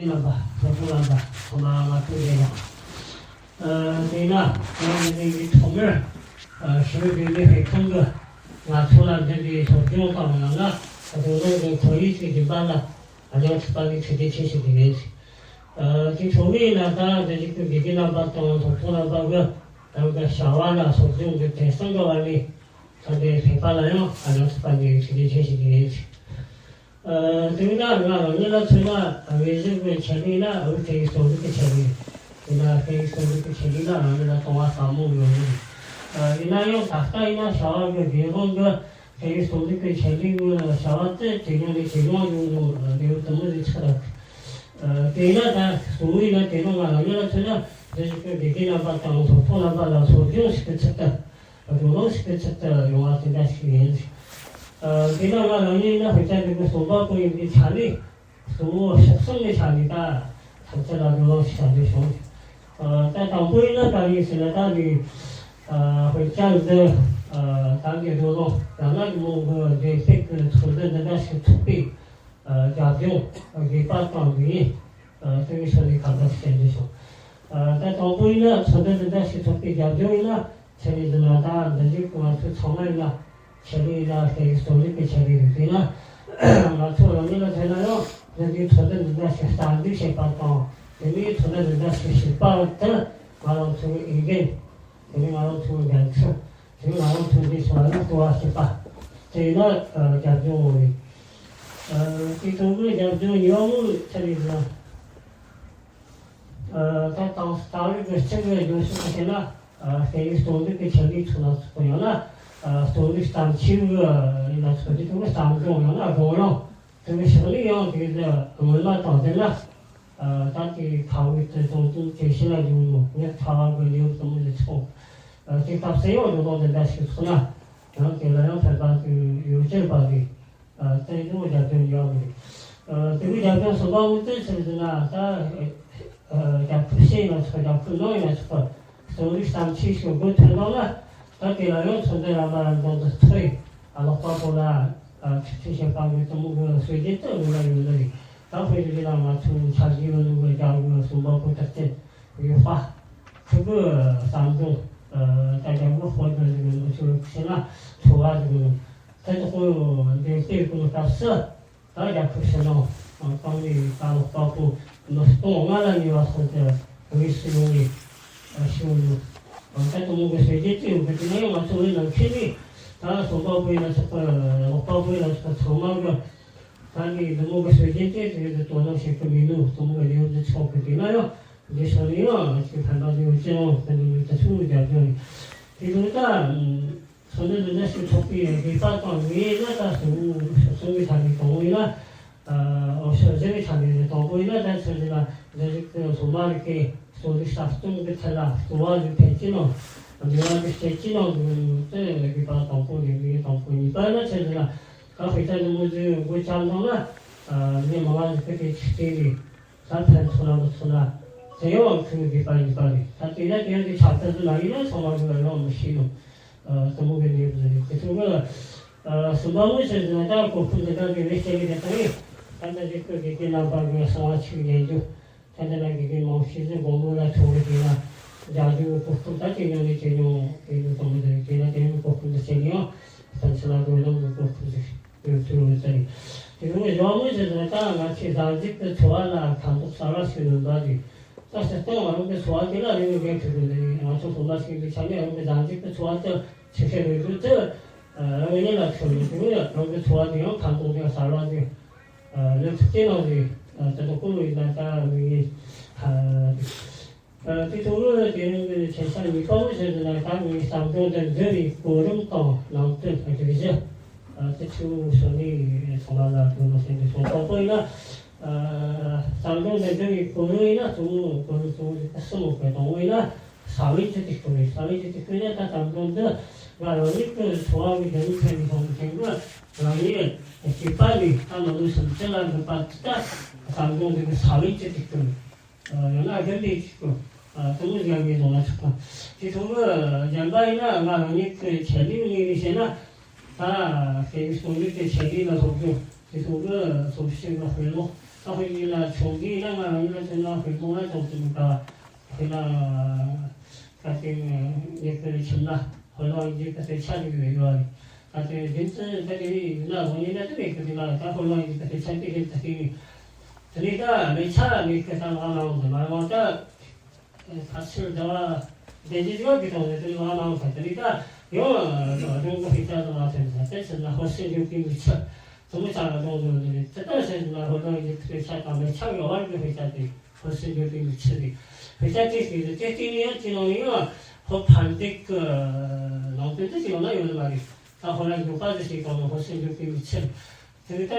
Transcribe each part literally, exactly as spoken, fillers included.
རྣམ་པ། སློབ་ཕྲུག་རྣམ་པ་ཚང་མ་ལ་ཐུགས་རྗེ་ཆེ། ཨ། དེས་ན་ང་ཡིན་ནི་ཐོག་མར། ཨ། ཞི་བའི་འབྲས་ལེགས་ཕུལ་ཁང་གིས་ང་ཚོ་ལ་འདི་འདྲའི་སློབ་སྦྱོང་དང་ཡང་ན་རོགས་རམ་གྱི་ཁོར་ཡུག་ཅིག་བྱིན་པ་ལ་ཨ་ཡང་ཚིག་པ་ནས་ཐུགས་རྗེ་ཆེ་ཞུ་གི་ཡིན། ཨ། དེ་ཐོག་མའི་ན་ད་འདི་ཞིག་ཏུ་དགེ་རྒན་རྣམ་པ་དང་སློབ་ཕྲུག་རྣམ་པ་གིས་རང་གི་བྱ་བ་ལ་སློབ་སྦྱོང་གི་དེང་སང་གི་བར་ནས་ད་འདི་ཕེབས་པ་ལ་ཡང་ཨ་ཡང་ཚིག་པ་ནས་ཐུགས་རྗེ་ཆེ་ཞུ་གི་ཡིན། ཨ། དེ་ན་ང་རང་ཉིད་ལ་མཚོན་ན་དབུས་གཞུང་གི་ཆེད་ལས་ན་དབུས་སྐད་ཡིག་སློབ་འཇུག་གི་ཆེད་ལས། དེ་ན་སྐད་ཡིག་སློབ་འཇུག་གི་ཆེད་ལས་ལ་རང་ཉིད་ལ་དུང་བ་ཟབ་མོ་ཡོད་རེད། ཨ། ཡིན་ན་ཡང་ད་ལྟ་ཡིན་ན་བྱ་བ་གི་དགེ་སློང་གི་སྐད་ཡིག་སློབ་འཇུག་གི་ཆེད་ལས་ཀྱི་བྱ་བ་དེ་ཇེ་ཉུང་ནས་ཇེ་ཉུང་ཡོང་དུ་ལེའུ་དུ་མོ་ཞིག་ཆགས་འདུག་ཨ། དེ་ན་ད་གཙོ་བོ་ཡིན་ན་དེ་ནི་ང་རང་ཉིད་ལ་མཚོན་ན་འདི་ཞིག་གི་དགེ་རྒན་རྣམ་པ་དང་སློབ་ཕྲུག་རྣམ་པ་ལ་སློབ་སྦྱོང་ཞིག་གི་ཚུལ་དུ། རོགས་རམ་ཞིག་གི་ཚུལ་དུ་ཡོང་བ་དེ་འདྲ་ཞིག་ཡིན། ཨ། དེ་ན་ང་རང་ཉིད་ཡིན་ན་དཔེ་ཆ་འདི་གི་རྩོམ་པ་པོ་ཡིན་པའི་ཆ་ནས་གཙོ་བོ་ཕྱོགས་གསུམ་གྱི་ཆ་ནས་ད་ཐམས་ཅད་ལ་རོགས་རམ་ཞིག་བྱ་འདོད་བྱུང་། ཨ། ད་དང་པོ་ཡིན་ན་གང་ཡིན་ཟེར་ན་ད་ནི། ཨ། དཔེ་ཆ་འདི། ཨ། ད་ནི་རོགས་རམ་ཡང་ན་མོ་གི་འགྲེམས་སྤེལ་གྱི་ཚོགས་འདུ་འདི་འདྲ་ཞིག་ཚོགས་པའི། ཨ། རྒྱབ་ལྗོངས་དགོས་པ་དང་དགོས་ཡས། ཨ། དེ་གི་ཕྱོགས་ནས་ཁ་བརྡ་ཞིག་བྱེད་འདོད་བྱུང་། ཨ། ད་དང་པོ་ཡིན་ན་ཚོགས་འདུ་འདི་འདྲ་ཞིག་ཚོགས་པའི་རྒྱབ་ལྗོངས་ཡིན་ན་ཆེད་ལས་འདི་ན་ད་འདི་ཞིག་ང་ཚོ་ཚང་མ་ཡིན་ན་ཆེད་ལས་ཡིན་ན་སྐད་ཡིག་སློབ་འཇུག་གི་ཆེད་ལས་རེད། དེས་ན་ང་ཚོ་རང་ཉིད་ལ་མཚོན་ན་ཡང་འདི་འདྲའི་ཚོགས་འདུ་འདི་འདྲ་ཞིག་རྩ་འཛུགས་བྱེད་པ་དང་དེ་ནས་ཚོགས་འདུ་འདི་འདྲ་ཞིག་ཞུགས་པ་དེ་ང་རང་ཚོའི་འོས་འགན། དེ་ནས་ང་རང་ཚོའི་འགན་འཁྲི། དེ་ནས་ང་རང་ཚོའི་འདི་ཞུ་བ་ནི་གཙོ་བོ་བྱེད་པ། དེ་ཡིན་ན་རྒྱབ་ལྗོངས་ངོ་རེད། ཨ། དེ་ཚོ་གི་རྒྱབ་ལྗོངས་ཉོ་མོ་ཆ་ནས་ན། ཨ། ད་དང་ད་རེས་ཀྱི་སྤྱི་པའི་རྒྱུན་ཤོག་བྱས་ན། ཨ། སྐད་ཡིག་སློབ་འཇུག་གི་ཆེད་ལས་ཚོགས་ན་ཚོགས་ཡང་ན། ཨ། སློབ་འཇུག་བརྩམས་ཆོས་ཡིན་ན་ཚོགས་དེ་ཚོ་གི་བརྩམས་སྒྲུང་ཡང་ན་རོགས་རམ་དེ་གི་ཕྱག་ལས་ཡང་དེ་གི་སྔོན་མ་དང་དེ་ན། ཨ། ད་དེ་ཁ་བའི་དེ་ཚོ་དུ་དེ་ཤེས་ན་ཡོང་ངོ་ངས་ཁ་བ་གི་ལེའུ་དུ་མོ་དེ་ཚོགས། ཨ། དེ་སྐབས་སུ་ཡང་རོགས་རམ་དེ་འདྲ་ཞིག་ཚོགས་ན་ཡང་དེ་ལ་ཡང་ཕན་པ་དེ་ཡོད་ཚད་པ་རེད། ཨ། དེ་ཚོ་རྒྱབ་སྐྱོར་ཡོད་རེད། ཨ། དེ་གི་རྒྱབ་སྐྱོར་གསུམ་པ་འུ་ཚོས་ཟེར་ཟེར་ན་ད། ཨ། རྒྱབ་སྐྱོར་ཤེས་ཡོད་ན་ཆོག་རྒྱབ་སྐྱོར་གནང་ཡོད་ན་ཆོག་པ། གསོ་རིག་བརྩམས་ཆོས་ཤོག་སྒོ་ཐོན་དང་ལ། ད་དེ་ལ་ཡང་ཚོགས་འདུ་ར་མ་ར་འདོན་དུ་ཐོས། ཨ། ཀློག་པ་པོ་ལ། ཨ། ཁྲིད་ཁྲིད་བྱེད་པ་གི་དུ་མོ་གི་སྲོལ་རྒྱུན་དུ་འོ་ལ་ཡོད་ལ་རེད། ད་དཔེ་དེ་ལ་ང་ཚོའི་འཆར་གཞི་ཡོད་ནོ་གི་རྒྱ་གི་གསུམ་པ་པོ་དར་ཆེན་ཡོད་པ། ཁུ་གི་བསམ་འདུན། ཨ། ད་རྒྱ་གི་དཔལ་འབྱོར་གི་ནོ་ཚོ་ཁྱེད་ན་འཚོ་བ་གི་ནོ། ད་དེ་ཁོ་འདི་ལྟའི་ཀུན་སྐབས་སུ། ད་རྒྱལ་ཁབ་ཕྱི་ནང་གང་ནས་ད་ལོ་ལྟ་བུ་ནུབ་སྟོང་ལྔ་ལ་ཉེ་བ་སོང་སྟེ་དངོས་སུ་ཡོང་བའི་ཞིང་ཡོད། ད་དུ་མོ་གི་སྲོལ་རྒྱུན་ཅི་ཡོད་གི་དེ་ནས་ང་ཚོ་བོད་ནང་ཁྱེད་ནས་ད་སོ་པ་བོད་ལ་ཆགས་པ་ལོག་པ་བོད་ལ་ཆགས་པ་ཚང་མ་གི་ད་ནི་དུ་མོ་གི་སྲོལ་རྒྱུན་ཅི་དེ་གི་དོ་སྣང་བྱེད་གི་མི་འདུག་དུ་མོ་གི་ལེའུ་འདི་ཆོག་གི་དེ་ན་ཡང་འདི་ཤོར་ནས་ཡང་ཅིག་ཕན་པ་ཡོད་ཅི་ཡང་དེ་འདི་མི་ད་ཆུང་རྒྱབ་ཡོད་དེ་དུ་ད། ཚོགས་འདུ་འདི་འདྲ་ཞིག་ཚོགས་པའི་དགོས་པ་དང་དམིགས་ཡུལ་ནི་ད་གཙོ་བོ་གསུམ་གྱི་ཆ་ནས་དང་པོ་ཡིན་ན། ཨ། འོ་ཤོད་བཞི་གི་ཆ་ནས་དང་པོ་ཡིན་ན་ད་ཆོས་རྒྱུད་ལ་འདི་རིགས་ཀྱི་སློབ་མ་རིགས་ཀྱི་གསོ་རིག་ཟབ་སྦྱོང་གི་ཐད་ལ་གཙོ་བོ་ཞིག་ཕན་ཅི་ནང་འབྲེལ་བ་གི་བྱེད་ཅི་ནང་དུ་དེ་དགོས་པ་དང་པོ་ཡིན་པའི་དང་པོ། གཉིས་པ་ནི་ཆོས་རྒྱུད་ལ་ད་དཔེ་ཆ་འདི་མོ་ཟིག་འགོ་བརྩམས་བཏང་ན། ཨ། མི་མང་ང་ཟིག་གི་དེ་ཆིག་སྟེང་ནས། ད་ཕན་ཚུན་ལ་མི་ཚུན་ལ་དེ་ཡང་ཁུར་དགོས་པ་ཡིན་པ་རེད། ད་དེ་ལ་དེ་ཡང་དེ་ཆགས་ཚུལ་དུ་མ་ཡིན་ན་ཚང་མ་གི་ཡང་མི་ཤེས་ནོ། ཨ། དུ་མོ་གི་གནས་བུ་རེད། དེ་ཚོ་གི། ཨ། གསུམ་པ་མོ་ཟེར་ན་ད་གོ་སྐབས་འདི་ལྟ་བུའི་རེ་ཞིག་གི་དེ་ལྟ་ཡིན། ད་ལྟ་ཞིག་གི་དགེ་རྒན་རྣམ་པ་གི་གསང་བ་ཆོས་ཉན་རྒྱུ། ད་ལྟ་ན་དགེ་རྒན་མང་ཤོས་ཟིག་དགོང་མོ་ལ་ཚོགས་རེ་དེ་ལ་རྒྱག་རྒྱུ་གི་གོ་སྐབས་ད་དེ་ཉོ་ནས་དེ་ཉོ་དེ་ཉོ་དུ་མོ་ཟེར་དེ་ལ་དེ་ཉོ་གོ་སྐབས་འདི་བྱེད་ནས་ཡང་ཕན་ཚུན་ལ་དོ་སྣང་གི་གོ་སྐབས་ཟིག་ཡོད་ཚུལ་ཡོད་ཚད་ཡིན། དེ་ནས་གཞུང་དངོས་ཟེར་ན་ད་ང་ཚོའི་གཟའ་མཇུག་གི་འཚོ་བ་ལ་ཕན་ཐོགས་གསར་བ་ཞིག་ཡོད་པ་རེད། ད་སྤྱིར་བཏང་ང་རང་གི་འཚོ་བ་དེ་ལ་རིང་བའི་འགན་འཁྲི་དགོས་ནི་རེད། ང་ཚོ་སློབ་མ་ཞིག་གི་ཆ་ནས་རང་གི་གཟའ་མཇུག་གི་འཚོ་བ་དེ་ཆེ་ཤོས་རེད་འདུག་དེ་རང་ཉིད་ལ་མཚོན་ནས་དེ་ནས་རང་གི་འཚོ་བ་དེ་ཡང་ཕན་ཐོགས་ཀྱི་གསར་བ་ཞིག་ལས་ཐུབ་ཀྱི་ནང་རེད། དེ་ཚོ་ཀུན་ཡིན་ན་ད་མི་ངེས། ཨ། དེ་ཐོག་ལ་དེ་རིང་གི་ཆེ་ས་གཉིས་པ་བོ་ཟེར་ན་ད་ངའི་བསམ་སྒྲུང་འདི་འབྲི་བའི་གོ་རིམ་དང་ནང་དོན་སྒྲིག་གཞི། ཨ། དེ་ཚོ་ཞུ་ནས་ཚང་མ་ལ་དོ་སྣང་བྱེད་འདོད་བྱུང་། དང་པོ་ཡིན་ན། ཨ། བསམ་སྒྲུང་འདི་འབྲི་བའི་གོ་རིམ་ཡིན་ན་གཙོ་བོ་གོ་རིམ་གཙོ་བོ་དེ་གསུམ་ཡོད་པའི་དང་པོ་ཡིན་ན་ས་བོན་གྱི་དུས་སྐབས་རེད། ས་བོན་གྱི་དུས་སྐབས་ཡིན་ན་ད་བསམ་སྒྲུང་འདི་ང་རང་ཉིད་ཀྱི་འཚོ་བ་གི་རྒྱུན་ཕན་ནས་བྱུང་བའི་རྐྱེན་གྱིས་རང་ཉིད་སྐྱེས་པ་ནས་ད་ནང་མི་སུམ་ཅུ་ལ་འགྲོ་བར་དུ་ད་བསམ་སྒྲུང་འདི་གི་ས་བོན་གྱི་དུས་སྐབས་རེད། ཡང་ན་རྒན་པའི་ཆིག་གོ། ཨ། དུ་མོ་ཟིག་ཡང་ངས་བཟུང་ན་ཆོག་གི། དེ་ཚོ་གི་གཞན་པ་ཡིན་ན་ང་རང་ཉིད་ཀྱི་ཆེད་ལས་ངོས་ནས་བཤད་ན། ད་སྐད་ཡིག་སློབ་འཇུག་གི་ཆེད་ལས་ལ་སློབ་སྦྱོང་དེ་ཚོ་གི་སློབ་ཞིབ་ལ་དཔེ་ཀློག་ད་དཔེ་ཡིན་ན་ཆུང་དུས་ན་ང་རང་ཡིན་ན་ཚོད་ན་དཔེ་མོ་ལ་ཅུང་ཙམ་ག་དཔེ་ན་ད་དེ་ངས་ཁྱིམ་ན་ཧོ་ལོ་ཡིན་གྱི་ད་དཔེ་ཆ་ཞིག་ཡོད་ཡོད་རེད། ད་དེ་རྒྱུན་དུ་ད་དེ་ཡིན་ན་ཧོ་ཡིན་ན་དེ་མེད་གི་དེ་ན་ད་ཧོ་ལོ་ཡིན་གྱི་ད་དཔེ་ཆ་དེ་རྒྱུན་དུ་དེ་ནི་དེ་ནི་ད་མེད་ཆ་མེད་གི་ད་ང་མ་འོང་དེ་མ་འོང་ད། ཕལ་ཆེར་ཟླ་བ་བདུན་ཅུ་ཡོད་ཀྱི་དོན་དེ་ལ་མང་ཆེ་དེ་ནི་ད་ཡང་རང་གི་ཤེས་བྱ་དང་མ་མཐུན་ས་དེ་ཕྱིར་ན་ཧོར་སེམས་འཇུག་པའི་མི་ཚེ་དུ་མོ་ཆགས་ལ་གཏོང་དགོས་ནི་དེ་ལྟར་ཕྱིར་ན་ཧོར་ལོ་ཡི་ཤེས་བྱ་དང་མི་ཆགས་ཡོད་བར་གྱི་ཤེས་བྱ་དེ་ཧོར་སེམས་འཇུག་པའི་མི་ཚེ་རེད། ཤེས་བྱ་དེ་ཞིག་རེད། དེ་ལྟས་ནི་ཡང་དེ་ནང་ནས་ཡང་ཧོར་ཕན་བདེ་གི་ནང་དོན་དེ་ཞིག་ཡོང་ན་ཡོད་ནི་མ་རེད། ད་ཧོར་ལ་འཇུག་པ་དེ་ཞིག་གང་ན་ཧོར་སེམས་འཇུག་པའི་མི་ཚེ་རེད། དེ་ནི་ད། དེ་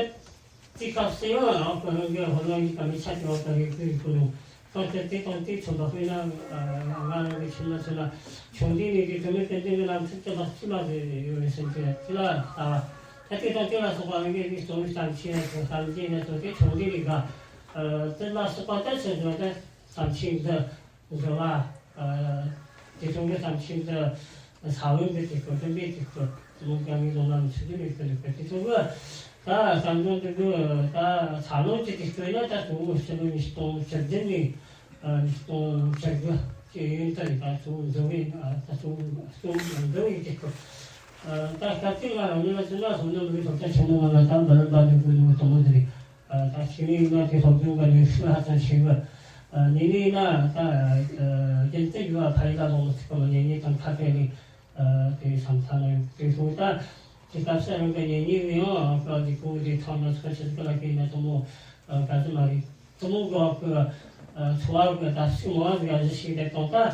སྐབས་སུ་ཡང་རང་གི་རང་གི་ཧོར་ལོ་ཡི་ག་མི་ཆ་དེ་བ་དང་རིགས་དེ་རིགས་ཀུན་ལ་དེ་དང་དེ་མཚོན་པ་དཔེར་ན་ང་རང་གི་ཁྱིམ་ན་མཚོན་ན་ཆུང་དུས་ནས་དེ་དུ་མའི་ཏན་ཏན་གྱི་ལམ་ཚིག་དེ་ལ་ཚིག་ལ་དེ་ཡོད་རེད་ཟེར་གྱི་དེ་ལ་ལྟ་བ་ད་དེ་དང་དེ་ལ་སོགས་པ་རང་གི་རིགས་གཙོ་བོའི་བསམ་ཤེས་ན་ཚོ་བསམ་བརྗེད་ན་ཚོ་དེ་ཆུང་དུས་ནས་ག་དེ་ལ་སོགས་པ་ད་ཚོད་ན་ད་བསམ་ཤེས་འདི། འགྲོ་བ། དེ་ཚོ་གི་བསམ་ཤེས་དེ་ས་བོན་གྱི་དེ་ཚོ་སྟོན་པའི་དེ་ཚོ་མོ་ཀྱང་ངའི་ལོ་ན་མི་ཚུད་དེ་མི་ཚུད་དེ་དེ་ཚོ་གི་ད་བསམ་བློ་དེ་གི་ད་ས་བོན་གྱི་དེ་ཚོ་ཡིན་ན་ད་གཙོ་བོ་ཕྱི་ལོ་ཉིས་སྟོང་བཅུ་བདུན་ནས་ཉིས་སྟོང་བཅུ་དགུ་གི་ཡུན་དུ་ད་གཙོ་བོ་འགྲོ་བའི་ད་གཙོ་བོ་གཙོ་བོ་འགྲོ་བའི་དེ་ཚོ་ད་སྐབས་དེ་ང་རང་ཉིད་ལ་མཚོན་ན་སོ་ནམ་རིགས་སློབ་གྲྭ་ཆེན་མོ་ནང་ལ་ད་འབར་འབར་དུ་བཀོད་ཡོད་དང་མོ་དེ་རེད། ད་ཕྱི་ནས་ཡིན་ན་དེ་སློབ་སྦྱོང་གི་ནུས་ཤུགས་ཧ་ཅང་ཆེ་གི། ཨ་ནི་ནི་ཡིན་ན་ད་རྒྱུན་དུ་ཡུལ་བ་ཕ་ཡུལ་ལ་ལོག་མི་ཐུབ་པ་མ་ཉན་ཉན་དང་ཁ་བྲལ་ནས་དེ་བསམ་ཚ་ན་ཡོད་དེ་སོང་ད། དེ་སྐབས་སུ་རང་གི་ཉན་ཉན་གི་ཡང་ཨ་ཀ་དེ་ཀུ་དེ་ཐོག་ན་ཚོ་ཆེ་ཟིག་ལ་ཁེལ་ན་དུ་མོ་ག་ཟི་མ་རེད། དུ་མོ་གི་འཚོ་བ་གི་ད་སུ་མོ་བ་ཟིག་ག་ཟི་ཞིག་དེ་གཏོང་ད།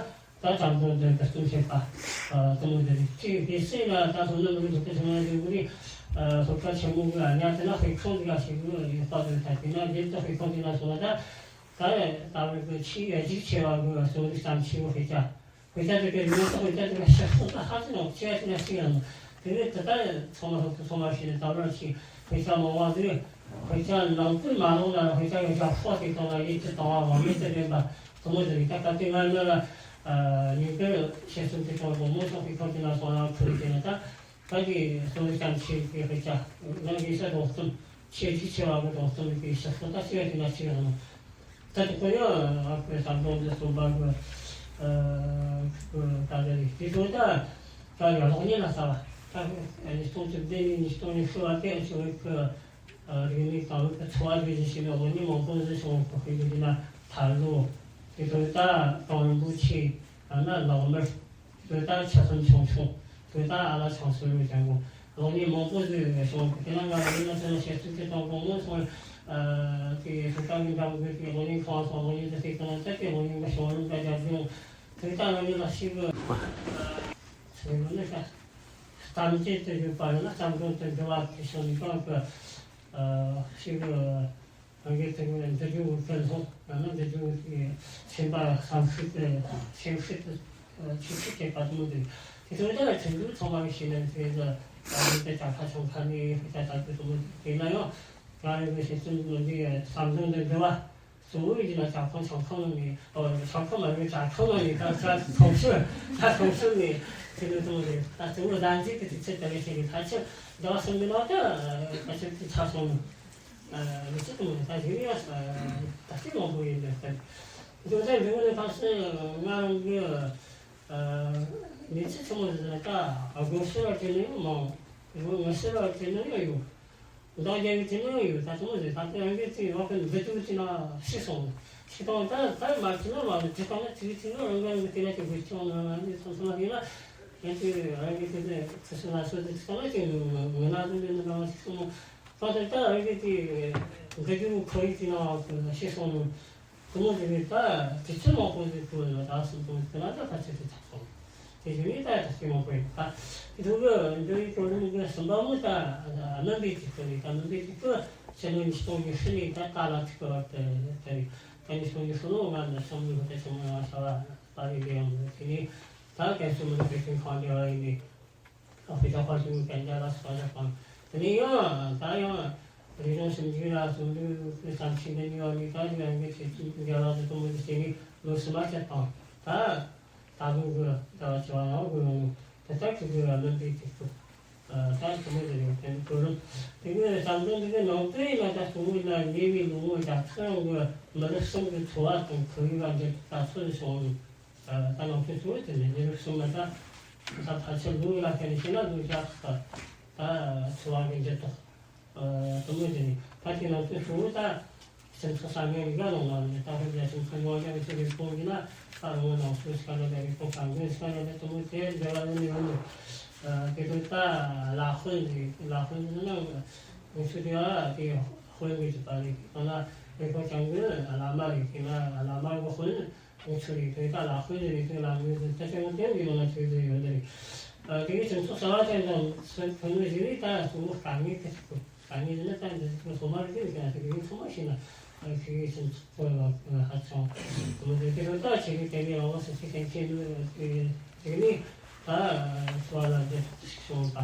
ད་དྲང་པོ་འདི་འདི་སྟོན་བྱེད་པ། ཨ་དུ་མོ་འདི་རེད། ཅིག་དེ་སྲིད་ལ་ད་སོ་ནམ་རིགས་འདི་ཚོ་ང་ཚོའི་གུ་རི་ཨ་སློབ་གྲྭ་ཆེན་མོ་གི་ཨ་ཉག་དེ་ན་དཔེ་ཁང་འདི་ག་ཞིག་གི་ཡོད་པ་རེད། ད་དེ་ན་རྒྱན་དུ་དཔེ་ཁང་འདི་ན་སོང་ན་ད་ད་ད་བར་གི་ཆེས་ཡ་གཅིག་ཆེ་བ་གི་སོ་རིགས་ཙམ་ཆེ་བོ་དཔེ་ཆ་དཔེ་ཆ་དེ་གའི་ཉོ་ཐོག་དཔེ་ཆ་དེ་ག་ཤ་སོ་ད་ཧ་ཅང་ཆེ་བ་ཞིག་ན་ཞིག་ཡང་དེ་ནས་ད་ད་ཚང་མ་སློབ་གྲྭ་ཚང་མ་ཞིག་ནས་ད་བར་ཞིག་དཔེ་ཆ་མང་བ་དེ་དཔེ་ཆ་ནང་དུ་མ་ལོག་ན་དཔེ་ཆ་ཡོད་ཤ་ཧྥོ་ཞིག་གཏོང་ན་ཡིད་ཆེས་བཏང་བ་བ་མེད་དུ་རེད་པ། དུ་མོ་ཟེར་ད་སྐབས་དེ་ང་ནི་ལ་ཉིན་དཀར་ཤེས་གསུམ་གྱི་ཐོག་དུ་མོ་སོགས་ཀྱི་ཐོག་ཏུ་ན་སོང་ལ་ཁུར་དེ་ན་ད་ད་གི་སོ་རི་ཙམ་ཆེ་གི་དཔེ་ཆ་ནང་གི་ཤ་དོག་གསུམ་ཆེ་གཅིག་ཆེ་བ་གི་དོག་གསུམ་གི་ཤ་སོ་ད་ཆེ་བ་དེ་ན་ཆེ་ཡང་ད་དེ་ཁོ་ཡང་ཨ་ཁོའི་ཟམ་གདོང་དུ་སོང་པ་གི་ད་ད་རེད། དེ་ཚོ་ད་ད་ཡང་ལོག་ཉེ་ལ་ས་བ་ད་ཉིས་སྟོང་བཅུ་བདུན་ནས་ཉིས་སྟོང་ཉི་ཤུ་བར་དེ་ཨ་ཆེ་བའི་ཁོའི། རིག་གནས་དང་འཚོ་བ་རིག་གཞི་ཞེས་པའི་གློག་བརྙན་མང་པོ་ཞིག་བྱུང་བ་ཁོ་ཤེས་ཀྱི་ན་ཐར་ལོ། དེ་ཚོ་ད་གངས་རིན་པོ་ཆེ་ཡང་ན་ལག་དམར། དེ་ཚོ་ད་ཆ་ཚང་ཆུང་ཆུང་། དེ་ཚོ་ད་ཨ་ལ་ཆང་སོ་ཡོད་ཀྱང་གོ་གློག་བརྙན་མང་པོ་ཞིག་བྱུང་བ་དེ་ན་ང་རང་ཡིན་ན་ཚོ་ན་བཤད་ཚུལ་དེ་དང་གོང་མོ་སོང་། དེ་ཚོ་ད་མི་འདྲ་བོ་དེ་གློག་བརྙན་ཁང་སོང་གློག་བརྙན་དེ་ཚོ་ད་ན་ད་དེ་གློག་བརྙན་ག་བྱུང་རིམ་ད་རྒྱབ་ལྗོངས་དེ་ད་ང་ཡིན་ན་ཤེས་གི་ཚོ་ཡོད་ན་ཤ་གཏམ་བརྗོད་དུ་ཡོད་པ་ཡིན་ན་བསམ་བློ་དུ་འགྱུར་བ་དེ་བྱུང་ནས་གང་གི་ཞིག་རང་གི་དེ་གི་འདི་རྒྱུ་དེ་ལྷོ་ཡང་ན་འདི་རྒྱུ་དེ་སེམས་པ་བསམ་ཤེས་དེ་སེམས་ཤེས་དེ་ཆུ་ཆུ་བྱེད་པ་དུ་མོ་དེ་དེ་ཚོ་ད་ཁྲིམས་འཛུགས་ཚང་མ་གི་ཤེས་ནས་དེ་ད་ཡིན་ཏེ་ད་ཁ་ཆུང་ཁ་ནས་ཧུ་ད་ད་དུ་དུ་མོ་དེ་ན་ཡང་ང་རང་གི་ཤེས་ཚུལ་མི་འདི་བསམ་བློ་འདི་འགྱུར་བ། གཙོ་བོ་ཡིན་ན་ཇ་ཁང་ཆང་ཁང་ནང་ནས་ཨོ་ཇ་ཁང་མ་རེད་ཇ་ཁང་ནང་ནས་ད་ཇ་ཚོང་ཆུ་ཇ་ཚོང་ཆུ་ནས་དེ་ནས་གཏོང་རེད། ད་གཙོ་བོ་བདག་འཛིན་གྱི་དུས་ཚོད་ལྟ་བུ་ཞིག་གི་ད་ཆུ་ཟླ་བ་གསུམ་གྱི་ནང་དུ་ད་ཆུ་དེ་ཚར་སོང་། མི་ཚེ་དང་ད་དེ་ཡང་ད་ལྟའི་མང་པོ་ཡིན་པས་ད་དེ་ཚོ་འདི་ནས་ཕར་སེ་ང་རང་གི་མི་ཚེ་ཆུང་ངུ་ཟེར་ན་ད་སྒོ་ཕྱི་ར་དེ་ནས་མང་སྒོ་ངོ་ཕྱི་ར་དེ་ནས་ཡང་ཡོད། མདོ་རྒྱལ་བའི་དེ་ནས་ཡོད་ད་དུང་རེད། ད་ལྟ་རང་གི་དེ་བ་ཀུན་འདི་དུས་དེ་ན་ཤི་སོང་། ཤི་སོང་ད་ད་མ་ཤི་ན་མ་ནི་དེ་ལྟ་ན་དེ་དེ་ནས་རང་རང་གི་དེ་ན་དེ་འགོད་ཀྱང་ང་ང་ནི་སོང་སོང་ཡིན་ན་ཡང་དེ་རང་གི་དེ་ནས་དེ་སུ་ན་སུ་དེ་དེ་ལྟ་ན་དེ་ངོ་ན་དེ་ནས་ང་ཤི་སོང་། ད་ལྟ་ད་རང་གི་དེ་འདི་དུས་ཁོ་ཡི་དེ་ན་ཤི་སོང་། དེ་མོ་དེ་ནས་ད་དུས་ཚོད་མང་པོ་ཞིག་འགོར་ཡོད་ད་སུ་དང་དེ་ན་ད་ད་ཚེ་དེ་ད་སོང་། དེ་བཞིན་ནི་ད་ད་ཤི་མང་པོ་ཡོད་ད། དེ་ཚོ་གི་འགྲོ་བའི་གོ་རིམ་གི་གསུམ་པ་མོ་ད་སྨན་པའི་དུས་སྐབས་རེད། ད་སྨན་པའི་དུས་སྐབས་ཕྱི་ལོ་ཉིས་སྟོང་ཉི་ཤུ་ནས་ད་ད་ལ་དུས་སྐབས་བར་དུ་དེ་རེད། ད་ཉིས་སྟོང་ཉི་ཤུ་ལོ་ང་ནི་བསམ་བློ་ཧུར་ཐག་ཆེན་མོ་ཡང་བྱ་བ་སྤར་རེ་ལས་ཡོང་གི། དེ་ནས་ད་ཀན་སུའུ་མི་རིགས་བདེ་སྐྱོང་ཁང་འབྲེལ་བ་ཡིན་ནས། ཨ་ཧྥེ་ཤ་ཧྥ་ཤུ་གན་རྒྱ་ལ་སོགས་པ་དང་། དེ་ནས་ཡང་ད་ཡང་རིག་གཞུང་ཞིབ་འཇུག་ལ་ཟུང་འབྲེལ་གྱི་ས་ཆ་འདི་གཉིས་བར་ནས་ད་ཡང་གི་ཆེད་དུ་འགལ་བ་དེ་དུ་མོ་དེ་བྱས་ནས་ལོ་གསུམ་པ་ཆད་དང་། ད་ད་དུང་གི་ཟླ་བ་བཅུ་བ་ནང་དགོས་རུང་དེ་ལྟར་གྱི་དགོས་པ་ལོན་པའི་དུས་སུ། ད་ ད་དེ་མོ་དེ་རེད། དེ་གོ་རིམ་དེ་གི་བསམ་བློ་འདི་གི་ནང་དུ་ཡིན་ན། ད་གཙོ་བོ་ན་ཉེ་བའི་ལོ་ངོ་བརྒྱ་ཕྲག་རིང་གི་མི་རབས་གསུམ་གི་འཚོ་བ་དང་ཁོར་ཡུག་ལ་འགྱུར་ལྡོག་ག་ཚོད་བྱུང་། ད་ནང་དོན་གཙོ་བོ་དེ་ནི་མི་རབས་གསུམ་ལ་ད་ད་ཕལ་ཆེར་ལོ་ལ་བརྟེན་ནས་བཤད་ན་ལོ་བརྒྱ་ཕྲག་ད་འཚོ་བ་གི་འགྱུར་ལྡོག་དུ་མོ་དེ་ནི་ད་དེ་ནང་དུ་གཙོ་བོ་ད་སྤྱི་ཚོགས་གསར་རྙིང་རིག་ག་ནང་ལ་ནི་ད་ཕན་པའི་སྤྱི་ཚོགས་ཡོངས་ཀྱི་ཆེད་དུ་གཏོང་གི་ན། ད་རང་ངོ་ནང་སུ་ཞིག་ག་ལ་ལས་རིག་གཏོང་གང་དགོས་ཞིག་ག་ལ་ལས་དུ་མོ་དེ་འབྲེལ་བ་ཡོད་ནི་ཡོད་ནི། དེ་དུས་ད་ལ་དཔོན་རེད། ལ་དཔོན་ཟེར་ན་ང་ཚོ་དེ་བ་དེ་དཔོན་གྱི་གྲུབ་པ་རེད། ད་ན་རིག་གཏོང་གང་དགོས་ལ་མ་རེད། དེ་ན་ལ་མ་གི་དཔོན། ང་ཚོ་རེད། དེ་ད་ལ་དཔོན་རེད། དེ་ལ་ངོས་ཟིན་ད་ཅང་དེ་འདི་ནང་ལ་ཆོས་ཟིན་ཡོད་ནི་རེད། དེ་གི་སྤྱི་ཚོགས་གསར་བ་ཅན་དང་ཕན་ནུས་ཞིག་རེད། ད་གཙོ་བོ་དཀའ་ངལ་དེ་ཚོ། ད་ངས་ནི་ད་འདི་ཚོ་སློབ་མ་རིག་གི་ཡང་དེ་གི་ཚང་མ་ཤེས་ན་ཨ་ཁི་གི་སེམས་ཚོར་བ་ཧ་ཅང་མི་འདུག་དེ་ཚོ་ད་ཆེ་གི་དེ་ནས་ཡང་སེ་ཆེ་གན་ཆེ་ནི་དེ་ནི་ད་སོ་ལ་འདི་ཤོང་པ།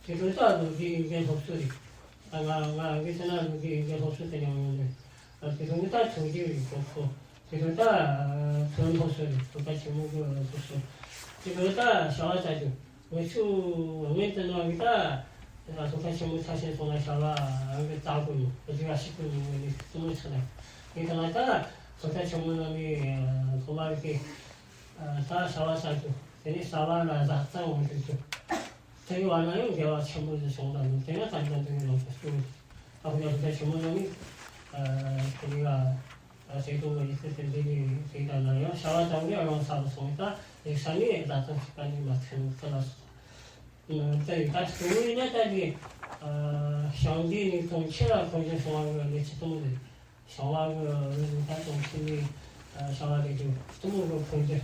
དེ་ཚོ་ད་ལོ་རྒྱུས་ཡིན་མཁན་སློབ་གསོ་རེད། ད་ང་ང་གི་ཚེ་ན་ལོ་རྒྱུས་ཡིན་མཁན་སློབ་གསོ་དེ་ཡང་ཡོང་ནས་དེ་ཚོ་ནི་ད་ཆུང་རྒྱུ་རེད། སློབ་གསོ་དེ་ཚོ་ད་ཚོན་སློབ་གསོ་རེད། སློབ་གྲྭ་ཆེན་མོ་གི་སློབ་གསོ་དེ་ཚོ་ད་བྱ་བ་བྱ་རྒྱུ། ང་ཚོ་སྔོན་དུ་ནང་གི་ད་སློབ་གྲྭ་ཆེན་མོ་ཚར་ཞིང་སོང་ན་བྱ་བ་རང་གི་བཙག་དགོས་ནོ། གཟིགས་པ་ཞིག་དགོས་ནོ་ནི་བཙུན་མོ་ཆགས་ན། དེ་ལྟར་ན་ད་སློབ་གྲྭ་ཆེན་མོ་ནང་ནས་སློབ་མ་གི་ད་བྱ་བ་བྱ་རྒྱུ། དེ་ནས་བྱ་བ་ལ་བཟའ་ཚང་འོང་རྒྱུ། དེ་གི་བར་ན་ཡང་འགལ་བ་ཆེན་པོ་ཞིག་བྱུང་ད་ནོ། དེ་ཡང་དམ་དམ་དེ་གི་ནང་དུ་བསྐྱུར། ད་ཁོ་ཡང་སློབ་གྲྭ་ཆེན་མོ་ནང་ནས་དེ་གི་བ། ད་ཟས་གཏོང་གི་ཡིག་ཚད་དེ་འདི་ནས་ཟས་དང་ན་ཡང་བྱ་བ་དང་གི་རང་ས་ལ་སོང་ད་ཡིག་ས་ནས་བདག་དང་གཅིག་པ་ནས་མ་ཐོན་ཁ་ལ་སོང་། དེ་ཡིན་ད་གཙོ་བོ་ཡིན་ན་ད་གི་ཞང་འདིའི་ནི་གོང་ཁྱེད་ལ་གོང་ཁྱེད་སོང་བ་གི་གནས་ཚུལ་གཏོང་གི་རེད། ཞང་བ་གི་རིགས་ད་གོང་ཁྱེད་ནི་ཞང་བ་དེ་གི་གཏོང་གི་གོང་ཁྱེད་དེ་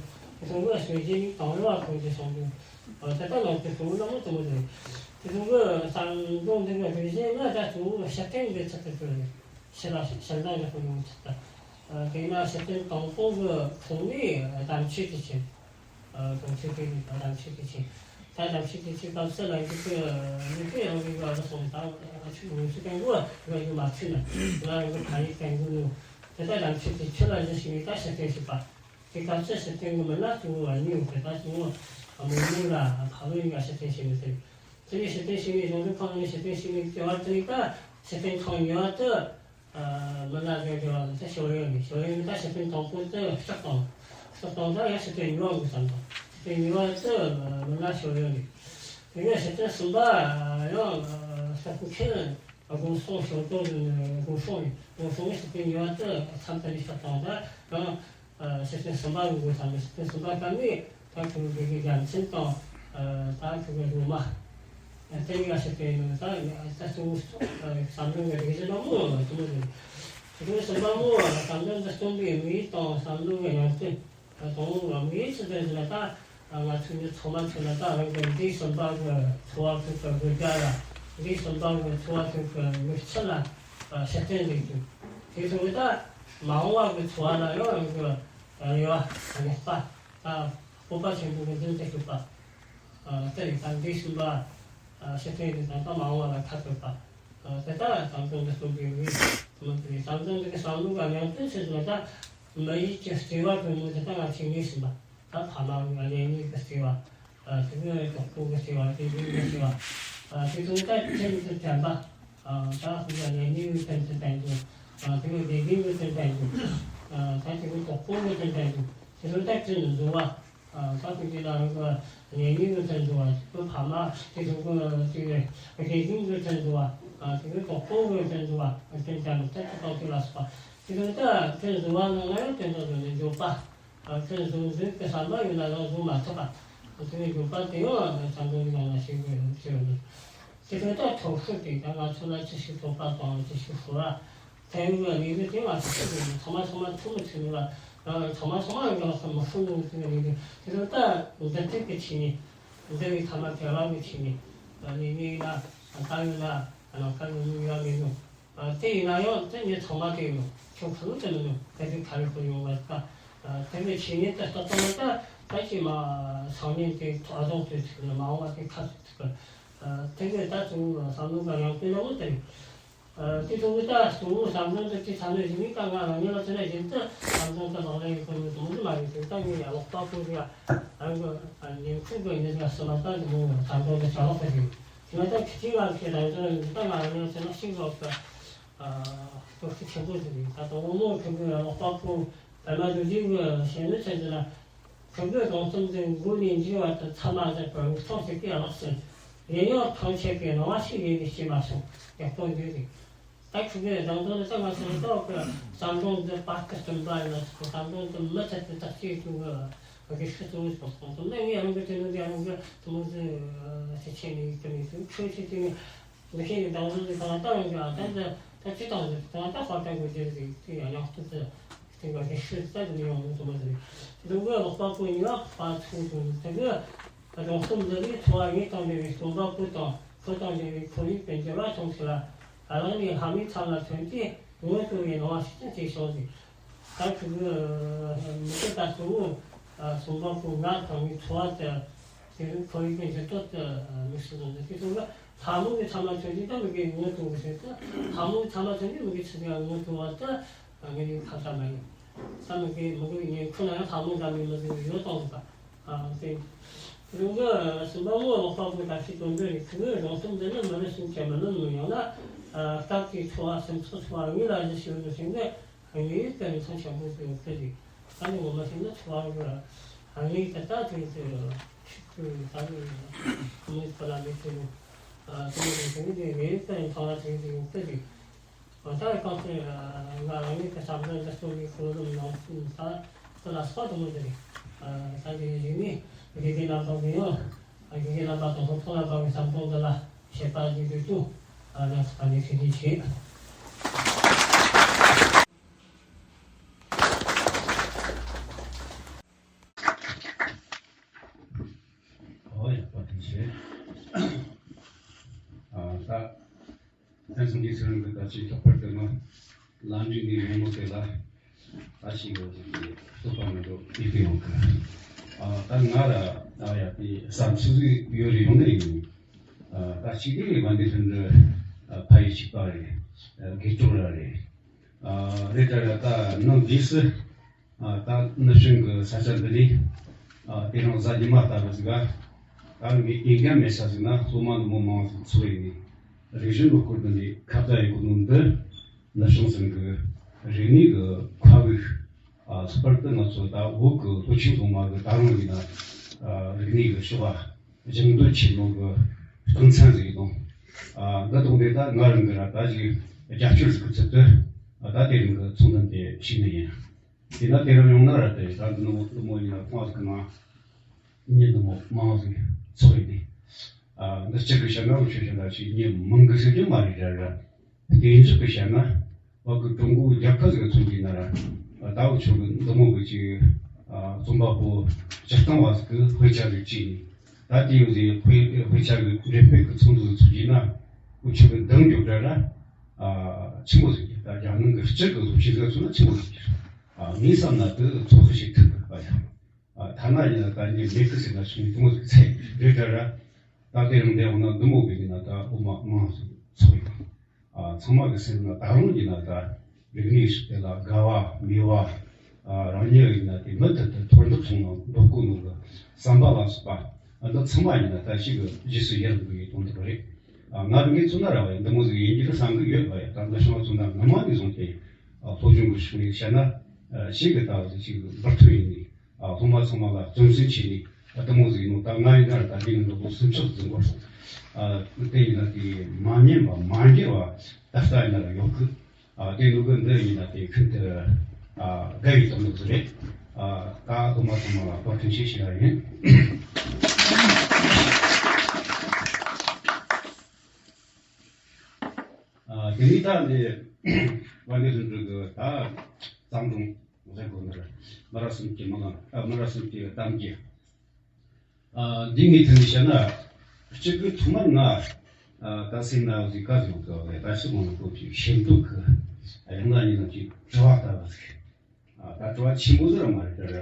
གོང་གི་ཟོས་རྗེས་ནི་དང་རེ་བ་གོང་ཁྱེད་སོང་གི་ད་ལྟ་ལོག་དེ་གཙོ་བོ་ལ་མོ་གཏོང་གི་རེད། དེ་གོང་གི་བསམ་འདུན་འདི་གི་རིགས་ཡིན་ན་ད་གཙོ་བོ་ཕྱིར་འཐེན་གི་ཚུལ་དུ་གྱུར་རེད། ཕྱི་ལ་ཕྱིར་འཐེན་གྱི་ཁོར་ཡུག་ཆགས་ད། དེས་ན་ཕྱིར་འཐེན་དང་པོ་གི་ཐོག་ནས་བདམས་ཕྱོགས་དེ་ཆེ། གྲོང་ཁྱེར་དེ་ནས་བདམས་ཕྱོགས་དེ་ཆེ། ད་བདམས་ཕྱོགས་དེ་ཆེ་སྐབས་སུ་ལ་འཇུག་གི་མི་དེ་རང་གི་བར་སོང་ད་ཆུ་ངོས་སུ་ཀན་གོ་ང་ཡོད་མ་ཚུད་ན་ང་རང་གི་ཕ་ཡུལ་ཀན་གོ་ནུ། དེ་ད་བདམས་ཕྱོགས་དེ་ཆུ་ལ་བཞི་ཞིག་ནས་ད་ཕྱིར་འཐེན་བྱེད་པ། དེ་སྐབས་སུ་ཕྱིར་འཐེན་གི་མི་ལ་གཙོ་བོ་བ་ཉིད་དེ་ད་གཙོ་བོ་མི་ཉིད་ལ་ཕ་ལོ་ཡིན་ལ་ཕྱིར་འཐེན་བྱེད་མི་ཐུབ། དེ་ནས་ཕྱིར་འཐེན་བྱས་ནས་གཞུང་ལུགས་ཁང་ནས་ཕྱིར་འཐེན་བྱས་ནས་ལྟེ་བ་དེ་ནས་ད་ཕྱིར་འཐེན་ཁང་ཉེ་བ་དུ། མི་སྣ་ལ་སྦྱོར་བ་དེ་ཞོར་ཡོད་ནས་ཞོར་ཡོད་ནས་ད་ཕྱིར་འཐེན་དང་པོ་དེ་སྐྲག་དང་། སྐྲག་དང་ད་ཡང་ཕྱིར་འཐེན་གཉིས་པ་དགོས་བསམ་དང་ཕྱིར་འཐེན་གཉིས་པ་དེ་མི་སྣ་ཞོར་ཡོད་ནས། དེ་ནས་ཕྱིར་འཐེན་གསུམ་པ་ཡང་སྐྲག་པོ་ཁྱེད་དགོན་སོང་ཞོར་དོ་དགོན་སོང་ནས་དགོན་སོང་ནས་ཕྱིར་འཐེན་གཉིས་པ་དེ་མཚམས་དེ་ནས་སྐྲག་དང་ད་ཡང་། ཕྱིར་འཐེན་གསུམ་པ་གི་དགོས་བསམ་ནས་ཕྱིར་འཐེན་གསུམ་པ་སྐབས་ནས་ད་ཁོ་རང་གི་རྒྱལ་མཚན་དང་ད་ཁོ་རང་རོ་མ། དེ་གཉིས་ལ་ཕྱིར་འཐེན་ནས་ད་ད་གཙོ་བོ་བསམ་བློ་གི་རིག་གཞི་ལ་མོ་གཙོ་བོ་རེད། ཕྱིར་འཐེན་གསུམ་པ་མོ་བསམ་བློ་འདི་སྟོན་པའི་དམིགས་ཡུལ་དང་བསམ་བློ་གི་ཡང་སྟེང་དང་དམིགས་ཡུལ་ཚུལ་དེ་ལ་ད་ང་ཚོ་ནི་ཚང་མ་ཚོ་ལ་ད་རང་གི་འདས་གསུམ་པ་གི་འཚོ་བ་ཁུལ་གྱི་དགོས་འདྲ་ལ་འདས་གསུམ་པ་གི་འཚོ་བ་ཁུལ་གྱི་དམིགས་ཚུལ་ལ་ཕྱིར་འཐེན་རེད་འདུག་དེ་ཚོ་གི་ད་མ་འོངས་པ་གི་འཚོ་བ་ལ་ཡང་རང་གི་རེ་བ་དང་ཡག་པ། ད་སྤོབས་པ་ཆེན་པོ་གི་འཛིན་དུ་བཅུག་པ། དེ་ཡི་ད་འདས་གསུམ་པ་ཕྱིར་འཐེན་གྱི་ད་ལྟ་མ་འོངས་པ་ལ་ཁ་གཏད་པ། དེ་ལྟར་བསམ་བློ་འདི་གསུམ་པའི་དངོས་དེ་བསམ་བློ་འདི་གི་བསམ་བློ་ག་ཡང་དོན་ཆེ་ཟེར་ན་ད་མི་ཡུལ་གྱི་བརྩེ་བ་གི་ངོས་དེ་ད་ང་ཚོས་ངེས་ཟིན་པ། ད་ཕ་མ་གི་གཉེན་ཉེ་གི་བརྩེ་བ། དེ་གི་གྲོགས་པོ་གི་བརྩེ་བ་དེ་གི་བརྩེ་བ། དེ་ཚོ་ད་ཁྱིམ་དུ་དྲན་པ། ད་ཁོ་གི་གཉེན་ཉེ་གི་དོན་དུ་དྲན་དགོས། དེ་གི་དགེ་རྒན་གི་དོན་དྲན་དགོས། ད་དེ་གི་གྲོགས་པོ་གི་དོན་དྲན་དགོས། དེ་ཚོ་ད་ཁྱིམ་དུ་འཛུལ་བ། ད་ཁོ་གི་ད་རང་གི་གཉེན་ཉེ་གི་དོན་འཛུལ་བ། ཁོ་ཕ་མ་དེ་ཚོ་གི་དེ་གི་དགེ་རྒན་གི་དོན་འཛུལ་བ། དེ་གི་གྲོགས་པོ་གི་དོན་འཛུལ་བ། དོན་དྲན་པ་ད་ཁོ་ཐོག་ཏུ་ལ་སོགས་པ། དེ་ཚོ་ད་དོན་འཛུལ་བ་ནང་ལ་ཡང་དོན་དུ་འཛུལ་ནས་འཇོག་པ། ཁྱོད་གཟུགས་གཟུགས་ཀྱི་བསམ་པ་ཡོད་ན་ཡང་གཟུགས་མ་ཐུབ་པ། དེ་ནས་འཇུག་པ་དེ་ཡང་བསམ་བློའི་ནང་ལ་ཞིག་ཡོད་ཅེས་ཡོད། དེ་ཚོ་ད་ཐོབ་ཤུགས་དེ་ད་ང་ཚོ་ལ་ཅི་ཞིག་ཐོབ་པ་དང་ཅི་ཞིག་ཤོར་བ། དེ་ཡོད་ལས་ཀྱི་དེ་ང་ཚོ་ཤེས་དགོས། ཚང་མ་ཚང་མ་ཐུབ་མི་ཐུབ་མི་ལ་ཚང་མ་ཚང་མ་ཡོད་ལ་ཚང་མ་ཤུགས་ནུས་ཐུབ་ནས་ལས་ཀྱི་དེ་ཚོ་ད་འདི་ཐུབ་ཀྱི་ཆེད་ནས་འདི་བའི་ཐ་མ་དེ་ལ་གི་ཆེད་ནས་ལས་ངེས་ཡིན་ན་ད་ཡོད་ན་ལམ་ཁ་ཡོད་ནི་ཡོད་མེད་ནོ། དེ་ཡིན་ན་ཡང་དེ་ངས་ཚང་མ་དེ་ཡིན་ནོ། ཁྱོད་ཁུ་ལུ་དེ་མིན་ནོ། དེ་དུས་ག་རེ་ཁུ་ཡོང་བ་ད། དེ་ནས་ཆེད་ཉིད་དུ་ལྟ་སྟངས་ལ་ད་ད་ཅི་མ་སང་ཉིན་དེ་ཐོག་རྫོང་དེ་ཚུགས་ན་མ་འོངས་པ་དེ་ཁ་ཚུགས་ཚུགས་པ། དེ་ནས་ད་གཙོ་བོ་བསམ་བློ་ག་ཡང་དེ་ལ་འོ་དེ་རེད། དེ་གཙོ་བོ་ད་གཙོ་བོ་བསམ་བློ་འདི་ཅི་ཚ་ནས་ཡིན་ནི་ད་ང་རང་ཉིད་ལ་དེ་ནས་ཡིན་ཏེ་བསམ་བློ་ད་ལག་ལེན་ཡིན་ཁུལ་ཡོད་དུ་མི་མ་རེད། དེ་ད་ངས་ཡ་ལོག་པ་ཁུལ་ཡ་རང་གི་ཉིན་ཁུལ་གི་ཉིན་ལ་སུ་མ་ད་ནི་མོ་བསམ་བློ་འདི་བྱ་ལོག་པ་ཞིག་ང་ད་ཁྱི་ཁྱི་ང་ཁྱི་རང་ཚོ་ད་ང་རང་ཚོ་ན་ཤིང་ལོག་གི་སྟོབས་ཤུགས་ཆེན་པོ་ཞིག་རེད། ད་དུང་དབང་མོ་ཁྱི་ཁྱི་ལ་ལོག་པ་ཁོ་བལ་མ་རྡོ་རྗེ་གི་ཞལ་ནུ་ཆེན་ཚོ་ལ། ཁོང་གི་སྒྲུང་རྩོམ་འདི་མགོ་ནས་མཇུག་བར་དུ་མཚམས་མ་ཟད་པར་མིག་མཐོང་ཞིག་གིས་རླག་ཟིན། ཡིན་ཡང་ཐང་ཆད་པའི་སྣང་བ་ཞིག་ཡེ་ནས་སྐྱེས་མ་སོང་། ཡག་པོ་འདུག་རེད། ད་ཁོང་གི་སྒྲུང་རྩོམ་འདི་ཚང་མ་ཚང་མ་ལྟོགས་ཀྱི་བསམ་སྒྲུང་འདི་པར་སྐུ་སྟོན་པ་ཡིན་ན་ཁོ་བསམ་སྒྲུང་འདི་མུ་མཐུད་དུ་དག་ཅིག་ཏུ་གི་གི་ཤུ་གཙོ་བོ་སོགས་སོང་དུ་ནི་ངས་རང་གི་དེ་ནི་འདི་རང་གི་དུ་མོ་ཟི་ཚེ་ཆེ་ནས་ཡིག་ཏུ་ནས་ཚུར་ཁྱོད་ཚེ་དེ་ནི། འདི་ཤེས་ནས་དང་ཟུང་གི་གང་ལྟར་ཡོང་གི་ཨ་ད་འདི་ད་ཅི་དང་ཟེར་གང་ལྟར་ཧོ་ཏ་གོ་ཅེར་ཟིག་དེ་ཡང་ཡང་སྟོད་དུ་དེ་འགའ་དེ་ཤུལ་ས་དུ་ནི་ཡོང་ནོ་དུ་མ་ཟེར། འདི་གི་ལོག་པ་པོ་ཉི་མ་པ་ཚུགས་དུ་དེ་གི་སྒྲུང་རྩོམ་འདི་ལས་འཚོ་བ་དངོས་དང་འབྲེལ་བའི་རྩོམ་པ་པོ་དང་ཁོ་དང་འབྲེལ་བའི་ཁོར་ཡུག་པའི་འགྱུར་བ་བྱུང་ཚུལ་ལ་རང་ནས་ལྷ་མིའི་མཚམས་ལ་ཐོན་ཏེ་ངོ་སྤྲོད་པའི་སྣང་བ་ཤུགས་ཆེན་ཞིག་བྱུང་ཟིག་ད་ཁོ་གི་མི་ཚེ་ད་གཙོ་བོ་སུམ་པ་ཁོ་ང་དང་ངའི་འཚོ་བ་དེ་དེ་རིང་ཁོར་ཡུག་གི་འགྱུར་ལྡོག་དེ་དམིགས་སུ་བཟུང་ནས་དེ་ཚོ་ལ་ལྷ་མོ་གི་ཚང་མ་ཐོན་རྗེས་ད་མི་གི་ངོ་ཐུང་གི་ཟེར་ཏེ་ལྷ་མོ་གི་ཚང་མ་ཐོན་རྗེས་མི་གི་ཚིག་ཡང་ངོ་ཐུང་བ་དེ་ངས་ཡིན་ཁ་ཚ་མ་ཡིན། ད་མི་གི་མི་གི་ངས་ཁོ་ན་ཡང་ལྷ་མོ་འདྲ་མི་མི་ཟེར་ཡོད་དང་ཟེར་ད། དེ་རིང་གི་སུམ་པ་མོ་ལོག་པ་པོ་ད་ཤི་དོན་འདི་རིགས་ཁོ་གི་རང་སེམས་འདི་ནི་མི་ལ་ཤིན་ཆེ་མི་ལ་ནུ་ཡང་ན་སྟབས་ཀྱི་འཚོ་བ་སེམས་ཚོགས་འཚོ་བ་དངོས་ལ་གཞི་ཞིག་ཡོད་ཟེར་ནས། དངོས་ཡོད་དུ་མཚོན་ཆེན་པོ་ཞིག་ཡོད་ཀྱི་རེད། ད་ནི་ངོ་མ་བྱས་ན་འཚོ་བ་གི་དངོས་ཡོད་དུ་ལྟ་དུས་སུ་ཤུགས་ཀྱིས་ད་ནི་ཁོ་མོའི་ཁོ་ལ་མི་ཚེ་ནི་དུ་མི་རེ་ཞིག་ནི་དངོས་ཡོད་དུ་མཚོན་ལ་དུས་སུ་ཡོད་ཀྱི་རེད། ད་རེས་གང་ཚེ་ང་རང་ཉིད་ཀྱི་བསམ་བློ་འདི་ཚོ་ནི་ཁོ་ལོ་ནང་ད་ཁོ་ལ་སོགས་དུ་མི་དེ་རེད། ད་དེ་རིང་ནི་དགེ་རྒན་རྣམ་པ་གི་ཡང་དགེ་རྒན་རྣམ་པ་དང་ཐོག་ཐོག་ལ་དགའ་བའི་བསམ་བློ་འདི་ལ་བྱེད་པ་ཡིན་དུས་དུ་ལ་ས་ནས་ཤེས་ཀྱི་བྱེད། ཨོ་ཡག་པོ་ཐུགས་རྗེ་ཆེ། ཨ་ད་ཕན་ཚུན་གྱི་ཚེ་རིང་གི་ད་ཅི་ལྷག་པར་དུ་ནི་ལམ་འདི་ནས་ཡོང་ནོ་དེ་ལ་ད་ཅི་ཡོད་ཀྱི་བསྟོད་པ་མེད་དོ་ཡིད་དུ་ཡོང་གི། ཨ་ད་ང་ལ་ཨ་ཡ་དེ་བསམ་ཚུལ་ཡོད་རེ་ཡོང་ནི་ཡིན། ཨ་ད་ཅི་དེ་རེད་བན་དེ་ལྷུན་གྲུབ་ཕ་ཡི་གཅིག་པ་རེད། དགེ་སྐྱོང་ར་རེད། ཨ་རེད་ད་ར་ད་ནང་རྗེས་སུ་ཨ་ད་ནུབ་བྱང་གི་ས་ཆ་འདི་ནས་ཨ་དེ་རིང་གཟའ་ཉི་མ་ལྟ་བུ་ཟིག་ག་ད་ངས་འོས་འགན་མེད་ས་ཟིག་ན་སློབ་མ་འདི་མོ་མང་ཟིག་ཚོགས་ཡིན་ནས་རིག་གཞུང་གི་སྐོར་འདི་ནས་ཁ་བརྡ་ཡི་གོ་ནོ་འདི་ནུབ་བྱང་ཟིག་གི་རིག་གནས་གི་མཁའ་དབུགས། ཨ་ལྷག་པར་དུ་ང་ཚོ་ད་བོད་གི་ལྷོ་ཆེན་སློབ་མ་གི་ད་རུང་ཡིན་ན་ཨ་རིག་གནས་གི་ཕྱོགས་ཨ་སྦྱང་འདོད་ཆེ་ནོ་གི་རྐང་ཚན་ཟིག་ཡིན་ནོ། ཨ་འདི་དང་དེ་ད་ང་རང་གི་ར་ད་ཅིག་རྒྱབ་སྐྱོར་ཟིག་གི་ཚུལ་དུ་ཨ་ད་དེ་རིང་གི་ཚོགས་འདུ་འདི་ཞུས་ནི་ཡིན། དེ་ན་དེ་རིང་ཡོང་ན་ར་དེ་ད་འདི་ནོ་འདི་མོ་ཡིན་ན་ཁོང་ཟིག་གི་ནང་མི་འདི་མོ་མང་ཟིག་ཚོགས་ཡིན་ནི། ཨ་འདི་གཅིག་གི་བཤད་ན་འུ་ཆོས་བཤད་ན་ཅིག་མི་མང་གི་ཟེར་རྒྱུ་མ་རེད་ར་ར། དེ་འཇོག་གི་བཤད་ན། བ་གི་ཀྲུང་གོའི་རྒྱལ་ཁབ་ཟིག་མཚོན་གྱི་ན་ར། ད་འུ་ཆོ་གི་འདི་མོ་གི་ཅིག་རྩོམ་པ་པོ་སྤྱིར་བཏང་བ་ཟིག་གི་དཔེ་ཆ་ཟིག་བྲིས་ནས། ད་དེ་ཡོད་ཟིག་དཔེ་དཔེ་ཆ་གི་འགྲེམས་སྤེལ་གི་ཚོགས་འདུ་ཟིག་ཚུགས་ཀྱི་ན། འུ་ཆོ་གི་འདང་རྒྱོབ་འདྲ་ར། ཆི་མོ་ཟིག་གི་ད་རྒྱ་ནང་གི་སྤྱི་གི་སློབ་ཆེན་ཟིག་མཚོན་ན་ཆི་མོ་ཟིག་གི། ངས་བསམ་ན་དེ་ཚོགས་ཤིག་ཐུབ་གི་པ་ཡ། ཐ་ན་ཡིན་ན་ད་ཉིད་མེད་གི་ཟེར་ན་ཆུང་ངུ་ཆུང་ངུ་ཟིག་ཚད་རེད་འདྲ་ར། ད་དེ་རིང་འདི་འོང་ན་འདི་མོ་གི་ཡིན་ན་ད་འོ་མ་མང་ཟིག་ཚོགས་ཡོད། ཨ་ཚང་མ་གི་སེམས་ན་ད་རུང་ཡིན་ན་ད་རིག་གནས་ཤིག་དེ་ལ་དགའ་བ་མོས་པ། ཨ་རང་ཉིད་ཡིན་ན་དེ་མུ་མཐུད་དུ་མཐོར་འདེགས་སོང་ན་འདོད་དགོས་ནོ་གི་བསམ་པ་ལ་སོགས་པ། ཨ་འདི་ཚང་མ་ཡིན་ན་ད་ཞིག་གི་རྗེས་སུ་ཡི་རང་དགོས་ཡི་དོན་དག་རེད། ཨ་ང་རང་གིས་མཚོན་ན་ར་བ་ཡིན་འདི་མོ་ཟིག་ཡིན་རྒྱུ་རེད་བསམ་གི་ཡོད་པ་ཡ། ད་འདི་བྱུང་བ་ཚོ་ན་ངོ་མ་ནས་བཟུང་སྟེ་ཨ་སློབ་སྦྱོང་གི་ཕྱོགས་ནས་བཤད་ན་ཨ་ཞིག་གི་ད་བ་ཟིག་ཞིག་གི་འབུར་ཐོན་ཡིན་ནི། ཨ་སློབ་མ་ཚང་མ་ལ་བརྩོན་སེམས་བྱས་ནས་ཨ་དེ་མོ་ཟིག་ཡིན་ནོ། ད་ང་ཡིན་ན་ད་འདི་ནི་ལོ་སུམ་ཅུ་ཟིན་གོ་སོང་། ཨ་དེ་ཡིན་ན་དེ་མ་ཉན་པ་མ་འགྱུར་བ་ད་ལྟ་ཡིན་ན་ཡོད་གི། ཨ་དེ་ནུ་གི་འདི་ཡིན་ན་དེ་ཁྱོད་དེ་ཨ་དགའ་ཡི་དོན་ནུ་ཟིག་རེད། ཨ་ད་སློབ་མ་ཚང་མ་ལ་བཀའ་དྲིན་ཆེ་ཞུ་ཡ་ཡིན། ཨ་དེ་ནི་ད་འདི་བན་དེ་ལྷུན་གྲུབ་གི་ད་བརྩམས་སྒྲུང་ཟེར་དགོས་ནི་རེད། མི་རབས་གསུམ་གྱི་མི་ལང་ཨ་མི་རབས་གསུམ་གྱི་གཏམ་རྒྱུད། ཨ་འདི་ངས་ཐོན་ནས་བཤད་ན། གཅིག་གི་ཐོག་མར་ང་ཨ་ད་སེམས་ན་འོ་ཟིག་ག་ཟིག་ཡོང་གི་བ་ལས་ད་ཕྱི་མང་ལ་གོ་ཅིག་ཤེས་འདུག་གི། ཨ་ཡང་ན་ཉིན་ནམ་ཅིག་དྲི་བ་ལྟ་བུ་ཟིག་ཨ་ད་དྲི་བ་ཆེན་པོ་ཟིག་ར་མ་རེད་ད་ར།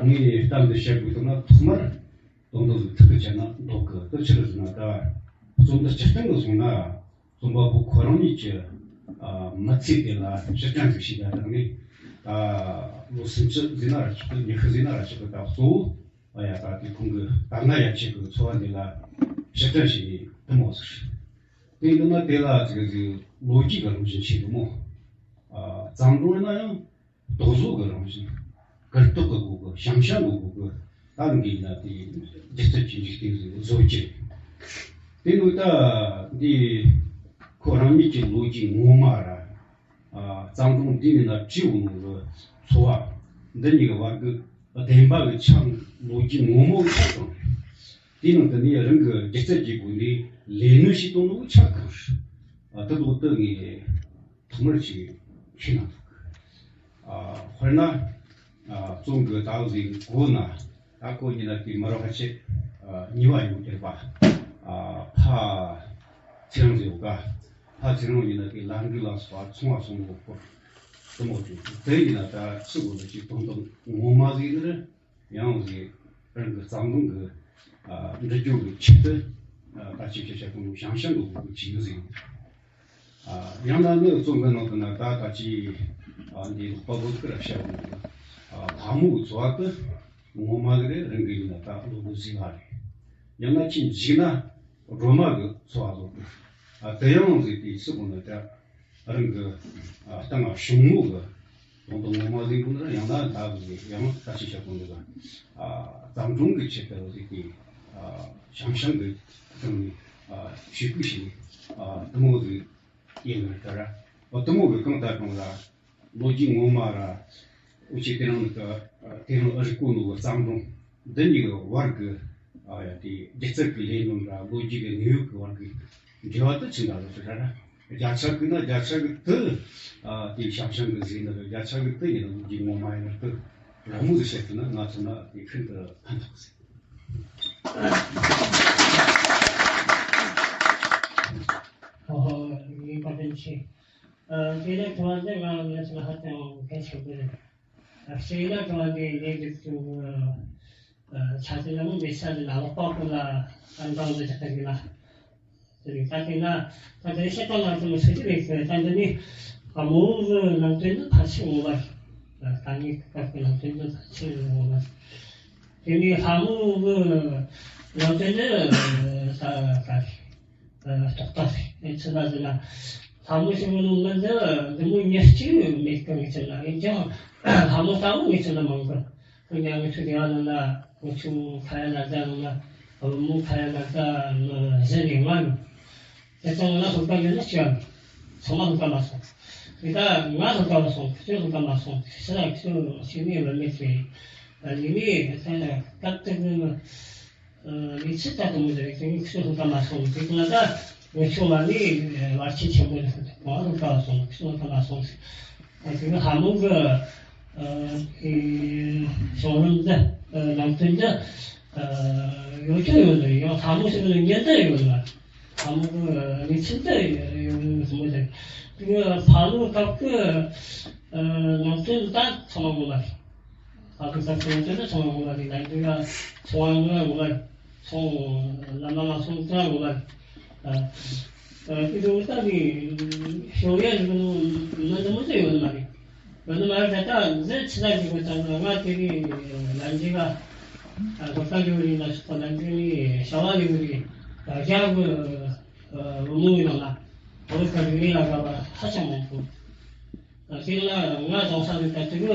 ངས་གཏམ་འདི་བཤད་དགོས་ཐུག་ན་ཐོག་མར་དོན་དག་ཟིག་ཐུག་གི་བྱས་ན་འདོད་གི། དེ་ཆི་རེད་ཟེར་ན་ད་རྩོམ་འདི་སྤྱིར་བཏང་གི་སོང་ན། རྩོམ་པ་པོ་ཁོ་རང་ཉིད་ཀྱི་ཨ་མི་ཚེ་དེ་ལ་སྤྱི་དྲན་ཟིག་བྱས་པ་དང་ནི། ཨ་ལོ་སུམ་ཅུ་ཟིན་ན་ར་ཆོག་གི། ཉི་ཤུ་ཟིན་ན་ར་ཆོག་གི། ད་གཙོ་བོ་ཨ་ཡ་ད་དེ་ཁོང་གི་ད་སྔ་ཡ་ཆེད་གི་འཚོ་བ་འདི་ལ་ ཕྱིར་དྲན་བྱས་ནས་དེ་མོ་ཟེར། དེ་འདི་ན་དེ་ལ་ཅིག་ཅིག་ལོ་རྒྱུས་ཀྱི་རང་བཞིན་ཆེ་གི་མོ། ཨ། བརྩམས་སྒྲུང་ཡིན་ན་ཡང་རྟོག་བཟོ་གི་རང་བཞིན། གར་སྟེགས་ཀྱི་སྒོ་གི་བྱང་བྱང་གི་སྒོ་གི་ད་འདི་ཡིན་ན་དེ་སྒྱུ་རྩལ་གྱི་འཇིག་རྟེན་ཟིག་བཟོ་རྒྱུ། དེ་ནི་ད་འདི་ཁོ་རང་ཉིད་ཀྱི་ལོ་རྒྱུས་ངོ་མ་ར། ཨ། བརྩམས་སྒྲུང་འདི་ཡིན་ན་བྲིས་འོང་ནོ་གི་འཚོ་བ། འདི་གཉིས་ཀྱི་བར་གྱི་བདེན་པ་གི་ཆ། ལོ་རྒྱུས་ངོ་མ་གི་ཆ་དང་། དེའི་ནང་དུ་ནི་རང་གི་སྒྱུ་རྩལ་གྱི་སྒོ་ནས་ལས་སྣོན་བྱེད་དོན་ནོ་གི་ཆ་གང་རེད། ཨ། དེ་ལོ་དེ་ངས་ཐོག་མར་ཅིག་ཤེས་ན་འདུག་ཨ། དཔེར་ན། ཨ། རྩོམ་གྱི་ད་གཟིགས་གོ་ན། ད་ཁོ་ཉིད་ན་དེ་མི་རབས་ཁ་ཆེ། ཨ། ཉེ་བ་ཡོང་གྱུར་པ། ཨ། ཕ་ཚེ་རིང་ཟེར་བ་ག་ཕ་ཚེ་རིང་ཉིད་ན་དེ་ལྷ་འབྲིད་ལ་སོགས་པ་ཚོང་བ་སོང་ནོ་སྐོར་དུ་མོ་བྱུང་། དེ་ཡིན་ན་ད་སུ་གོ་ལ་ཅིག་དོན་དམ་ངོ་མ་ཟིག་ནི་ཡང་ཟིག་རང་གི་བརྩམས་སྒྲུང་གི། ཨ། འབྲི་རྒྱུ་གི་ཆེད་དུ། ཨ། ད་ཅིག་ཅིག་བྱ་གོ་ནོ་བྱང་བྱང་གི་སྒོ་གི་བྲིས་ཡོད་ཟིག་ཨ། ཡང་ན་ནི་རྩོམ་གི་ནང་དུ་ན་ད་ད་ཅི། ཨ། འདི་ལོག་པ་བོད་སྐད་ར་བཤད་འོང་གི། ཨ། ལྷ་མོ་གི་འཚོ་བ་དེ་ངོ་མ་གི་རེད། རང་གི་ཡིན་ན་ད་ལོ་དགུ་ཟིག་ལ་རེད། ཡང་ན་ཅི་འཇིག་ན་སྒྲོལ་མ་གི་འཚོ་བ་ལོ་དགུ། ཨ། དེ་ཡང་ཟིག་དེ་སུ་གོ་ན་ད་རང་གི། ཨ། སྟེང་ང་གཞུང་ངོ་གི་དོན་དུ་ངོ་མ་ཟིག་གོ་ན་ཡང་ན་ད་གི་ཡང་ད་ཅི་བྱ་གོ་ནི་ག་ཨ། བརྩམས་སྒྲུང་གི་ཆེད་དུ་ཟིག་དེ། ཨ། བྱང་བྱང་གི་སྟེང་ནས། ཨ། ཞིབ་ཀུ་ཞིག་ཨ། དེ་མོ་ཟིག་ཡིན་ན་ད་ར། འོ། དེ་མོ་གི་གང་ལྟར་གང་ལ་ལོ་རྒྱུས་ངོ་མ་ར། འུ་ཅག་དེ་རིང་ནི་ད་དེ་རིང་ཨ་རི་གོ་ནོ་གི་བརྩམས་སྒྲུང་འདི་གཉིས་ཀྱི་བར་གྱི། ཨ། ཡ། དེ་སྒྱུ་རྩལ་གྱི་ལས་སྣོན་ར་ལོ་རྒྱུས་ཀྱི་དངོས་ཡོད་ཀྱི་བར་གྱི་འབྲེལ་བ་དེ་ཅི་འདྲ་ལོ་ཟེར་ར། བརྒྱ་ཆ་གི་ན་བརྒྱ་ཆ་གི་དེ། ཨ། དེ་བྱང་བྱང་གི་ཟིག་ནི་རེད། བརྒྱ་ཆ་གི་དེ་ཡིན་ན་ལོ་རྒྱུས་ངོ་མ་ཡིན་ན་དེ་ར་མོ་ཟིག་བཤད་ཐུབ་ན་ང་ཚོ་ན་དེ་ཤིན་ཏུ་ཕན་ཐོགས་ཟིག་ཨོ་ཧོ། ཡིན་པ་བདེན་ཆེ། ཨ། དེ་ནས་དྲི་བ་འདི་ང་ང་ཚོ་ལ་ཧ་ཅང་གལ་ཆེན་པོ་རེད། ཨ། གཅིག་ན་དྲི་བ་འདི་ངས་འདི་ཚོ། ཨ། ཆ་དེ་ལ་མི་མེད་ས་རེད་ལ། ལོག་པ་ཁོ་ལ་ཨ་འདང་འདི་ཆགས་ཀྱི་ན། དེ་རེད། ད་དེ་ན་ད་དེ་བཤད་སྟངས་ལ་ཚོ་མི་ཚོད་ཀྱི་རེད་ཟེར། ད་འདི་ནི་ལྷ་མོ་གི་ནང་དོན་ནི་ཕལ་ཆེར་ངོ་མ་རེད། ད་ངའི་སྐབས་ཀྱི་ནང་དོན་ནི་ཕལ་ཆེར་ངོ་མ་རེད། དེ་ནི་ལྷ་མོ་གི་ནང་དོན་ནི་ད་ད་རེད། ཨ། རྟོག་བཏགས་རེད། ཚུལ་ལ་ཟེར་ན། ལྷ་མོ་ཞིག་ནི་མི་འདི་འདི་མོ་ཉེར་གཅིག་མེད་ཀི་ངེས་ཅན་ལ། འོན་ཀྱང་ལྷ་མོ་ལྟ་བུ་ངེས་ཅན་ལ་མང་གི། འོན་ཀྱང་ངེད་ཚོའི་སྡེ་བ་ནང་ན་ངེད་ཚོའི་ཁ་ཡ་ལ་རྫ་ནང་ན་བུ་མོ་ཁ་ཡ་ལ་རྫ་མི་བཞི་ནས་ལྔ་ཡོད། དེ་ཚོ་ནང་ན་སློབ་གྲྭ་ཡོད་ན་གཅིག་ཡང་མེད། ཚང་མ་སློབ་གྲྭ་མ་སོང་། དེ་ད་ང་སློབ་གྲྭ་མ་སོང་། ཁྱོད་སློབ་གྲྭ་མ་སོང་། ཁྱོད་ཁྱོད་ཁྱོད་ནས་བུད་མེད་ཚོས་ལས་ནས་ད་སྐབས་དེ་གི། ཨ། ལས་ཚུལ་ལྟར་དུ་མོ་ཟེར་དེ་ནི་ཁྱོད་སློབ་གྲྭ་མ་སོང་། དེ་ན་ད་ངེད་ཚོ་ལ་ནི་བར་ཆད་ཆེན་པོ་རེད། ཁོང་སློབ་གྲྭ་སོང་། ཁྱོད་སློབ་གྲྭ་མ་སོང་ཟེར། ཨ། དེ་ནི་ལྷ་མོ་གི། ཨ། གཞུང་ལམ་འདི། ཨ། ནང་དོན་འདི། ཨ། ཡོད་ཀྱང་ཡོད་ནི་ཡང་ལྷ་མོ་ཞིག་ནི་ཉེན་བརྡ་ཡོད་ལ། ལྷ་མོ་གི་གནས་ཚུལ་འདི་ཡོད་ནི་མོ་ཟེར། དེ་ནི་ཕ་ལོ་སྐབས་ཀྱི། ཨ། ནང་དོན་ད་ཚང་མ་ངོ་མ་རེད། ད་ཁོ་ཚོ་ཚོང་དོན་ཚོང་ངོ་མ་རེད། ལན་འདི་ལ་ཚོང་བ་ངོ་མ་ཚོང་ལམ་ལ་ཚོང་ཙང་ངོ་མ་རེད། ཨ། ཨ། དེ་ཚོ་ད་ནི་ཤོག་ཡ་ཞིག་ནི་མི་འདི་མོ་ཚོ་ཡོད་ནི་མ་རེད། ཡོད་ནི་མ་རེད། ད་ད་འདི་ཕྱི་ལ་ཞིག་གོ་ཙང་ང་དེ་ནི་ལན་འདི་ལ། ཨ། སློབ་གྲྭ་ཡོད་རེད་ལ་སོགས་ལན་འདི་ནི་བྱ་བ་ཡོད་རེད། ད་རྒྱ་གི། ཨ། བུ་མོ་ཡིན་ན་བོད་ཀྱི་རིག་གནས་ལ་དགའ་བ་ཧ་ཅང་མང་པོ། དེ་ལ་ང་རྫོང་ས་རུ་ད་དུ་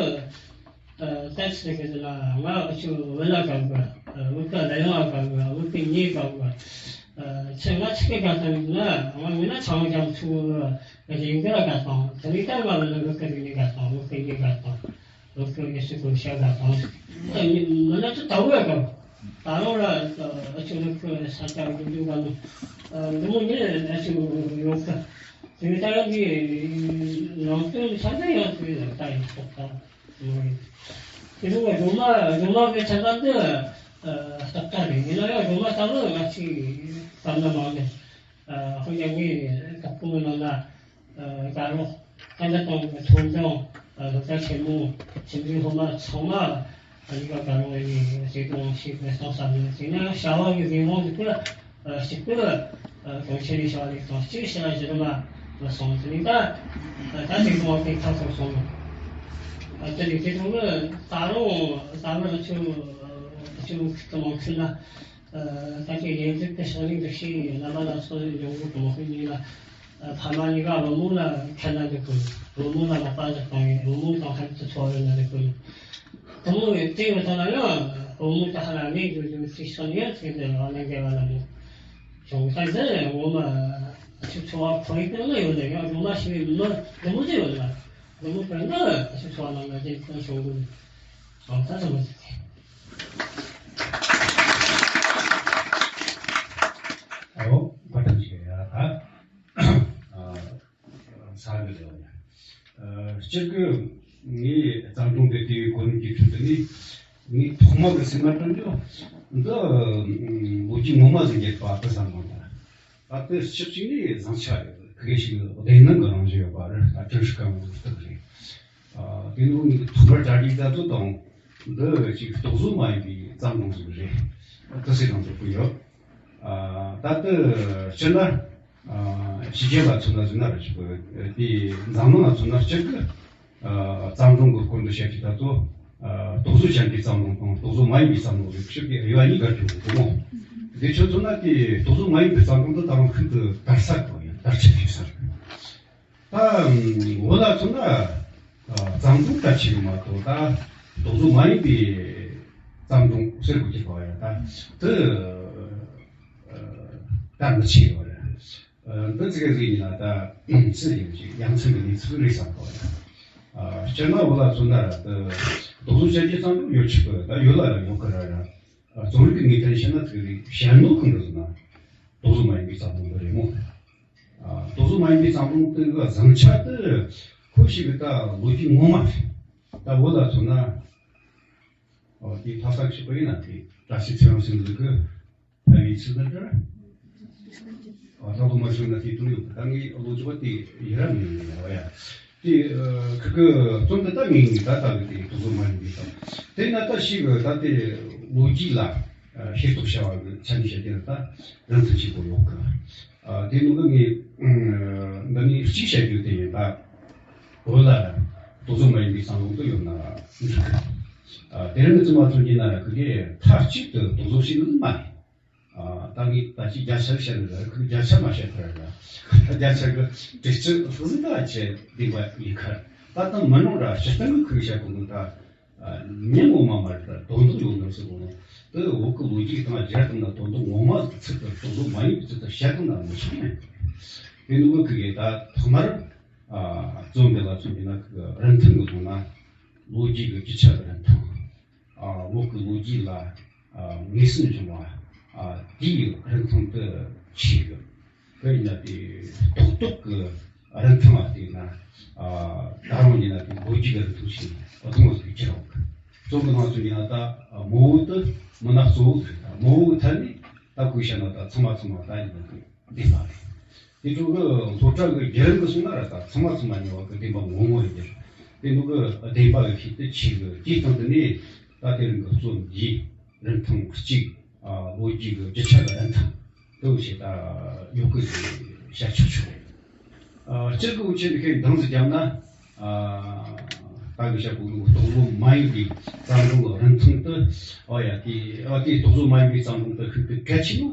ལྟ་ཚུལ་གྱི་ལ་ང་ཨ་ཆུ་བུ་ལ་དགའ་བ། བུ་ག་ལ་ཡོང་བ་དགའ་བ། བུ་ག་ཉེ་དགའ་བ། ཚེ་ང་ཚིག་གི་དགའ་དང་ན་ང་མི་ན་ཚང་ཀྱང་ཚུ་རིང་གི་ལ་དགའ་དང་། དེ་ནི་ད་ང་ལ་བུ་ག་རིག་གནས་དགའ་དང་། བུ་ག་ཉེ་དགའ་དང་། བུ་ག་ཉེ་དགའ་དང་། ལོ་ཁོ་ཡེ་ཤུ་ཁོ་ཤ་དགའ་དང་། ཨ་ནི་མི་ན་ཚོ་ད་བུ་ཡ་དགའ། ད་རུང་ལ་ཨ་ཆུ་ལོ་ཁོ་ས་ཆ་གི་འདུག་ག་ནི་འདི་མོ་ཉེ་ཨ་ཆུ་ཡོང་གི། དེ་ནི་ད་ཡང་འདི་ནང་དོན་ཆ་ཚང་ཡང་དེ་ལ་ལྟ་ཡིན་སོགས་དང་། དེ་ནི་སྒྲོལ་མ་སྒྲོལ་མ་གི་ཆ་ཚང་འདི་རྟག་ཏུ་རེད། ཡིན་ན་ཡང་སྒྲོལ་མ་ལྟ་བུ་ང་ཚོས་བསམ་ན་མང་ནས། ཨ། ཧོ་ཡ་ངའི་བདག་པོའི་ནང་ན། ཨ། དགའ་རོགས་ཁ་འདྲ་དང་ཐོན་ཀྱང་། ཨ། སློབ་གྲྭ་ཆེན་མོ་ཁྱིམ་རྒྱུད་སློབ་མ་ཚང་མ་ཨ་ནི་ག་དགའ་རོགས་ཡིན་ཟེར་དང་ཞིག་མེད་སོང་བསམ་ནས། དེ་ན་བྱ་བ་གི་རིན་གོང་གི་སྐོར་ཨ་གཅིག་པུ་ཨ་གང་ཆེ་རེ་བྱ་བ་ལས་དང་གཅིག་བྱ་བ་གཞི་རིམ་ལ་སོང་ཟེར་ནས། ད་ཨ་ད་དེ་གོང་དེ་ཁ་སོང་སོང་། ཨ་དེ་ལས་དེ་དང་གི་ད་རུང་ད་རུང་ཆུ་ཆུ་ཁུ་མང་ཁུ་ན། ད་ལྟའི་ཡིན་གཅིག་གི་ཤིང་ལེབ་འདི་ཤེས་ཡིན་རྣམ་པ་སྣ་ཚོགས་ལས་འབྱུང་གི་གོང་འཕེལ་ཡིན་ལ། ཕ་མ་གཉིས་ཀ་བུ་མོ་ལ་ཁས་ལེན་འདི་དགོས། བུ་མོ་ལ་ལག་པ་འདི་གཏོང་ཡིན། བུ་མོ་གང་ཐད་དུ་འཚོ་བའི་ལ་འདི་དགོས། བུ་མོ་ཡི་དེ་བས་ད་ལ་ཡང་བུ་མོ་ད་ཧ་ལ་མེད་འགྱུར་འགྱུར་ཚིག་སོང་ཡང་ཚིག་འདི་རང་ལ་འགལ་བ་ལ་མོ། བྱུང་ས་འདི་ངོ་མ་ཨ་ཆུ་འཚོ་བ་ཁོར་ཡུག་ལ་ཡོད་ལ་ཡང་སྒྲོལ་མ་ཞིག་ཡིན་མི་བུ་མོ་ཟེར་ཡོད་ལ། བུ་མོ་དཔེར་ན་ཨ་ཆུ་འཚོ་བ་ནང་ལ་འདི་ཁོ་བྱུང་དགོས། ཨང་ད་ཚང་མ་ཟེར་ཏེ། ཨོ་བཀའ་དྲིན་ཆེ་ཡ་ད། ས་གི་ལེའོ་ཡ། སྤྱིར་གི་ངའི་བརྩམས་སྒྲུང་དེ་དེའི་གོ་རིམ་གྱི་ཁྲོད་དུ་ནི་ངས་ཐོག་མ་གི་སེམས་ལ་དྲན་རྒྱུ་འདི་ལོ་རྒྱུས་ངོ་མ་ཟིག་རྒྱབ་པ་དེ་བསམ་མྱོང་ད། ད་དེ་ཕྱོགས་གཅིག་ནས་བཟང་ཆ་རེད། ཁི་གེ་ཞིག་བདེན་གནང་གི་རང་བཞིན་ཡོད་པ་རེད། ད་དྲན་ཤེས་གང་མང་ཞིག་རེད། དེ་ནི་ཐོག་མར་གྲ་སྒྲིག་ད་ཚོད་དང་འདི་ཅིག་རྟོག་བཟོ་མ་ཡིན་པའི་བརྩམས་སྒྲུང་ཟིག་རེད། དེ་སྲིད་དང་འགྲོ་གི་ཡོད། ད་ལྟ་སྤྱིར་ན་ཕྱི་རྒྱལ་ལ་མཚོན་ན་ཟིན་ན་རེ་ཞིག་དེ་འཛམ་གླིང་ལ་མཚོན་ན་སྤྱིར་གི་བརྩམས་སྒྲུང་གི་སྐོར་འདི་བཤད་ཀྱི་ད་ཚོ་རྟོག་བཟོ་ཅན་གྱི་བརྩམས་སྒྲུང་དང་རྟོག་བཟོ་མ་ཡིན་པའི་བརྩམས་སྒྲུང་རེ་ཞིག་གི་དབྱེ་བ་གཉིས་ཀར་གྱུར་འདུག་མོ། དེ་ཁྱོད་མཚོན་ན་དེ་རྟོག་བཟོ་མ་ཡིན་པའི་བརྩམས་སྒྲུང་འདི་ད་རུང་ཤིན་ཏུ་དར་ས་དང་ཡང་དར་ཆ་ཐེབས་ས་རེད། ད་བོད་ལ་མཚོན་ན་བརྩམས་སྒྲུང་ལྟ་ཆེ་གི་མ་གཏོགས་ད་རྟོག་བཟོ་མ་ཡིན་པའི་བརྩམས་སྒྲུང་ཟེར་དགོས་ཀྱི་པ་ཡ་ད་དེ་ད་མི་ཆེ་བ་རེད། འདི་ཚིག་གི་ཡིན་ན་ད་ཚིག་ཡིན་ཅིག་ཡང་ཚིག་གི་གནས་ཚུལ་རེད་བསམ་པ་ཡ། སྤྱིར་ན་བོད་ལ་མཚོན་ན་ད་རྟོག་བཟོ་བྱ་རྒྱུ་བརྩམས་སྒྲུང་ཡོད་ཆོག་གི་ད་ཡོད་ལ་ར་ཡོད་གི་ར་ར། རྩོམ་རིག་གི་ངོས་ཐད་བཤད་ན་ཚིག་རིག་བཤད་ནོ་ཁོང་གི་ཟེར་ན་རྟོག་བཟོ་མ་ཡིན་པའི་བརྩམས་སྒྲུང་འདི་རེད་མོ། རྟོག་བཟོ་མ་ཡིན་པའི་བརྩམས་སྒྲུང་དེ་གི་བཟང་ཆ་དེ་ཁོ་ཞིག་གི་ད་ལོ་རྒྱུས་ངོ་མ་རེད། ད་བོད་ལ་མཚོན་ན་དེ་ལྷ་ས་གི་ཞིག་པ་ཡིན་ན་དེ་བཀྲ་ཤིས་ཚེ་རིང་ཟེར་འདུག་གི་ཕ་བའི་ཚུལ་ན་འདྲ། ད་ལོ་མ་བྱུང་ན་དེ་དུང་ཡོད་ད་ངའི་ལོ་རྒྱུས་པ་དེ་ཡི་ར་མི་ཡོང་ཡ་བ་ཡ། དེ་ཁི་གི་རྩོམ་དེ་ད་ངའི་ངའི་ད་ལྟ་གི་དེ་རྟོག་བཟོ་མ་ཡིན་པའི་ད་དེ་ན་ད་ཞིག་གི་ད་དེ་ལོ་རྒྱུས་ལ་ཤེས་རྟོགས་བྱ་བ་གི་ཆ་ནས་བཤད་དེ་ན་ད་རིན་ཐང་ཆེན་པོ་ཡོད་གི། དེ་ནང་གི་ངས་འདི་ནས་གཅིག་བཤད་རྒྱུ་དེ་ཡིན་ད། བོད་ལ་རྟོག་བཟོ་མ་ཡིན་པའི་བརྩམས་སྒྲུང་དུ་ཡོད་ན་འགྲིག་གི། དེ་རིང་གི་བཙུན་མ་ཚོ་གཉིས་ན་ཁི་གེ་མཐའ་གཅིག་ཏུ་རྟོག་བཟོ་བྱས་ནི་མ་རེད། ད་ངས་ད་ཅི་བརྒྱ་ཆ་བཤད་ནི་རེད་ཁི་བརྒྱ་ཆ་མ་བཤད་ཁར་ར། བརྒྱ་ཆ་གི་དྲུག་ཅུ་ཧུ་ཟིན་ད་ཆེ་བདེན་པ་ཡིན་ཁར། ད་ད་མི་ནོར་ར་སྤྱིར་བཏང་གི་ཁི་བཤད་གོ་ནི་ད། ཉིན་ངོ་མ་མ་རེད་དོན་དག་ཡོད་ནོ་ཟེར་གོ་ནོ། དེ་བོད་ཀྱི་ལོ་རྒྱུས་སྟེང་བརྒྱ་དང་ན་དོན་དག་ངོ་མ་ཚིག་ཏུ་རྟོག་བཟོ་མ་ཡིན་པའི་ཚིག་ཏུ་བཤད་གོ་ན་མི་ཆོག་ནས། དེ་ནི་བོད་ཀྱི་ད་ཐོག་མར་རྩོམ་འདི་ལ་མཚོན་པའི་ན་རིན་ཐང་གི་ཐོག་ན་ལོ་རྒྱུས་ཀྱི་རྒྱུ་ཆ་གི་རིན་ཐང་། བོད་ཀྱི་ལོ་རྒྱུས་ལ་ངེས་སེམས་འབྱུང་བ་དེའི་རིན་ཐང་དུ་ཆེ་གི། དཔེར་ན་དེ་རྟོགས་རྟོགས་ཀྱི་རིན་ཐང་ལ་བལྟས་ན། ད་རུང་ཡིན་ན་དེ་ལོ་རྒྱུས་ཀྱི་རིན་ཐང་ཞིག་ཨ་ཐུང་བ་ཟིག་གྱུར་ཡོང་གི། རྩོམ་གྱི་ནང་དུ་ཡིན་ན་ད་མོ་བོ་དེ་མི་སྣ་གཙོ་བོ་ཟིག་རེད། ད་མོ་བོ་གི་ཐད་ནས་ད་གོ་བཤད་ན་ད་ཚང་མ་ཚང་མ་ད་ཡིན་ན་དེ་བདེན་པ་རེད། དེ་འཕྲོ་གི་སློབ་གྲྭ་གི་བརྒྱུད་རིམ་གི་སོང་ན་ར་ད་ཚང་མ་ཚང་མ་ཉོ་བ་གི་བདེན་པ་ངོ་མ་རེད། དེ་འཕྲོ་གི་བདེན་པ་གི་ཤིག་ཏུ་ཆེ་གི་དེའི་སྟེང་དུ་ནས་ད་དེ་རིང་གི་རྩོམ་འདིའི་རིན་ཐང་གཅིག་ལོ་རྒྱུས་ཀྱི་རྒྱུ་ཆ་གི་རིན་ཐང་དུ་ཞེ་ད་ཡོད་གི་ཞེས་བཤད་ཆོག་ཆོག་རེད། སྤྱིར་གི་འུ་ཆོས་འདི་ཁའི་འདང་ཟིག་བརྒྱབ་ན། ད་གི་ཞབས་པོ་གི་རྟོག་བཟོ་མ་ཡིན་པའི་བརྩམས་སྒྲུང་གི་རིན་ཐང་དུ། ཨ་ཡ་དེ་ཨ་དེ་རྟོག་བཟོ་མ་ཡིན་པའི་བརྩམས་སྒྲུང་དུ་ཤིན་ཏུ་གལ་ཆེ་ནོ།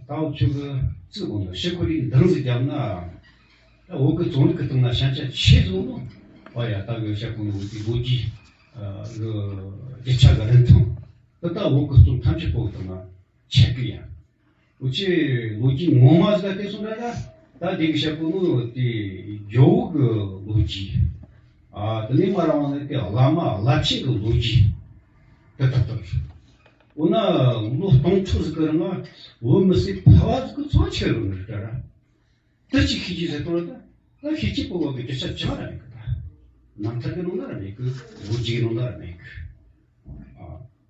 ད་འུ་ཆོས་གི་ཚིག་གོང་དུ་ཕྱི་ཁོ་རིག་འདང་ཟིག་བརྒྱབ་ན། ད་བོད་གི་རྩོམ་རིག་གི་སྟེང་ན་ཞན་ཆ་ཆེ་ཟིག་ནོ། ཨ་ཡ་ད་གི་ཞབས་པོ་གི་ལོ་རྒྱུས་ལོ་རྒྱུས་གི་རྒྱུ་ཆ་གི་རིན་ཐང་དུ་ད་བོད་གི་རྩོམ་ཐམས་ཅད་པོ་གི་སྟེང་ན་ཆེ་གི་ཡ། འུ་ཆོས་ལོ་རྒྱུས་ངོ་མ་ཟིག་ལ་བལྟས་སོང་ད་ད་ད་དེ་གི་ཞབས་པོ་ནི་དེ་རྒྱ་བོད་གི་ལོ་རྒྱུས། ཨ་དེ་ནས་མ་རང་བ་ནི་དེ་བླ་མ་བླ་ཆེན་གི་ལོ་རྒྱུས་དེ་ད་ལྟ་རེད། འོ་ན་ལོ་སྟོང་ཕྲག་ཟིག་གི་རིང་ལ་བོད་མི་སེར་ཕལ་བ་ཟིག་གི་འཚོ་བ་ཆི་རུ་ནི་རེད་ད་ར། དེ་ཅིག་ཤེས་ཀྱི་ཟེར་དོ་ད་ད་ཤེས་ཀྱི་པོ་བ་གི་རྒྱུ་ཆ་ཅང་ར་མེད་གི་ད། རྣམ་ཐར་གི་ནང་ན་ར་མེད་གི། ལོ་རྒྱུས་གི་ནང་ན་ར་མེད་གི།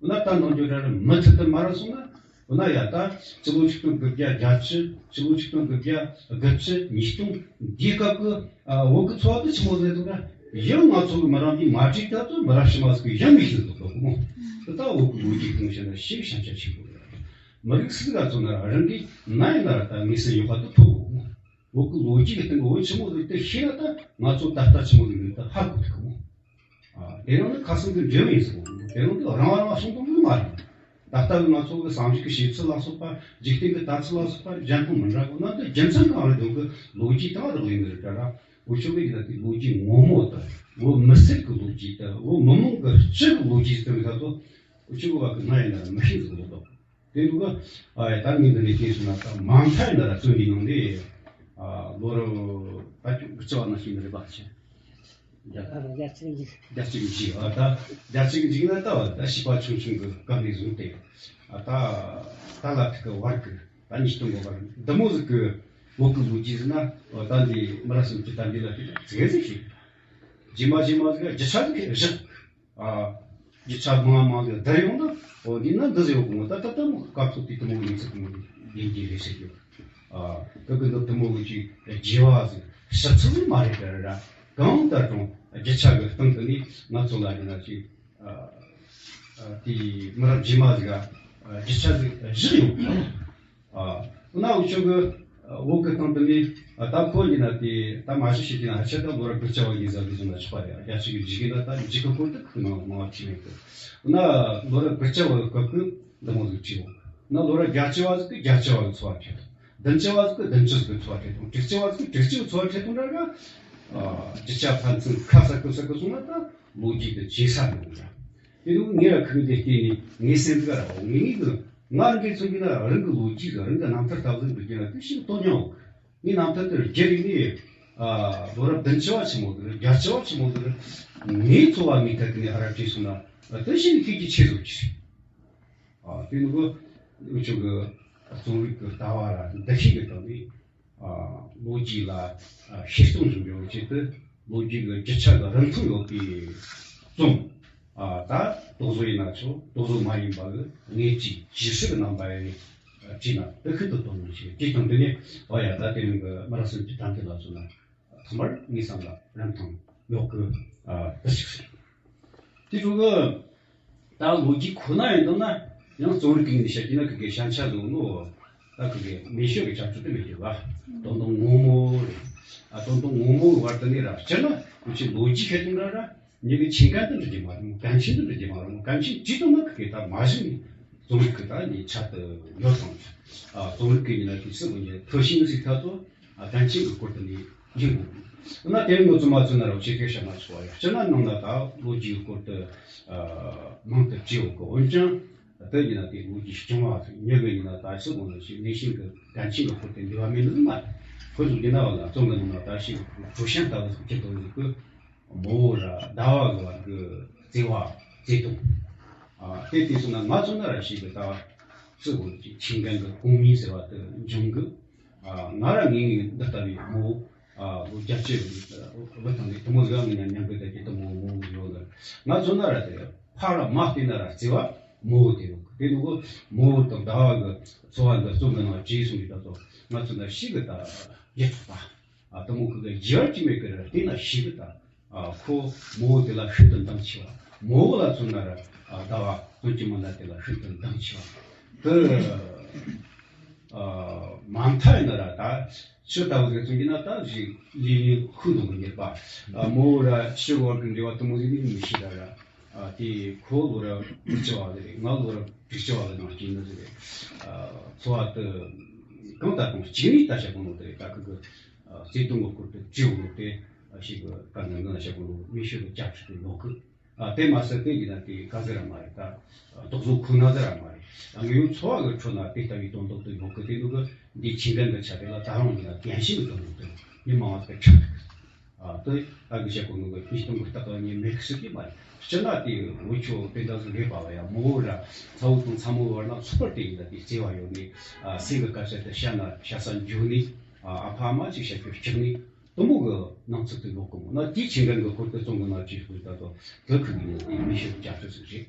ཨ། ན་ད་ནང་འཇོག་ར་ར་མུ་མཐུད་དུ་མ་ར་སོང་ན། འོ་ན་ཡ་ད་སྤྱི་ལོ་ཆིག་སྟོང་དགུ་བརྒྱ་བརྒྱད་ཅུ། སྤྱི་ལོ་ཆིག་སྟོང་དགུ་བརྒྱ་དགུ་བཅུ། ཉིས་སྟོང་འདིའི་སྐབས་ཀྱི་ཨ་བོད་ཀྱི་འཚོ་བ་དེ་ཆི་མོ་ཟིག་རེད་འདུག་ན། ཡང་ང་ཚོ་གི་མི་རང་གིས་མ་བྲིས་ད་དུ་མི་རབས་ཕྱི་མ་ཟིག་གིས་ཡང་མི་ཤེས་འདུག་གོ་མོ། དེ་ད་བོད་ཀྱི་ལོ་རྒྱུས་སྟེང་བཤད་ན་ཞིག་ཞན་ཆ་ཆེན་པོ་རེད། མི་རིགས་སུ་ཟིག་ག་མཚོན་ན་རང་གིས་ན་ཡིན་ན་ར་ད་ངེས་སེམས་ཡོད་པ་དེ་ཐོབ་གོ་མོ། བོད་ཀྱི་ལོ་རྒྱུས་ཀྱི་སྟེང་གི་བོད་ཆི་མོ་ཟིག་དེ་ཤེས་ན་ད་ང་ཚོ་ད་ལྟ་ཆི་མོ་ཟིག་ཡིན་ད་ཧ་གོ་ཐུབ་གི་མོ། ཨ། དེ་རིང་ནི་ཁ་སང་གི་འབྲེལ་ཡོད་ཡིན་ཟེར་གོ། དེ་རིང་འདི་རང་བ་རང་བ་གསུང་དོན་ནི་མ་རེད། ད་ལྟ་ང་ཚོ་གི་བསམ་གཞིག་གི་བྱེད་ཚུལ་ལ་སོགས་པ། འཇིག་རྟེན་གི་ལྟ་ཚུལ་ལ་སོགས་པ་གཞན་དང་མི་འདྲ་གི་ན། འདི་རྒྱུ་མཚན་གང་རེད་འདུག་གི། ལོ་རྒྱུས་དང་རག་ལས་ནི་རེད་དྲ་ར། འུ་ཆོ་གི་ཡིན་ན་དེ་ལོ་རྒྱུས་ངོ་མ་དང་། འོ་མི་སེར་གི་ལོ་རྒྱུས་དང་། འོ་མི་མང་གི་སྤྱི་གི་ལོ་རྒྱུས་དེ་ད་ཚོ་འུ་ཆོ་གི་བ་གི་ན་ཡིན་ན་མི་ཤེས་ཟིག་ལོ་དང་། དེ་འདུག་ག་ཨ་ཡ། ད་ངས་འདི་ནས་བལྟས་སོང་ན། ད་མ་མཐའ་ཡིན་ན་ར་བཙོན་པའི་ནང་ནས། ཨ་ལོ་རབས་ད་ཅུང་གི་བཅུ་བ་ནང་བཞིན་རེད་པ་ཆེ། རྒྱ་ཨ་རྒྱ་ཆེ་གི་འཇིག་རྒྱ་ཆེ་གི་འཇིག་ཨ་ད་རྒྱ་ཆེ་གི་འཇིག་ན་ད་བ་ད་བྱིས་པ་ཆུང་ཆུང་གི་སྐབས་ནས་བཟུང་སྟེ། ཨ་ད་ད་ལ་ཐུག་གི་བར་གི་ད་ཉིས་སྟོང་གི་བར་འདི་མོ་ཟིག་གི་བོད་གི་ལོ་རྒྱུས་ཟིན་ན། ཨ་ད་འདི་མི་རབས་གསུམ་གྱི་ད་འདི་ལ་ཐུག་ཙེ་ཟིག་ཞིག་རྗེས་མ་རྗེས་མ་ཟིག་རྒྱུ་ཆ་ཟིག་བཞག་ཨ། རྒྱུ་ཆ་མང་མང་ལ་བསྡུར་ཡོང་ན། འོ་འདི་ན་འདི་ཟེར་ཡོང་གི་མོ། ད་ད་ལྟ་མོ་སྐབས་སུ་དེ་དུ་མོ་ཡིན་ཚུལ་གི་མོ་ཡིན་གྱི་རེད་ཟེར་རྒྱུ། ཨ་ད་གི་འདི་དུ་མོ་གི་ཅིག་རྒྱས་པ་ཟིག་ཞིབ་ཚགས་ཟིག་མ་རེད་དྲ་ར། གང་ལྟར་ཀྱང་རྒྱུ་ཆ་གི་སྟེང་དུ་ནི་ང་ཚོ་ལ་ཡིན་ན་ཅིག་ཨ་ཨ་དེ་མི་རབས་རྗེས་མ་ཟིག་ག་རྒྱུ་ཆ་ཟིག་བཞག་ཡོང་གི། ཨ། འོ་ན་འུ་ཆོ་གི་ཨ་བོད་གི་སྟེང་དུ་ནི། ཨ་ད་ཁོ་ཡིན་ན་དེ་ད་མ་གཞི་ཞིག་ཡིན་ན་ཕལ་ཆེར་ད་ལོ་རབས་དགུ་བཅུ་བ་ཡིན་ཟེར་བཟུང་ན་ཆོག་པ་རེད། རྒྱ་ཆེ་གི་འཇིག་གི་ན་ད་འཇིག་གི་སྐོར་དུ་ཁོ་ནང་མང་བ་བྲིས་མེད་གི། འོ་ན་ལོ་རབས་དགུ་བཅུ་བ་གི་སྐབས་ཀྱི་འདི་མོ་ཟིག་བྲིས་འོང་། འོ་ན་ལོ་རབས་བརྒྱད་ཅུ་བ་ཟིག་གི་བརྒྱད་ཅུ་བ་གི་འཚོ་བ་བྲིས་འདུག་བདུན་ཅུ་བ་ཟིག་གི་བདུན་ཅུ་ཟིག་གི་འཚོ་བ་བྲིས་འདུག་དྲུག་ཅུ་བ་ཟིག་གི་དྲུག་ཅུ་གི་འཚོ་བ་བྲིས་འདུག་འདྲ་ག་ཨ་རྒྱུ་ཆ་ཕན་ཚུན་ཁ་གསལ་གི་གསལ་གི་སོང་ན་ད་ལོ་རྒྱུས་དེ་ཇེ་གསལ་འགྲོ་གི་འདྲ། དེ་ནི་ངས་ལ་ཁུག་དེ་བལྟས་ནས་ངའི་སེམས་ཀ་ར་འོ་ངེས་ངེས་གི། ང་རང་གིས་མཚོན་གྱི་ན་རང་གི་ལོ་རྒྱུས་གི་རང་གི་རྣམ་ཐར་ལྟ་བུ་འདུག་རྒྱུ་ན་དེ་ཞིག་དོ་སྙིང་འོ། ངའི་རྣམ་ཐར་དེར་རྒྱ་རིག་ནས་ཨ་ལོ་རབས་བདུན་ཅུ་བ་ཆི་མོ་དེར། བརྒྱད་ཅུ་བ་ཆི་མོ་དེར་ངའི་འཚོ་བ་ངའི་ཐད་ཀྱི་ནས་ཨ་ར་བྲིས་སོང་ན་དེ་ཞིག་ནི་ཁྱེད་ཀྱི་ཆེད་བཟོ་གྱི་རེད། ཨ་དེ་ནི་གོ་འུ་ཆོ་གི་རྩོམ་རིག་གི་ལྟ་བ་ར་འདུ་ཤེས་ཀྱི་སྟེང་ནས། ཨ་ལོ་རྒྱུས་ལ་ཨ་ཤེས་རྟོགས་འབྱུང་བའི་ཆེད་དུ་ལོ་རྒྱུས་ཀྱི་རྒྱུ་ཆ་གི་རིན་ཐང་ཡོད་པའི་རྩོམ། ཨ་ད་དོགས་བཟོ་ཡིན་ན་ཆོག་དོགས་བཟོ་མ་ཡིན་པ་གི་དངོས་ཀྱི་ཇི་སྲིད་རྣམ་པ་ཡིན་བྲིས་ན་དེ་ཤིན་ཏུ་དོན་སྙིང་ཆེ། དེ་དང་དེ་ནས་ཨ་ཡ་ད་དེ་རིང་གི་མི་རབས་གསུམ་གྱི་དམ་དེ་ལ་མཚོན་ན་ཐོག་མར་ངའི་བསམ་ལ་རིན་ཐང་ཡོད་གི་ཨ་དེ་ཞིག་རེད། དེ་འཕྲོ་གི་ད་ལོ་རྒྱུས་ཁོ་ན་ཡིན་དང་ན་ཡང་རྩོམ་རིག་གི་ངོས་ནས་བཤད་ཀྱི་ན་ཁི་གེ་ཤན་ཆ་ལོ་ནོ། ད་ཁི་གེ་མེ་ཤོད་ཀྱི་ཆབ་ཆུ་དེ་མེད་རྒྱུ་བ། དོན་དུ་ངོ་མོ་རེད། ཨ་དོན་དུ་ངོ་མོ་བར་དུ་ནི་ར་སྤྱིར་ན་ཁྱོད་ཀྱི་ལོ་རྒྱུས་ཁེ་དུང་ར་ར་མྱི་གི་ཆིང་ཀན་དུ་འགྲོ་རྒྱུ་མ་རེད་མོ། གན་ཆིན་དུ་འགྲོ་རྒྱུ་མ་རེད་མོ། གན་ཆིན་བྲིས་དང་ན་ཁི་གེ་ད་མ་གཞི་ནས་རྩོམ་རིག་གི་ད་ནི་ཆ་དུ་ཡོད་དང་། ཨ་རྩོམ་རིག་གི་ནི་ན་དུས་སུ་འོན་ཀྱང་ཐོ་ཤིང་ཟིག་ཐ་ཚོ། ཨ་གན་ཆིན་གྱི་སྐོར་དུ་ནི་ཡིན་དགོས། འོ་ན་དེ་རིང་ངོ་ཚོ་མ་ཚོ་ན་ར་བྱེད་ཐེ་ཤ་མ་ཆོག་པ་ཡ། སྤྱིར་ན་ནང་ན་ད་ལོ་རྒྱུས་སྐོར་དུ་ཨ་མང་དུ་བྲིས་ཡོད་གི། འོན་ཀྱང་དེ་ཡིན་ན་དེ་ལོ་རྒྱུས་རྐྱང་བ་ཉེ་གི་ཡིན་ན་ད་སུ་དགོངས་ལ་ཞིག་ནས་ཤིང་གི་གན་ཆིན་གྱི་སྐོར་དུ་འདི་བ་མེད་ནི་མ་རེད། ཁོ་ཚོ་འདི་ན་བ་ལ་རྩོམ་གི་ནང་ན་ད་ཤིང་གི་གྲོ་ཤན་ལྟ་བུ་ཟིག་ཁྱེར་དོ་ཡོད་གི། མོ་ར་ཟླ་བ་གི་བར་གི་བརྩེ་བ་བརྩེ་དུང་། ཨ་དེ་དུས་སུ་ན་ང་ཚོ་ན་ར་ཞིག་གི་ད་སུ་དགོངས་ཀྱི་ཆིང་ཀན་གྱི་གོང་མིང་ཟེར་བ་དུ་འབྱུང་གི། ཨ་ང་ར་ངེས་ངེས་འདི་ལྟ་བུའི་མོ། ཨ་ལོ་བརྒྱད་ཅུ་བུ་དང་ནི་དུ་མོ་ཟིག་ངེས་ཉམས་ཉམས་གི་ད་ཀྱི་དུ་མོ་མོ་ཡོད་ལ། ང་ཚོ་ན་ར་དེ་ཕ་ར་མ་བལྟས་ན་ར་བརྩེ་བ་མོ་དེ་ཡོད་གི། དེ་ནི་གོ་མོ་དང་ཟླ་བ་གི་འཚོ་བ་འདི་རྩོམ་གི་ནང་བྲིས་སོང་གི། ད་ཚོ་ང་ཚོ་ན་ཞིག་གི་ད་ཡིད་ཐོག་པ། ཨ་དུ་མོ་ཁུ་གི་རྒྱལ་བ་ཅི་མེད་གི་ར་དེ་ན་ཞིག་གི་ད། ཨ་ཁོ་མོ་བོ་དེ་ལ་ཤིན་ཏུ་འདང་ཆེ་བ། མོ་བོ་ལ་མཚོན་ན་ར་ཨ་ཟླ་བ་སྟོན་གྱི་མི་སྣ་དེ་ལ་ཤིན་ཏུ་འདང་ཆེ་བ། དེ་ཨ་མ་མཐའ་ཡིན་ན་ར་ད་ཕྱི་ལྟ་བུ་ཟེར་མཚོན་གྱི་ན་ད་ཞིག་ལི་ལི་ཧུ་དང་གི་ཉེར་པ། ཨ་མོ་བོ་ར་ཕྱི་བར་གྱི་འབྲེལ་བ་དུ་མོ་ཟིག་ནི་མི་ཤེས་ར་ར། ཨ་དེ་ཁོ་ལོ་ར་དགུ་བཅུ་བ་ཟིག་རེད། ང་ལོ་ར་དྲུག་ཅུ་བ་ལ་ནང་སྐྱེས་ནི་ཟིག་རེད། ཨ་འཚོ་བ་དུ་གང་ལྟར་དང་གཅིག་ནི་ད་བྱ་གོ་ནོ་དེ་རེད། ད་ཁུ་གི་བརྩེ་དུང་གི་སྐོར་དུ་བྲིས་ཡོད་དེ་ཞིག་གི་ག་ནང་ན་བྱ་གོ་ནོ་མི་ཤོད་དུ་བཅའ་ཁྲིད་དུ་ཡོད་གི། ཨ་དེ་མ་ཟད་དེ་ཡིན་ན་དེ་ག་ཟེར་ར་མ་རེད། ད་རྡོག་བཟོ་ཁོ་ན་ཟེར་ར་མ་རེད། ཨ་ངའི་འཚོ་བ་གི་ཁྲོད་ན་དེ་ལྟ་བུའི་དོན་དག་དུ་ཡོད་གི། དེ་ནི་གི་འདི་ཆིང་ཀན་གི་ཆ་དེ་ལ་ད་རུང་ཡིན་ན་རྒན་ཤིང་གི་དོན་དག་དུ་མི་མང་བ་ཟིག་ཁྲིད་འདུག་ཨ་དེ་ད་གི་བྱ་གོ་ནོ་གི་ཉིས་སྟོང་གི་སྟག་ལ་ཉེ་མེད་གི་སྲིད་ཀྱི་མ་རེད། སྤྱིར་ན་དེ་འུ་ཆོ་དེ་འདྲ་ཟིག་རེད་པ་བ་ཡ། མོ་བོ་ར་ཚ་བོ་དང་ཚ་མོ་བར་ན་ཚོགས་པར་དེ་ཡིན་ན་དེ་བརྩེ་བ་ཡོད་ནི། ཨ་སེམས་ཀྱི་སྐད་ཆ་དེ་བཤད་ན་བཤད་ས་འཇུག་ནི། ཨ་ཨ་ཕ་ཨ་མ་ཅིག་བཤད་རྒྱུ་སྐྲག་ནི། དུ་མོ་གི་སྣང་ཚུལ་དུ་ཡོད་གི་མོ། ན་དེའི་ཆིང་ཀན་གི་སྐོར་དུ་རྩོམ་གི་ན་ཅིག་ཧུར་ད་དོ་དེ་ཁུ་གི་ནི་དེ་མི་ཤེས་རྒྱ་ཆེ་ཟིག་རེད།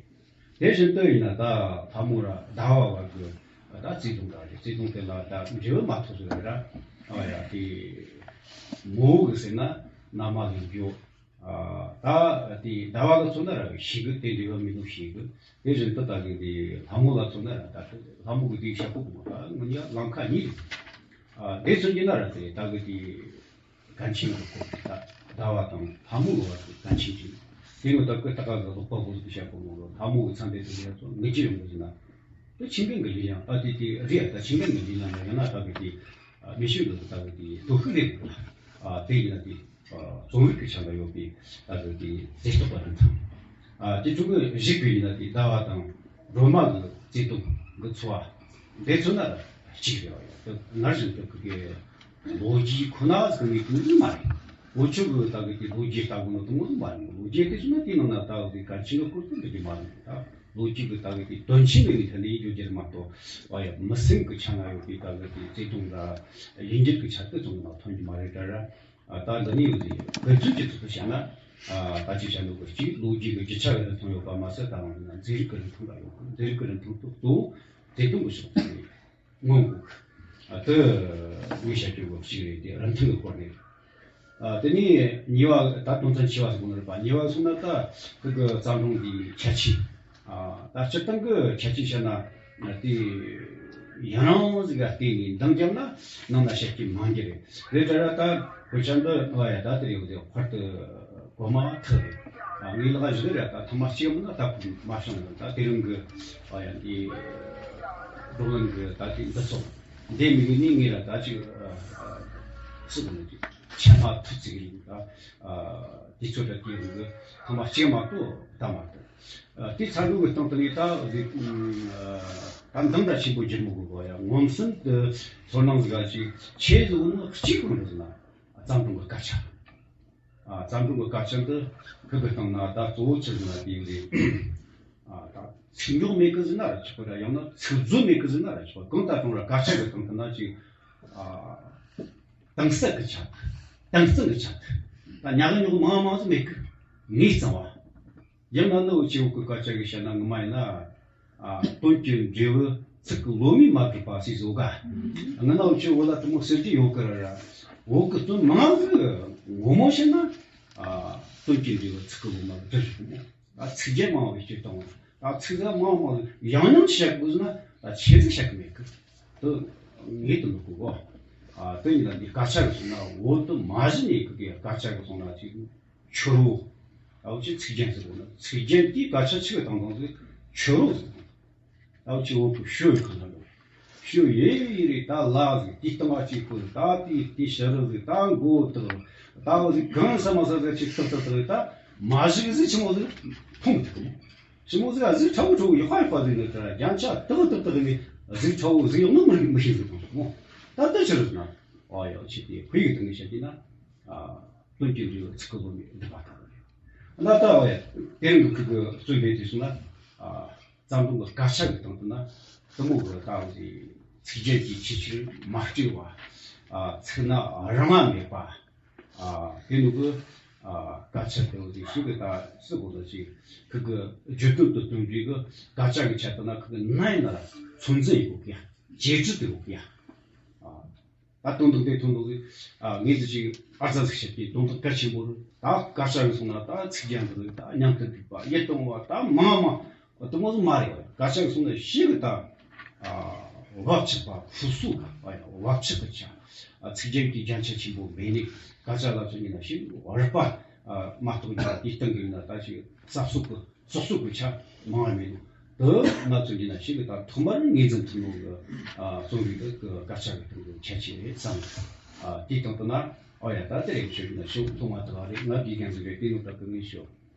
དེ་བཞིན་དུ་ཡིན་ན་ད་ལྷ་མོ་ར་ཟླ་བ་བར་གི་ད་བརྩེ་དུང་འདྲ་རེད། བརྩེ་དུང་དེ་ལ་ད་འབྲས་བུ་མ་ཐོབ་ཟེར་ར། ཨ་ཡ་དེ་མོ་གི་ཟེར་ན་མནའ་མ་ལེན་རྒྱུ། ཨ་ད་དེ་ཟླ་བ་ལ་མཚོན་ན་ར་ཤིག་གི་དེ་འབྲས་བུ་མི་འདུག་ཤིག་གི། དེ་བཞིན་དུ་ད་གི་དེ་ལྷ་མོ་ལ་མཚོན་ན་ར་ད་ལྷ་མོ་གི་དེ་ཞབས་པོ་གི་མོ་ད་ངུ་ཡ་ལང་ཁ་གཉིས་རེད། ཨ་དེ་མཚོན་གྱི་ན་ར་དེ་ད་གི་དེ། གན་ཆིང་གི་སྐོར་དེ་ད་ཟླ་བ་དང་ལྷ་མོ་གི་བར་གྱི་གན་ཆིང་ཅིག་དེ་ནི་ད་སྐུ་ད་ག་གི་ལོག་པ་བོ་ཟིག་བཤད་གོ་ནོ་ལོ། ལྷ་མོ་གི་མཚན་དེ་དེ་ཡ་ཚོ་ངེས་ཀྱི་ཡོང་གི་ཟིན་ན། ཆིང་གེན་གི་ལི་ཡང་ད་དེ་དེ་རེད། ད་ཆིང་གེན་གི་ལི་ཡང་ཡང་ན་ད་གི་དེ་མི་ཤུགས་འདུག་ད་གི་དེ་དོ་ཤུགས་རེད། ཨ་དེ་ཡིན་ན་དེ་རྩོམ་རིག་གི་ཆ་ལ་ཡོད་པའི་ད་གི་དེ་མཛེས་སྡུག་པ་རིན་ཐང་། ཨ་དེ་ཕྲུ་གུ་གཞིག་པའི་ཡིན་ན་དེ་ཟླ་བ་དང་སྒྲོལ་མ་གི་མཛེས་སྡུག་གི་འཚོ་བ་འདི་ཚོ་ན་གཅིག་རེད་བ། ཡ་དེ་སྔར་བཞིན་དུ་གི་ལོ་རྒྱུས་ཁོ་ན་ཟིག་གི་ངོས་ནས་མ་རེད། འུ་ཆོ་གི་ད་གི་དེ་ལོ་རྒྱུས་ལྟ་བུ་ནི་དེ་མོ་ཟིག་མ་རེད། ལོ་རྒྱུས་དེ་ཚོ་ན་དེ་ནང་ན་ད་གི་གལ་ཆེན་གི་སྐོར་དེ་འདྲ་གི་མ་རེད། ད་ལོ་རྒྱུས་གི་ད་གི་དེ་དོན་ཆེན་གི་ངོས་ཐད་ནས་ཡིན་རྒྱུ་རྒྱུ་མ་གཏོགས། ཨ་ཡ་མི་སེམས་གི་ཆ་ན་ཡོད་པའི་ད་གི་དེ་བརྩེ་དུང་ར་ཡིད་འགྱུར་གི་ཆ་དེ་ཚོ་ནང་ཐོན་རྒྱུ་མ་རེད་ད་ར། ཨ་ད་འདི་ནས་ཡོད་དེ་དགོས་ཚུལ་གྱི་ཚུལ་དུ་བཤད་ན། ཨ་ད་ཅི་བཤད་འདུག་གི་གཅིག་ལོ་རྒྱུས་གི་རྒྱུ་ཆ་གི་རིན་ཐང་ཡོད་པ་མ་ཟད། ད་རང་ན་མཛེས་རིག་གི་རིན་ཐང་ལ་ཡོད་གི། མཛེས་རིག་གི་རིན་ཐང་དེ་གཙོ་བོ་བརྩེ་དུང་གི་ཕྱོགས་དེ་རེད། སྔོན་འགོག་ཨ་དེ་ངས་བཤད་རྒྱུ་གི་གཅིག་རེད། དེ་རིན་ཐང་གི་སྐོར་ནས། ཨ་དེ་ནས་གཉིས་པ་ད་དོན་ཚན་བཞི་པ་ཟེར་གོ་ནི་རེད་པ། གཉིས་པ་སོང་ན་ད་ཁོ་གི་བརྩམས་སྒྲུང་འདིའི་ཁྱད་ཆོས། ཨ་ད་སྤྱིར་བཏང་གི་ཁྱད་ཆོས་བཤད་ན་དེ་ཡུན་རིང་ཟིག་ག་བལྟས་ནས་འདང་བརྒྱབ་ན་ནང་ན་བཤད་རྒྱུ་མང་རྒྱུ་རེད། རེད་ད་ར། ད་དཔེ་ཆ་འདི་ཨ་ཡ་ད་དེ་རེད། དེ་ཕར་དུ་གོ་མ་ཐག་རེད། ཨ་ངའི་ལག་བཞག་ར་ད་ཐེངས་མ་གཅིག་མིན་ན་ད་མ་བྱུང་། ད་དེ་རིང་གི་ཨ་ཡ་འདི་བགྲོ་གླེང་གི་ད་དེ་འདི་ཚོ་འདི་མི་གི་ནི་ངས་ར་ད་ཅིག་སུ་གི་ནི་ཅིག་ཆད་མ་ཐུབ་ཚིག་ཡིན། ད་དུས་ཚོད་ད་དེ་རིང་གི་ཐེངས་མ་གཅིག་མ་གཏོགས་ད་མ་གཏོགས། ཨ་དེ་ཚ་འགུལ་གྱི་སྟེང་དུ་ངས་ད་ད་འདང་ད་ཆེན་པོ་བརྒྱབ་མི་དགོས་གོ། ཡ་མངོན་སུམ་དུ་ཚོར་སྣང་ཟིག་ག་ཅིག་ཆེ་ཟིག་ནི་གཅིག་གང་རེད་ཟེར་ན། བརྩམས་སྒྲུང་གི་དཀར་ཆག་ཨ་བརྩམས་སྒྲུང་གི་དཀར་ཆག་འདི་ཁོ་གི་སྟེང་ན་ད་གཙོ་བོ་ཆི་ཟེར་ན་དེ་ཡིན་རེད། ཨ་ད་ཚིག་འཇོག་མེད་གི་ཟེར་ན་ར་ཆོག་གི་ར། ཡང་ན་ཚིག་མཛོད་མེད་གི་ཟེར་ན་ར་ཆོག་གི། གང་ལྟར་ཀྱང་ར་དཀར་ཆག་གི་སྟེང་དུ་ན་ཅིག་ཨ་དྭངས་གསལ་གི་ཆ་དེ། དྭངས་གཙང་གི་ཆ་དེ། ད་ཉག་ཉོག་མང་མང་ཟིག་མེད་གི། ངེས་གཙང་བ། ཡང་ན་ནི་འུ་ཆོ་གི་སྐད་ཆ་གི་བཤད་ན་ངོ་མ་ཡིན་ན། ཨ་དོན་གྱི་འབྲས་བུ་ཚིག་གི་ལོ་མས་མ་གྲུབ་པ་ཟེར་བཟོ་ག་ངི་ན་འུ་ཆོ་བོད་ལ་དེ་མོ་ཟེར་གྱི་ཡོད་གི་ར་ར། བོད་གི་དོན་མང་ཟིག་ངོ་མ་བཤད་ན། ཨ་དོན་གྱི་འབྲས་བུ་ཚིག་གི་ལོ་མ་གྲུབ་ཟེར་གི་མོ། ད་ཚིག་རྒྱན་མང་བའི་སྤྱིར་བཏང་བ། ད་ཚིག་རྒྱན་མང་མང་ཡང་ཡང་བཤད་དགོས་ཟེར་ན་ད་ཆེ་ཟིག་བཤད་གི་མེད་གི། དེ་ངེས་དུ་འདུག་གོ། ཨ་དེ་ཡིན་ན་འདི་སྐད་ཆ་གི་སོང་ན་བོད་དུ་མ་གཞི་ནས་གི་སྐད་ཆ་གི་སོང་ན་ཅིག་ཆོ་རོ། ཨ་འུ་ཆོས་ཚིག་རྒྱན་ཟེར་གོ་ན། ཚིག་རྒྱན་དེའི་སྐད་ཆ་ཆི་གི་དང་དང་ཟིག་ཆོ་རོ་ཟེར། ཨ་འུ་ཆོས་བོད་གི་ཤོ་ཡི་གང་ན་ལོ། ཤོ་ཡི་ཡི་རེད། ད་ལ་ཟིག་དེའི་སྟེང་ང་ཅིག་བཀོད། ད་དེའི་དེའི་ཕྱི་རུ་ཟིག་ད་མགོ་བཏགས། ད་འུ་ཟིག་གང་ས་མ་ས་ཟིག་ཅིག་བཏགས་བཏགས་བཏགས། ད་མ་གཞི་གི་ཟིག་ཆི་མོ་ཟིག་མཐོང་མི་ཐུབ་གི་མོ། ཆི་མོ་ཟིག་ག་ཟིག་ཁྲ་བོ་ཁྲ་བོ་ཡག་པ་ཡག་པ་ཟིག་ནི་ད་རྒྱན་ཆ་ཏག་ཏག་ཏག་ནི་ཟིག་ཁྲ་བོ་ཟིག་ཡོང་ནི་མི་རིག་མི་ཤེས་ཟིག་མཐོང་མོ། ད་ལྟ་ཕྱི་རུ་ན་ཨ་ཡོ་ཆི་དེ་ཕུ་ཡི་དང་ནི་བཤད་ཀྱི་ན། ཨ་དོན་གྱི་འབྲས་བུ་ཚིག་གི་ལོ་མས་འགྲུབ་པ་དང་། ལ་ད་བས་དེ་རིང་གི་ཁུ་གི་རྩོད་པའི་དུས་སུ་ན། ཨ་བརྩམས་སྒྲུང་གི་དཀར་ཆག་གི་སྟེང་དུ་ན་དེ་མོ་གི་ད་འོ་དེ་ཚིག་རྒྱན་གྱི་ཆེ་ཆེར་མ་སྤྲོས་པ། ཨ་ཚིག་ན་རང་དབང་མེད་པ། ཨ་དེ་ནི་གི་ཨ་དཀར་ཆག་དེ་འོ་དེ་ཞིག་གི་ད་སུ་གོ་ད་ཅིག་ཁུ་གི་བརྗོད་དོན་དུ་སྟོན་པའི་གི་དཀར་ཆག་གི་ཆ་དུ་ན་ཁུ་གི་ན་ཡིན་ན་ཚོད་འཛིན་ཡོད་གི་ཡ། བྱེད་སྒྲུབ་དེ་ཡོད་གི་ཡ། ཨ། ད་དོན་དག་དེ་དོན་དག་ཨ་ངེས་ཟིག་ཅིག་ཨར་ཙ་ཟིག་བཤད་ཀྱི་དོན་དག་གལ་ཆེན་པོ་རེད། ད་སྐད་ཆ་གི་སོང་ན་ད་ཚིག་རྒྱན་དུ་ད་མཉམ་དུ་འདུས་པ་ཡིད་དུ་འོང་བ་ད་མང་མང་དུ་མོ་ཟིག་མ་རེད་བ། སྐད་ཆ་གི་སོང་ན་ཞིག་གི་ད་ཨ་བབ་ཆགས་པ་ཁུ་སུ་ག་བ་ཡ་བབ་ཆགས་གི་ཆ། ཨ་ཚིག་རྒྱན་གྱི་རྒྱན་ཆ་ཆེན་པོ་མེད་ནི་སྐད་ཆ་ལ་ཚོད་ཉིན་ན་ཞིག་བར་པ་ཨ་མ་གཏོགས་ཀྱི་དེ་སྟེང་གི་ཡིན་ན་ད་ཅིག་གསར་གསོ་གི་སོག་སོག་གི་ཆ་མང་བ་མེད་ནོ། དེ་ང་ཚོ་འདི་ན་ཞིག་གི་ད་ཐོག་མར་ངོས་འཛིན་ཐུབ་ནོ་གི་ཨ་རྩོམ་རིག་གི་སྐད་ཆ་གི་སྟེང་གི་ཁྱད་ཆོས་རེད་བསམ། ཨ་དེའི་སྟེང་དུ་ན་ཨོ་ཡ་ད་དེ་རེད་ཤོད་ན་ཤོད་མཐོང་མ་ཐུབ་པ་རེད། ང་དགེ་རྒན་ཟིག་རེད། དེ་ནོ་ད་གི་ངས་ཤོད།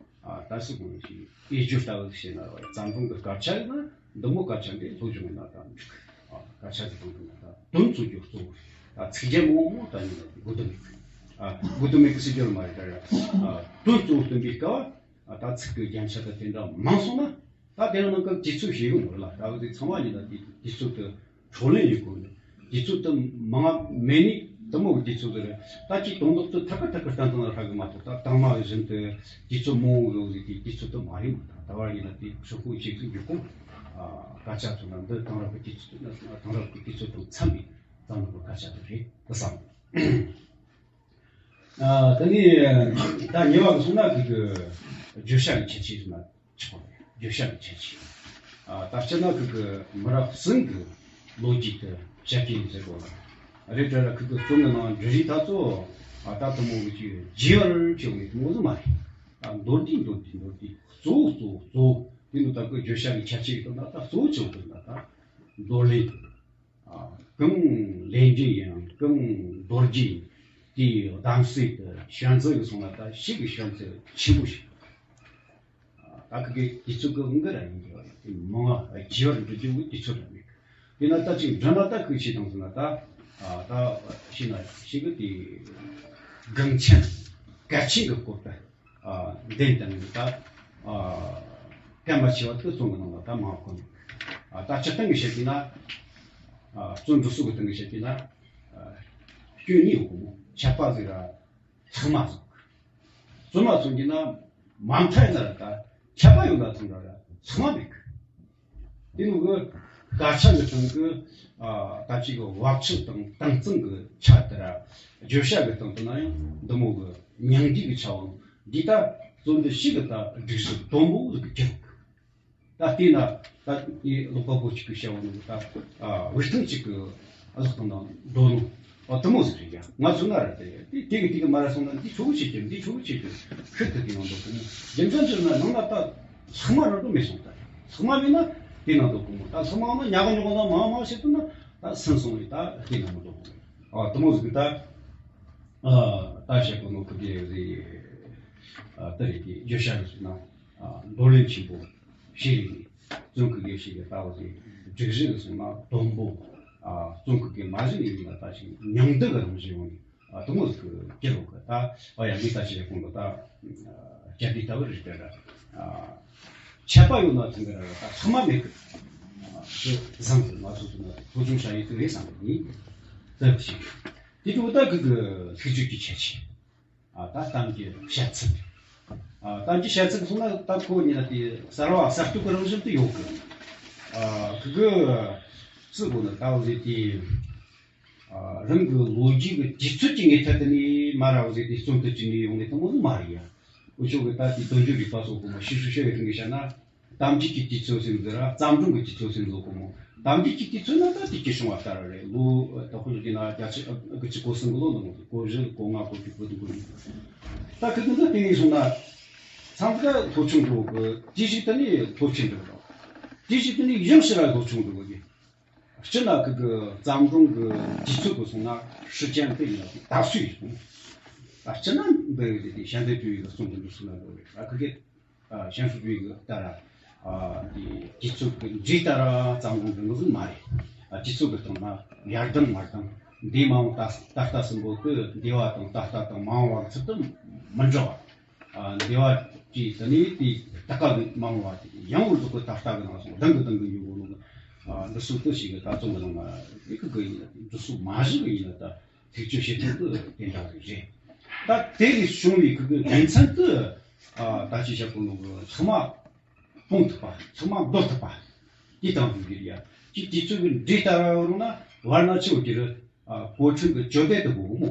ཨ་ད་སུ་གོང་ཞིག་དབྱེ་སྦྱོར་ལྟ་བུ་ཞིག་བྱས་ན་རོ་བརྩམས་སྒྲུང་གི་སྐད་ཆ་ཡིན་ན་འདི་མོ་སྐད་ཆ་འདི་སློབ་སྦྱོང་ཡིན་ན་ད་མི་འགྲིག་ཨ་སྐད་ཆ་གི་སྟེང་དུ་ན་ད་དོན་གཙོ་རྒྱུ་གཙོ་བོ་ད་ཚིག་རྒྱན་མང་མོ་ད་ཡིན་ན་དགོས་དོན་མེད་གི། ཨ་དགོས་དོན་མེད་གི་ཟེར་རྒྱུ་མ་རེད་ད་ར། ཨ་དོན་གཙོ་བོ་སྟོན་པའི་སྐབས། ཨ་ད་ཚིག་གི་རྒྱན་ཆ་དང་དེ་འདྲ་མང་སོང་ན། ད་དེ་རིང་ནང་ཀ་དུས་ཚོད་ཞིག་ཡོང་གི་རེད་ལ། ད་བར་དུ་ཚང་མ་ཡིན་ན་དེ་དུས་ཚོད་དུ་འཕྲོ་ལེན་ཡོད་དགོས་ནི། དུས་ཚོད་དུ་མང་མེད་ནི་དུ་མོ་གི་དུས་ཚོད་དུ་རེད། ད་ཅིག་དོན་དག་ཏུ་ཐད་ཀར་ཐད་ཀར་བསྟན་བཏང་ན་ཧྲ་གི་མ་གཏོགས། ད་དང་མ་བཞིན་དུ་དུས་ཚོད་མང་བོ་ཡོད་ཟིག་དེ་དུས་ཚོད་དུ་མ་རེད་མ། ད་ད་བར་ཡིན་ན་དེ་ཧྲུལ་པོ་ཞིག་ཏུ་འཇུག་གོ། ཨ་སྐད་ཆ་ཚོ་ན་འདི་དེང་རབས་ཀྱི་དུས་ཚོད་དུ་ན་དེང་རབས་ཀྱི་དུས་ཚོད་དང་འཚམ་པའི་བརྩམས་པའི་སྐད་ཆ་དེ་རེད་དུ་བསམ། ཨ་དེ་ནས་ད་ཉེ་བ་གི་སོང་ན་གི་གི་བརྗོད་བྱ་གི་ཁྱད་ཆོས་སོང་ན་ཆོག་པ་རེད། བརྗོད་བྱ་གི་ཁྱད་ཆོས། ཨ་ད་སྤྱིར་ན་གི་གི་མི་རབས་གསུམ་གི་ལོ་རྒྱུས་དེ་བཤད་ཀྱི་ཡིན་ཟེར་གོ་ལ། རེད་དྲ་ར་གི་གི་རྩོམ་གི་ནང་འབྲི་རིགས་ད་ཚོ་ཨ་ད་དུ་མོ་གི་ཅིག་རྒྱས་པར་བྱུང་ནས་དུ་མོ་ཟིག་མ་རེད། ཨ་མདོར་བསྡུས་མདོར་བསྡུས་མདོར་བསྡུས་གཙོ་བོ་གཙོ་བོ་གཙོ་བོ་དེ་ནི་ད་གི་བརྗོད་བྱ་གི་ཁྱད་ཆོས་ཡིན་ན་ད་གཙོ་བོ་ཆེ་བོ་དེ་ན་ད། འདོར་ལེན། ཨ། གང་ལེན་རྒྱུ་ཡིན་གང་འདོར་རྒྱུ་ཡིན། དེའི་གདམ་གསེས་དེ་བྱམས་བརྩེ་གི་སོང་ན་ད་ཞིག་གི་བྱམས་བརྩེ་ཆེན་པོ་ཞིག་ད་གི་གི་དུས་ཚོད་ཀྱི་དབང་གིས་ར་ཡིན་གྱི་བ་ཡིན། དེ་མང་བ་རྒྱས་པར་འགྲོ་རྒྱུ་གི་དུས་ཚོད་ར་མེད། དེས་ན་ད་ཅིག་འདྲ་མ་ད་ཁུལ་ཆེ་དང་ཟེར་ན་ད། ཨ། ད་ཤི་ན་ཤི་གི་དེ་འགངས་ཆེན་གལ་ཆེན་གྱི་སྐོར་དུ། ཨ། འདེམས་དང་ད། ཨ། གལ་མ་ཆེ་བ་དེ་རྩོམ་གི་ནང་ལ་ད་མང་བ་གོ་ནས། ཨ། ད་སྤྱིར་བཏང་གི་བཤད་ཀྱི་ན། ཨ། རྩོམ་འབྲི་སྲོལ་གི་སྟེང་གི་བཤད་ཀྱི་ན། ཨ། སྐྱོན་གཉིས་ཡོད་གོ་མོ། ཆད་པ་ཟིག་ར། ལྷག་མ་ཟིག་རྩོམ་མ་རྩོམ་གྱི་ན་མ་མཐའ་ཡིན་ན་ར་ད་ཆད་པ་ཡོད་ན་ཐང་ར་ར་ལྷག་མ་མེད་གི། དེ་ནི་གི་སྐད་ཆ་གི་སྟེང་གི། ཨ། ད་ཅིག་གི་བབ་ཆགས་དང་དྭངས་གཙང་གི་ཆ་དེ་ར། བརྗོད་བྱ་གི་སྟེང་དུ་ན་ཡང་འདི་མོ་གི་མྱང་འདས་གི་ཆ་བོ་འདི་ད་རྩོམ་འདི་ཞིག་གི་ད་སྒྲིག་གཞི་དང་པོ་ཟིག་གི་གྱུར་གི། ད་དེས་ན་ད་ངས་ཀློག་པ་པོ་གཅིག་གིས་བཤད་བ་ནི་ད། ཨ། འུར་ཐང་གཅིག་གི་ཨ་ལག་དང་ན་འདོད་ནོ། ཨ། དེ་མོ་ཟིག་རེད་ཡ། ང་ཚོ་ན་ར་དེ་དེ་དེ་གི་དེ་གི་མ་ར་སོང་ན་འདི་ཆོག་གི་བྱེད་ཀྱི། འདི་ཆོག་གི་བྱེད་ཀྱི། ཤུལ་དུ་དེ་ཡང་འདོད་གི་མོ། རྒྱུ་མཚན་ཅི་ན་ནང་ན་ད་ལྷག་མ་ར་འགྲོ་མེད་སོང་། ད་ལྷག་མ་མེད་ན་དེ་ན་འདོད་གི་མོ། ད་ལྷག་མ་ཡོང་ན་ཉག་ག་ཉོག་ག་ན་མང་མང་བྱེད་དུ་ན་ད་སུན་སོང་བས་ད་དེ་ན་མི་འདོད་གི་མོ། ཨ། དེ་མོ་ཟིག་གི་ད། ཨ། ད་བཤད་གོ་ནོ་ཁུ་དེ་རེད། ཨ། ད་རེད་དེ་བརྗོད་བྱ་རེད་ཟེར་ན། ཨ། འདོར་ལེན་ཆེན་པོ་ཞིག་རེད། རྩོམ་གི་དགེ་བཤེས་ཀྱི་ལྟ་བ་ཟིག་སྒྲིག་གཞི་ཟེར་ན་དང་པོ། ཨ། རྩོམ་གི་དགེ་མ་གཞི་ནས་ཡིན་ན་ད་ཞིག་མྱང་འདས་ཀྱི་རང་བཞིན་ཡོང་ནས། ཨ། དེ་མོ་ཟིག་གི་སྐྱེ་རོགས་གི་ད། ཨ་ཡ་མི་ད་ཅི་རེད་གོང་གི་ད། ཨ། སྐྱ་དེ་ལྟ་བུ་རེད་དེ་ར། ཨ། ཆད་པ་ཡོད་ན་ཐང་གི་ར་ར་ད་ལྷག་མ་མེད་གི། ཨ། དེ་བཟང་གི་ང་ཚོ་ཚོ་ན་ཐོ་ཅུང་བྱ་ཡི་དེ་རེད་བསམ་གི་ཡིན། དེ་བ་ཞིག་དེ་དུ་ད་གི་གི་ཐིག་ཆོད་ཀྱི་ཁྱད་ཆོས། ཨ། ད་གཏམ་གྱི་བཤད་ཚིག་ཨ། གཏམ་གྱི་བཤད་ཚིག་སོང་ན་ད་ཁོ་ཉིད་ལ་དེ་གསར་བ་གསར་གཏོད་ཀྱི་རང་བཞིན་དུ་ཡོད་གི། ཨ། གི་གི་སུ་གོ་ན་ད་འོ་ཟེར་དེ། ཨ། རང་གི་ལོ་རྒྱུས་ཀྱི་དུས་ཚོད་ཀྱི་ངེས་ཐད་དུ་ནི་མ་ར་འོ་ཟེར་དེ་རྩོམ་དུ་བཅུག་ནས་ཡོང་ནས་དང་པོ་ནི་མ་རེད་ཡ། འུ་ཆོ་གི་ད་དེ་དོན་བརྗོད་རིག་པ་སོགས་གོ་མ་ཤི་ཤུ་ཤོ་ཡི་རིང་གི་བཤད་ན། གཏམ་རྒྱུད་ཀྱི་དུས་ཚོད་ཟེར་འདི་ར་བརྩམས་སྒྲུང་གི་དུས་ཚོད་ཟེར་འདུག་གོ་མོ། གཏམ་རྒྱུད་ཀྱི་དུས་ཚོད་ན་ད་དེ་སྐྱེ་བྱུང་བ་ལྟར་རེད། ལོ་དག་པོ་ཟེར་ན་བརྒྱད་ཅུ་དགུ་བཅུ་གོ་གསུམ་གི་ལོ་ནང་གི་གོ་བཞི་གོ་ལྔ་གོ་བཅུ་གོ་བདུན་གོ་བརྒྱད། ད་ཁི་དུ་ད་དེ་ནས་བཟུང་ན་ཚང་གི་ལྷོ་ཆུང་འགྲོ་གི། དེ་ཞིག་ད་ནི་ལྷོ་ཆེན་འགྲོ་གི། དེ་ཞིག་ད་ནི་ཡང་ཕྱིར་ར་ལྷོ་ཆུང་འགྲོ་གི། སྤྱིར་ན་ཁི་གི་བརྩམས་སྒྲུང་གི་དུས་ཚོད་གི་སོང་ན་ཧྲི་ཅན་དེ་ཡིན་ན་ད་སུ་ཡིན། ད་སྤྱིར་ན་འདི་རེད་དེ་ཤ་འདི་དུས་ཡིན་ན་གསུང་གི་འདུག་སུ་ན་འགྲོ་རེད། ད་ཁི་གི། ཨ། ཤན་ཧྲུའུ་ཅུའི་གི་ལྟར། ཨ། དེ་དུས་ཚོད་ཀྱི་འདྲེས་ལྟར་བརྩམས་སྒྲུང་འབྲི་ནོ་ཟིག་མ་རེད། ཨ། དུས་ཚོད་ཀྱི་སྟེང་ན་ཡར་ལྡང་མར་ལྡང་། འདས་མ་འོངས་ད་ད་ལྟ་གསུམ་པོ་གི་འདས་པ་དང་ད་ལྟ་དང་མ་འོངས་པ་གི་ཚུལ་དུ་མི་འདྲ་བ། ཨ། འདས་པ་དེ་ད་ནི་དེ་ད་ལྟ་གི་མ་འོངས་པ་དེ་ཡང་འོ་ཟོག་གི་ད་ལྟ་གི་ནང་སོང་ལྡང་གི་ལྡང་གི་ཡོད་གོ་ནོ་གི། ཨ། འདི་སུ་དུ་ཞིག་གི་ད་རྩོམ་གི་ནང་ན་དེ་གི་གི་ཡིན་ན་འདི་སུ་མ་གཞི་གི་ཡིན་ན་ད། ཐེག་ཆོད་བྱེད་ཐབས་དེ་དེ་འདྲ་རེད། ད་དེ་ལས་བྱུང་བའི་ཁུ་གི་དགེ་མཚན་དེ། ཨ། ད་ཅི་བྱ་གོ་ནོ་གི་ལྷག་མ་སྤོང་ཐུབ་པ། ལྷག་མ་འདོར་ཐུབ་པ། དེ་དང་དུ་འགྱུར་ཡ། ཅི་དུས་ཚོད་ཀྱི་འདྲེས་ལྟར་ཡོང་ན་བར་ན་ཆེ་བ་གྱི་རུ། ཨ། གོ་ཆུང་གི་བཅོས་ཏེ་དུ་གོ་མོ།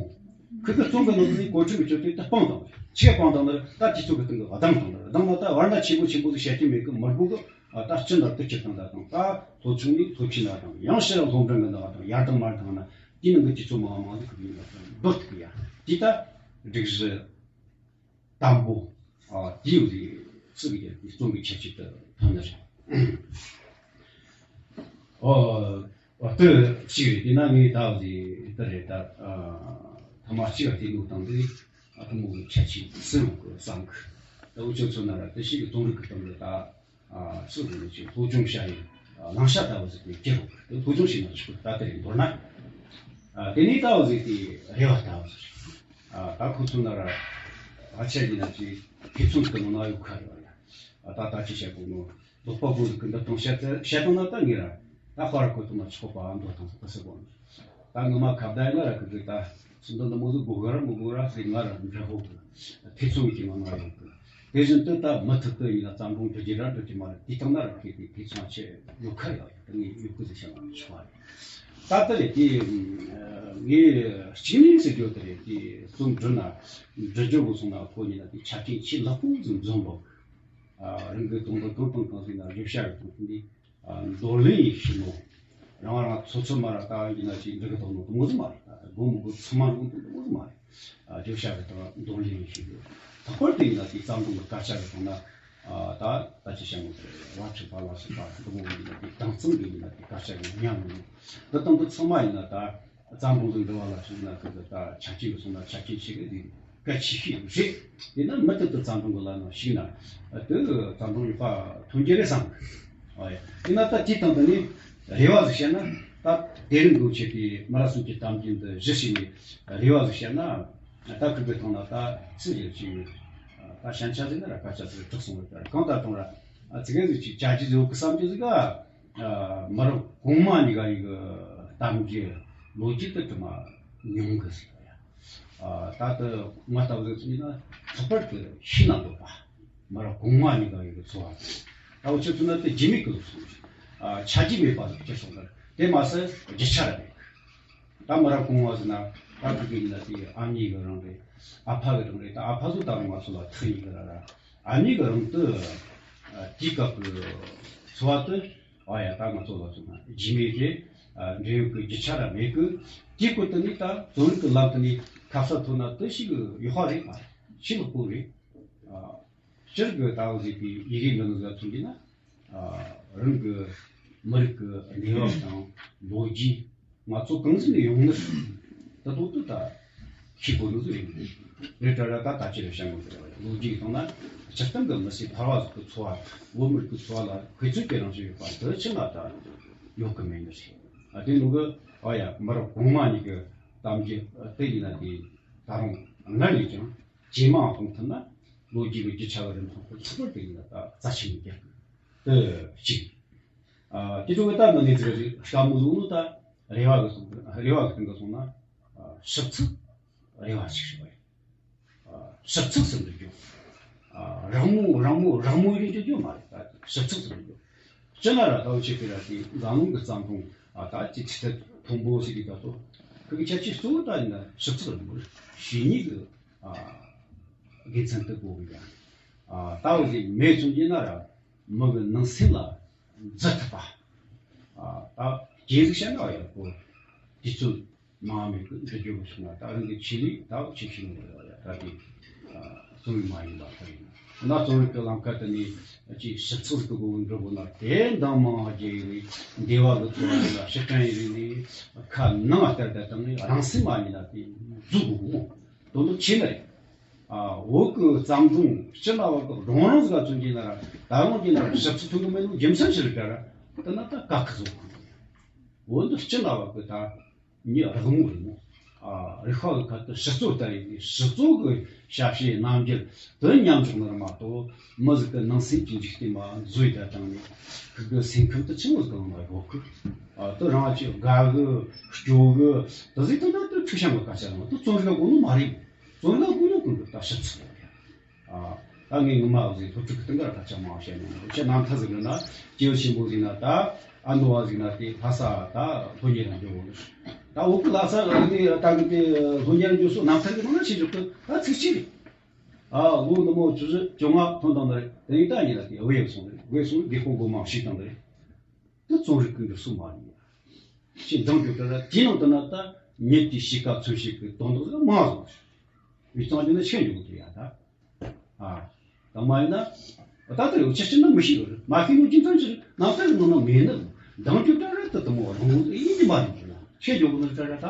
ཁུ་གི་རྩོམ་གི་ནང་དུ་ནི་གོ་ཆུང་གི་བཅོས་ཏེ་དུ་སྤང་དང་། ཆེ་སྤང་དང་ནི་ད་དུས་ཚོད་ཀྱི་སྟེང་གི་ལྡང་དང་ནི་ལྡང་ན་ད་བར་ན་ཆེན་པོ་ཆེན་པོ་ཟིག་བཤད་ཀྱི་མེད་གི་མི་དགོས་གི། ཨ། ད་སྤྱི་ནང་དུ་ཁྱེར་དང་ད་དང་ད་ལྷོ་ཆུང་ནས་ལྷོ་ཕྱི་ན་དང་ཡང་ཕྱིར་ལྷོ་འབྲིང་གི་ནང་དང་ཡར་དང་མར་དང་ན། དེའི་ནང་གི་དུས་ཚོད་མང་བ་མང་ཟིག་གི་ཡོད་ན་འདོར་ཐུབ་ཀྱི་ཡ། དེ་ད་སྒྲིག་གཞི་དང་པོ། ཨ། དེའི་རིགས་སུ་གི་རྩོམ་གྱི་ཁྱད་ཆོས་དུ་ཐོན་ནི་རེད། ཨོ། ཨོ། དེ་གཅིག་རེད། དེ་ན་ངས་ད་འོ་དེ་ད་རེད་ད། ཨ། ཐ་མ་གཅིག་ལ་དེ་ནོ་དང་དེ། ཨ། དེ་མོ་གི་ཁྱད་ཆོས་སུ་ཡོང་གི་བསམ་གི། ད་འུ་ཆོ་ཚོ་ན་ར་དེ་ཞིག་གི་རྩོམ་རིག་གི་སྟེང་དུ་ད། ཨ། སུ་རུ་ནི་ཅིག་སློབ་སྦྱོང་བྱ་ཡི་བླང་བྱ་ལྟ་བུ་ཟིག་གི་སྐྱེ་རོགས་གི། སློབ་སྦྱོང་བྱས་ན་ཆོག་གི། ད་དེ་རིང་མདོར་ན། ཨ། དེ་ནས་ལྟ་བུ་ཟིག་དེ་རེ་བ་ལྟ་བུ་ཟིག་ཨ། ད་ཁོ་ཚོ་ན་ར་ཨ་ཆ་ཡིན་ན་ཅིག་ཐེ་ཚོམ་དུ་ནང་ན་ཡོད་ཁ་ཡོད་ཡ། ཨ། ད་ད་ཅི་བྱེད་དགོས་ནོ། ལོག་པ་པོ་ཟིག་གི་འདི་དང་བཤད་དེ་བཤད་དང་ན་ད་ངེད་ར་ད་ཧ་ར་ཁོ་ཐོག་ན་ཆོག་པ་འདོད་དང་ཟིག་གི་སི་གོ་ནི། ད་ངོ་མ་ཁ་བརྡ་ཡིན་ན་ར་གི་གི་ད་སུ་འདི་འདི་མོ་ཟིག་དགོས་གི་ར་མི་དགོས་ར་ཟེར་ང་ར་འདྲ་ཧོ་གི། ཐེ་ཚོམ་གྱི་ངང་ང་ཡོད་གི། དེ་བཞིན་དུ་ད་མུ་མཐུད་དུ་ཡིན་ན་བརྩམས་སྒྲུང་འབྲི་རྒྱུ་ར་འབྲི་རྒྱུ་མ་རེད། དེ་དང་ན་ར་གི་དེ་ཐེ་ཚོམ་ཆེ་ཡོད་ཁ་ཡོད་ཡོད། ད་ངས་ཡོད་གི་ཟེར་བཤད་ན་ཆོག་པ་རེད། ད་ལྟ་རེད་དེ། ངས་གཅིག་ནས་ཟེར་རྒྱུ་དེ་རེད། དེ་རྩོམ་འབྲི་ན་འབྲི་རྒྱུ་བོ་སོང་ན་ཁོ་ཉིད་ལ་དེ་ཆ་རྐྱེན་ཆེས་ལེགས་པོ་ཟིག་འཛོམས་དགོས། ཨ། རང་གི་དོན་དུ་དོན་དང་གང་ཟིག་ན་བརྗོད་བྱ་རེད་དང་དེ་འདི། ཨ། འདོར་ལེན་ཡེད་ཤེས་ནོ། རང་རང་ཚོ་ཚོ་མ་ར་ད་ཡིན་ན་ཅིག་འབྲི་གི་དོ་ནོ་དེ་མོ་ཟིག་མ་རེད། ད་དགོས་མི་དགོས་ཚང་མ་རུང་དེ་མོ་ཟིག་མ་རེད། ཨ། བརྗོད་བྱ་རེད་དང་འདོར་ལེན་ཡེད་ཤེས་དགོས། ལྷག་པར་དུ་ཡིན་ན་དེ་བརྩམས་སྒྲུང་གི་སྐད་ཆ་རེད་དང་ན། ད་ད་ཅི་བྱ་མོ་ཟེར་བ་ཁྲི་པ་ལ་སོགས་པ་ཁྲི་གོང་ཡིན་ན་དེ་དྭངས་གཙང་གི་ཡིན་ན་དེ་དཀར་ཆ་གི་ཉམས་ཡིན། འདི་དང་འདི་ཚང་མ་ཡིན་ན་ད་བཙན་པོ་ཟིག་འདྲི་བ་ལ་སོང་ན་ཁི་ད་ཆ་རྐྱེན་གི་སོང་ན་ཆ་རྐྱེན་ཆེ་གི་དེ་གལ་ཆེ་ཤོས་རེད། དེ་ན་མུ་མཐུད་དུ་བཙན་པོ་གི་ལ་ན་ཞིག་ན་དེ་བཙན་པོ་ཡོད་པ་ཐོན་རྒྱུ་རེད་བསམ་གི། ཡིན་ན་ད་དེ་དང་དེ་ནི་རེ་བ་ཟིག་བཤད་ན་ད་དེ་རིང་འགོ་ཆེ་དེ་མི་རབས་གསུམ་གྱི་གཏམ་རྒྱུད་འདི་གཞི་བྱས་ནས་རེ་བ་ཟིག་བཤད་ན། ད་ཁུ་བའི་ཐང་ལ་ད་ཚིག་ཡོད་ཅིག་ཡོད། ད་ཞན་ཆ་ཟིག་ན་ར་སྐད་ཆ་ཟིག་གྲགས་སོང་བ། གང་ལྟར་དང་ར་ཚིག་ཡང་ཟིག་ཅིག་བྱ་རྒྱུ་ཟིག་ཡོད་གི་བསམ་རྒྱུ་ཟིག་ག་མི་རབས་གོང་མ་གཉིས་ཀ་ཡི་གི་གཏམ་རྒྱུད་ལོ་རྒྱུས་དེ་དུ་མ་ཉུང་གི་ཟིག་ཡ། ད་དུ་ང་ལྟ་བུ་ཟིག་ཡིན་ན་ལྷག་པར་དུ་ཤིང་ན་འདོད་པ། མི་རབས་གོང་མ་གཉིས་ཀ་ཡི་གི་འཚོ་བ། ད་འུ་ཆོ་ཚོ་ན་དེ་རྒྱུ་མེད་གི་ལུགས་སོང་། ཆ་རྒྱུས་མེད་པ་ཟིག་སྐྱེ་སོང་གི། དེ་མ་ཟད་རྒྱུ་ཆ་ར་མེད་གི། ད་མི་རབས་གོང་མ་ཟེར་ན་ད་ཕྲུ་གུ་ཡིན་ན་དེ་ཨ་མྱེས་གི་རང་རེད། ཨ་ཕ་གི་རང་རེད། ད་ཨ་ཕ་ཚོ་ད་རུང་ང་ཚོ་ལ་ཐག་ཉེ་གི་ར་ར། ཨ་མྱེས་གི་རང་དུ་དེའི་སྐབས་ཀྱི་འཚོ་བ་དེ་ཨ་ཡ་ད་ང་ཚོ་ལ་སོང་ན་རྒྱུས་མེད་རེད། འབྲེལ་ཡོད་ཀྱི་རྒྱུ་ཆ་ར་མེད་གི། དེའི་སྐོར་དུ་ནི་ད་རྩོམ་རིག་གི་ལམ་དུ་ནི་ཁ་གསལ་ཐོན་ན་དེ་ཞིག་ཡག་པ་རེད་མ་རེད། ཞིག་ལོག་པོ་རེད། སྤྱིར་གི་ད་འོ་ཟེར་བའི་ཡི་གེ་འདི་ནི་ཟ་ཐུབ་ཀྱི་ན། རང་གི་མི་རིགས་ཀྱི་གནས་བབ་དང་ལོ་རྒྱུས་ང་ཚོ་གང་ཟིག་ནས་ཡོང་ནི་ད་དུང་དུ་ད་ཤེས་དགོས་ནི་ཟིག་རེད། རེད་དྲ་ར་ད་ད་ཅི་རེད་བཤད་མོ་ཟེར་བ་ལོ་རྒྱུས་སྟེང་ན་སྤྱིར་བཏང་གི་མི་སེར་ཕལ་བ་ཟིག་གི་འཚོ་བ་བོད་མི་རིགས་ཀྱི་འཚོ་བ་ལ་དཔེ་མཚོན་གྱི་རང་བཞིན་ཡོད་པ་འདི་ཕྱི་ལ་ད་ཡོད་གི་མེད་ནི་རེད། ཨ་དེ་ནུ་གི་ཨ་ཡ་མི་རབས་གོང་མ་གཉིས་ཀྱི་གཏམ་རྒྱུད་དེ་ཡིན་ན་དེ་ད་རུང་སྔར་ནས་ཀྱང་ཇེ་མང་གཏོང་ཐུབ་ན་ལོ་རྒྱུས་ཀྱི་རྒྱུ་ཆ་གི་རིན་ཐང་དེ་ལྷག་པར་དུ་ཡིན་ན་ད་རྩ་ཆེན་པོ་རྒྱག་གི། དེ་གཅིག་ཨ་དེ་ཚོ་གི་ད་ནི་ནི་ཚིག་རེ་དཀའ་མོ་བཟུང་ནོ་ད་རེ་བ་གི་སོང་རེ་བ་གི་སྟེང་གི་སོང་ན་ཞིབ་ཚགས་རེ་བ་ཞིག་ཞིག་རེད། ཞིབ་ཚགས་སུ་འགྲོ་རྒྱུ། རག་མོ་རག་མོ་རག་མོ་ཡིན་འགྲོ་རྒྱུ་མ་རེད། ད་ཞིབ་ཚགས་སུ་འགྲོ་རྒྱུ། སྤྱི་ན་ར་ད་འུ་ཆེ་གི་ར་དེ་འཛམ་གླིང་གི་བརྩམས་སྒྲུང་ཨ་ད་ཅི་ཆི་ཐད་མཐོན་པོ་ཞིག་གི་ད་ཚོ་ཁི་གི་ཁྱད་ཆོས་གཙོ་བོ་ད་ཡིན་ན་ཞིབ་ཚགས་རེད་མོ་རེད། ཞི་གཉིས་གི་ཨ་དགེ་མཚན་དུ་གོ་གི་ཡ། ཨ་ད་འུ་ཟིག་མེད་ཙམ་གྱི་ན་ར་མི་གི་ནང་སེམས་ལ་འཛུལ་ཐུབ་པ། ཨ་ད་རྒྱས་ཟིག་བཤད་ན་ཡག་པོ་དུས་ཚོད་མང་མེད་གི་འདི་རྒྱུ་བྱུང་ན་ད་རང་གི་ཆེད་ལས་ད་ཆེ་ཤོས་ནས་ཡོད་ཡ། ད་དེ་རྩོམ་རིག་མ་ཡིན་པ་ཁ་ཡིན་ན་རྩོམ་རིག་གི་ལམ་ཁ་དེ་ནས་ཅིག་ཞིབ་ཚགས་སུ་གོ་འགྲོ་དགོས་ན་དེ་འདང་མང་བ་རྒྱས་ཡིན་ནས་འདས་པ་གི་འཚོ་བ་ལ་ཕྱིར་དྲན་ཡིན་ནས་ཁ་ནང་ལྟར་ད་དང་ནས་རང་སེམས་མ་ཡིན་ན་དེ་འཛུགས་དགོས་མོ་དོན་དུ་ཆེ་ནི་རེད། ཨ་བོད་ཀྱི་བརྩམས་སྒྲུང་སྤྱི་ན་བ་གི་སྒྲུང་རིང་ཟིག་ལ་མཚོན་གྱི་ན་ར་ད་རུང་གྱི་ན་ར་ཞིབ་ཚགས་ཐུབ་གི་མེད་ནོ་རྒྱུ་མཚན་ཞིག་རེད་ད་ར། དེ་ན་ད་དཀའ་ཁག་བཟོ་གི་བོད་འདི་སྤྱི་ན་བ་གི་ད་མྱི་རག་མོ་རེད་མོ། ཨ་རིག་པ་གི་ཁ་ཏུ་ཞིབ་རྩོལ་ལྟ་ཡི་ཞིབ་རྩོལ་གི་ཞབས་ཕྱི་རྣམ་འགྱུར་དུ་མཉམ་འཇོག་ནི་ར་མ་གཏོགས་མི་ཟིག་གི་ནང་སེམས་ཀྱི་འཇིག་རྟེན་མ་བཟོས་ད་དང་ནི་ཁུ་གི་སེམས་ཁམས་དུ་ཆི་མོ་ཟིག་གང་ན་ཡོད་གི། ཨ་དུ་རང་ཅི་དགའ་གི་སྐྱོ་གི་དུ་ཟིག་དུ་ན་དུ་ཁྲུ་ཤང་གི་སྐད་ཆ་རང་དུ་རྩོམ་རིག་གོ་ནོ་མ་རེད། རྩོམ་རིག་གོ་ནོ་ཀུན་ཏུ་ད་ཞིབ་ཚགས་ཡོད་ཡ། ཨ་ད་ངས་ངོ་མ་ཟིག་སློབ་ཕྲུག་གི་སྟེང་གར་ད་ཆ་མང་བཤད་ནས་ཁྱེད་རྣམ་ཐར་ཟིག་ཡོད་ན་སྐྱེས་བུ་ཆེན་པོ་ཟིག་ན་ད་ཨ་མདོ་བ་ཟིག་ན་དེ་ལྷ་ས་ད་སློབ་གཉེར་ལ་འགྱོ་གོ་ནི། ད་འོག་གི་ལྷ་ས་ལ་ནི་ད་གི་དེ་སློབ་གཉེར་འགྱོ་སོ་རྣམ་ཐར་གི་ནང་ན་ཆེ་འཇོག་གི་ད་ཚིག་གཅིག་རེད། ཨ་ལོ་འདི་མོ་བཅུ་བཞི་བཅོ་ལྔ་ཐོན་དང་ནི་རེད། དེ་ནི་ད་ཉིད་ལ་དེ་བས་སོང་ནི་རེད། བས་སོང་དགེ་སྤོང་སྒོ་མང་ཞིག་དང་ནི་རེད། དེ་རྩོམ་རིག་གི་འགྱུར་སོ་མ་ཡིན་ཡ། ཞེས་འདང་རྒྱུ་ད་ར་དེའི་ནང་དུ་ན་ད་མྱི་དེའི་གཤིས་ཀ་མཚོན་བྱེད་ཀྱི་དོན་དག་ལ་མང་བཟོ་བའི་གཙང་རྒྱུ་ནི་ཆེ་འཇོག་གི་ཡ་ད། ཨ་ད་མ་ཡིན་ན་ད་ལྟ་ཡོད་ཆ་ཅི་ན་མི་ཤེས་རེད། མ་ཤེས་ནོ་རྒྱུ་མཚན་ཅི་རེད། ནང་ལྟར་ནང་ན་མེད་ནི་འདང་རྒྱུ་ད་ར་ད་དུ་མོ་རང་ཡིན་གྱི་མ་རེད་ཟེར་ན་ཆེ་འཇོག་གི་ནི་ད་ར་ད་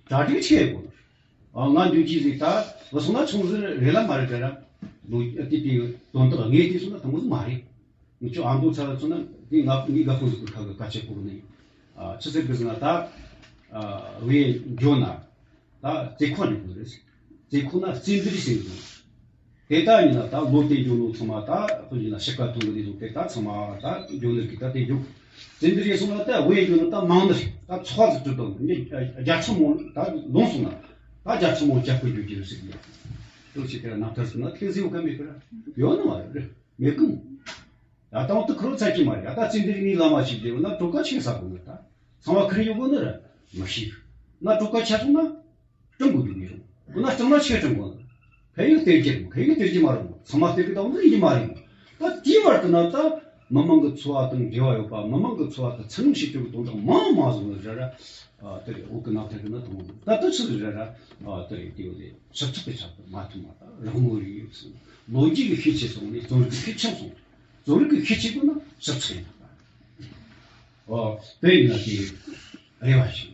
གྲ་སྒྲིག་ཆེ་དགོས་ནི། ཨ་ང་འདུག་ཅི་ཟིག་ད་བུ་སོང་ན་ཆུང་ཟིག་རེད་ལ་མ་རེད་ད་ར་ལོ་དེ་དེ་དོན་དག་ངས་དེ་སོང་ན་དུ་མོ་མ་རེད། ངི་ཆོ་ཨ་མདོ་ཚ་ལ་མཚོན་ན་དེ་ང་ངི་དགའ་པོ་ཟིག་གི་ཁ་གི་ཁ་ཆེ་ཁོག་ནི། ཨ་ཆི་ཟེར་གི་ཟེར་ན་ད་ཨ་བའི་འགྱོ་ན་ད་རྩེ་ཁོག་ནས་གི་རེད། རྩེ་ཁོག་ན་རྩེ་འདི་རི་ཟེར་གི་འདུག་དེ་ད་ཡིན་ན་ད་ལོ་དེ་འགྱོ་ནོ་ཚང་མ་ད་ཁོ་ཡིན་ན་ཤི་ཀ་ཐུང་གི་དེ་ཟུག་དེ་ད་ཚང་མ་ད་འགྱོ་ནི་གི་ད་དེ་འགྱོ། རྩེ་འདི་རི་སོང་ན་ད་བའི་འགྱོ་ནོ་ད་མང་ནི་རེད། ད་ཚོགས་ཟིག་གྲུབ་དང་རྒྱ་ཆ་མོ་ད་ལོང་སོང་ན་ད་རྒྱ་ཆ་མོ་རྒྱབ་གི་འགྱོ་གི་རེད་ཟེར་གི་ཡ། དེ་ཚོ་ཅི་དེ་ན་ཐར་སོང་ན་ཁྱེད་ཟིག་ག་མེད་གི་ར་ཡོད་ནི་མ་རེད་མེད་གི་མོ། ཡ་ད་འོ་དུ་ཁུར་ཚར་གྱི་མ་རེད། ཡ་ད་ཙི་འདིར་ངའི་བླ་མ་ཞིག་བསྡད་ཡོད་ན་གྲོ་ཁ་ཆེ་ས་དགོས་ནི་ད། ཚང་མ་ཁུར་ཡོད་དགོས་ནི་ར་མི་ཤེས། ན་གྲོ་ཁ་ཆ་སོང་ན་སྐྲུན་དགོས་རྒྱུ་མི་རུང་། དགོས་ན་སྐྲུན་ན་ཆེ་སྐྲུན་དགོས་ནི། ཕན་ཡོན་སྟེར་གྱི་རེད། ཕན་ཡོན་སྟེར་གྱི་མ་རེད། ཚང་མ་སྟེར་གི་ད་འོ་ནི་ཡིན་གྱི་མ་རེད། ད་དེའི་བར་དུ་ན་ད་ མི་མང་གི་འཚོ་བ་དང་འབྲེལ་བ་ཡོད་པ། མི་མང་གི་འཚོ་བ་དང་འཚར་ལོངས་བྱེད་རྒྱུ་གི་དོན་དག་མང་མང་ཟིག་ནི་རེད་ར། ཨ་དེ་རེད། བོད་ཀྱི་རྣམ་ཐར་གི་ནི་དང་པོ་ད་དུ་ཆི་ཟིག་རེད་ར། ཨ་དེ་རེད། དེ་ཡོད་རེད། ཞིབ་ཚགས་ཀྱི་ཆ་དུ་མ་ཐུབ་མ་ད་རང་མོས་རིག་ཡོད་སོང་། ལོ་རྒྱུས་ཀྱི་ཤེས་བྱེད་སོང་ནས་རྩོམ་རིག་གི་ཤེས་བྱ་སོང་། རྩོམ་རིག་གི་ཤེས་བྱེད་དགོས་ན་ཞིབ་ཚགས་ཡིན་ད། ཨོ་དེ་ཡིན་ན་དེ་རེ་བ་ཞིག་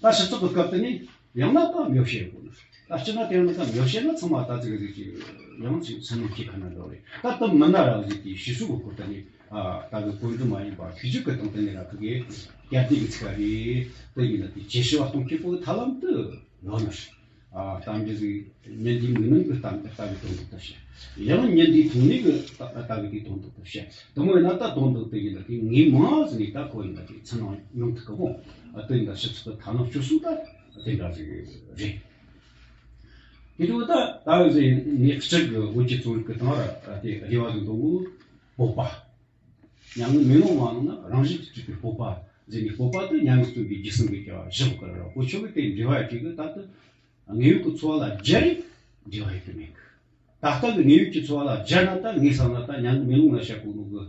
ད་ཞིབ་ཚགས་ཀྱི་སྐབས་དེ་ནས་ཡང་ན་ད་མོས་བཤད་དགོས་ན། ད་སྤྱིར་ན་དེ་ཡང་ན་ད་མོས་བཤད་ན་ཚང་མ་ད་ཙིག་ཟིག་གི་ཡང་ཅིག་སེམས་ནང་སྐྱེ་ཁ་ན་འགྲོ་རེད། ད་དུ་མི་ན་ར་ཟིག་དེ་ཞིག་གསོ་གི་སྐོར་དེ་ནས་ཨ་ད་གི་གོ་འདྲི་མ་ཡིན་པ་ཤིས་བརྗོད་ཀྱི་སྟེང་དེ་ནས་ར་ཁུ་གི་རྒྱ་སྡེ་གི་ཚིག་རེད། དེ་ཡིན་ན་དེ་བྱེད་ཤི་བ་གཏོང་མཁན་པོ་ཐ་ལམ་དུ་ཡོད་ན། ཨ་གཏམ་རྒྱུད་ཟིག་ཉན་དུས་མི་ནུས་གི་གཏམ་ལྟ་བུའི་དོན་དག་ལྟ་བཤད། ཡང་ཉན་དུས་མཐོང་ནུས་གི་ལྟ་བུའི་དེའི་དོན་དག་ལྟ་བཤད། དེ་མོ་ཡིན་ན་ད་དོན་དག་དེ་ཡིན་ན་དེ་ངས་མང་ཟིག་ནས་ད་ཁོ་ཡིན་ན་དེ་ཚུར་སྣང་ཡོང་ཐུབ་གི་མོ། ཨ་དེ་ཡིན་ན་ཞིབ་ཚགས་གི་ཐ་ན་སྤྱོད་གསུམ་ད་དེ་འདྲ་ཟིག་རེད། དེ་དུས་ད་ད་ཟིག་ངས་སྤྱིར་གི་བོད་ཀྱི་རྩོམ་རིག་གི་སྟེང་ར་དེ་རེ་བ་ཟིག་འདོན་གི། སྤོབས་པ། མྱ་ངན་མེ་ལོང་མ་ནང་ན་རང་བཞིན་གྱིས་གྲུབ་པའི་སྤོབས་པ་ཟེར་ནས། སྤོབས་པ་དེ་མྱ་ངན་བརྩོན་པའི་རྒྱུ་གསུམ་གྱི་རྒྱལ་བ་བཞི་པོ་ཀ་ར་ར་གོ་ཆོད་གི། དེ་འབྲེལ་བ་ཡོད་གི། ད་དུ་དངོས་ཡོད་ཀྱི་འཚོ་བ་ལ་སྦྱར་རེ་འབྲེལ་བ་ཡོད་གི་མེད་གི། ད་ལྟ་གི་དངོས་ཡོད་ཀྱི་འཚོ་བ་ལ་སྦྱར་ན་ད་ངས་བསམ་ན་ད་མྱ་ངན་མེ་ལོང་ལ་བཤད་གོ་ནོ་གི་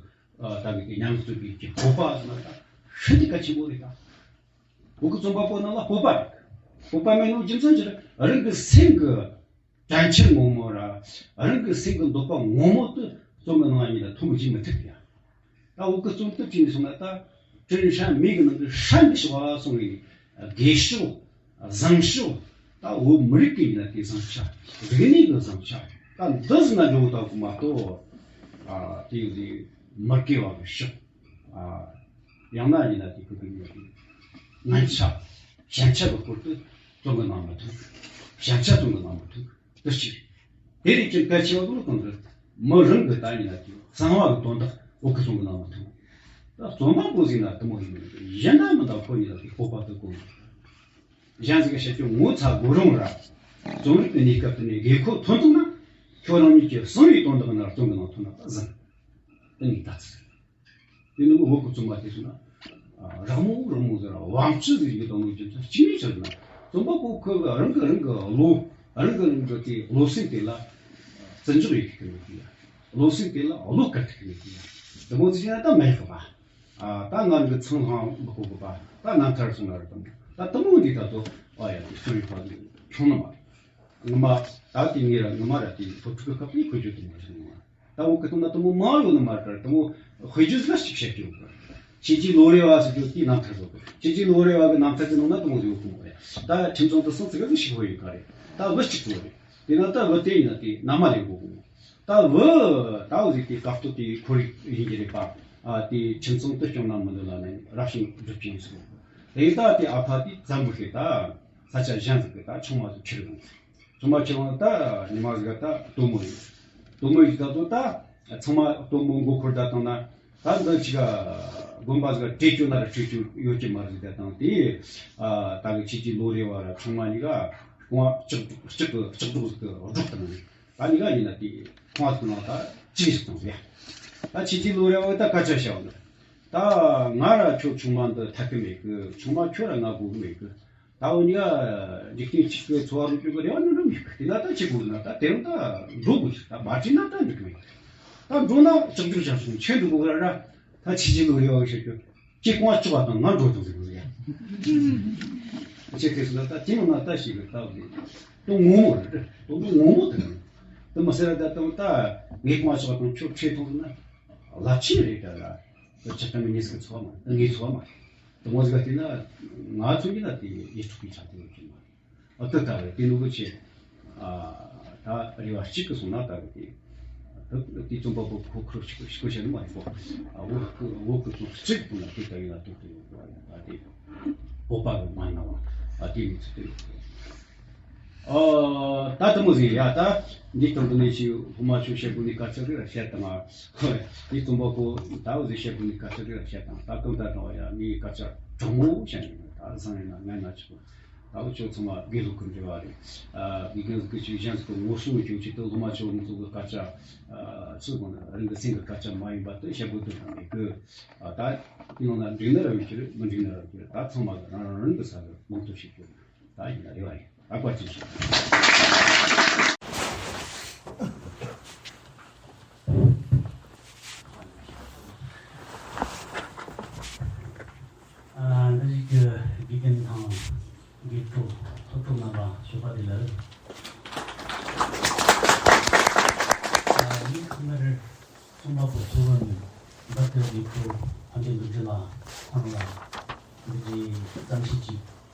ད་གི་དེ་མྱ་ངན་བརྩོན་པའི་རྒྱུ་སྤོབས་པ་ཟེར་ན་ད་ཤིན་ཏུ་གལ་ཆེན་པོ་རེད་ད། བོད་ཀྱི་རྩོམ་པ་པོ་རྣམས་ལ་སྤོབས་པ་མེད་གི། སྤོབས་པ་མེད་ནོ་རྒྱུ་མཚན་ཅི་རེད། རང་གི་སེམས་ཀྱི་དྲན་འཆར་ངོ་མ་ར། རང་གི་སེམས་ཀྱི་འདོད་པ་ངོ་མ་དེ་རྩོམ་གྱི་ནང་ཉིད་ལ་ཐོན་གྱི་མི་ཐུབ་ཡ། ད་བོད་ཀྱི་རྩོམ་དེབ་ཅིག་ནས་སོང་ན་ད་ཀྲིན་ཧྲན་མི་གི་ནང་གི་ཧྲན་གྱི་ཕྱོགས་ལ་སོང་བའི་དགེ་ཕྱོགས་བཟང་ཕྱོགས། ད་བོད་མི་རིགས་ཀྱི་ཡིན་ན་དེ་བཟང་ཆ། རིག་གནས་ཀྱི་བཟང་ཆ། ད་འདི་ཟིན་ན་འགྲོ་གི་ད་གི་མ་གཏོགས། ཨ་དེ་ཡི་མི་དགེ་བ་གི་ཕྱོགས། ཨ་ཡང་ན་ཡིན་ན་དེ་ཁོ་གི་ངན་ཆ་ཞན་ཆ་གི་སྐོར་དུ་རྩོམ་གི་གནང་མ་ཐུབ། ཞན་ཆ་རྩོམ་གི་གནང་མ་ཐུབ། དེ་གཅིག་དེ་རིགས་ཀྱི་གལ་ཆེ་བ་དུ་གང་གི་མི་རང་གི་ད་ཡིན་ན་དེ་གསང་བ་གི་དོན་དག་འོག་གི་རྩོམ་གི་གནང་མ་ཐུབ། ད་རྩོམ་པ་པོ་ཟིན་ན་དུ་མོ་ཡིན་ནི་གཞན་དག་མི་འདྲ་ཁོ་ཡིན་ན་དེ་སྤོབས་པ་དུ་གོ། གཞན་ཟིག་གི་བཤད་རྒྱུ་ངོ་ཚ་དགོས་རུང་ར། རྩོམ་རིག་གི་གནས་སྐབས་དེ་ནས་དགོས་མཁོ་ཐོན་ཐུབ་ན། ཁྱོད་རང་ཉིད་ཀྱི་གསང་བའི་དོན་དག་ན་རྩོམ་གི་ནང་ཐོན་ན་ད་ཟིན། དེ་ནས་ད་ཚིག་དེ་ནི་བོད་ཀྱི་རྩོམ་པ་དེ་ཚོ་ན། ཨ་རག་མོ་རག་མོ་ཟེར་བ་བང་ཅི་ཟེར་ཡོད་དང་མོ་རྒྱུ་མཚན་གཅིག་ནས་ཆགས་ན། རྩོམ་པ་པོ་ཁོ་རང་གི་རང་གི་བློ། རང་གི་རང་གི་དེ་བློ་སེམས་དེ་ལ་བརྩི་འཇོག་ཡོད་ཀྱི་མེད་ཀྱི་ཡ། བློ་སེམས་དེ་ལ་བློ་དཀར་ཐུབ་ཀྱི་མེད་ཀྱི་ཡ། དེ་མོ་ཚོ་བྱས་ན་ད་མེད་ཀི་པ། ཨ་ད་ང་གི་ཚང་ལྷང་མི་གོ་གི་པ། ད་རྣམ་ཐར་སོང་ན་རེད་དམ། ད་དུ་མོ་འདི་ད་དུ་ཨ་ཡ་དེ་སོང་ཡོད་པ་ཁྱོང་ན་མ་རེད། ངོ་མ་ད་དེ་ངེད་ར་ངོ་མ་ར་དེ་སློབ་ཕྲུག་གི་སྐབས་ནས་ཁོ་ཇོ་དུ་མ་རེད་ངོ་མ། ད་འུ་ཀི་ཐུང་ན་དུ་མོ་མང་ཡོད་ནི་མ་རེད། དུ་མོ་དཔེ་བརྗོད་ཟིག་ཅིག་བཤད་ཀྱི་ཡོད་གི། ཆོས་རྗེ་ལོ་རེ་བ་ཟེར་རྒྱུ་དེའི་རྣམ་ཐར་བཟོ་གི། ཆོས་རྗེ་ལོ་རེ་བ་གི་རྣམ་ཐར་གི་ནང་ན་དུ་མོ་ཟིག་ཡོད་གི་མོ་རེད། ད་ཁྱིམ་ཚང་དུ་སོང་ཙི་ག་ཟིག་ཞིག་ཧོ་ཡོད་ག་རེད། ད་བུ་གཅིག་པོ་རེད། དེ་ན་ད་བུ་དེ་ཡིན་ན་དེ་ན་མ་ལེན་གོ་གི་མོ། ད་བུ་ད་འུ་ཟིག་དེ་སྐབས་ཐོག་དེ་ཁོར་ཡུག་ཡིན་གྱི་རེད་པ། ཨ་དེ་ཁྱིམ་ཚང་དུ་སྐྱོང་ན་མི་འདོད་ལ་ནི་རབ་བྱུང་སྒྲུབ་ཀྱི་ཡིན་ཟེར་གོ། དེ་ད་དེ་ཨ་ཕ་དེ་བཙན་པོ་ཞིག་ད་ས་ཆ་གཞན་ཟིག་གི་ད་ཆུང་མ་ཟིག་ཁྱེར་ཡོང་། ཆུང་མ་ཁྱེར་ཡོང་ད་ཉི་མ་ཟིག་ད་སྟོན་མོ་ཡིན། སྟོན་མོ་ཡིན་ད་དུང་ད་ཚང་མ་སྟོན་མོ་མགོ་འཁོར་ད་བཏང་ན། ད་འདི་ཅིག་ག་དགོན་པ་ཟིག་ག་སྤྲད་རྒྱུ་ན་ར་སྤྲད་རྒྱུ་ཡོད་ཀྱི་མ་རེད་ཟེར་ད་དང་དེ། ཨ་ད་གི་ཆོས་རྗེ་ལོ་རེ་བ་ར་ཆུང་མ་གཉིས་ཀ་རྐང་བ་ལྕགས་སྒྲོག་ལྕགས་ཀྱི་ལྕགས་སྒྲོག་ཟིག་གི་སྒྲོག་བཏང་ནས། ད་གཉིས་ཀ་ཡིན་ན་དེ་རྐང་བ་ཟིག་ནང་ད་ཅིག་ཟིག་བཏང་ཟེར། ད་ཆོས་རྗེ་ལོ་རེ་བ་གི་ད་སྐད་ཆ་བཤད་བ་ན། ད་ང་ར་ཁྱོད་ཆུང་མ་འདི་ཐད་ཀི་མེད་གི། ཆུང་མ་ཁྱོད་ར་ང་དགོས་གི་མེད་གི། ད་འུ་གཉིས་ཀ་འཇིག་རྟེན་གཅིག་གི་འཚོ་བ་རོལ་རྒྱུ་གི་རེ་བ་ནི་འགྲོ་མི་ཤེས་གི། དེ་ན་ད་ཅི་དགོས་ན་ད་དེ་རུ་ད་འགྲོ་དགོས་ཤིག་ད་མ་བྲིས་ན་ད་འགྲིག་གི་མེད། ད་འགྲོ་ན་ལྕགས་སྒྲོག་བཞག་སོང་ཆེ་འགྲོ་དགོས་ར་ར། ད་ཆོས་རྗེ་ལོ་རེ་བ་གི་བཤད་རྒྱུ་ཁྱེད་རྐང་བ་གཅོག་པ་དང་ང་འགྲོ་དང་ཟེར་གི་རེད་ཡ། ཁྱེད་དེ་སོང་ན་ད་དེ་ནང་ན་ད་ཞིག་གི་ད་འུ་དེ་དོན་ངོ་མ་རེད། དོན་དུ་ངོ་མ་དེ་རེད། དེ་མ་ཟེར་ར་ད་དང་ད་ངས་རྐང་བ་གཅོག་པ་དང་ཁྱོད་ཁྲེལ་ཐོངས་ཟེར་ན་རླབས་ཆེན་རེད་ད་ར། ཁྱེད་ད་ངས་ངས་ཀྱི་འཚོ་བ་མ་རེད། ངའི་འཚོ་བ་མ་རེད། དེ་མོ་ཟིག་བལྟས་ན་ང་ཚོ་གིས་ན་དེ་ཡིད་འཕྲོག་པའི་ཆ་དེ་ཡོད་ཀྱི་མ་རེད། ཨ་ཏི་ད་རེད། དེ་ནུ་གི་ཆེ། ཨ་ད་རེ་བ་གཅིག་གི་སོང་ན་ད་རེད་དེ། ད་དེ་རྩོམ་པ་པོ་ཁོ་ཁོ་ཤི་ཁོ་ཤི་ཁོ་ཤི་ནི་མ་རེད་གོ། ཨ་བོ་ཁོ་བོ་ཁོ་ཚོ་གཅིག་པུ་ན་དེ་ད་ཡིན་ན་ཏོག་ཏོ་ཡོད་གོ། ཨ་དེ་སྤོབས་པ་གི་མ་ན་བ་ཨ་དེ་མི་ཚུགས་དེ་ཡོད་གོ། ཨོ། ད་དེ་མོ་ཟིག་ཡ་ད། འདི་དང་དུ་ནས་ཞིག་སློབ་མ་ཆོས་བཤད་དགོས་ནི་སྐད་ཆ་རེ་ར་བཤད་དང་། འདི་རྩོམ་པ་པོ་ད་འུ་ཟིག་བཤད་དགོས་ནི་སྐད་ཆ་རེ་ར་བཤད་དང་། ད་གང་ལྟར་དང་བ་ཡ་ངའི་སྐད་ཆ་དྲང་མོ་བཤད་ནས་ད་བཟང་ཡིན་ན་ངན་ན་ཆོག་ད་འུ་ཆོ་ཚང་མ་དགེ་ལུགས་ཀྱི་འབྲེལ་བ་རེད། ཨ་དགེ་རྒན་ཟིག་གི་ཆོས་གཞན་ཟིག་གི་ངོ་སྲུང་གི་ཆོས་ཆེད་དུ་སློབ་མ་ཆོ་ང་ཚོ་གི་སྐད་ཆ་ཨ་ཚུལ་དགོས་ན་རང་གི་སེམས་ཀྱི་སྐད་ཆ་མ་ཡིན་པ་དེ་བཤད་དགོས་དོན་དང་མེད་གི། ཨ་ད་དེ་ནང་ན་འགྲིག་ན་ར་ཡོད་ཀྱི་རེད། མི་འགྲིག་ན་ར་ཡོད་ཀྱི་རེད། ད་ཚང་མ་གི་རང་རང་གི་ས་གི་མང་དུ་ཞིག་གི་ད་ཡིན་ན་རེ་བ་ཡིན། ད་བཀའ་དྲིན་ཆེ། ཁུལ་ལས་ཁུངས་ཕན་བདེ་ལུས་འབྲེལ་ལ་ཁོང་ལ་འདི་འདྲའི་བརྩམས་ཆོས་ཅིག་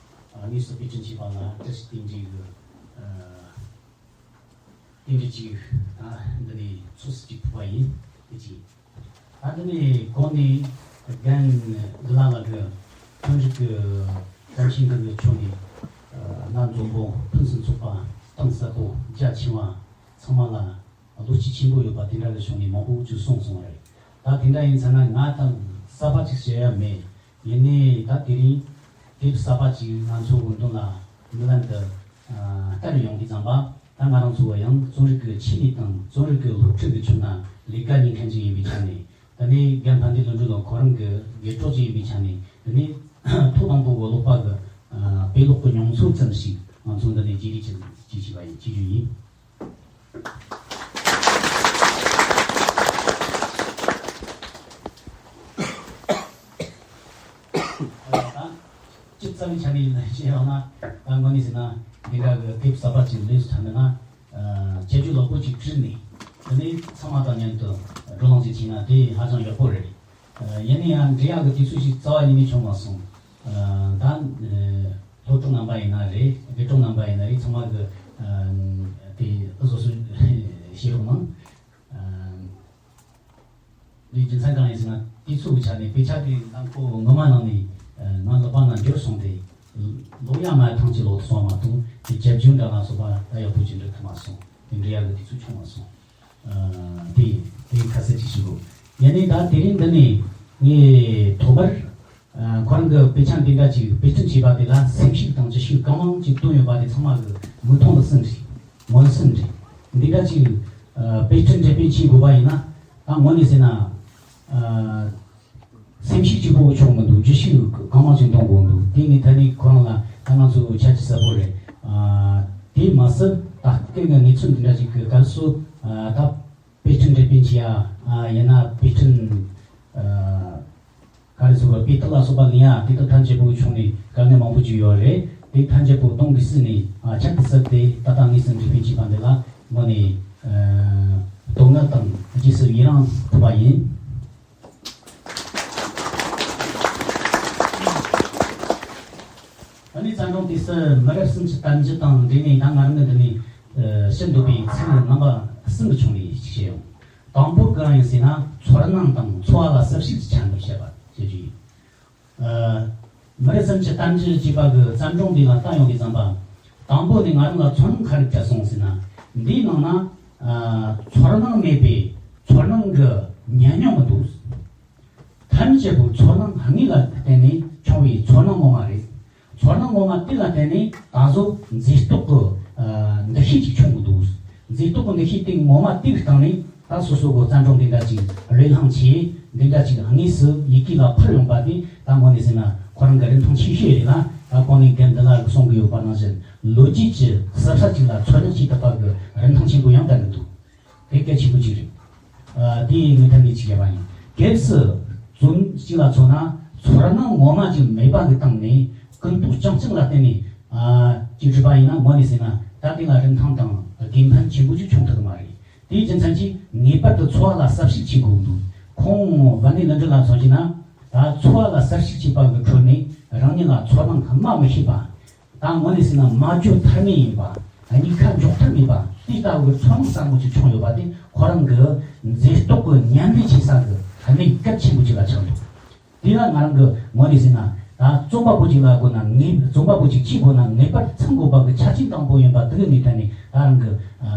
དངོས་སུ་སྤེལ་སྐྲུན་བྱས་པ་ལ་བཀྲ་ཤིས་བསྟན་འཛིན་གྱིས་རྟེན་འབྲེལ་ཅིག་འདི་ནས་ཚོགས་སུ་ཅིག་ཕུལ་བ་ཡིན། དེ་ཅིག་ད་འདི་ནས་གོང་ནས་རྒན་འདི་ལ་ལ་གི་ཐོན་རིག་གི་བརྩམས་ཆོས་འདི་གི་ཕྱོགས་ནས་ང་འཛོམས་པོ་ཕུན་སུམ་ཚོགས་པ་གཏིང་ཟབ་པོ་རྒྱ་ཆེ་བ་ཚང་མ་ལ་བློ་སྐྱེད་ཆེན་པོ་ཡོད་པ་དེ་འདྲ་གི་ཕྱོགས་ནས་མང་པོ་ཅིག་གསུངས་སོང་བ་རེད། ད་དེ་འདྲ་ཡིན་ཚར་ན་ང་དང་གསར་པ་ཅིག་བཤད་ཡ་མེད། ཡིན་ནའི་ད་དེ་རིང་དེབ་གསར་པ་ཅིག་ང་ཚོ་གི་མདུན་ལ་མིག་ལམ་དུ་བསྟར་ཡོང་དུས་ཙམ་པ། ད་ང་རང་ཚོ་ཡང་རྩོམ་རིག་གི་ཆེད་ལས་དང་རྩོམ་རིག་གི་སློབ་ཁྲིད་ཀྱི་ཕྱོགས་ན་ལས་ཀ་གཉེར་མཁན་ཅིག་ཡིན་པའི་ཆ་ནས། དེ་ནས་རྒན་ཕན་བདེ་ལྷུན་གྲུབ་ལགས་ཁོ་རང་གི་དགེ་གྲོགས་ཅིག་ཡིན་པའི་ཆ་ནས། དེ་ནས་ཐོག་དང་པོ་གི་ཀློག་པ་གི་དཔེ་ཀློག་གི་མྱོང་ཚོར་ཙམ་ཞིག་ང་ཚོ་འདི་ནས་བརྗེ་རེས་ཅིག་བྱེད་ཀྱི་ཡིན། ཨ། ད་སྤྱི་ཚོགས་ཀྱི་ཆ་ནས་ཡིན་ན་བཤད་ཡོང་ན། ད་དངོས་གནས་ཟེར་ན་འདི་འདྲ་གི་དེབ་གསར་པ་ཅིག་ལས་སུ་ཐོན་ན། ཨ། དཔྱད་བརྗོད་ལོག་པོ་ཅིག་བྲིས་ནས། དེ་ནས་ཚང་མ་དང་མཉམ་དུ་བགྲོ་གླེང་ཅིག་བྱས་ན་དེ་ཧ་ཅང་ཡག་པོ་རེད། ཨ། ཡིན་ན་ཡང་འབྲི་ཡག་གི་དུས་ཚོད་ཅིག་རྩ་བ་ཉིད་ནས་བྱུང་མ་སོང་། ཨ། ད་སློབ་ཕྲུག་རྣམ་པ་ཡིན་ན་རེད། དགེ་ཕྲུག་རྣམ་པ་ཡིན་ན་རེད། ཚང་མ་གི་ཨ། དེ་བཟོ་བཟོ་བྱེད་རོགས་གནང་། ཨ། འདིའི་རྒྱུ་མཚན་གང་ཡིན་ཟེར་ན། དུས་ཚོད་ཀྱི་ཆ་ནས་དཔེ་ཆ་དེ་ནང་ཁོ་ངོ་མ་ནང་ནས་ང་ཀློག་པ་ནང་འབྱོར་སོང་སྟེ། ཀློག་ཡ་མ་ཐང་ཆད་ལོག་སོང་བ་མ་གཏོགས། དེ་རྒྱབ་ལྗོངས་འདྲ་ལ་སོགས་པ་ད་ཡག་པོ་ཅིག་འབྲི་ཐུབ་མ་སོང་། དེ་འབྲི་ཡ་གི་དུས་ཚོད་བྱུང་མ་སོང་། ཨ། དེ་དེ་ཁ་གསལ་ཅིག་ཞུ་དགོས། ཡིན་ནའི་ད་དེ་རིང་འདི་ནས་ངས་ཐོག་མར། ཨ། ཁོ་རང་གི་དཔེ་ཆ་འདི་འདྲ་ཅིག་དཔེ་སྐྲུན་བྱས་པ་དེ་ལ་སེམས་ཤུགས་དང་ཅི་ཤུགས་གང་མང་ཅིག་བཏོན་ཡོད་པ་དེ་ཚང་མ་གི་མིག་མཐོང་ལ་ཟིན་རེད། མངོན་སུམ་རེད། འདི་འདྲ་ཅིག་ཨ། དཔེ་སྐྲུན་འགྲེམས་སྤེལ་བྱེད་དགོས་པ་ཡིན་ན། ད་དངོས་གནས་ཟེར་ན། ཨ། སེམས་ཤུགས་གཅིག་པོ་ཆོག་མི་འདུག་རྒྱུ་ཤུགས་གང་མང་ཅིག་གཏོང་དགོས་འདུག་དེ་ངས་ད་ནི་ཁོ་རང་ལ་ད་ང་ཚོ་ཆ་རྒྱུས་ཚ་པོ་རེད། ཨ། དེ་མ་ཟད་ད་སྐད་ཀྱི་གནས་ཚུལ་འདི་འདྲ་ཅིག་གི་སྐབས་སུ། ཨ། ད་དཔེ་སྐྲུན་འགྲེམས་སྤེལ་བྱེད་ཡ། ཨ། ཡང་ན་དཔེ་སྐྲུན། ཨ། ག་རེ་ཟེར་དགོས། དཔེ་དེབ་ལ་སོགས་པ་ལེན་ཡ་དེ་དག་ཐམས་ཅད་པོ་ཕྱོགས་ནས་དཀའ་ངལ་མང་པོ་ཅིག་ཡོད་རེད། དེ་ཐམས་ཅད་པོ་གདོང་གིས་བསུས་ནས། ཨ། ཁྱད་དུ་བསད་དེ་ད་ལྟ་དངོས་སུ་འགྲེམས་སྤེལ་བྱས་པ་འདི་ལ་དངོས་ནས། ཨ། དོ་སྣང་དང་རྗེས་སུ་ཡི་རང་ཐུབ་པ་ཡིན། ད་ནི་བརྩམས་སྒྲུང་དེ་སུ་མི་རབས་གསུམ་གྱི་གཏམ་རྒྱུད་དང་འབྲེལ་ནས། ད་ང་རང་གི་འདི་ནས་ཨ་ཞུ་འདོད་པའི་ཚིག་རྣམ་པ་གསུམ་གྱི་ཕྱོགས་ནས་ཞིག་བཤད་ཡོང་། དང་པོ་གང་ཡིན་ཟེར་ན། ཚོར་སྣང་དང་ཚོར་བ་ལ་གཟབ་ཞིབ་ཀྱི་ཆ་འདི་བཤད་པ་བཤད་རྒྱུ་ཡིན། ཨ། མི་རབས་གསུམ་གྱི་གཏམ་རྒྱུད་ཅེས་པ་གི་བརྩམས་སྒྲུང་འདི་ལ་ལྟ་ཡོང་གི་བརྩམས་པ། དང་པོ་ནས་ང་རང་ལ་ཚོར་སྣང་ག་རེ་སྐྱེས་སོང་ཟེར་ན། འདིའི་ནང་ན། ཨ། ཚོར་སྣང་མེད་པའི་ཚོར་སྣང་གི་ཉམས་མྱོང་མི་འདུག་ཐམས་ཅད་པོ་ཚོར་སྣང་དངོས་ལ་བརྟེན་ནས་བྱུང་བའི་ཚོར་སྣང་ངོ་མ་རེད། ཚོར་སྣང་ངོ་མ་དེ་ལ་བརྟེན་ནས་ད་གཟོད་མཛེས་རྟོག་གི། ཨ། འདུ་ཤེས་ཅིག་བྱུང་གི་འདུག་མཛེས་རྟོག་གི་འདུ་ཤེས་དེ་ངོ་མ་དེ་གི་སྟེང་ནས་ད་སོ་སོ་གི་བརྩམས་སྒྲུང་འདི་འདྲ་ཅིག་བློས་བསླངས་བྱས། འདི་འདྲ་ཅིག་དངོས་སུ་ཡི་གེ་ལ་ཕུལ་ཡོང་པ་དེ་ད་དངོས་གནས་ཟེར་ན་ཁོ་རང་གི་རིན་ཐང་ཆེ་ཤོས་རེད་ལ། ད་གོང་ནས་རྒན་འདི་ལ་གསུང་གི་ཡོད་པ་ནང་བཞིན། ལོ་རྒྱུས་ཀྱི་ཟབ་ས་ཅིག་ལ་ཚོར་སྣང་སྐྱེ་ཐུབ་པ་གི་རིན་ཐང་ཆེན་པོ་ཡང་ལྡན་གི་འདུག་དེ་གལ་ཆེན་པོ་ཅིག་རེད། ཨ། དེ་ཡི་ངོས་ཐད་ནས་ཅིག་བཤད་པ་ཡིན། གལ་སྲིད་རྩོམ་གཅིག་ལ་མཚོན་ན། ཚོར་སྣང་ངོ་མ་ཅིག་མེད་པ་གི་སྟེང་ནས་ཀུན་རྟོག་རྐྱང་རྐྱང་ལ་བརྟེན་ནས། ཨ། ཅིག་བྲིས་པ་ཡིན་ན། དངོས་གནས་ཟེར་ན་ད་དེ་ལ་རིན་ཐང་དང་དགེ་ཕན་ཆེན་པོ་ཅིག་བྱུང་ཐུབ་ཀྱི་མ་རེད། དེའི་རྒྱུ་མཚན་གྱིས་ངེས་པར་དུ་ཚོར་བ་ལ་གཟབ་ཞིབ་བྱེད་དགོས་འདུག་ཁོང་བན་དེ་ལྷུན་གྲུབ་ལ་མཚོན་གྱི་ན། ད་ཚོར་བ་ལ་གཟབ་ཞིབ་བྱེད་པ་གི་ཁྲོད་ནས་རང་ཉིད་ལ་ཚོར་སྣང་སྨྲ་མི་ཤེས་པ། ད་དངོས་གནས་ཟེར་ན་མ་བརྗོད་ཐབས་མེད་ཡིན་པ། གཉིས་ཀ་འཇོག་ཐབས་མེད་པ། དེ་ལྟ་བུའི་ཚོར་སྣང་ཟབ་མོ་ཅིག་བྱུང་ཡོད་པ་དེ་ཁོ་རང་གི་མཛེས་རྟོག་གི་མཉམ་ལས་བྱེད་ས་གི་གནད་གལ་ཆེན་པོ་ཅིག་ལ་ཆགས་འདུག་དེ་ལ་ང་རང་གི་དངོས་གནས་ཟེར་ན། ད་རྩོམ་པ་པོ་ཅིག་ལ་དགོས་ན་ངེས། རྩོམ་པ་པོ་ཅིག་བྱེད་དགོས་ན་ངེས་པར་ཚང་དགོས་པ་གི་ཆ་རྐྱེན་དང་པོ་ཡིན་པ་དེ་གི་ངོས་ཐད་ནས། ད་རང་གི། ཨ།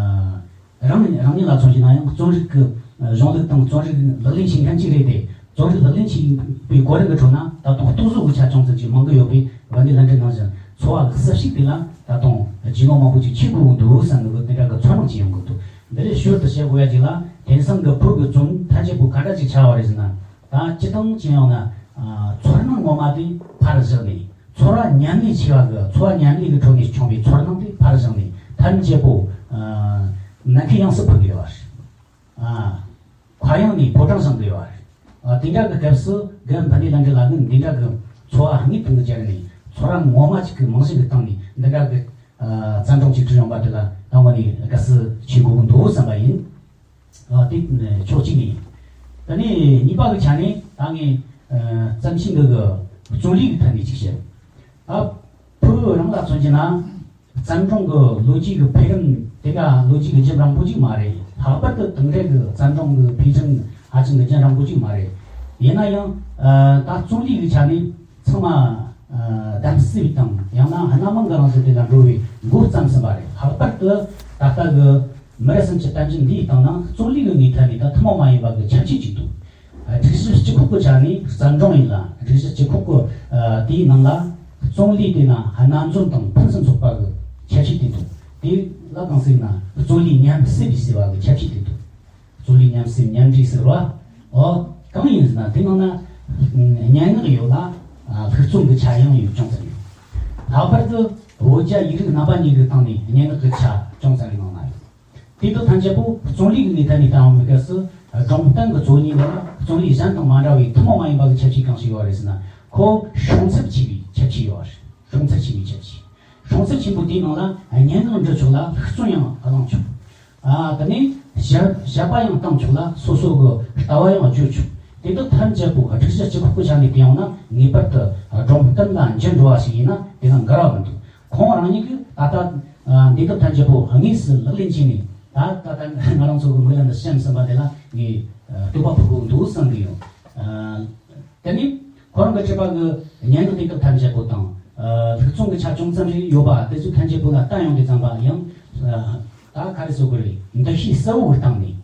རང་རང་ཉིད་ལ་མཚོན་གྱི་ན་ཡང་རྩོམ་རིག་གི་གཞུང་ལུགས་དང་རྩོམ་རིག་ལག་ལེན་བྱེད་མཁན་ཅིག་རེད་དེ། རྩོམ་རིག་ལག་ལེན་བྱེད་པའི་གོ་རིམ་གྱི་ཁྲོད་ན་ད་དུང་རྟོག་བཟོ་གི་ཆ་ཅུང་ཙམ་ཅིག་མང་གི་ཡོད་པས། བན་དེ་ལྷུན་གྲུབ་ནང་བཞིན་ཚོར་བ་གི་གཟབ་ཞིབ་དེ་ལ་ད་དུང་རྒྱུས་ལོན་མང་པོ་ཅིག་བྱེད་དགོས་འདུག་བསམ་གི། དེ་འདྲ་གི་ཚོར་སྣང་ཅིག་ཡོང་གི་འདུག་འདི་ལས་ཞོར་དུ་བཤད་དགོས་ཡ་ཅིག་ལ། དེང་སང་གི་བོད་ཀྱི་རྩོམ་ཐམས་ཅད་པོ་ག་འདྲ་ཅིག་ཆགས་པ་རེད་ཟེར་ན། ད་སྤྱིར་བཏང་ཅིག་ཡོང་ན། ཨ། ཚོར་སྣང་ངོ་མ་དེ་ཕར་བཞག་ནས། ཚོར་བ་ཉམས་ལེན་བྱས་པ་གི། ཚོར་བ་ཉམས་ལེན་གྱི་ཁྲོད་ནས་བྱུང་བའི་ཚོར་སྣང་དེ་ཕར་བཞག་ནས། ཐམས་ཅད་པོ། ཨ། ནམ་མཁའི་དབྱིངས་སུ་འཕུར་གི་ཡོད་པ་རེད། ཨ། མཁའ་དབྱིངས་ནས་ཕོ་བྲང་བཞེངས་གི་ཡོད་པ་རེད། ཨ། དེ་འདྲ་གི་སྐབས་སུ་རྒན་བན་དེ་ལྷུན་གྲུབ་ལགས་ཀྱིས་འདི་འདྲ་གི་ཚོར་བ་དངོས་དང་སྦྱར་ནས། ཚོར་བ་ངོ་མ་ཅིག་གི་རྨང་གཞི་གི་སྟེང་ནས་འདི་འདྲ་གི། ཨ། བརྩམས་སྒྲུང་ཅིག་བྲིས་ཡོང་པ་དེ་ལ་ད་དངོས་ནས་དགའ་བསུ་ཞུ་དགོས་ཀྱི་འདུག་བསམ་པ་ཡིན། ཨ། དེ་ཕྱོགས་གཅིག་ནས། དེ་ནས་གཉིས་པ་གི་ཆ་ནས་ད་ངས་ཨ་བརྩམས་ཆོས་འདི་གི་རྩོམ་ལུས་ཀྱི་ཐད་ནས་ཅིག་བཤད། ད་བོད་རང་ལ་མཚོན་གྱི་ན། བརྩམས་སྒྲུང་གི་ལོ་རྒྱུས་ཀྱི་འཕེལ་རིམ་དེ་ག་ལོ་རྒྱུས་ཀྱི་རྒྱུན་རིང་པོ་ཅིག་མ་རེད། ལྷག་པར་དུ་དེང་རབས་ཀྱི་བརྩམས་སྒྲུང་གི་འཕེལ་རིམ་ཧ་ཅང་གི་རྒྱུན་རིང་པོ་ཅིག་མ་རེད། ཡིན་ན་ཡང་ཨ་ད་རྩོམ་ལུས་ཀྱི་ཆ་ནས་ཚང་མ་ཨ་གདམ་གསེས་པའི་དང་ཡང་ན་སྣ་མང་གི་རང་བཞིན་དེ་ལ་འགྲོ་བའི་འགོ་བརྩམས་ཟིན་པ་རེད། ལྷག་པར་དུ་ད་ལྟ་གི་མི་རབས་གསུམ་གྱི་གཏམ་རྒྱུད་འདིའི་སྟེང་ན་རྩོམ་ལུས་ཀྱི་ངོས་ཐད་ནས་ད་ཐུན་མོང་མ་ཡིན་པ་གི་ཁྱད་ཆོས་ཅིག་འདུག་སྒྲིག་གཞི་སྤྱི་ཁོག་གི་ཆ་ནས་བརྩམས་སྒྲུང་ཡིན་ལ། སྒྲིག་གཞི་སྤྱི་ཁོག་གི་ཨ་དེའི་ནང་ལ་རྩོམ་ལུས་དེ་ན་སྣ་འཛོམས་དང་ཕུན་སུམ་ཚོགས་པ་གི་ཁྱད་ཆོས་དེ་འདུག་དེ་ལ་གང་ཟེར་ན་རྩོམ་ལུས་ཉམས་སྲིད་པའི་ཟེར་བ་གི་ཁྱད་ཆོས་དེ་འདུག་རྩོམ་ལུས་ཉམས་སྲིད་ཉམས་འདྲེས་ཟེར་བ། ཨོ། གང་ཡིན་ཟེར་ན་དེ་ནང་ན་སྙན་ངག་ཡོད་ལ། ལྷུག་རྩོམ་གི་ཆ་ཡང་ཡོད་ཅུང་ཙམ་ཡོད། ལྷག་པར་དུ་བོད་རྒྱ་ཡིག་རིགས་རྣམ་པ་གཉིས་ཀྱི་སྟེང་ནས་སྙན་ངག་གི་ཆ་ཅུང་ཙམ་རེ་ནང་ན་ཡོད། དེ་དག་ཐམས་ཅད་པོ་རྩོམ་རིག་གི་ངོས་ཐད་ནས་བལྟ་ཡོང་བའི་སྐབས་སུ་སྒྲུང་གཏམ་གྱི་རྩོམ་ཡིག་འདི་ལ་རྩོམ་རིག་གཞན་དང་མ་འདྲ་བའི་ཐུན་མོང་མ་ཡིན་པ་གི་ཁྱད་ཆོས་གང་ཞིག་ཡོད་རེད་ཟེར་ན། ཁོ་སྲུང་ཚབས་ཆེ་བའི་ཁྱད་ཆོས་ཡོད་རེད། སྲུང་ཚབས་ཆེ་བའི་ཁྱད་ཆོས། སྲུང་ཚབས་ཆེན་པོ་དེའི་ནང་ལ་སྙན་ངག་འབྲི་ཆོག་ལ་ལྷུག་རྩོམ་ཡང་བླང་ཆོག་ཨ་དེ་ནས་བཤད་བཤད་པ་ཡང་བཏང་ཆོག་ལ་སོ་སོ་གི་ལྟ་བ་ཡང་བརྗོད་ཆོག་དེ་དག་ཐམས་ཅད་པོ་སྒྲིག་གཞི་སྤྱི་ཁོག་གི་ཆ་ནས་བལྟས་ཡོང་ན་ངེས་པར་དུ་སྒྲུང་གཏམ་ལ་འགྱུར་འགྲོ་བ་ཞིག་ཡིན་ན་དེ་ལ་འགལ་བ་མི་འདུག་ཁོང་རང་ཉིད་ཀྱིས་ད་ལྟ་ཨ་འདི་དག་ཐམས་ཅད་པོ་དངོས་སུ་ལག་ལེན་བྱས་ནས་ད་ད་ལྟ་ང་རང་ཚོ་གི་མིག་ལམ་དུ་བཤམས་ཟིན་པ་དེ་ལ་ངས་ཨ་བསྟོད་པ་ཕུལ་དགོས་འདུག་བསམ་གི་ཡོད། ཨ་དེ་ནས་ཁོ་རང་གི་བྲིས་པ་གི་སྙན་ངག་དེ་དག་ཐམས་ཅད་པོ་དང་ཨ་ལྷུག་རྩོམ་གྱི་ཆ་ཅུང་ཙམ་རེ་ཡོད་པ་དེ་ཚོ་ཐམས་ཅད་པོ་ལ་བལྟ་ཡོང་དུས་ཙམ་པ་ཡང་ཨ་ད་ག་རེ་ཟེར་དགོས་རེད། འདུ་ཤེས་གསལ་བོ་གི་སྟེང་ནས།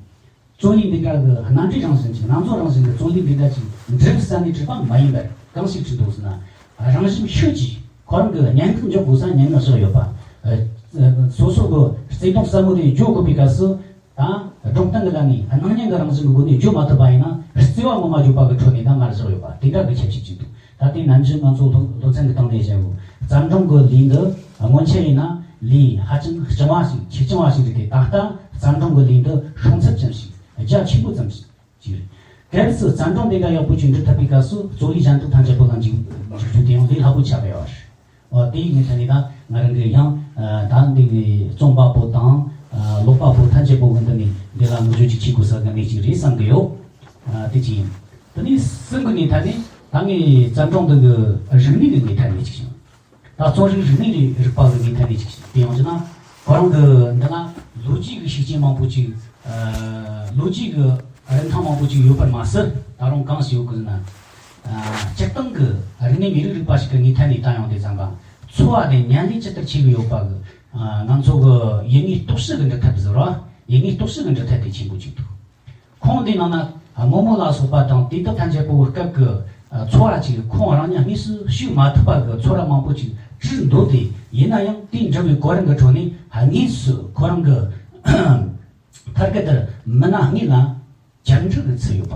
རྩོམ་ཡིག་འདི་འདྲ་གི་རྣམ་འགྲེལ་རང་བཞིན་གྱི་སྣ་ཚོགས་རང་བཞིན་གྱི་རྩོམ་ཡིག་འདི་འདྲ་ཅིག་འབྲི་བསམ་ནས་བྲིས་པ་མ་ཡིན་པར་གང་ཞིག་བྲིས་འདུག་ཟེར་ན། རང་བཞིན་ཤོས་ཀྱིས་ཁོ་རང་གི་སྙན་ངག་འཇོག་དགོས་ས་སྙན་ངག་བཞག་ཡོད་པ། ཨ་སོ་སོ་གི་བརྩེ་དུང་ཟབ་མོ་དེ་བརྗོད་དགོས་པའི་སྐབས་སུ་ད་སྒྲུང་གཏམ་གི་ལམ་ནས་སྣང་བརྙན་གི་རང་བཞིན་གི་སྒོ་ནས་བརྗོད་མ་ཐུབ་པ་ཡིན་ན་བརྩེ་བ་ངོ་མ་བརྗོད་པ་གི་ཁྲོད་ནས་ད་མར་བཞག་ཡོད་པ་དེ་འདྲ་གི་ཁྱད་ཆོས་ཅིག་འདུག་ད་ལྟའི་ནམ་རྒྱུན་ང་ཚོ་སློབ་སློབ་ཚན་གི་སྟེང་ནས་བཤད་ཡོད། བརྩམས་སྒྲུང་གི་ལས་འདི་སྔོན་ཆད་ཡིན་ན་ལས་ཧ་ཅང་རྐྱང་བ་ཞིག་ཆེ་རྐྱང་བ་ཞིག་རེད་དེ། ད་ལྟ་བརྩམས་སྒྲུང་གི་ལས་འདི་སྲུང་ཚབ་ཅན་ཞིག་རྒྱ་ཆེན་པོ་ཙམ་ཞིག་རེད། གལ་སྲིད་བརྩམས་སྒྲུང་དེ་འདྲ་ཡག་པོ་ཅིག་འབྲི་ཐུབ་པའི་སྐབས་སུ་རྩོམ་ཡིག་གཞན་དག་ཐམས་ཅད་པོ་ལ་འཇུག་འཇུག་རྒྱུ་དེ་ཡང་ལས་སླ་པོ་ཆགས་པ་ཡོད་རེད། འོ་དེ་ཡིན་ནའི་ད་ནི་ད་ང་རང་གིས་ཡང་ཨ་ད་འདི་གི་རྩོམ་པ་པོ་དང་ཨ་ཀློག་པ་པོ་ཐམས་ཅད་པོ་གི་འདི་ནས་འདི་ལ་ངོ་སྤྲོད་ཅིག་བྱེད་དགོས་ས་གི་གནས་ཅིག་རེད་བསམ་གི་ཡོད། ཨ་དེ་གཅིག་ཡིན། དེ་ནས་གསུམ་གི་ངོས་ཐད་ནས་ད་ངས་བརྩམས་སྒྲུང་འདི་གི་རིག་གནས་ཀྱི་ངོས་ཐད་ནས་ཅིག་བྱུང་། ད་རྩོམ་རིག་རིག་གནས་རིག་པ་གི་ངོས་ཐད་ནས་ཅིག་བལྟས་ཡོང་རྒྱུ་ན། ཁོ་རང་གི་འདི་ན་ལོ་རྒྱུས་ཀྱི་ཤུགས་རྐྱེན་མང་པོ་ཅིག་ཨ་ལོ་རྒྱུས་ཀྱི་རིན་ཐང་མང་པོ་ཅིག་ཡོད་པར་མ་ཟད། ད་རུང་གང་ཞིག་ཡོད་གི་ཟེར་ན། ཨ་སྤྱིར་བཏང་གི་རིག་གནས་མི་རིགས་རིག་པ་ཞིག་གི་ངོས་ཐད་ནས་བལྟ་ཡོང་དུས་ཙམ་པ། འཚོ་བ་དེ་ཉམས་ལེན་ཇི་ལྟར་བྱེད་ཀྱི་ཡོད་པ་གི་ཨ་ང་ཚོ་གི་ཡུལ་དངོས་རྟོག་ཞིབ་གི་འབྲི་ཐབས་ཟེར་བ། ཡུལ་དངོས་རྟོག་ཞིབ་གི་འབྲི་ཐབས་དེ་ཆེན་པོ་ཅིག་འདུག་ཁོང་འདི་ནང་ན་རྨོ་མོ་ལ་སོགས་པ་དང་དེ་དག་ཐམས་ཅད་པོའི་སྐབས་ཀྱི་ཚོར་བ་ཅིག་ཁོང་རང་ཉིད་དངོས་སུ་ཞུགས་མ་ཐུབ་པ་གི་ཚོར་བ་མང་པོ་ཅིག་བྲིས་འདུག་སྟེ། ཡིན་ན་ཡང་དེའི་འབྲི་བའི་གོ་རིམ་གྱི་ཁྲོད་ནས་དངོས་སུ་ཁོ་རང་གི་མཐར་སྐད་དར་མི་སྣ་དངོས་ལ་བཅར་འདྲི་གི་ཚུལ་ཡོད་པ།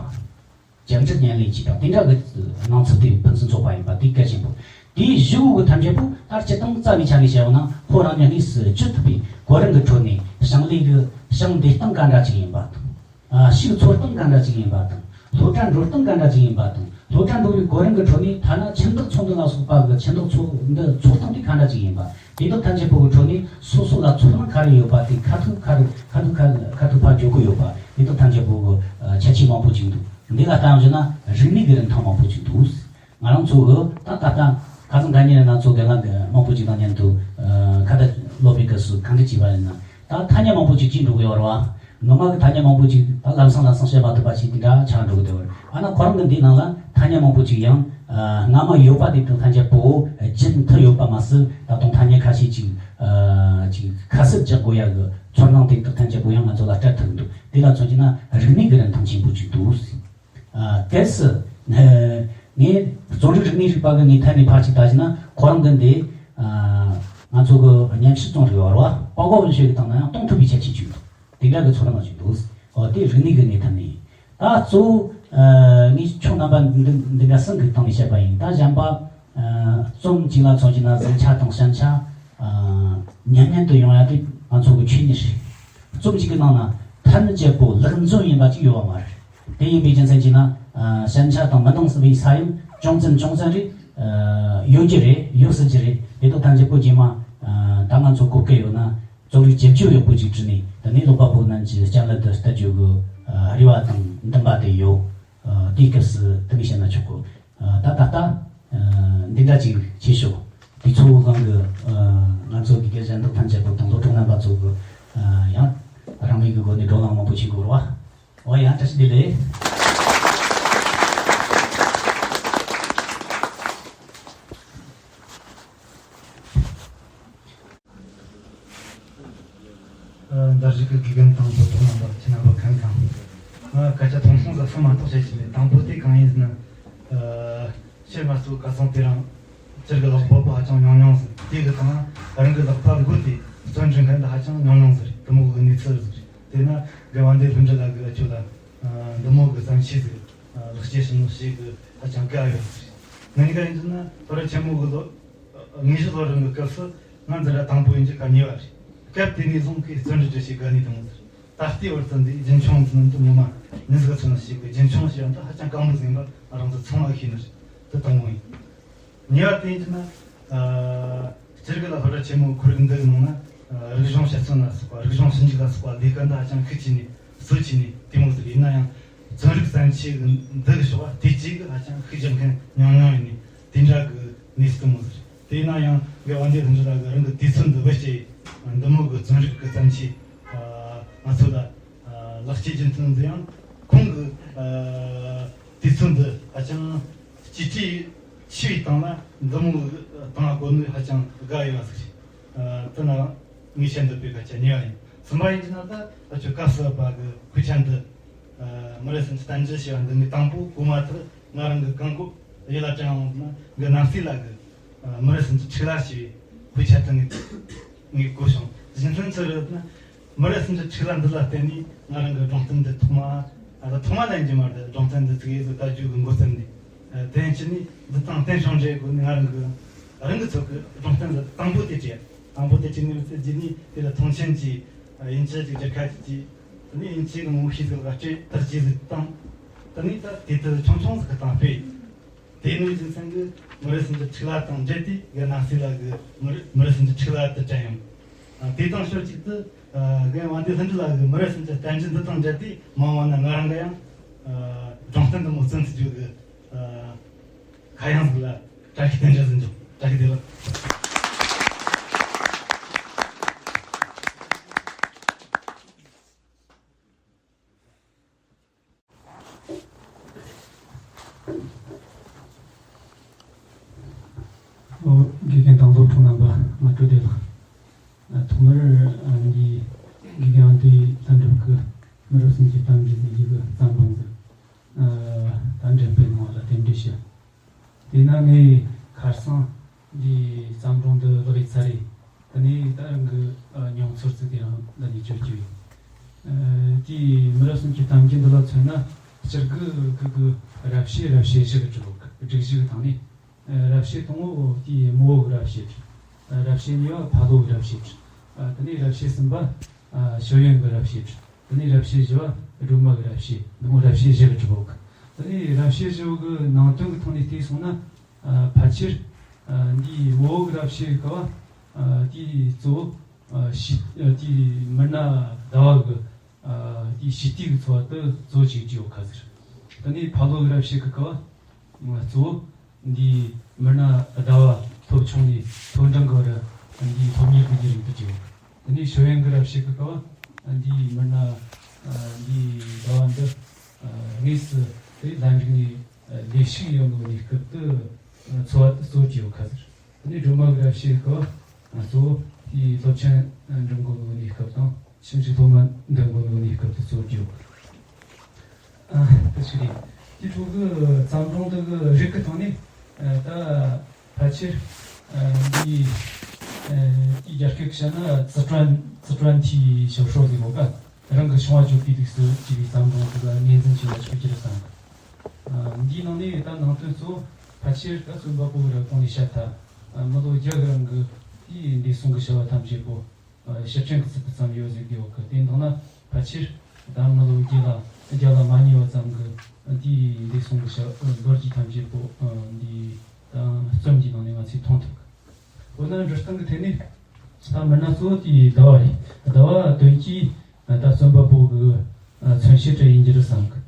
བཅར་འདྲི་ཉན་ལེན་བྱས་པ་དེ་འདྲ་གི་སྣང་ཚུལ་དེ་ཕུན་སུམ་ཚོགས་པ་ཡིན་པ་དེ་གལ་ཆེན་པོ། དེའི་གཞུག་གུ་ཐམས་ཅད་པོ་ད་སྤྱིར་བཏང་རྩ་བའི་ཆ་ནས་བཤད་ཡོང་ན་ཁོ་རང་ཉིད་དངོས་སུ་བྱེད་ཐུབ་པའི་གོ་རིམ་གྱི་ཁྲོད་ནས་ཞིང་ལས་ཀྱི་ཞིང་འདེབས་སྟངས་ག་འདྲ་ཅིག་ཡིན་པ་དང་། ཨ་ཕྱུགས་འཚོ་སྟངས་ག་འདྲ་ཅིག་ཡིན་པ་དང་། སློབ་གྲྭ་འགྲོ་སྟངས་ག་འདྲ་ཅིག་ཡིན་པ་དང་། སློབ་གྲྭ་འགྲོ་བའི་གོ་རིམ་གྱི་ཁྲོད་ནས་ཐ་ན་ཁྱིམ་བདག་ཚོགས་འདུ་ལ་སོགས་པ་གི་ཁྱིམ་བདག་ཚོགས་འདུ་འཚོགས་སྟངས་དེ་ག་འདྲ་ཅིག་ཡིན་པ། དེ་དག་ཐམས་ཅད་པོ་གི་ཁྲོད་ནས་སོ་སོ་ལ་ཚོར་སྣང་ག་རེ་ཡོད་པ་དེ་ཁ་ཐུག་ཁ་རུ་ཁ་ཐུག་ཁ་ཁ་ཐུག་ཕར་བརྗོད་ཀྱི་ཡོད་པ། དེ་དག་ཐམས་ཅད་པོ་གི་ཨ་ཁྱད་ཆོས་མང་པོ་ཅིག་འདུག་འདི་ལ་ལྟ་ཡང་བྱས་ན་རིག་གནས་ཀྱི་རིན་ཐང་མང་པོ་ཅིག་འདུག་ང་རང་ཚོ་གི་ད་ད་ལྟ་ཁ་སང་ཁ་ཉིན་ང་ཚོ་རྒན་ལགས་མང་པོ་ཅིག་དང་མཉམ་དུ་ཨ་ཁ་བརྡ་སློབ་པའི་སྐབས་སུ་གང་འདྲ་བྱས་པ་ཡིན་ན། ད་ཐ་སྙད་མང་པོ་ཅིག་སྐྱེས་འགྲོ་གི་ཡོད་རེད་བ། ངོ་མ་གི་ཐ་སྙད་མང་པོ་ཅིག་ད་ལམ་སང་ལམ་སང་བཤད་མ་ཐུབ་པ་ཞིག་དེ་འདྲ་ཆགས་འགྲོ་གི་འདུག་ཨ་ན་ཁོ་རང་གི་འདིའི་ནང་ལ་ཐ་སྙད་མང་པོ་ཅིག་ཡང་ཨ་སྔ་མ་ཡོད་པ་དེ་དང་ཐམས་ཅད་པོ་བརྗེད་ཐུབ་ཡོད་པ་མ་ཟད། ད་དུང་ཐ་སྙད་ཁ་ཤས་ཅིག་ཨ་ཅིག་ཁ་གསབ་རྒྱག་དགོས་ཡ་གི་ཚོར་སྣང་དེ་དག་ཐམས་ཅད་པོ་ཡང་ང་ཚོ་ལ་སྤྲད་ཐུབ་འདུག་དེ་ལ་མཚོན་གྱི་ན་རིག་གནས་ཀྱི་རིན་ཐང་ཆེན་པོ་ཅིག་འདུག་ཨ་གལ་སྲིད་ངས་རྩོམ་རིག་རིག་གནས་རིག་པ་གི་ངོས་ཐད་ནས་ཕར་ཅིག་ལྟ་བྱས་ན་ཁོ་རང་གི་འདི་ཨ་ང་ཚོ་གི་སྙན་ཞུ་རྩོམ་རིག་བར་བ་པ་གོ་ཝུན་ཤོས་ཀྱི་སྟེང་ན་ཡང་གཏོང་ཐུབ་པའི་ཁྱད་ཆོས་ཅིག་འདུག་དེ་འདྲ་གི་ཚོར་སྣང་ཅིག་འདུག་འོ་དེ་རིག་གནས་ཀྱི་ངོས་ཐད་ནས། ད་གཙོ་བོ་ཨ་ངས་ཕྱོགས་རྣམ་པ་འདི་འདི་འདྲ་གསུམ་གི་སྟེང་ནས་བཤད་པ་ཡིན། ད་གཞན་པ་ཨ་རྩོམ་གཅིག་ལ་མཚོན་གྱི་ན་བཟང་ཆ་དང་ཞན་ཆ་ཨ་ཉམས་ཉམས་དུ་ཡོང་ཡ་དེ་ང་ཚོ་གི་ཆོས་ཉིད་རེད། རྩོམ་གཅིག་གི་ནང་ན་ཐམས་ཅད་པོ་ལེགས་མཚོན་ཡིན་པ་ཅིག་ཡོད་པ་མ་རེད། དེ་ཡིན་པའི་རྒྱུ་མཚན་གྱིས་ན་ཨ་ཞན་ཆ་དང་མི་འདང་ཟིན་པའི་ས་ཡོམ་ཅུང་ཙམ་ཅུང་ཙམ་རེ་ཨ་ཡོད་ཀྱི་རེད། ཡོད་སྲིད་ཀྱི་རེད། དེ་དག་ཐམས་ཅད་པོ་རྗེས་མ་ཨ་ད་ང་ཚོ་གོ་སྐབས་ཡོད་ན་རྩོམ་རིག་ཇེ་ཆེ་ཡོད་པོ་ཅིག་བྲིས་ནས་དེ་ནས་ཀློག་པ་པོ་རྣམས་ཀྱི་སྤྱན་སླད་དུ་གཏད་རྒྱུ་གི་ཨ་རེ་བ་དང་འདུན་པ་དེ་ཡོད། ཨ། དེའི་སྐབས་སུ་དེ་མོ་བཤད་ན་ཆོག་གོ། ཨ། ད་ད་ལྟ། ཨ། འདི་འདྲ་ཅིག་བྱས་ཤོག། དུས་ཚོད་གང་གི། ཨ། ང་ཚོ་དགེ་རྒན་གཞན་དག་ཐམས་ཅད་པོ་དང་སློབ་ཕྲུག་རྣམ་པ་ཚོ་གི། ཨ། ཡང་རང་མོས་ཀྱི་སྒོ་ནས་བགྲོ་གླེང་མང་པོ་བྱེད་དགོས་རེད་བ། འོ་ཡ། བཀྲ་ཤིས་བདེ་ལེགས། ཨ། འདིར་བཞུགས་ཀྱི་དགེ་རྒན་དང་སློབ་ཕྲུག་རྣམ་པ་ཁྱེད་རྣམ་པ་ཁམས་བཟང་། ང་སྐད་ཆ་ཐུང་ཐུང་ཟིག་གསུང་མ་གཏོགས་བཤད་ཀྱི་མེད། དང་པོ་དེ་གང་ཡིན་ཟེར་ན། ཨ། ཕྱི་ང་ཚོ་ཁ་སང་དེ་རིང་སྤྱིར་གྱི་ལག་པ་པོ་ཧ་ཅང་ཉུང་ཉུང་ཟིག། དེ་གི་སྟེང་རང་གི་ལག་པ་སྒུར་ཏེ་བརྩོན་འགྲུས་མཁན་འདི་ཧ་ཅང་ཉུང་ཉུང་ཟིག་རེད། དེ་མོ་གི་གནས་ཚུལ་ཟིག་རེད། དེས་ན་དགེ་བ་འདི་ལྷུན་གྲུབ་ལགས་ཀྱིས་ཨ་ཁྱོད་ལ། ཨ། འདི་མོ་གི་བརྩམས་ཆོས་ཟིག། ཨ། ལེགས་སྐྱེས་ཤིག་ནོ་ཞེས་གི་ཧ་ཅང་དགའ་ཡོད་ཟིག། ངས་ག་ཡིན་ཟེར་ན་ཕ་ར་ཆེན་མོ་གི་ལོ། དངོས་གཞི་ལོ་རིམ་གྱི་སྐབས་སུ་ང་འཛིན་གྲྭ་དང་པོ་ཡིན་གྱི་སྐབས་གཉིས་པ་རེད། སྐབས་དེ་ནས་བཟུང་གི་བརྩོན་འགྲུས་བྱེད་དགའ་ནས་དང་ཟེར། ད་ལྟའི་བར་དུ་འདི་རྒྱུན་འཁྱོངས་འཛིན་དུ་ངོ་མ་ནི་ཟིག་ཚོད་ཞིག་གི་རྒྱུན་འཁྱོངས་བྱེད་ཡང་ད་ཧ་ཅང་དཀའ་མོ་ཟིག་ཡིན་པ་རང་ཚོ་ཚང་མ་ཤེས་ནི་རེད། དེ་དང་པོ་ཡིན། གཉིས་པ་དེ་ཡིན་གྱི་ན། ཨ། སྤྱིར་གི་ལ་སློབ་གྲྭ་ཆེན་མོའི་ཁོར་ཡུག་འདི་གི་ནང་ན། ཨ། རིག་གཞུང་དཔྱད་རྩོམ་ལ་སོགས་པ། རིག་གཞུང་ཞིབ་འཇུག་ལ་སོགས་པ་ལས་ཀ་འདི་ཧ་ཅང་ཤུགས་ཆེ་ནས་གཙོ་ཆེ་ནས་དེ་མོ་ཟིག་རེད། ཡིན་ན་ཡང་རྩོམ་རིག་བརྩམས་ཆོས་འདི་གི་ཕྱོགས་ལ་དེ་གཅིག་གི་ཧ་ཅང་ཤུགས་རྒྱབ་མཁན་ཉུང་ཉུང་ཡིན་ནས་དེ་འདྲ་གི་གནས་ཚུལ་དེ་མོ་ཟིག་རེད། དེ་ཡིན་ན་ཡང་དགེ་བ་འདི་ལྷུན་གྲུབ་ལགས་ཀྱིས་རང་གི་དུས་ཚོད་འདི་བེད་སྤྱད་འདི་མོ་གི་རྩོམ་རིག་གི་བརྩམས་ཆོས། ཨ། ང་ཚོ་ལ། ཨ། ལེགས་སྐྱེས་སྦྱིན་ཐུབ་འདི་ཡང་ཁོང་གི། ཨ། དུས་ཚོད་འདི་ཧ་ཅང་གཅེས་སྤྲས་ཆེ་བའི་སྟེང་ལ་འདི་མོ་བཏང་དགོས་ནི་ཧ་ཅང་དགའ་ཡོད་པ་ཟིག་རེད། ཨ། དེ་ན་ངས་བཤད་འདོད་པའི་སྐད་ཆ་གཉིས་པ་ཡིན། གསུམ་པ་ཡིན་གྱི་ན་ད་ཨ་ཁྱོད་སྐབས་སུ་བབས་པ་གི་དཔེ་ཆ་འདི། ཨ། མི་རབས་སུམ་ཅུ་བསྟན་འགྱུར་ཞེས་པ་འདི་ནས་དང་པོ་གོ་མ་ཐག་ང་རང་གི་རྐང་མགོ་ཡིད་ལ་དྲན་ཡོང་ན་གི་རྣམ་སྲས་ལགས་ཀྱི། ཨ། མི་རབས་སུམ་ཅུ་དྲུག་ལ་ཞེས་པའི་དཔེ་ཆ་དེ་ངས་ངས་གོ་བྱུང་། རྒྱུ་མཚན་ཆི་རེད་ན། མི་རབས་སུམ་ཅུ་དྲུག་ལ་འདི་ལ་བརྟེན་ནས་ང་རང་གི་སྒྲུང་གཏམ་འདི་ཐོག་མ། ཨ། ད་ཐོག་མ་ལ་ཡིན་གྱི་མ་རེད། སྒྲུང་གཏམ་འདི་ཚིག་ཡིག་ཟིག་ལྟ་རྒྱུ་གི་མགོ་བརྩམས་ནས། ཨ། དེ་ཕྱིན་ནས་འདི་དང་བསྟན་སྲུང་འབྲེལ་དགོས་ནས་ང་རང་གི་རང་གི་ཚོད་ཀྱི་སྒྲུང་གཏམ་འདི་དང་པོ་དེ་བྲིས། དང་པོ་དེ་བྲིས་ནས་མི་ཚེ་རྗེས་ནས་དེ་ལ་མཐོང་ཆེན་གྱིས། ཨ། དབྱིན་ཇི་གི་རྒྱལ་ཁ་ཅིག་གིས། དེ་ནས་དབྱིན་ཇི་གི་ངོ་ཤེས་ཟིག་ལ་སྤྲད། དག་ཅིག་ཟིག་བཏང་། དེ་ནས་ད་དེ་དུ་ཆུང་ཆུང་ཟིག་གི་སྟེང་སྤེལ། དེ་ནས་རྒྱུ་མཚན་གྱིས་མི་རབས་སུམ་ཅུ་དྲུག་ལ་དང་འབྲེལ་ཏེ་གི་རྣམ་སྲས་ལགས་ཀྱི་མི་རབས་མི་རབས་སུམ་ཅུ་དྲུག་ལ་དུ་དྲན་ཡོང་། ཨ། དེ་དང་ཕྱོགས་གཅིག་ཏུ། ཨ། རྒན་དབང་འདུས་ལྷུན་གྲུབ་ལགས་ཀྱི་མི་རབས་སུམ་ཅུ་བསྟན་འགྱུར་འདི་དང་འབྲེལ་ཏེ་མ་འོངས་ན་ང་རང་གི་ཡང་། ཨ། སྒྲུང་གཏམ་འདི་མོ་བརྩམས་ཐུབ་རྒྱུ་གི། ཨ། ཁ་གཡང་ཟིག་ལ་བཀྲ་ཤིས་རྟེན་འབྲེལ་ཟིག་འབྱུང་། བཀྲ་ཤིས་བདེ་ལེགས། ཨོ། དགེ་རྒན་དང་སློབ་ཕྲུག་རྣམ་པ་ང་སྤྲོ་བདེ་ལགས། ཨ། ཐོག་མར། ཨ། འདི་དགེ་རྒན་དབང་འདུས་ལྷུན་གྲུབ་ཀྱི་མི་རབས་སུམ་ཅུ་བསྟན་འགྱུར་ཟེར་རྒྱུ་གི་བརྩམས་སྒྲུང་ཟིག། ཨ། ད་འགྲེམས་སྤེལ་གནང་བ་ལ་རྟེན་འབྲེལ་ཞུ། དེས་ན་ངས་ཁ་སང་འདི་བརྩམས་སྒྲུང་འདི་ཀློག་ཡི་ཚར་རེད། དེ་ནས་ད་རང་གི། ཨ། མྱོང་ཚོར་ཚིག་དེ་རང་འདི་ནས་བརྗོད་རྒྱུ་ཡིན། ཨ། དེའི་མི་རབས་སུམ་ཅུ་བསྟན་འགྱུར་འདི་ལ་མཚོན་ན་སྤྱིར་གི་གི་གི་རབ་བྱེད་རབ་བྱེད་བཞི་གི་གྲུབ་སྒྲིག་གཞི་གི་སྟེང་ནས། ཨ། རབ་བྱེད་དང་པོ་དེའི་རྨོ་བོ་གི་རབ་བྱེད། ཨ། རབ་བྱེད་གཉིས་པ་ཕ་ལོ་གི་རབ་བྱེད། ཨ། དེ་ནས་རབ་བྱེད་གསུམ་པ། ཨ། ཤེས་ཡོན་གི་རབ་བྱེད། དེ་ནས་རབ་བྱེད་བཞི་བ་སྒྲོལ་མ་གི་རབ་བྱེད། འདི་མོ་རབ་བྱེད་བཞི་གི་གྲུབ་སྒྲིག་དེ་ནས་རབ་བྱེད་བཞི་བོ་གི་ནང་དོན་གི་ཐོག་ནས་བལྟས་སོང་ན། ཨ། ཕལ་ཆེར། ཨ། འདིའི་རྨོ་བོ་གི་རབ་བྱེད་གི་སྐབས། ཨ། དེའི་གཙོ་བོ། ཨ། ཞི། ཨ། དེའི་མི་སྣ་ཟླ་བ་གི། ཨ། དེའི་ཞི་བདེ་གི་འཚོ་བ་དེ་གཙོ་བོ་བྱེད་ཀྱི་ཡོད་ཁ་ཟེར། དེ་ནས་ཕ་ལོ་གི་རབ་བྱེད་གི་སྐབས། ཨ། གཙོ་བོ་འདིའི་མི་སྣ་ཟླ་བ་ཐོབ་ཆུང་ནས་མཐོ་འབྲིང་གི་བར་འདིའི་སློབ་གཉེར་གི་བརྒྱུད་རིམ་དེ་བྱེད་ཡོད། དེ་ནས་ཤེས་ཡོན་གྱི་རབ་བྱེད་ཀྱི་སྐབས། ཨ། འདིའི་མི་སྣ། ཨ། འདིའི་ཟླ་བ་འདི། ཨ། དངོས་སུ་དེ་ལམ་རིམ་ནས་ལས་ཞུགས་ཡོང་གི་གནས་སྐབས་དེ་འཚོ་བ་དེ་གཙོ་བོ་བྱས་ཡོད་ཁ་ཟེར། དེ་ནས་སྒྲོལ་མ་གི་རབ་བྱེད་ཀྱི་སྐབས། ཨ། གཙོ་བོ་དེའི་སློབ་ཆེན་འགྲིམ་གི་གནས་སྐབས་དང་། ཁྱིམ་གྱི་སློབ་མ་འདེམས་དགོས་ནོ་གནས་སྐབས་དེ་གཙོ་བོ་བྱས་ཡོད། ཨ། དེ་ཞིག་རེད། དེ་འཕྲོ་གི་བརྩམས་སྒྲུང་འདི་གི་རིགས་ཀྱི་སྟེང་ནས། ཨ། ད་ཕལ་ཆེར། ཨ། འདི། ཨ། དེའི་རྒྱ་སྐད་བཤད་ན་自传། 自传体小说ཟེར་གོ་ག་རང་གི་བྱུང་བ་བརྗོད་པའི་ལུགས་སུ་བྲིས་པའི་བརྩམས་སྒྲུང་ཞིག་ལ་ངོས་འཛིན་བྱས་པ་ཆོག་གི་རེད་བསམ་གི། ཨ། འདིའི་ནང་ནས་ད་ནང་དོན་གཙོ་བོ་ཕལ་ཆེར་ད་རྩོམ་པ་པོ་གི་ར་གོང་ནས་བཤད་ཐལ། ཨ། མི་ལོ་བརྒྱ་གི་རིང་གི་དེའི་འདས་སོང་གི་བྱ་བ་ཐམས་ཅད་པོ། ཨ། ཕྱིར་དྲན་གྱི་ཚུལ་དུ་བརྩམས་ཡོད་ཟེར་གི་ཡོད་གི། དེ་འདང་ན་ཕལ་ཆེར་ད་མི་ལོ་བརྒྱ་ལ་བརྒྱ་ལ་མ་ཉེ་བ་ཙམ་གྱི་དེའི་འདས་སོང་གི་བྱ་ལོ་རྒྱུས་ཐམས་ཅད་པོ། ཨ། འདི་ད་རྩོམ་གྱི་ནང་ནས་ང་ཚོས་མཐོང་ཐུབ་གི། འོ་ན་འབྲི་སྟངས་ཀྱི་ཐད་ནས་ད་མི་སྣ་གཙོ་བོ་དེའི་ཟླ་བ་རེད། ཟླ་བ་དོན་གྱིས་ད་རྩོམ་པ་པོ་གི། ཨ། མཚོན་བྱེད་འདྲ་ཡིན་རྒྱུ་རེད་བསམ་གི།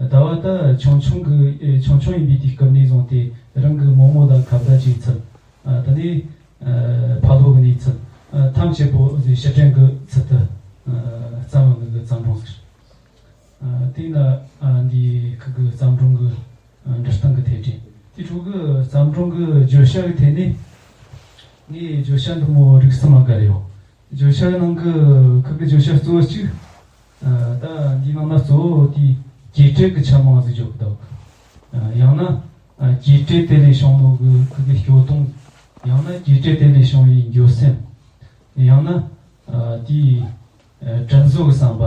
ཟླ་བ་ད་ཆུང་ཆུང་གི་ཆུང་ཆུང་ཡིན་པའི་དུས་སྐབས་ནས་བཟུང་སྟེ་རང་གི་རྨོ་མོ་ལ་ཁ་བརྡ་བྱེད་ཚུལ། ཨ། དེ་ནས་ཨ་ཕ་ལོ་གི་གནས་ཚུལ། ཨ། ཐམས་ཅད་པོ་ཟེར་ཕྱིར་དྲན་གྱི་ཚུལ་དུ་ཨ་བརྩམས་ཡོང་གི་བརྩམས་སྒྲུང་ཟེར། ཨ། དེས་ན་ཨ་འདི་ཁུ་གི་བརྩམས་སྒྲུང་གི་ཨ་འབྲི་སྟངས་ཀྱི་ཐད་དྲན། དེ་ཕྲུ་གུ་བརྩམས་སྒྲུང་གི་བརྗོད་བྱ་གི་ཐད་ནས་ངས་བརྗོད་བྱ་འདི་མོ་རིགས་གསུམ་ལ་བགར་ཡོད། བརྗོད་བྱ་ནང་གི་ཁུ་གི་བརྗོད་བྱ་གཙོ་བོ་གཅིག་ཨ། ད་འདིའི་ནང་ན་གཙོ་བོ་དེ་གྱེས་བྲལ་གྱི་ཆ་མང་ཟིག་བརྗོད་ཀྱི་འདུག་ཨ། ཡང་ན་ཨ་གྱེས་བྲལ་དེ་ལས་བྱུང་ནོ་གི་ཁུ་གི་སྐྱོ་གདུང་། ཡང་ན་གྱེས་བྲལ་དེ་ལས་བྱུང་བའི་འགྱོད་སེམས། ཡང་ན་ཨ་དེའི་ཨ་དྲིན་གཟོ་གི་བསམ་པ།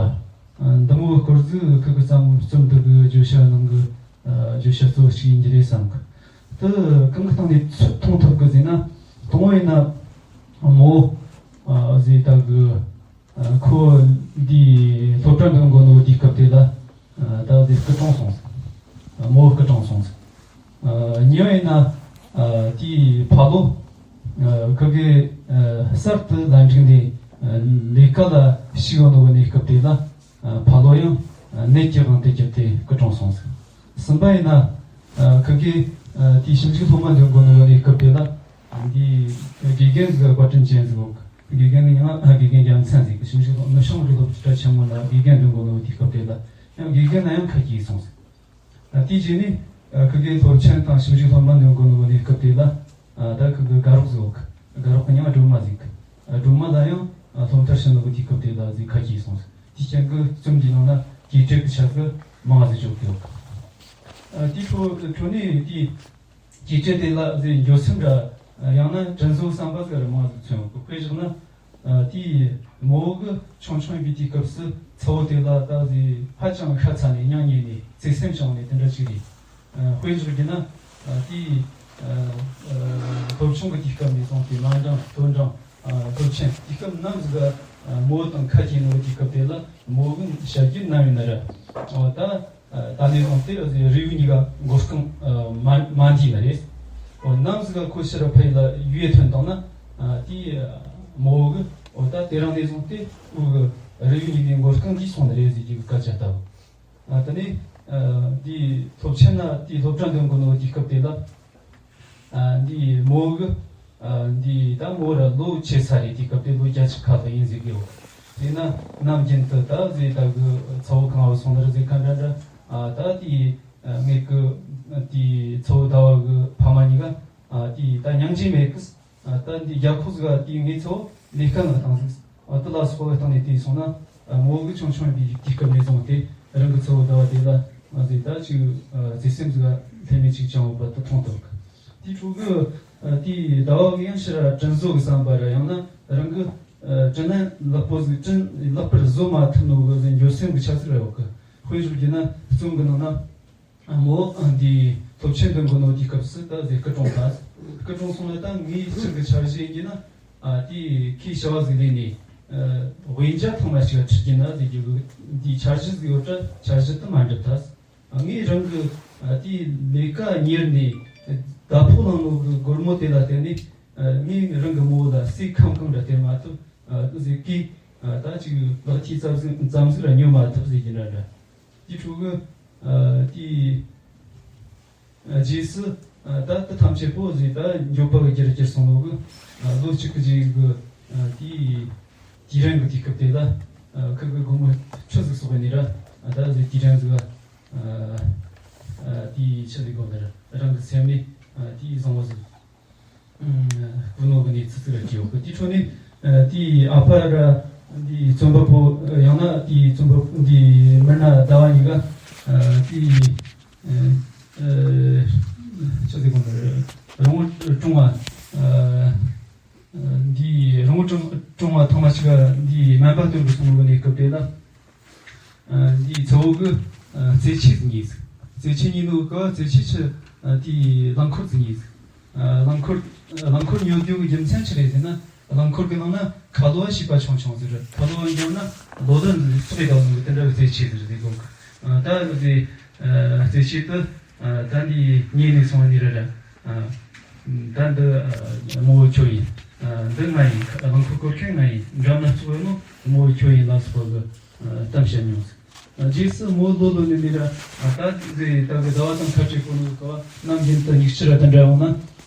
ཨ། འདི་མོ་སྐོར་ཟིག་ཁུ་གི་བརྩམས་རྩོམ་འདི་གི་བརྗོད་བྱ་ནང་གི་ཨ་བརྗོད་བྱ་གཙོ་བོ་གཅིག་ཡིན་གྱི་རེད་བསམ་གི། དེ་གང་གི་སྟེང་ནས་ཚུར་མཐོང་ཐུབ་གི་ཟེར་ན། དང་པོ་ཡིན་ན་རྨོ་ཨ་ཟེར་ད་གི་ཨ་ཁོ་འདི་སློབ་གྲྭ་འགྲོ་འགོ་ནོ་དུས་སྐབས་དེ་ལ་ཨ་ད་ཟེར་སྐུ་གྲོངས་སོང་ཟིག་ཨ། རྨོ་སྐུ་གྲོངས་སོང་ཟིག་ཨ། གཉིས་པ་ཡིན་ན་ཨ་དེའི་ཕ་ལོ་ཨ་ཁུ་གི་ཨ་གསར་དུ་ལན་འགྲིག་ནས་ཨ་ལས་ཀ་ལ་ཞུགས་ཡོང་ནོ་གི་གནས་སྐབས་དེ་ལ་ཨ་ཕ་ལོ་ཡང་ཨ་ནད་ཀྱི་དབང་དུ་གྱུར་ཏེ་སྐུ་གྲོངས་སོང་ཟིག་གསུམ་པ་ཡིན་ན་ཨ་ཁུ་གི་ཨ་དེའི་ཞིབ་འཇུག་སློབ་མ་འདོན་དགོས་ནོ་གི་གནས་སྐབས་དེ་ལ། འདི་དགེ་རྒན་ཟིག་བཀའ་དྲིན་ཅན་ཟིག་ཡོད་གི། དགེ་རྒན་ནི་ཡང་དགེ་རྒན་རྒྱལ་མཚན་ཟིག་གི། ཞིབ་འཇུག་ནུབ་བྱང་གི་སློབ་གྲྭ་ཆེན་མོ་ན་དགེ་རྒན་འདོན་དགོས་ནོ་དུས་སྐབས་དེ་ལ་ཡང་དགེ་རྒན་ན་ཡང་ཁ་གྱེས་སོང་ཟིག་ཨ། དེའི་རྗེས་ནས་ཨ་ཁུ་གེ་སློབ་ཆེན་དང་ཞིབ་འཇུག་སློབ་མ་འདོན་དགོས་ནོ་གི་གནས་སྐབས་དེ་ལ་ཨ་ད་ཁུ་གེ་དགའ་རོགས་ཟིག་ཡོད་གི། དགའ་རོགས་གི་མྱིང་སྒྲོལ་མ་ཟིག་གི། ཨ། སྒྲོལ་མ་ལ་ཡང་ཨ་སློབ་མཐར་ཕྱིན་ནོ་གི་དུས་སྐབས་དེ་ལ་ཟིག་ཁ་གྱེས་སོང་ཟིག་དེའི་རྐྱེན་གྱིས་རྩོམ་འདིའི་ནང་ན་གྱེས་བྲལ་གྱི་ཆ་ཟིག་མང་ཟིག་བརྗོད་གི་ཡོད་གི། ཨ། དེའི་འཕྲོ་འཕྲོ་ནས་དེའི། གྱེས་བྲལ་དེ་ལ་ཟེར་འགྱོད་སེམས་ར་ཡང་ན་དྲིན་གཟོ་བསམ་པ་ཟེར་མང་ཟིག་མཚོན་ཡོད་གི། དཔེ་བཞག་ན་དེའི་རྨོ་བོ་གི་ཆུང་ཆུང་ཡིན་པའི་དུས་སྐབས་སུ་ཚ་བོ་དེ་ལ་ད་ཟེར་ཧ་ཅང་ཤ་ཚ་ནས་མྱིང་ཉེས་ནས་བརྩེ་སེམས་བྱུང་ནས་དེ་འདྲ་ཅིག་རེད། དཔེ་བཞག་རྒྱུ་ན་དེའི་སློབ་ཆུང་གི་དུས་སྐབས་ནས་བཟུང་སྟེ་མ་འབྲིང་མཐོ་འབྲིང་སློབ་ཆེན་དུས་སྐབས་ནམ་ཟིག་ག་རྨོ་བོ་དང་ཁ་གྱེས་ནོ་དུས་སྐབས་དེ་ལ་རྨོ་བོ་གི་བཤད་རྒྱུ་ནམ་ཡིན་ན་ར་ད། ད་ནས་བཟུང་སྟེ་རེ་བ་གཉིས་ཀ་མགོ་རྐང་མ་མ་འདི་ན་རེད། འོ་ནམ་ཟིག་ག་ཁོ་ཕྱིར་ཕ་ཡུལ་ལ་ཡུལ་ཐོན་བཏང་ན་དེའི་རྨོ་བོ་གི་འོ་ད་དེ་རིང་ནས་བཟུང་སྟེ་འུ་གི་རེ་བ་གཉིས་ནས་མགོ་རྐང་འདི་སོང་ན་རེད་ཟེར་གྱི་སྐད་ཆ་བཏབ། དེ་ནས་དེའི་སློབ་ཆེན་ན་དེའི་སློབ་གྲྭ་འདོན་དགོས་ནོ་དེའི་སྐབས་དེ་ལ། ཨ། འདི་རྨོ་བོ་གི། ཨ། འདི་ད་རྨོ་བོ་ར་ལོ་ཆེ་ས་རེད། དེ་སྐབས་དེ་ལོ་བརྒྱད་ཅུ་ཁ་ལ་ཡིན་ཟེར་གི་ཡོད། དེས་ན་ནམ་རྒྱུན་དུ་ད་ཟེར་ད་གི་ཚ་བོ་གང་བ་སོང་ནར་ཟེར་ག་འདྲ་འདྲ། ཨ། ད་དེ་ངེད་ཀྱི་དེ་ཚ་བོ་ཟླ་བ་གི་ཕ་མ་གཉིས་ཀ། ཨ། དེ་ད་མྱང་རྗེས་མེད་གི། ཨ། ད་འདི་རྒྱ་ཁོག་ཟིག་ག་དེ་ངེད་ཚོ་ལས་ཀ་ལ་བཏང་ཟིག་ཨ། དེ་ལ་སོགས་པ་བཏང་ནས་དེ་སོང་ན། ཨ། རྨོ་བོ་གི་ཆུང་ཆུང་ཡིན་པའི་དུས་སྐབས་ནས་བཟུང་སྟེ་རང་གི་ཚ་བོ་ཟླ་བ་དེ་ལ་ང་ཚོས་ད་ཅིག་ཨ། བརྩེ་སེམས་ཟིག་ལྷད་མེད་ཅིག་བཅངས་ཡོད་པ་དེ་མཐོང་ཐུབ་གི། དེའི་ཕྲུ་གུ། ཨ། དེའི་ཟླ་བ་གི་ཡང་ཕྱིར་དྲིན་གཟོ་གི་བསམ་པ་ར་ཡང་ན་རང་གི། ཨ། དྲིན་ལན་ལེགས་པོ་ཟིག་དྲིན་ལེགས་པར་གཟོ་མ་ཐུབ་ནོ་གི་ཟེར་འགྱོད་སེམས་གི་ཆ་ཟིག་ར་ཡོད་གི། དཔེ་བཞག་རྒྱུ་ན་རྩོམ་གི་ནང་ན། རྨོ་བོ་འདི་སློབ་ཆེན་འདོན་གོ་ནོ་དེའི་སྐབས་སུ་ད་ཟེར་སྐུ་གྲོངས་ཐལ། སྐུ་གྲོངས་སོང་ན་ད་ངའི་སྤྱི་གི་འཆར་གཞི་ཡིན་གྱི་ན། ཨ། དེའི་ཁོས་བྱ་བ་ཟིག་ལས་ནས། ཨ། དབེན་ཇ་ཐང་མ་ཞིག་ཁྲིད་ཀྱི་ན་ཟེར་རྒྱུ་གི་འདིའི་འཆར་གཞི་ཟིག་ཡོད་ད་འཆར་གཞི་དེ་མ་འགྲུབ་ཐལ། ཨ། ངས་རང་གི། ཨ། དེའི་ལས་ཀ་གཉེར་ནས་ཟླ་ཕོགས་བླངས་ནོ་གི་སྒོར་མོ་དེ་ལ་བརྟེན་ནས། ཨ། ངས་རང་གི་རྨོ་བོ་ལ་ཟས་ཁམ་གང་འདྲ་སྟེར་མ་ཐུབ། ཨ། ཟེར་གི། ཨ། ད་ཅིག་ལག་མཐིལ་ཙམ་ཟིག་ཙམ་ཟིག་ར་ཉོ་མ་ཐུབ་ཟེར་གྱི་འདྲ་འདྲ། དེའི་ཕྲུ་གུ། ཨ། དེའི། ཨ། རྗེས་སུ། ཨ། ད་དེ་ཐམས་ཅད་པོ་ཟིག་ད་འགྱོད་པ་གི་རྒྱུར་གྱུར་སོང་ནོ་གི། ཨ། ལོ་གཅིག་གི་རྗེས་གི། ཨ། དེའི་དུས་རིང་གི་དུས་སྐབས་དེ་ལ། ཨ། ཁོ་གི་སྒོར་མོ་ཁྲི་ཟིག་གསོག་ནི་ར། ཨ། ད་ཟིག་དུས་རིང་ཟིག་ཨ། ཨ། དེའི་ཆི་ཟིག་གོ་ནི་ར་རང་གི་སེམས་ནས། ཨ། དེའི་བཟང་བོ་ཟིག་ཨུམ། ཀུན་སློང་གི་གནས་ཚུལ་ཟིག་ར་བྲིས་ཡོད་གི། དེའི་འཕྲོ་ནས། ཨ། དེའི་ཨ་ཕ་ར་འདིའི་རྩོམ་པ་པོ། ཡང་ན་དེའི་རྩོམ་པ་འདིའི་མི་སྣ་ཟླ་བ་གཉིས་ཀ། ཨ། དེའི། ཨ། ཨ། ཆི་ཟེར་གོ་ནི། རོང་བོ་ཀྲུང་བ། ཨ། འདིའི་རོང་བོ་ཀྲུང་ཀྲུང་བ་ཐང་མ་ཞིག་ག་འདིའི་སྨན་པ་སྟོན་གི་སོང་ནོ་གི་གནས་སྐབས་དེ་ལ། ཨ། འདིའི་ཚ་བོ་གི། ཨ། རྩེད་ཆས་ཟིག་རྙེད་ཟིག་རྩེད་ཆས་རྙེད་ནོ་གི་རྩེད་ཆས་ཆི། ཨ། དེའི་རླངས་འཁོར་ཟིག་རྙེད་ཟིག་ཨ། རླངས་འཁོར། རླངས་འཁོར་ཉོ་རྒྱུ་གི་རྒྱུ་མཚན་ཆི་རེད་ཟེར་ན། རླངས་འཁོར་གི་ནང་ན་ཁ་ལོ་བ་བྱིས་པ་ཆུང་ཆུང་ཟིག་རེད། ཁ་ལོ་བ་འགྱོ་ན་ལོ་ལོན་ཙོག་གེ་དང་ནོ་གི་དེ་འདྲ་གི་རྩེད་ཆས་ཟིག་རེད་ཟེར་གོ་གི། ཨ། ད་འདི། ཨ། རྩེད་ཆས་དེ། ཨ། ད་འདི་རྙེད་ནས་སོང་ནི་རེད་ར། ཨ། ད་འདི། ཨ། རྨོ་བོ་ཁྱོད་ཡིན། ཨ། འདི་ང་ཡིན། རླངས་འཁོར་བསྐོར་མཁན་ང་ཡིན། འགྲམ་ན་བཙུགས་ཡོད་ནོ་རྨོ་བོ་ཁྱོད་ཡིན་ལ་སོགས་པ་གི། ཨ། གཏམ་བཤད་མྱོང་ཟིག་རྗེས་སུ་མོ་ལོ་ལོན་ནས་ནི་ར། ད་ཟེ་ད་གི་ཟླ་བ་དང་ཁ་བྲལ་གོ་ནོ་གི་སྐབས་ནམ་རྒྱུན་དུ་མིག་ཆུ་ར་དེ་འདྲ་ཡོང་ན།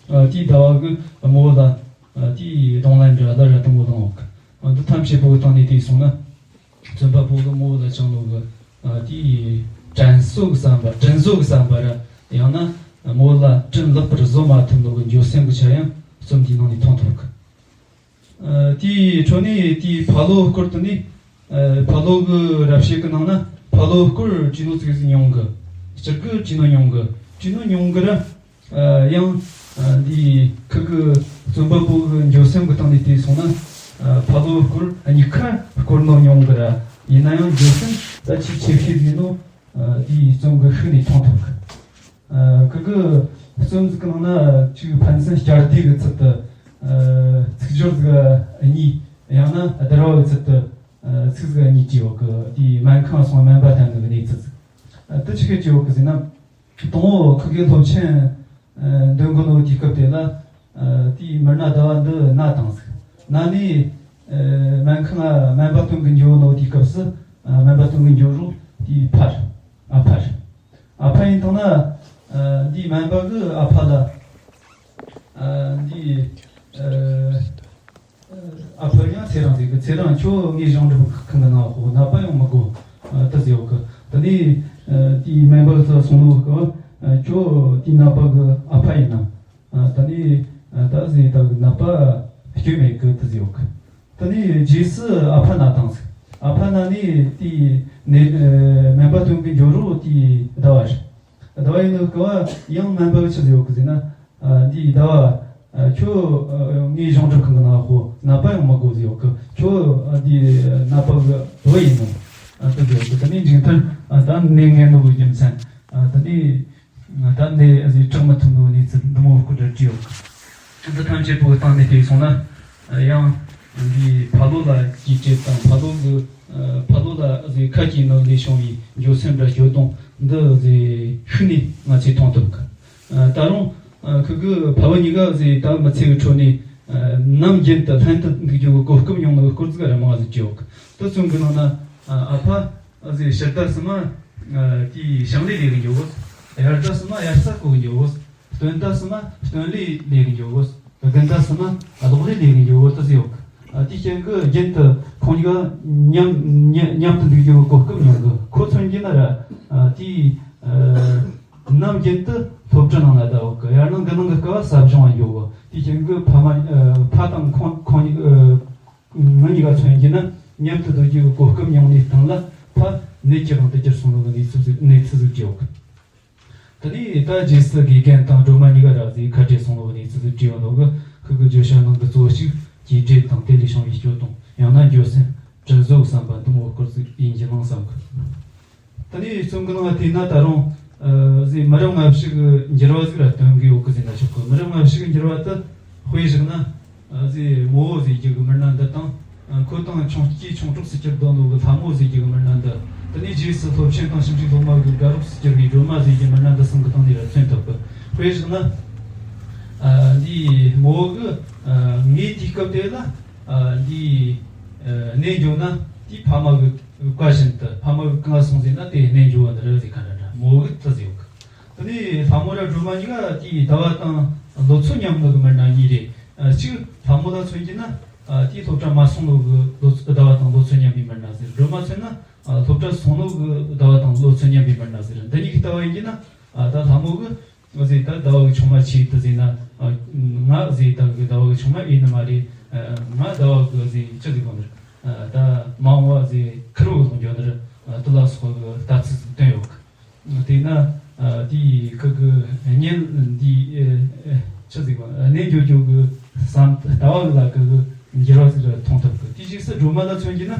དེའི་ཟླ་བ་གི་མོ་ལ་དེའི་གདོང་ལ་འདྲ་ལ་ར་དང་མོ་དང་འོག་འདི་ཐམས་ཅད་པོ་གི་སྟེང་ནས་དེ་སོང་ན། བཙུན་པ་པོ་གི་མོ་ལ་བཅངས་ནོ་གི་དེའི་དྲན་གསོ་གི་བསམ་པ། དྲིན་གཟོ་གི་བསམ་པ་ར། ཡང་ན་མོ་ལ་དྲིན་ལེགས་པར་གཟོ་མ་ཐུབ་ནོ་གི་འགྱོད་སེམས་ཀྱི་ཆ་ཡང་རྩོམ་འདིའི་ནང་ནས་མཐོང་ཐུབ་གི། ཨ། དེའི་འཕྲོ་ནས་དེའི་ཕ་ལོ་སྐོར་དུ་ནི། ཨ། ཕ་ལོ་གི་རབ་བྱེད་ཀྱི་ནང་ན་ཕ་ལོ་སྐོར་བྲིས་ནོ་ཙིག་ཟིག་ཉུང་གི། སྤྱིར་གི་བྲིས་ནོ་ཉུང་གི། བྲིས་ནོ་ཉུང་གི་ར། ཨ། ཡང་། ཨ། འདིའི་ཁུ་གི་བཙུན་པ་པོ་གི་འགྱོད་སེམས་ཀྱི་སྟེང་ནས་བལྟས་སོང་ན། ཨ། ཕ་ལོ་སྐོར་གཉིས་ཀ་སྐོར་ནོ་ཉུང་གི་ར། ཡིན་ན་ཡང་འགྱོད་སེམས་ད་ཆེས་ཆེ་ཤོས་ཟིག་ནོ། ཨ། དེའི་རྩོམ་གི་ཤུགས་ནས་མཐོང་ཐུབ་གི། ཨ། ཁུ་གི་རྩོམ་ཟིག་གི་ནང་ན་ཅིག་ཕན་ཚུན་བསྐྱར་ཟློས་གི་ཚུལ་དུ། ཨ། ཚིག་སྦྱོར་ཟིག་གཉིས། ཡང་ན་བསྡུར་བ་གི་ཚུལ་དུ། ཨ། ཚིག་ཟིག་གཉིས་བྲིས་ཡོད་གི། དེའི་སྨན་ཁང་སོང་སྨན་པ་བསྟེན་ནོ་གི་གནས་ཚུལ་ཟིག་ཨ། དེ་ཆི་གི་བྲིས་ཡོད་གི་ཟེར་ན། དང་པོ་ཁུ་གི་སློབ་ཆེན། ཨ། འདོན་གོ་ནོ་དུས་སྐབས་དེ་ལ། ཨ། དེའི་མི་སྣ་ཟླ་བ་འདི་ན་བཏང་ཟིག་ན་ནས། ཨ། སྨན་ཁང་ང་སྨན་པ་སྟོན་གི་འགྱོ་ནོ་དུས་སྐབས་སུ། ཨ། སྨན་པ་སྟོན་གི་འགྱོ་རོགས་དེའི་ཕར། ཨ་ཕར། ཨ་ཕ་ཡིན་དང་ན། ཨ། འདིའི་སྨན་པ་གི་ཨ་ཕ་ལ། ཨ། འདིའི། ཨ། ཨ་ཕ་ཡང་ཚེ་རིང་ཟེར་གི། ཚེ་རིང་ཁྱོད་ངའི་གཞུང་སྒྲུབ་ཁང་གི་ནང་འོག་ནད་པ་ཡོང་མི་དགོ། ཨ། དེ་ཟེར་ཡོད་གི། དེ་ནས། ཨ། དེའི་སྨན་པ་ཚོ་སོང་ནོ་གི། ཨ། ཁྱོད་དེའི་ནད་པ་གི་ཨ་ཕ་ཡིན་ན། ཨ། དེ་ནས། ཨ། ད་ཟེ་ད་གི་ནད་པ་སྐྱོན་མེད་གི། དེ་ཟེར་ཡོད་གི། དེ་ནས་རྗེས་སུ་ཨ་ཕ་ན་བཏང་ཟིག་ཨ་ཕ་ན་ནས་དེའི་ནད། ཨ། སྨན་པ་སྟོན་གི་འགྱོ་རོགས་དེའི་ཟླ་བ་རེད། ཟླ་བ་ཡིན་ནོ་གི་བ་ཡང་སྨན་པ་གི་ཆི་ཟེར་ཡོད་གི་ཟེར་ན། ཨ། འདིའི་ཟླ་བ། ཨ། ཁྱོད། ཨ། ངའི་གཞུང་སྒྲུབ་ཁང་གི་ནང་འོག་ནད་པ་ཡོང་མི་དགོ་ཟེར་ཡོད་གི། ཁྱོད། ཨ། འདིའི་ནད་པ་གི་བུ་ཡིན་ནོ། ཨ། དེ་ཟེར་ཡོད་གི། དེ་ནས་མཇུག་མཐར། ཨ། ད་ནད་ངན་ནོ་གི་རྒྱུ་མཚན། ཨ། དེ་ནས། ད་ནད་ཟེ་དྲག་མི་ཐུབ་ནོ་གནས་ཚུལ་འདི་མོ་སྐོར་ར་བྲིས་ཡོད་གི། འདི་ཐམས་ཅད་པོ་གི་སྟེང་ནས་བལྟས་སོང་ན། ཨ། ཡང་འདིའི་ཕ་ལོ་ལ་གུས་བཀུར་དང་ཕ་ལོ་གི། ཨ། ཕ་ལོ་ལ་ཟེ་ཁ་གྱེས་ནོ་ལས་བྱུང་བའི་འགྱོད་སེམས་ར་འགྱོད་གདུང་འདི་ཟེ་ཤུགས་ནས་ང་ཚོས་མཐོང་ཐུབ་གི། ཨ། ད་རུང་། ཨ། ཁུ་གི་ཕ་བུ་གཉིས་ཀ་ཟེ་ད་མི་ཚེ་གི་ཁྲོད་ནས། ཨ། ནམ་རྒྱུན་དུ་ལྷན་དུ་འདུག་རྒྱུ་གི་གོ་སྐབས་མྱོང་ནོ་གི་སྐོར་ཟིག་ར་མང་ཟིག་བྲིས་ཡོད་གི། དེ་ཚོ་གི་ནང་ན། ཨ། ཨ་ཕ་ཟེ་ཕྱི་ཟླ་གསུམ་མ། ཨ། དེའི་ཞིང་ལས་ལས་གི་འགྱོ་གོ། དབྱར་ཟླ་གསུམ་མ་དབྱར་རྩྭ་བརྐོ་གི་འགྱོ་གོ། སྟོན་ཟླ་གསུམ་མ་སྟོན་ལས་ལས་གི་འགྱོ་གོ། དགུན་ཟླ་གསུམ་མ་གློག་ལས་ལས་གི་འགྱོ་གོ། དེ་ཟེ་ཡོད་གི། ཨ། དེའི་རྐྱེན་གི་རྒྱུན་དུ་ཁོང་གཉིས་ཀ་མཉམ་མཉམ་མཉམ་དུ་འདུག་རྒྱུ་གི་གོ་སྐབས་མྱོང་གི། ཁོ་མཚོན་གྱི་ན་ར། ཨ། དེའི། ཨ། ནམ་རྒྱུན་དུ་སློབ་གྲྭ་ནང་ལ་བསྡད་ཡོད་གི། ཡང་ན་དགུན་གནང་གི་སྐབས་ཟབ་སྦྱོང་ང་འགྱོ་གི། དེའི་རྐྱེན་གི་ཕ་མ། ཨ། ཕ་དང་ཁོང་ཁོང་གཉིས། ཨ། ང་གཉིས་ཀ་མཚོན་གྱི་ན་མཉམ་དུ་སྡོད་རྒྱུ་གི་གོ་སྐབས་མྱོང་ནས་སྟེང་ལ་ཕ་ནད་ཀྱི་དབང་དུ་གྱུར་སོང་ནོ་གི་གནས་ཚུལ་ཟིག་གནས་ཚུལ་ཟིག་བྲིས་ཡོད་གི། དེ་ནས་ད་རྗེས་སུ་དགེ་རྒན་དང་སྒྲོལ་མ་གཉིས་ཀ་ར་ཟེ་ཁ་བྲལ་སོང་ནོ་གི་གནས་ཚུལ་ཟིག་བྲིས་ཡོད་ནོ་གི། ཁུ་གི་བརྗོད་བྱ་ནང་གི་གཙོ་བོ་གཅིག་གུས་བཀུར་དང་དེ་ལས་བྱུང་བའི་སྐྱོ་གདུང་། ཡང་ན་འགྱོད་སེམས། དྲིན་གཟོ་བསམ་པ་འདི་མོ་སྐོར་ཟིག་ཡིན་གྱི་ནང་བསམ་གི། དེ་ནས་རྩོམ་གི་ནང་ལ་བལྟས་ན་ད་རུང་། ཨ། ཟེ་མི་རབས་སྔ་ཕྱི་གི་འགྱུར་བ་ཟིག་ར་སྟོན་གི་ཡོད་གི་ཟེར་ན་ཆོག་གི། མི་རབས་སྔ་ཕྱི་གི་འགྱུར་བ་དེ་དཔེ་བཞག་ན། ཨ། ཟེ་མོ་བོ་ཟེར་རྒྱུ་གི་མི་སྣ་འདི་དང་། ཨ། ཁོ་དང་ཆུང་སྐྱེས་ཆུང་གྲོགས་སུ་གྱུར་བསྡད་ནོ་གི་ལྷ་མོ་ཟེར་རྒྱུ་གི་མི་སྣ་འདི། དེ་ནས་རྗེས་སུ་སློབ་ཆེན་དང་ཞིབ་འཇུག་སློབ་མ་གི་དགའ་རོགས་སུ་གྱུར་བའི་སྒྲོལ་མ་ཟེར་རྒྱུ་མི་སྣ་འདི་གསུམ་གི་སྟེང་ནས་ར་མཚོན་ཐུབ་གི། དཔེ་བཞག་ན། ཨ། འདིའི་མོ་བོ་གི། ཨ། ངའི་དུས་སྐབས་དེ་ལ། ཨ། འདིའི། ཨ། གནས་འགྱོ་ན་དེའི་ཕ་མ་གི་བཀའ་བཞིན་དུ། ཕ་མ་གིས་གང་གསུངས་ཟེར་ན་དེ་གནས་འགྱོ་བ་འདི་རེད་ཟེར་ག་འདྲ་འདྲ་མོ་གིས་དེ་ཟེར་ཡོད་གི། དེ་ནས་ལྷ་མོ་ར་སྒྲོལ་མ་གཉིས་ཀ་དེའི་ཟླ་བ་དང་ལོ་ཚོད་མཉམ་ནོ་གི་མི་སྣ་གཉིས་རེད། ཨ། གཅིག་ལྷ་མོ་ལ་མཚོན་གྱི་ན། ཨ། དེའི་སློབ་གྲྭ་མ་སོང་ནོ་གི་ལོ་ཚོད། ཟླ་བ་དང་ལོ་ཚོད་མཉམ་པའི་མི་སྣ་ཟིག་སྒྲོལ་མ་མཚོན་ན། ཨ། སློབ་གྲྭ་སོང་ནོ་གི་ཟླ་བ་དང་ལོ་ཚོད་མཉམ་པའི་མི་སྣ་ཟིག་འདི་གཉིས་ཀྱི་ལྟ་བ་ཡིན་གྱི་ན། ཨ། ད་ལྷ་མོ་གིས། ང་ཟེ་ད་ཟླ་བ་གི་ཆུང་མ་ཆེ་དེ་ཟེར་ན། ཨ། ང་ཟེ་ད་གི་ཟླ་བ་གི་ཆུང་མ་ཨེ་ནི་མ་རེད། ཨ། ང་ཟླ་བ་གི་ཟེ་ཅི་ཟེར་གོ་ནི་རེད། ཨ། ད་མ་འོངས་པ་ཟེ་ཁེར་བོ་ལྷུང་རྒྱུ་ནི་རེད། ཨ། དེ་ལ་སོགས་གི་ལྟ་ཚུལ་ཟིག་བསྟན་ཡོད་གི། དེས་ན། ཨ། དེའི་ཁུ་གི་གཉེན་འདི། ཨ། ཅི་ཟེར་གོ། གནས་འགྱོ་འགྱོ་གི་བསམ་ལྟ་བ་གི་ལ་ཁུ་གི་འགྱུར་བ་ཟིག་ར་མཐོང་ཐུབ་གི། དེའི་རྗེས་སུ་སྒྲོལ་མ་ལ་མཚོན་གྱི་ན།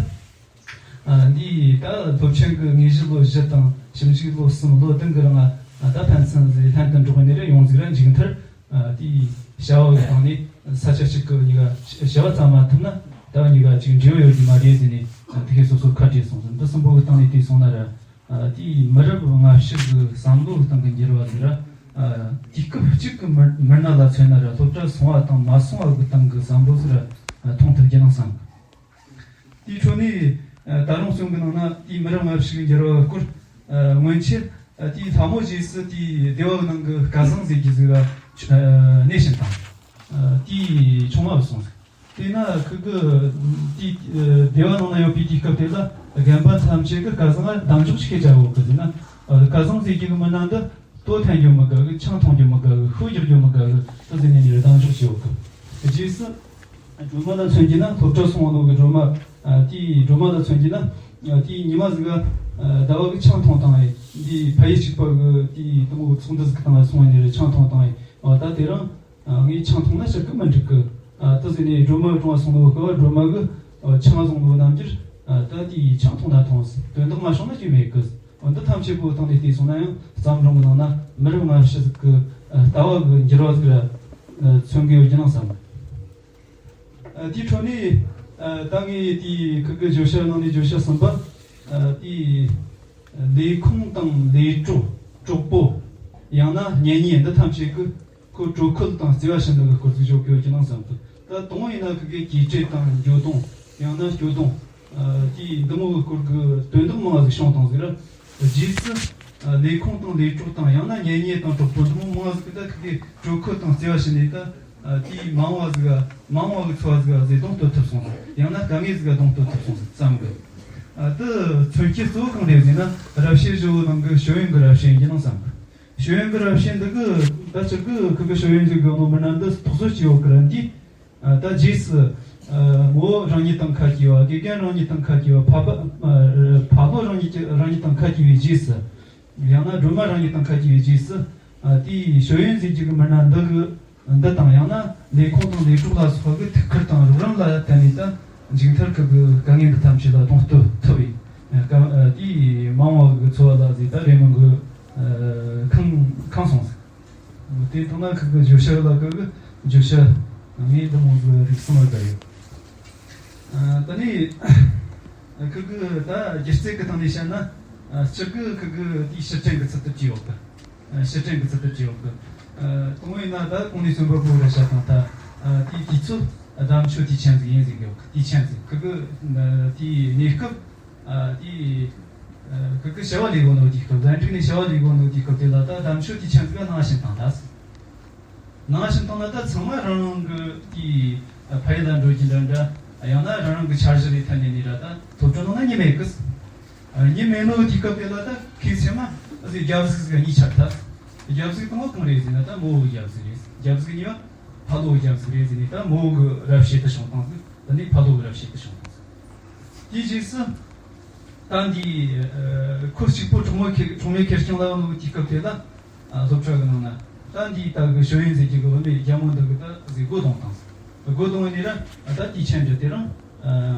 ཨ། འདི་ད་སློབ་ཆེན་གི་དངོས་གཞི་ལོ་བཞི་དང་ཞིབ་འཇུག་ལོ་གསུམ། ལོ་བདུན་གི་རིང་ང་ད་ཕན་ཚུན་ཟེ་ལྷན་དུ་འགྲོགས་ནས་རེ་ཡོང་ཟིག་ར་མཇུག་མཐར། ཨ། དེའི་བྱ་བ་གི་སྟེང་ནས་ས་ཆ་གཅིག་གི་གཉིས་ཀ་བྱ་བ་བརྩམས་མ་ཐུབ་ན་ད་གཉིས་ཀ་ཅིག་འབྲས་བུ་ཡོད་རྒྱུ་མ་རེད་ཟེར་ནས། ཨ། དེ་གས་སོ་སོ་ཁ་བྲལ་སོང་ཟིག་འདི་གསུམ་པོ་གི་སྟེང་ནས་བལྟས་སོང་ན་ར། ཨ། དེའི་མི་རབས་སྔ་ཕྱི་གི་བསམ་བློ་གི་སྟེང་གི་འགྱུར་བ་ཟིག་ར། ཨ། དུས་སྐབས་གཅིག་གི་མི་མི་སྣ་ལ་མཚོན་ན་ར་སློབ་གྲྭ་སོང་བ་དང་མ་སོང་བ་གི་སྟེང་གི་བསམ་བློ་ཟིག་ར་མཐོང་ཐུབ་རྒྱུ་ནང་བསམ། དེའི་འཕྲོ་ནས། ད་རུང་རྩོམ་གྱི་ནང་ན་དེའི་མི་རབས་སྔ་ཕྱི་གི་འགྱུར་བ་སྐོར། སྔོན་ཆད་དེའི་ལྷ་མོ་རྗེས་སུ་དེའི་སྡེ་བ་གི་ནང་གི་སྐལ་བཟང་ཟེར་གྱི་ཟིག་ལ་གནས་བྱིན་དང་། དེའི་ཆུང་བ་སོང་ཟིག་དེས་ན་ཁུ་གི་དེའི་སྡེ་བ་ནང་ན་ཡོད་པའི་དུས་སྐབས་དེ་ལ་རྒན་པ་ཐམས་ཅད་ཀྱི་སྐལ་བཟང་ལ་གདམས་འཇོག་ཅིག་བྱེད་བྱ་བོ་གི་ཟེར་ན། སྐལ་བཟང་ཟེར་གྱི་གི་མི་སྣ་འདི། ལྟོ་འཐེན་རྒྱུ་མི་དགའ་གི། ཆང་འཐུང་རྒྱུ་མི་དགའ་གི། ཤོ་རྒྱག་རྒྱུ་མི་དགའ་གི། ད་ཟེར་ནས་ནི་གདམས་འཇོག་བྱེད་ཡོད་གི། རྗེས་སུ་སྒྲོལ་མ་ལ་མཚོན་གྱི་ན་སློབ་གྲྭ་སོང་བ་ནོ་གི་སྒྲོལ་མ། དེའི་སྒྲོལ་མ་ལ་མཚོན་གྱི་ན་དེའི་ཉི་མ་ཟིག་ག་ཟླ་བ་གི་ཆང་འཐུང་བཏང་ཡི། འདི་ཕ་ཡུལ་གཅིག་པ་གི་དེའི་དུ་མོ་གི་ཚོགས་འདུ་ཟིག་གི་སྟེང་ལ་སོང་བ་ནི་རེད། ཆང་འཐུང་བཏང་ཡི། ད་དེ་རིང་ངས་ཆང་འཐུང་ན་ཞིག་གི་མི་འགྲིག་གི། ད་ཟེར་ནས་སྒྲོལ་མ་གི་དྲུང་ང་སོང་ནོ་གི་སྒྲོལ་མ་གི་ཆང་བཟུང་ནོ་རྣམ་འགྱུར། ད་དེའི་ཆང་འཐུང་ན་འཐུང་ཟིག་དོན་དག་མ་བྱུང་ན་སྐྱོན་མེད་གི། འོ་འདི་ཐམས་ཅད་པོ་སྟེང་ནས་བལྟས་སོང་ན་ཡང་བརྩམས་སྒྲུང་གི་ནང་ན་མི་རབས་སྔ་ཕྱི་ཟིག་གི་ལྟ་བ་གི་འགྱུར་བ་ཟིག་ལ་མཚོན་གི་ཡོད་ཀྱི་ན་བསམ། དེའི་འཕྲོ་ནས་ད་ངས་དེའི་ཁུ་གི་བརྗོད་བྱ་ནང་ནས་བརྗོད་བྱ་གསུམ་པ། དེའི་ལས་ཁུངས་དང་ལས་གྲོགས། གྲོགས་པོ། ཡང་ན་གཉེན་ཉེ། འདི་ཐམས་ཅད་ཀྱི་ཁོ་དྲོད་ཁོལ་དང་བརྩེ་བ་བྱིན་ནོ་གི་སྐོར་ཟིག་བརྗོད་གི་ཡོད་ཀྱི་ན་བསམ་གི། ད་དང་པོ་ཡིན་ན་ཁུ་གི་གྱེས་སྤྲད་དང་འགྱོད་གདུང་། ཡང་ན་སྐྱོ་གདུང་། དེའི་འདི་མོ་གི་སྐོར་གི་དོན་དག་མང་བ་ཟིག་བྱུང་བཏང་ཟིག་ར། རྗེས་སུ་ལས་ཁུངས་དང་ལས་གྲོགས་དང་ཡང་ན་གཉེན་ཉེ་དང་གྲོགས་པོ་འདི་མོ་མང་བ་ཟིག་གི་ད་ཁུ་གི་དྲོད་ཁོལ་དང་བརྩེ་བ་བྱིན་ནས་ད་དེའི་མང་བ་ཟིག་ག་མང་བ་གི་འཚོ་བ་ཟིག་ག་ཟིག་གདོང་གཏོད་ཐུབ་སོང་ཟིག་ཡང་ན་དཀའ་ངལ་ཟིག་ག་གདོང་གཏོད་ཐུབ་སོང་ཟིག་བསམ་གི། དེ་མཚོན་བྱེད་གཙོ་བོ་གང་རེད་ཟེར་ན་རབ་བྱེད་བཞི་བོ་ནང་གི་ཤོད་ཡོན་གི་རབ་བྱེད་ཡིན་གྱི་ན་བསམ་གི། ཤོད་ཡོན་གི་རབ་བྱེད་འདི་གི་ད་ཅིག་གི་ཁུ་གི་ཤོད་ཡོན་ཟེར་གི་ནོ་མི་སྣ་འདི་རྟོག་བཟོ་བྱས་ཡོད་གི་ར། འདི་ད་རྗེས་སུ་ངོ་བོ་རང་ཉིད་དང་ཁ་གྱེས་པ། དགེ་རྒན་རང་ཉིད་དང་ཁ་གྱེས་པ། ཕ་ཕ་ཕ་ལོ་རང་ཉིད་ཀྱི་རང་ཉིད་དང་ཁ་གྱེས་པའི་རྗེས་སུ། ཡང་ན་སྒྲོལ་མ་རང་ཉིད་དང་ཁ་གྱེས་པའི་རྗེས་སུ། དེའི་ཤོད་ཡོན་ཟེར་གྱི་གི་མི་སྣ་འདི་གི་འདི་དང་ཡང་ན་ལས་ཁུངས་དང་ལས་གྲོགས་ལ་སོགས་པ་གི་ཐུགས་ཁུར་དང་རོགས་རམ་ལ་བརྟེན་ནས་ད་མཇུག་མཐར་ཁུ་གི་དཀའ་ངལ་འདི་ཐམས་ཅད་ལ་གདོང་གཏོད་ཐུབ་པའི་དེའི་མང་བ་གི་འཚོ་བ་ལ་ཟིག་ད་རེ་སྨོན་གི་ཁེངས་ཁེངས་སོང་ཟིག་དེ་ཐོག་ན་ཁུ་གི་བརྗོད་བྱ་ལ་ཁུ་གི་བརྗོད་བྱ་ངས་འདི་མོ་གི་རིགས་གསུམ་ལ་བསྡད་ཡོད། ཨ། ད་ནི་ཁུ་གི་ད་སྒྱུ་རྩལ་གི་སྟེང་ནས་བཤད་ན། ཨ། སྤྱིར་གི་ཁུ་གི་དེའི་ཕྱིར་དྲན་གི་ཚུལ་དུ་བྲིས་ཡོད་གི། ཨ། ཕྱིར་དྲན་གི་ཚུལ་དུ་བྲིས་ཡོད་གི། ཨ། དང་པོ་ཡིན་ན་ད་གོང་ནས་རྩོམ་པ་པོ་ར་བཤད་དང་ད། ཨ། དེའི་དུས་ཚོད་ཨ་ད་མཆོད་དུས་ཆེན་ཟིག་ཡིན་ཟིག་ཡོད་གི། དུས་ཆེན་ཟིག་ཁུ་གི་ཨ་དེའི་གནས་སྐབས། ཨ། དེའི་ཨ་ཁུ་གི་བྱ་བ་ལས་གོ་ནོ་དུས་སྐབས། ཟླ་འགྲིག་ནས་བྱ་བ་ལས་གོ་ནོ་དུས་སྐབས་དེ་ལ་ད་ད་མཆོད་དུས་ཆེན་ཟིག་ག་ནང་བཞིན་དང་ད། ནང་བཞིན་བཏང་ན་ད་ཚང་མ་རང་རང་གི་དེའི་ཕ་ཡུལ་ལ་འགྲོ་རྒྱུ་འདྲ་འདྲ། ཡང་ན་རང་རང་གི་འཆར་གཞི་རེ་འཐེན་ནས་ནི་ར་ད་སློབ་གྲྭ་ནང་ན་མྱི་མེད་གི། མྱི་མེད་ནོ་དུས་སྐབས་དེ་ལ་ད་ཁོའི་སེམས་མ་ཨ་ཟེ་རྒྱབ་གཟུགས་ཟིག་གཉིས་ཆགས་ད། རྒྱབ་གཟུགས་དང་པོ་གང་རེད་ཟེར་ན་ད་མོ་བོ་རྒྱབ་གཟུགས་རེད། རྒྱབ་གཟུགས་གཉིས་པ་ཕ་ལོ་རྒྱབ་གཟུགས་རེད་ཟེར་ནས་ད་མོ་བོ་གི་རབ་བྱེད་དུ་བྱུང་བཏང་ཟིག་དེ་ནས་ཕ་ལོ་གི་རབ་བྱེད་དུ་བྱུང་བཏང་ཟིག་དེའི་རྗེས་སུ། ད་འདི་ཨ་ཁོ་གཅིག་པོ་གྲོགས་མོ་ཁེར་གྲོགས་མེད་ཁེར་རྐྱང་ལ་ཡོང་ནོ་དུས་སྐབས་དེ་ལ། ཨ། སློབ་གྲྭ་གི་ནང་ན་ད་འདི་ལྟ་གི་ཤོད་ཡོན་ཟེར་གྱི་གི་བུད་མེད་རྒྱ་མོ་འདི་གི་ད་ཟིག་སྒོ་རྡུང་བཏང་ཟིག་སྒོ་རྡུང་བ་ནི་ར་ད་དུས་ཆེན་འདི་དེ་རིང་ཨ་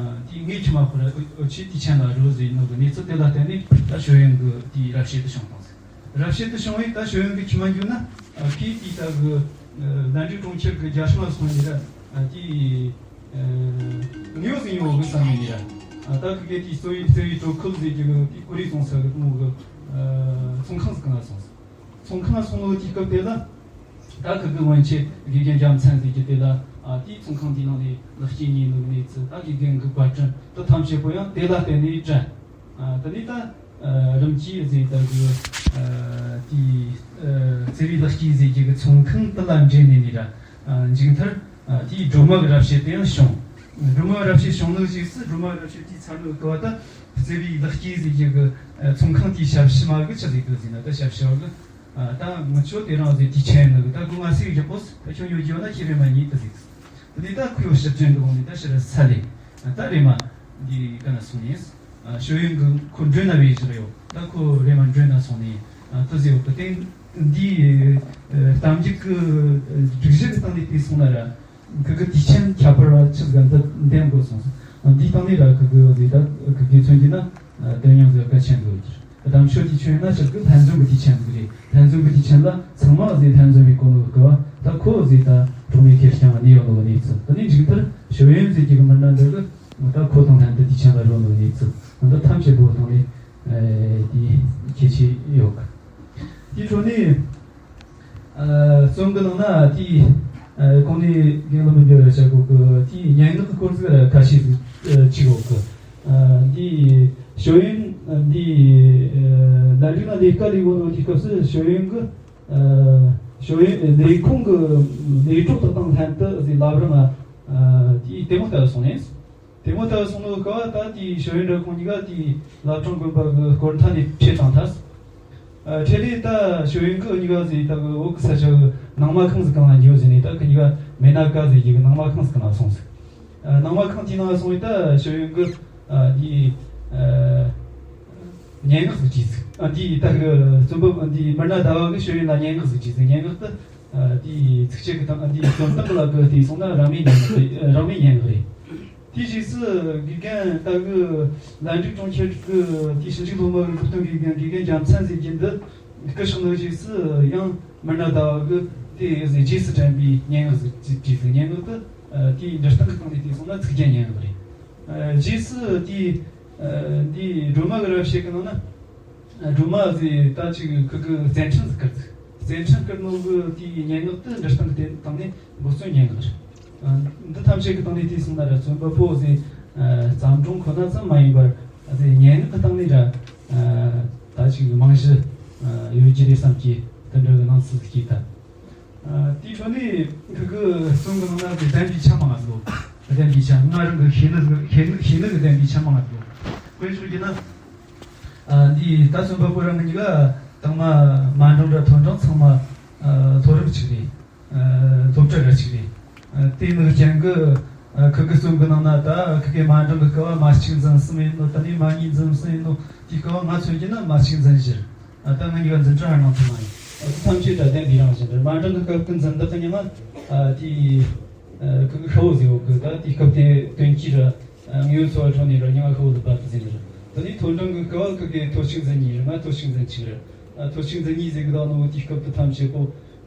དེ་ངས་ཁྱིམ་མ་ཁོ་ར་འུ་ཆོས་དུས་ཆེན་ལ་འགྲོ་ཟེར་ནོ་གི་གནས་ཚུལ་དེ་ལ་བརྟེན་ནས་ད་ཤོད་ཡོན་གི་དེའི་རབ་བྱེད་དུ་བྱུང་བཏང་ཟིག་རབ་བྱེད་དུ་བྱུང་བས་ད་ཤོད་ཡོན་གི་ཁྱིམ་མ་འགྱུར་ན། ཨ། ཕིའི་དེའི་ལྟ་གི་ཨ་ལན་ཀྲུའུ་གྲོང་ཁྱེར་གི་རྒྱ་སྲུང་ལ་སོང་ནི་ར། ཨ། དེའི་ཨ་ངེའོ་ཟིན་ཡོ་གི་བསམ་ནི་ར། ཨ། ད་ཁི་གེ་དེའི་གཙོ་བོའི་གཙོ་བོའི་གྲོགས་ཁུལ་ཟེར་གྱི་གི་དེ་ཀུ་རེ་སོང་ས་གི་མོ་གི་ཨ་ཚོང་ཁང་ཟིག་གང་ལ་སོང་ཟིག་ཚོང་ཁང་ལ་སོང་ལོ་དེའི་སྐབས་དེ་ལ། ད་ཁི་གི་སྔོན་ཆད་དགེ་རྒན་རྒྱལ་མཚན་ཟེར་གྱི་དེ་ལ། ཨ། དེའི་ཚོང་ཁང་དེའི་ནང་ནས་ལག་སྐྱེས་ཉོས་ནོ་གནས་ཚུལ། ད་དགེ་རྒན་གི་བཀའ་དྲིན་དེ་ཐམས་ཅད་པོ་ཡང་དེ་ལ་བརྟེན་ནས་དྲན། ཨ། དེ་ནས་ད་ཨ་རིམ་གྱིས་ཟེར་ད་གི་ཨ་དེའི་ཨ་བརྩེ་བའི་ལག་སྐྱེས་ཟེར་གྱི་གི་ཚོང་ཁང་དེ་ལ་འབྲེལ་ནས་ནི་ར། ཨ། མཇུག་མཐར་ཨ་དེའི་སྒྲོལ་མ་གི་རབ་བྱེད་དེ་ཡང་བྱུང་། སྒྲོལ་མ་གི་རབ་བྱེད་བྱུང་ནོ་ཞིག་སུ་སྒྲོལ་མ་གི་རབ་བྱེད་དེའི་ཚར་ནོ་སྐབས་ད་བརྩེ་བའི་ལག་སྐྱེས་ཟེར་གྱི་གི་ཨ་ཚོང་ཁང་དེའི་ཞབས་ཕྱི་མ་གི་ཆི་ཟིག་གི་ཟེར་ན་ད་ཞབས་ཕྱི་བ་གི། ཨ། ད་ངི་ཆོ་དེ་རང་ཟིག་དུས་ཆེན་ནི་ད་སྒོ་ང་སེ་རྒྱག་གོ་ད་ཁྱོད་ཉོ་རྒྱུ་ན་ཁྱེད་རེ་མ་ཉེས་ད་ཟིག་དེ་ནས་ད་ཁོའི་ཕྱིར་དྲན་གི་འོང་ནས་ད་ཕྱིར་ས་ལེ། ད་རེ་མ་འདི་ག་ན་སོང་ནས། ཤོད་ཡོན་གི་ཁོ་མགྲོན་ན་བས་བཞག་ཡོད། ད་ཁོ་རེ་མ་མགྲོན་ན་སོང་ནས་ད་ཟེར་ཡོད་གི། དེ་འདི་གཏམ་རྒྱུད་གི་སྒྲིག་གཞི་གི་སྟེང་ནས་བལྟས་སོང་ན་ར། ཁི་གི་དུས་ཆེན་ཁྱད་པར་བ་ཆི་ཟིག་འདི་འདེམས་དགོས་སོང་། འདིའི་སྟེང་ནས་ར་ཁི་གི་ཟེ་ད་ཁི་གི་མཚོན་གྱི་ན་དོན་སྙིང་ཟིག་གལ་ཆེན་འདུག་གི། ད་མཆོད་དུས་ཆེན་ན་ཆི་གི་ལྷན་འཛོམས་ཀྱི་དུས་ཆེན་ཟིག་རེད། ལྷན་འཛོམས་ཀྱི་དུས་ཆེན་ལ་ཚང་མ་ཟེ་ལྷན་འཛོམས་ཡེ་གོ་ནོ་གི་བ། ད་ཁོ་ཟེ་ད་གྲོགས་མེད་ཁེར་རྐྱང་གནས་ཡོད་ནོ་གི་གནས་ཚུལ། དེ་ནས་མཇུག་མཐར་ཤོད་ཡོན་ཟེར་གྱི་གི་མི་སྣ་འདི་གི་ད་ཁོ་དང་ལྷན་དུ་དུས་ཆེན་ལ་འགྲོ་ནོ་གི་གནས་ཚུལ། འདི་ཐམས་ཅད་པོ་སྟེང་ནས་དེའི་ཁྱད་ཆོས་ཡོད་གི། དེའི་འཕྲོ་ནས། ཨ། རྩོམ་གི་ནང་ན་དེའི་ཨ་གོང་ནས་རྒན་ལགས་མི་འགྱུར་བ་བྱ་དགོས་གི། དེའི་སྙན་ངག་གི་སྐོར་ཟིག་ར་ཁ་ཤས་ཟིག་ཨ་བྲིས་ཡོད་གི། འདི་ཞོ་ཡོན་འདི་ལན་རིགས་ན་ལས་ཀ་ལས་གོ་ནོ་དེ་སྐབས་སུ་ཞོ་ཡོན་གི་ཞོ་ཡོན་ལས་ཁུངས་གི་ལས་གྲོགས་དག་དང་ལྷན་དུ་ཟི་ལབ་རང་ང་དེ་ལྟད་མོ་ལྟ་སོང་ནས། དེ་མོ་ལྟ་སོང་ནོ་ག་བ་ད་དེའི་ཞོ་ཡོན་འདྲ་ཁོང་གཉིས་ཀ་དེའི་བླ་བྲང་དགོན་པ་གི་སྐོར་མཐའ་ནས་ཕྱེ་བཏང་ཐལ། ཨ་ཁྲེ་ལི་ད་ཞོ་ཡོན་གི་གཉིས་ཀ་ཟིག་ད་གི་འོག་གི་ས་ཆ་གི་ནང་མ་ཁང་ཟིག་གང་ལ་འགྱོ་ཟེར་ནས་ད་གི་གཉིས་ཀ་མེ་ན་ཀ་ཟིག་གི་ནང་མ་ཁང་ཟིག་གང་ལ་སོང་ཟིག་ཨ་ནང་མ་ཁང་དེའི་ནང་ལ་སོང་བས་ད་ཞོ་ཡོན་གི་ཨ་དེའི་ཨ་སྙན་ངག་ཟིག་བྲིས་ཟིག་ཨ་དེའི་ད་གི་རྩོམ་པ་ཨ་དེའི་མི་སྣ་ཟླ་བ་གི་ཞོ་ཡོན་ལ་སྙན་ངག་ཟིག་བྲིས་ཟིག་སྙན་ངག་ད་ཨ་དེའི་ཚིགས་བཅད་གི་དང་ཨ་དེའི་རྩོམ་སྟངས་གི་ལ་གི་བལྟས་སོང་ན་རང་མོས་སྙན་ངག་རེད། རང་མོས་སྙན་ངག་རེད། དེའི་རྗེས་སུ་དགེ་རྒན་ད་གི་ལན་ཀྲིག་གྲོང་ཁྱེར་གི་དེའི་ཞིབ་འཇུག་སློབ་མ་གི་མཁས་བསྟོད་དགེ་རྒན་དགེ་རྒན་རྒྱལ་མཚན་ཟེར་གྱི་འདི་སྐུ་གཤེགས་ནོ་རྗེས་སུ་ཡང་མི་སྣ་ཟླ་བ་གི་དེའི་རྗེས་སུ་དྲན་པའི་སྙན་ངག་ཟིག་བྲིས་ཟིག་སྙན་ངག་དེ་དེའི་འབྲི་སྟངས་གི་སྟེང་ནས་བལྟས་སོང་ན་ཚིག་རྒྱན་སྙན་ངག་རེད། རྗེས་སུ་དེའི་འདིའི་སྒྲོལ་མ་གི་རབ་བྱེད་གི་ནང་ན། སྒྲོལ་མ་ཟེར་ད་ཅིག་ཁུ་གི་བརྩེ་འཕྲིན་ཟིག་བསྐུར་ཟིག་བརྩེ་འཕྲིན་བསྐུར་ནོ་གི་དེའི་སྙན་ངག་དེ་འབྲི་སྟངས་དེ་སྟེང་ནས་འབོད་བརྩོན་སྙན་ངག་རེད། འདི་ཐམས་ཅད་ཀྱི་སྟེང་ནས་བལྟས་སོང་ན་ར་རྩོམ་པ་པོ་ཟེར་བརྩམས་སྒྲུང་ཁོ་ན་ཙམ་མ་ཡིན་པར་ཟེར་སྙན་ངག་གི་སྟེང་ནས་ར་ད་ཅིག་རྨང་གཞི་ཡོད་རྒྱུ་རེད་བསམ་གྱི་དེ་འདྲ་གི་སྣང་ཚུལ་ཟིག་སྐྱེས་ད། དེའི་འཕྲོ་ནས་ཁུ་གི་རྩོམ་གི་ནང་ན་བདེན་པའི་ཆ་མང་ང་ཟིག་བདེན་པའི་ཆ་ང་རང་གི་ཤེས་ནི་ཤེས་ནི་ཤེས་ནི་གི་བདེན་པའི་ཆ་མང་ང་ཟིག་དཔེ་ཞུ་རྒྱུ་ན། ཨ་འདི་ད་རྩོམ་པ་པོ་རང་གཉིས་ཀ་དང་མ་མ་འབྲིང་ར་མཐོ་འབྲིང་ཚང་མ་ཨ་མཐོ་རིམ་གཅིག་རེད། ཨ་སློབ་གྲྭ་ར་གཅིག་རེད། ཨ་དེ་ནི་རྐྱེན་གི་ཨ་ཁུ་གི་རྩོམ་གི་ནང་ན་ད་ཁུ་གི་མ་འབྲིང་གི་སྐབས་བ་མ་གཅིག་འཛིན་གསུམ་ཡིན་ནོ། ད་ནི་མ་གཉིས་འཛིན་གསུམ་ཡིན་ནོ། དེའི་སྐབས་བ་ང་མཚོན་རྒྱུ་ན་མ་གཅིག་འཛིན་བཞི་རེད། ཨ་ད་ང་གཉིས་ཀ་འཛིན་གྲྭ་ཧ་ནང་ཐོན་མ་ཡིན། ཨ་དེ་ཐམས་ཅད་ད་བདེན་པའི་རང་བཞིན་རེད། མ་འབྲིང་གི་སྐབས་ཀི་འཛིན་བདག་གི་མྱིང་ང་ཨ་དེ་ཨ་ཁུ་གི་ཤ་བོ་ཟེར་བོ་གི་ད་དེའི་སྐབས་དེ་དོན་གྱིས་ར། ཨ་དངོས་ཡོད་འཚོ་བ་ཁྲོད་ནས་ར་མྱིང་ང་ཤ་བོ་ལ་བབ་ཏུ་ཟིན་རེད། ད་ནི་མཐོ་འབྲིང་གི་སྐབས་བ་ཁུ་གི་མཐོ་གཅིག་འཛིན་གཉིས་རེད། ང་མཐོ་གཅིག་འཛིན་གཅིག་རེད། ཨ་མཐོ་གཅིག་འཛིན་གཉིས་ཟེར་གི་ད་ནོ་དེའི་སྐབས་དེ་ཐམས་ཅད་པོ།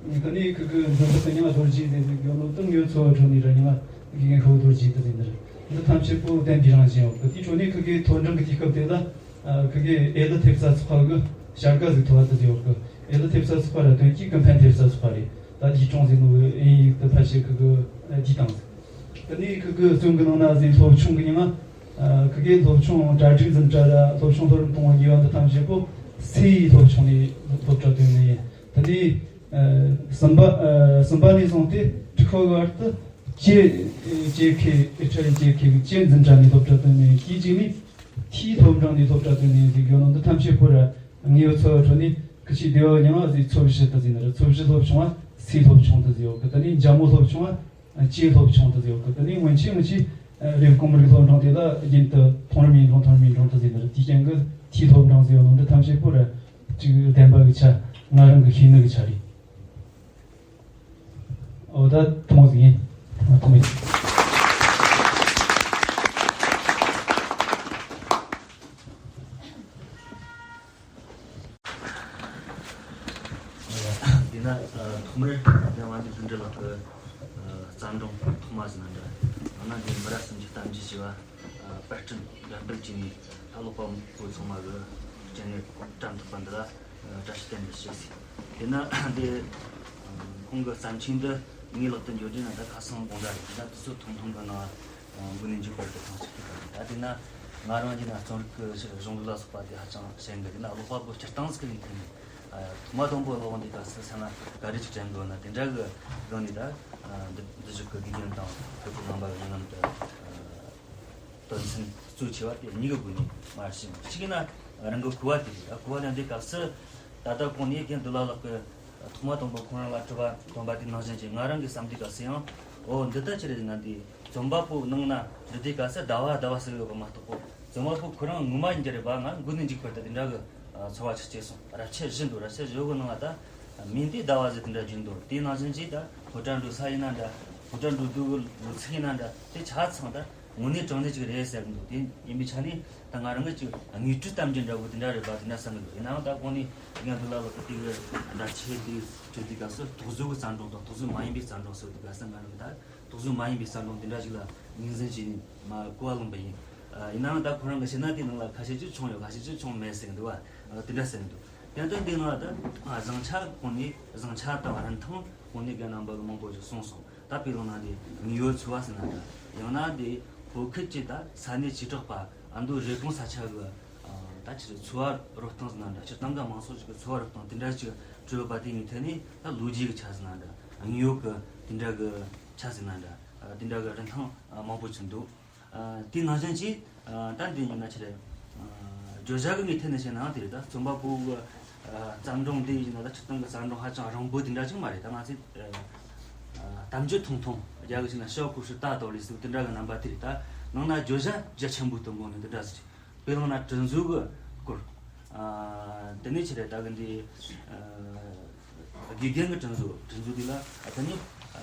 ད་ནི་ཁུ་གི་འཛིན་བདག་གི་མྱིང་ང་རྡོ་རྗེ་ཟེར་ཟེར་གི་ཡོད་ནོ་དེ་དངོས་ཡོད་འཚོ་བ་ཁྲོད་ནས་ར་མྱིང་ང་དགེ་རྒན་ཤ་བོ་རྡོ་རྗེ་དུ་ཟིན་རེད། འདི་ཐམས་ཅད་པོ་བདེན་པའི་རང་བཞིན་ཡོད་གི། དེའི་ཁྲོད་ནས་ཁུ་གི་མཐོ་འབྲིང་གི་དུས་སྐབས་དེ་ལ་ཨ་ཁུ་གི་ཨེ་ལི་ཐེབས་རྩ་ཚོགས་པ་གི་བྱ་དགའ་ཟིག་ཐོབ་པ་དེ་ཟིག་ཡོད་གི། ཨེ་ལི་ཐེབས་རྩ་ཚོགས་པ་ར་དོན་གྱིས་ཀུན་ཕན་ཐེབས་རྩ་ཚོགས་པ་རེད། ད་དེའི་ཀྲུང་ཟེར་ནོ་གི་ཨིན་ཡིག་ཏུ་ཕལ་ཆེར་ཁུ་གི་ཨ་དེའི་སྟེང་ཟིག་དེ་ནས་ཁུ་གི་རྩོམ་གི་ནང་ན་ཟིག་སློབ་ཆུང་གི་མྱིང་ང་ཨ་ཁུ་གི་སློབ་ཆུང་གྲ་སྒྲིག་འཛིན་གྲྭ་ར་སློབ་ཆུང་མཐོ་རིམ་གཏོང་བ་གཉིས་པ་འདི་ཐམས་ཅད་པོ་སེ་ཡི་སློབ་ཆུང་ནས་སློབ་གྲྭ་ཐོན་ནས་ཡིན། དེ་ནས་ཨ་གསུམ་པ་ཨ་གསུམ་པ་ནས་བཟུང་སྟེ་དྲུག་པ་གི་བར་དུ་ཅེ་ཅེ་ཁེ་ཨེ་ཁྲ་ཨེ་ཅེ་ཁེ་གི་ཅེ་འཛིན་གྲྭ་ནས་སློབ་གྲྭ་ཐོན་ནས་ཡིན། དེའི་རྗེས་ནས་ཐིའི་སློབ་འབྲིང་ནས་སློབ་གྲྭ་ཐོན་ནས་ཡིན་ཟེར་གི་ཡོད་ནོ་འདི་ཐམས་ཅད་པོ་ར་དངོས་ཡོད་འཚོ་བ་ཁྲོད་ནས་ཁུ་ཆའི་སྡེ་བ་མྱིང་ང་ཟིག་ཚོ་བཞི་དུ་ཟེར་ནི་ར། ཚོ་བཞི་སློབ་ཆུང་བ་སེ་སློབ་ཆུང་དུ་ཟེར་ཡོད་གི། དེ་ནས་འཇམ་མོ་སློབ་ཆུང་བ་ཅེ་སློབ་ཆུང་དུ་ཡོད་གི། དེ་ནས་སྔོན་ཆད་སྔོན་ཆད་རེབ་གོང་མི་རིགས་སློབ་འབྲིང་དེ་ལ་རྒྱུན་དུ་མཐོ་རིམ་ཡིན་རུང་མཐོ་རིམ་ཡིན་རུང་དུ་ཟེར་ནི་རེད། དེའི་རྐྱེན་གྱིས་ཐིའི་སློབ་འབྲིང་ཟེར་ཡོད་ནོ་འདི་ཐམས་ཅད་པོ་ར་ཅིག་བདེན་པ་གི་ཆ་ང་རང་གི་ཤེས་ནི་གི་ཆ་རེད། འོ་ད་ཐུང་ཟིག་ཡིན། ཐུང་ཡིན། འདི་ན་ཐོག་མར་རྒན་དབང་འདུས་ཀུན་གྲོལ་ལགས་ཀྱི་བརྩམས་སྒྲུང་ཐོག་མ་ཟིན་ན་འདྲ། ཡང་ན་འདི་མི་རབས་གསུམ་གྱི་གཏམ་རྒྱུད་ཞེས་པ་པར་སྐྲུན་འགྲེམས་སྤེལ་བྱས་ནས་ད་ཀློག་པ་པོ་ཚང་མ་གི་སྤྱན་སྔར་བཀྲམ་ཐུབ་པ་འདི་ལ་བཀྲ་ཤིས་བསྟན་པར་ཞུ་ཟིག་དེ་ན་འདི་ཁོང་གི་བརྩམས་ཆོས་འདི་ངའི་ལག་ཏུ་འབྱོར་རྒྱུ་ན་ད་ཁ་སང་དགོང་དག་རེད། ད་དུས་ཚོད་ཐུང་ཐུང་གི་ནང་འགོ་ནས་མཇུག་བར་དུ་ཐེངས་གཅིག་ཐུག་པ་རེད། ད་དེ་ན་ང་རང་གི་ན་རྩོམ་རིག་གི་གཞུང་ལུགས་ལ་སོགས་པ་དེ་ཧ་ཅང་ཞན་གི། དེ་ན་ཀློག་པ་པོ་སྤྱིར་བཏང་ཟིག་གི་ཐད་ནས་ཐོག་མ་དང་པོ་ཀློག་འདི་ག་སི་ས་ན་ག་རེ་ཅིག་དྲན་དགོས་ན། དེ་འདྲ་གི་སྒང་ནས་ད་འདི་འདི་བཞུགས་གི་དགེ་རྒན་དང་བོད་ཕྲུག་རྣམ་པ་གི་མྱ་ངམ་དུ་དོན་ཚན་གཙོ་ཆེ་བ་དེ་གཉིས་ཀྱི་སྒོ་ནས་མར་ཞུ། གཅིག་ཡིན་ན་རང་གི་གོ་བ་དེ་རེད། གོ་བ་ལ་འདི་སྐབས་སུ་ད་ལྟ་གོང་ནས་རྒན་འདུལ་བ་ལགས་ཀྱིས་ཐོག་མ་དང་པོ་ཁོང་རང་ལ་དྲི་བ་བཏོན་པ་དེ་ནང་བཞིན་གྱི་ང་རང་གི་བསམ་དུས་སྐབས་སུ་ཡང་འོ་འདི་ལྟ་ཅི་རེད་ན། འདི་རྩོམ་པ་པོ་ནང་ན་འདི་དུས་སྐབས་སུ་ཟླ་བ་ཟླ་བ་ཟེར་ཡོད་པ་མ་གཏོགས་པོ་རྩོམ་པ་པོ་ཁོ་རང་ངོ་མ་ཡིན་གྱི་རེད་པ། ང་མགོ་ནས་མཇུག་བར་དུ་དེ་འདྲ་གི་ཚོར་བ་ཅིག་སྐྱེས་སོང་། རབ་ཆད་བཞི་འདུག་རབ་ཆད་བཞི་གི་ནང་ལ་ད་མིང་དེ་ཟླ་བ་ཟེར་དེ་འདྲ་བརྗོད་འདུག་དེའི་ནང་བཞིན་གྱི་ད་ཕོ་བྲང་འགྲོ་ས་ཡིན་ན་འདྲ། ཕོ་བྲང་འགྲོ་དུས་གི་ལོ་ཚིགས་ཡིན་ན་འདྲ། དེ་ཆ་ཚང་ད་དངོས་གནས་དྲང་གནས་ཅིག་རེད་ཟེར་གི་འདུག་དེ་ཡིན་པའི་ཆ་ནས་ད་ང་རང་གི་ཅིག་དངོས་སྤྲོས་གཏམ་རྒྱུད་འདྲ་བོ་དེ་འདྲ་རེད་པ། དེ་འདྲ་བསམ་གི་འདུག་ཡིན་ནའང་ད་གོང་ནས་རྒན་འདུལ་བ་ལགས་ཀྱིས་དེ་གི་འདྲ་ཆེ་དེ་བརྗོད་དུས་སྐབས་སུ་རྟོག་བཟོ་གི་བརྩམས་སྒྲུང་དང་རྟོག་བཟོ་མ་ཡིན་པའི་བརྩམས་སྒྲུང་ཟེར་དུས་སྐབས་སུ་ང་རང་གི་ད་རྟོག་བཟོ་མ་ཡིན་པའི་བརྩམས་སྒྲུང་དེ་འདྲ་ཞིག་ལ་ངོས་འཛིན་བྱས་ནས་མ་གོ་བ་ལོན་པ་ཡིན། ཡིན་ནའང་ད་ཁོ་རང་གི་བཤད་ན་དེའི་ནང་ལ་ཁ་ཤས་ཅིག་བྱུང་ཡོད། ཁ་ཤས་ཅིག་བྱུང་མེད་ཟེར་གི་འདུག་བ། དེ་འདྲ་ཟེར་གི་འདུག་དེ་ལྟར་འདི་ནང་ད་བཟང་ཆ་གོང་ནས་བཟང་ཆ་དང་རིན་ཐང་གོང་ནས་རྒན་རྣམ་པ་གི་མང་པོ་ཞིག་གསུངས་སོང་། ད་དཔེ་བླངས་ན་འདི་དངོས་ཡོད་འཚོ་བ་ཟེར་ན་འདྲ། ཡང་ན་འདི་བོད་ཁུལ་གྱི་ད་ས་གནས་བྱེ་བྲག་པ་ ད་མདོ་རེབ་གོང་ས་ཆ་གི་ད་ཆི་རེད། འཚོ་བ་རོལ་སྟངས་ཟེར་ན་འདྲ། སྤྱིར་བཏང་གི་མང་ཚོགས་ཅིག་གི་འཚོ་བ་རོལ་སྟངས་དེ་འདྲ་ཅིག་གྲུབ་ཡོད་པ་དེ་ངས་ཐད་ནས། ད་ལོ་རྒྱུས་ཀྱི་ཆ་ཟེར་ན་འདྲ། དངོས་ཡོད་ཀྱི་དེ་འདྲ་གི་ཆ་ཟེར་ན་འདྲ། དེ་འདྲ་གི་རིན་ཐང་མང་པོ་ཅིག་འདུག་དེ་ནང་བཞིན་གྱིས། ད་འདི་ཡིན་ན་ཆི་རེད། བརྗོད་བྱ་གི་ངོས་ཐད་ནས་བཤད་ནའང་དེ་རེད། ད་རྩོམ་པ་པོ་གི་བརྩམས་སྒྲུང་འདི་ཡིན་ན། ད་སྤྱིར་བཏང་གི་བརྩམས་སྒྲུང་ཧ་ཅང་རིང་པོ་དེ་འདྲ་ཅིག་མ་རེད། ད་ང་ཚོས་གཏམ་རྒྱུད་ཐུང་ཐུང་། རྒྱ་གི་ཞིག་ན་ཞའོ་ཁུ་ཧྲི་ཏ་ཏོ་ལི་ཟེར་དེ་འདྲ་གི་རྣམ་པ་དེ་རེད། ད་ནང་ན་བརྗོད་བྱ་རྒྱ་ཆེན་པོ་སྟོན་གོ་ནི་དེ་འདྲ་ཟེར། དཔེ་བླངས་ན་དྲི་མཛོད་གི་སྐོར། དེ་ནས་ཆི་རེད། ད་གི་འདི་དགེ་རྒན་གི་དྲི་མཛོད། དྲི་མཛོད་དེ་ལ་ད་ནི་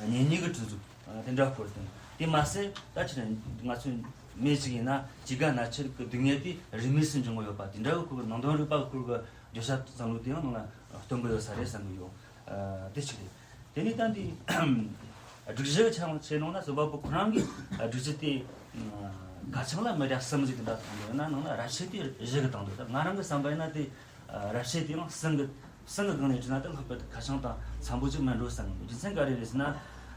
གཉེན་ཉེ་གི་དྲི་མཛོད། དེ་འདྲ་སྐོར་དང་། དེ་མ་ཟད་ད་ཆི་རེད། ང་ཚོའི་མི་ཞིག་ཡིན་ན་སྐྱེ་རྒ་ན་འཆི་གི་སྡུག་བསྔལ་དེ་རིས་མེད་སུ་འབྱུང་གི་ཡོད་པ་དེ་འདྲ་གི་སྐོར་གི། ནང་དོན་རིག་པ་གི་སྐོར་གི་བརྗོད་བྱ་བརྩམས་ལུགས་དེ་ཡང་ནང་ལ་སྟོན་གི་ཡོད་ས་རེད་བསམ་གི་ཡོད། དེ་གཅིག་རེད། དེ་ནས་ད་འདི་སྒྲིག་གཞི་ཆ་ཆེ་ནང་ན་རྩོམ་པ་པོ་ཁོ་རང་གི་སྒྲིག་གཞི་དེ་ཁ་བྱང་ལ་མི་སྒྲ་གསུམ་ཞིག་དེ་འདྲ་བཏང་འདུག་ཡང་ན་ནང་ན་ར་ཆས་དེ་བཞི་གི་བཏང་འདུག་ད་ང་རང་གི་བསམ་པ་ཡིན་ན་དེ་ར་ཆས་དེ་ཡང་གསུམ་གི་གསུམ་གི་སྒང་ནས་བྲིས་ན་དེ་ལྷག་པར་དུ་ཁ་བྱང་དང་འཚམ་པོ་ཅིག་མིན་འགྲོ་བསམ་གི་འདུག་རྒྱུ་མཚན་ག་རེ་རེད་ཟེར་ན།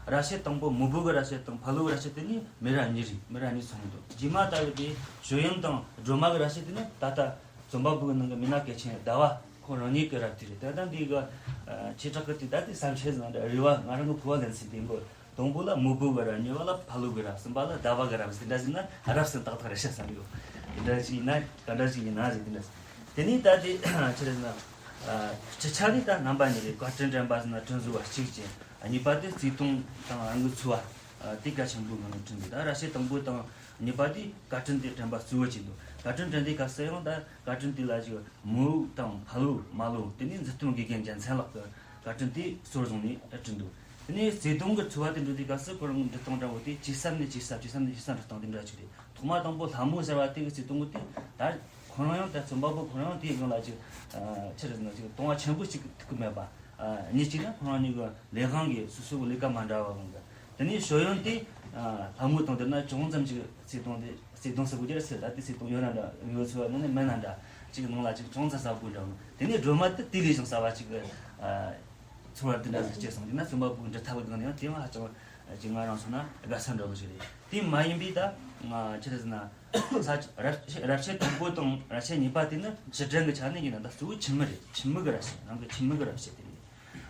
ར་ཆས་དང་པོ་མོ་བུ་གི་ར་ཆས་དང་ཕ་ལོ་གི་ར་ཆས་དེ་གཉིས་མི་ར་གཉིས་རེད། མི་ར་གཉིས་ཚང་འདུག་རྗེས་མ་ལྟ་བུ་དེ་ཞོ་ཡོན་དང་སྒྲོལ་མ་གི་ར་ཆས་དེ་ནི་ད་ལྟ་རྩོམ་པ་པོ་གི་ནང་གི་མི་སྣ་གལ་ཆེན་ཟླ་བ་ཁོ་རང་ཉིད་ཀྱི་ར་དེ་རེད། ད་ལྟ་འདི་གི་ཆེ་ཕྲ་གི་དེ་ད་དེ་བསམ་ཤེས་ཟིན་རེད་བ། ང་རང་གི་གོ་བ་ལེན་ཚུལ་དེ་འགོ། དང་པོ་ལ་མོ་བུ་གི་ར། གཉིས་པ་ལ་ཕ་ལོ་གི་ར། གསུམ་པ་ལ་ཟླ་བ་གི་ར། ཟིན་འདྲ་ཟིན་ན་རབ་ཟིན་ཏག་ཏག་རེད་ཤག་བསམ་ཡོད། དེ་འདྲ་ཞིག་ཡིན་ན་ག་འདྲ་ཞིག་ཡིན་ན་རེད། དེ་འདྲ་དེ་ནས་ད་དེ་ཆི་རེད་ཟེར་ན། སྤྱི་ཆ་ནས་ད་རྣམ་པ་གཉིས་རེད། བཀའ་དྲིན་དྲན་པ་ཟེར་ན་དྲིན་གཟོ་བ་གཅིག་ཅན། གཉིས་པ་དེ་བརྩེ་དུང་དང་རང་གི་འཚོ་བ་དེ་གལ་ཆེན་པོའི་ངང་ནས་བསྐྲུན་འདུག་ད་ར་ཆས་དང་པོ་དང་གཉིས་པ་དེ་བཀའ་དྲིན་དེ་དྲན་པ་གཙོ་བོ་བྱས་འདུག་བཀའ་དྲིན་དྲན་དུས་སྐབས་སུ་ཡང་ད་བཀའ་དྲིན་དེ་ལ་ཞིག་མོ་དང་ཕ་ལོ་མ་ལོ་དེ་ནས་མཛུབ་སྟོན་དགེ་རྒན་རྒྱལ་མཚན་ལགས་ཀྱིས་བཀའ་དྲིན་དེ་གཙོར་བཟུང་ནས་བསྐྲུན་འདུག་དེ་ནས་བརྩེ་དུང་གི་འཚོ་བ་དེ་འགྲོ་དུས་སྐབས་སུ་ཁོ་རང་འབྲི་སྟངས་འདྲ་བོ་དེ་ཇེ་ཟབ་ནས་ཇེ་ཟབ་ཇེ་ཟབ་ནས་ཇེ་ཟབ་འགྲོ་སྟངས་དེ་འདྲ་ཅིག་རེད། ཐོག་མ་དང་པོ་ལྷ་མོ་ཟེར་བ་དེ་གི་བརྩེ་དུང་གི་དེ་ད་ཁོ་རང་ཡང་ད་རྩོམ་པ་པོ་ཁོ་རང་དེའི་སྒང་ལ་ཅིག་ཆི་རེད་ཟེར་ན་ཅིག་དུང་བ་ཆེན་པོ་ཅིག་ཐུག་གི་མེད་པ། གཉིས་གཅིག་ན་ཁོ་རང་གཉིས་ཀྱི་ལས་དབང་གིས་སོ་སོ་གི་ལས་ཀ་མ་འདྲ་བ་གང་གི། དེ་ནས་ཞོ་ཡོན་དེ་ལྷ་མོ་དང་བསྡུར་ན་ཅུང་ཙམ་ཅིག་བརྩེ་དུང་དེ་བརྩེ་དུང་ཟབ་པོ་རྒྱལ་ཟེར། ད་དེ་བརྩེ་དུང་ཡོད་ན་འདྲ་ཡོད་ཚོད་ནང་ནས་མེད་ན་འདྲ་ཅིག་ནང་ལ་ཅིག་ཅུང་ཙམ་ཟབ་པོ་འདྲ་བོ། དེ་ནས་སྒྲོལ་མ་དེ་དེ་ལས་ཀྱང་གསར་བ་ཅིག་གི་ཚོར་བ་དེ་འདྲ་ཟིག་སྐྱེས་སོང་། དེ་ན་རྩོམ་པ་པོའི་འབྲི་ཐབས་གི་སྒང་ནས་ཡང་དེ་ཡང་ཧ་ཅང་ཅིག་ང་རང་མཚོན་ན་དགའ་ས་འདྲ་བོ་ཞིག་རེད། དེ་མ་ཡིན་པའི་ད་ཆི་རེད་ཟེར་ན། ས་རབ་རབ་བྱེད་དང་པོ་དང་རབ་བྱེད་གཉིས་པ་དེ་ནི་ཕྱིར་དྲན་གྱི་ཆ་ནས་ཡིན་ན་ད་གཙོ་བོ་ཁྱིམ་མི་རེད། ཁྱིམ་མི་གི་རབ་བྱེད། རང་གི་ཁྱིམ་མི་གི་རབ་བྱེད་དེ་རེད།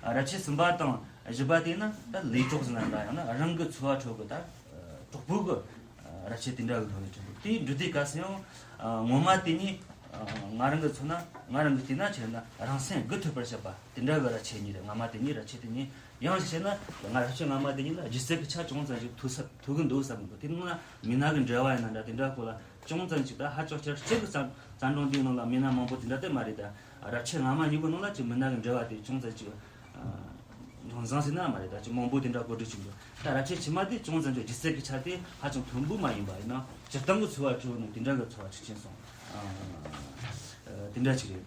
རབ་བྱེད་གསུམ་པ་དང་བཞི་པ་དེ་ནི་ད་ལས་གྲོགས་ཟེར་ན་འདྲ། ཡང་ན་རང་གི་འཚོ་བ་ཁྲོད་ཀྱི་ད་གྲོགས་པོ་གི་རབ་བྱེད་དེ་འདྲ་གི་ཐོག་ནས་བྲིས་འདུག་དེའི་འབྲི་དུས་སྐབས་སུ་ཡང་ངོ་མ་དེ་ཉིད་ང་རང་གི་མཚོན་ན་ང་རང་གི་བལྟས་ན་ཆི་རེད་ན་རང་སེམས་སྒུལ་ཐུབ་པར་བྱེད་པ་དེ་འདྲ་གི་རབ་བྱེད་གཉིས་རེད། སྔ་མ་དེ་གཉིས་རབ་བྱེད་དེ་གཉིས། ཡང་ཞིག་བཤད་ན་ང་རབ་བྱེད་སྔ་མ་དེ་གཉིས་ལ་སྒྱུ་རྩལ་གྱི་ཆ་ཅུང་ཙམ་ཞིག་ཐུག་ས་ཐུག་གི་འདུག་བསམ་གི་འདུག་དེ་ནང་ན་མི་སྣ་གི་འབྲེལ་བ་ཡིན་ན་འདྲ་དེ་འདྲ་སྐོར་ལ་ཅུང་ཙམ་ཞིག་ད་ཧ་ཅང་ཆེར་གཅིག་གི་བརྩམས་བརྩམས་སྒྲུང་འདིའི་ནང་ལ་མི་སྣ་མང་པོ་དེ་འདྲ་དེ་མ་རེད། ད་རབ་བྱེད་སྔ་མ་གཉིས་པོའི་ནང་ལ་ཅིག་མི་སྣ་གི་འབྲེལ་བ་དེ་ཅུང་ཙམ་ཅིག་འབྱུང་བཟང་ཟེར་ན་མ་རེད། ད་ཅིག་མང་པོ་དེ་འདྲ་གོ་སྒྲིག་བྱུང་འདུག་ད་རབ་བྱེད་ཕྱི་མ་དེ་ཅུང་ཙམ་ཞིག་སྒྱུ་རྩལ་གྱི་ཆ་དེ་ཧ་ཅང་མཐོན་པོ་མ་ཡིན་པ་ཡིན་ན་སྤྱིར་བཏང་གི་འཚོ་བ་ཁྲོད་ནས་དེ་འདྲ་གི་འཚོ་བ་ཅིག་ཕྱིན་སོང་། དེ་འདྲ་ཅིག་རེད།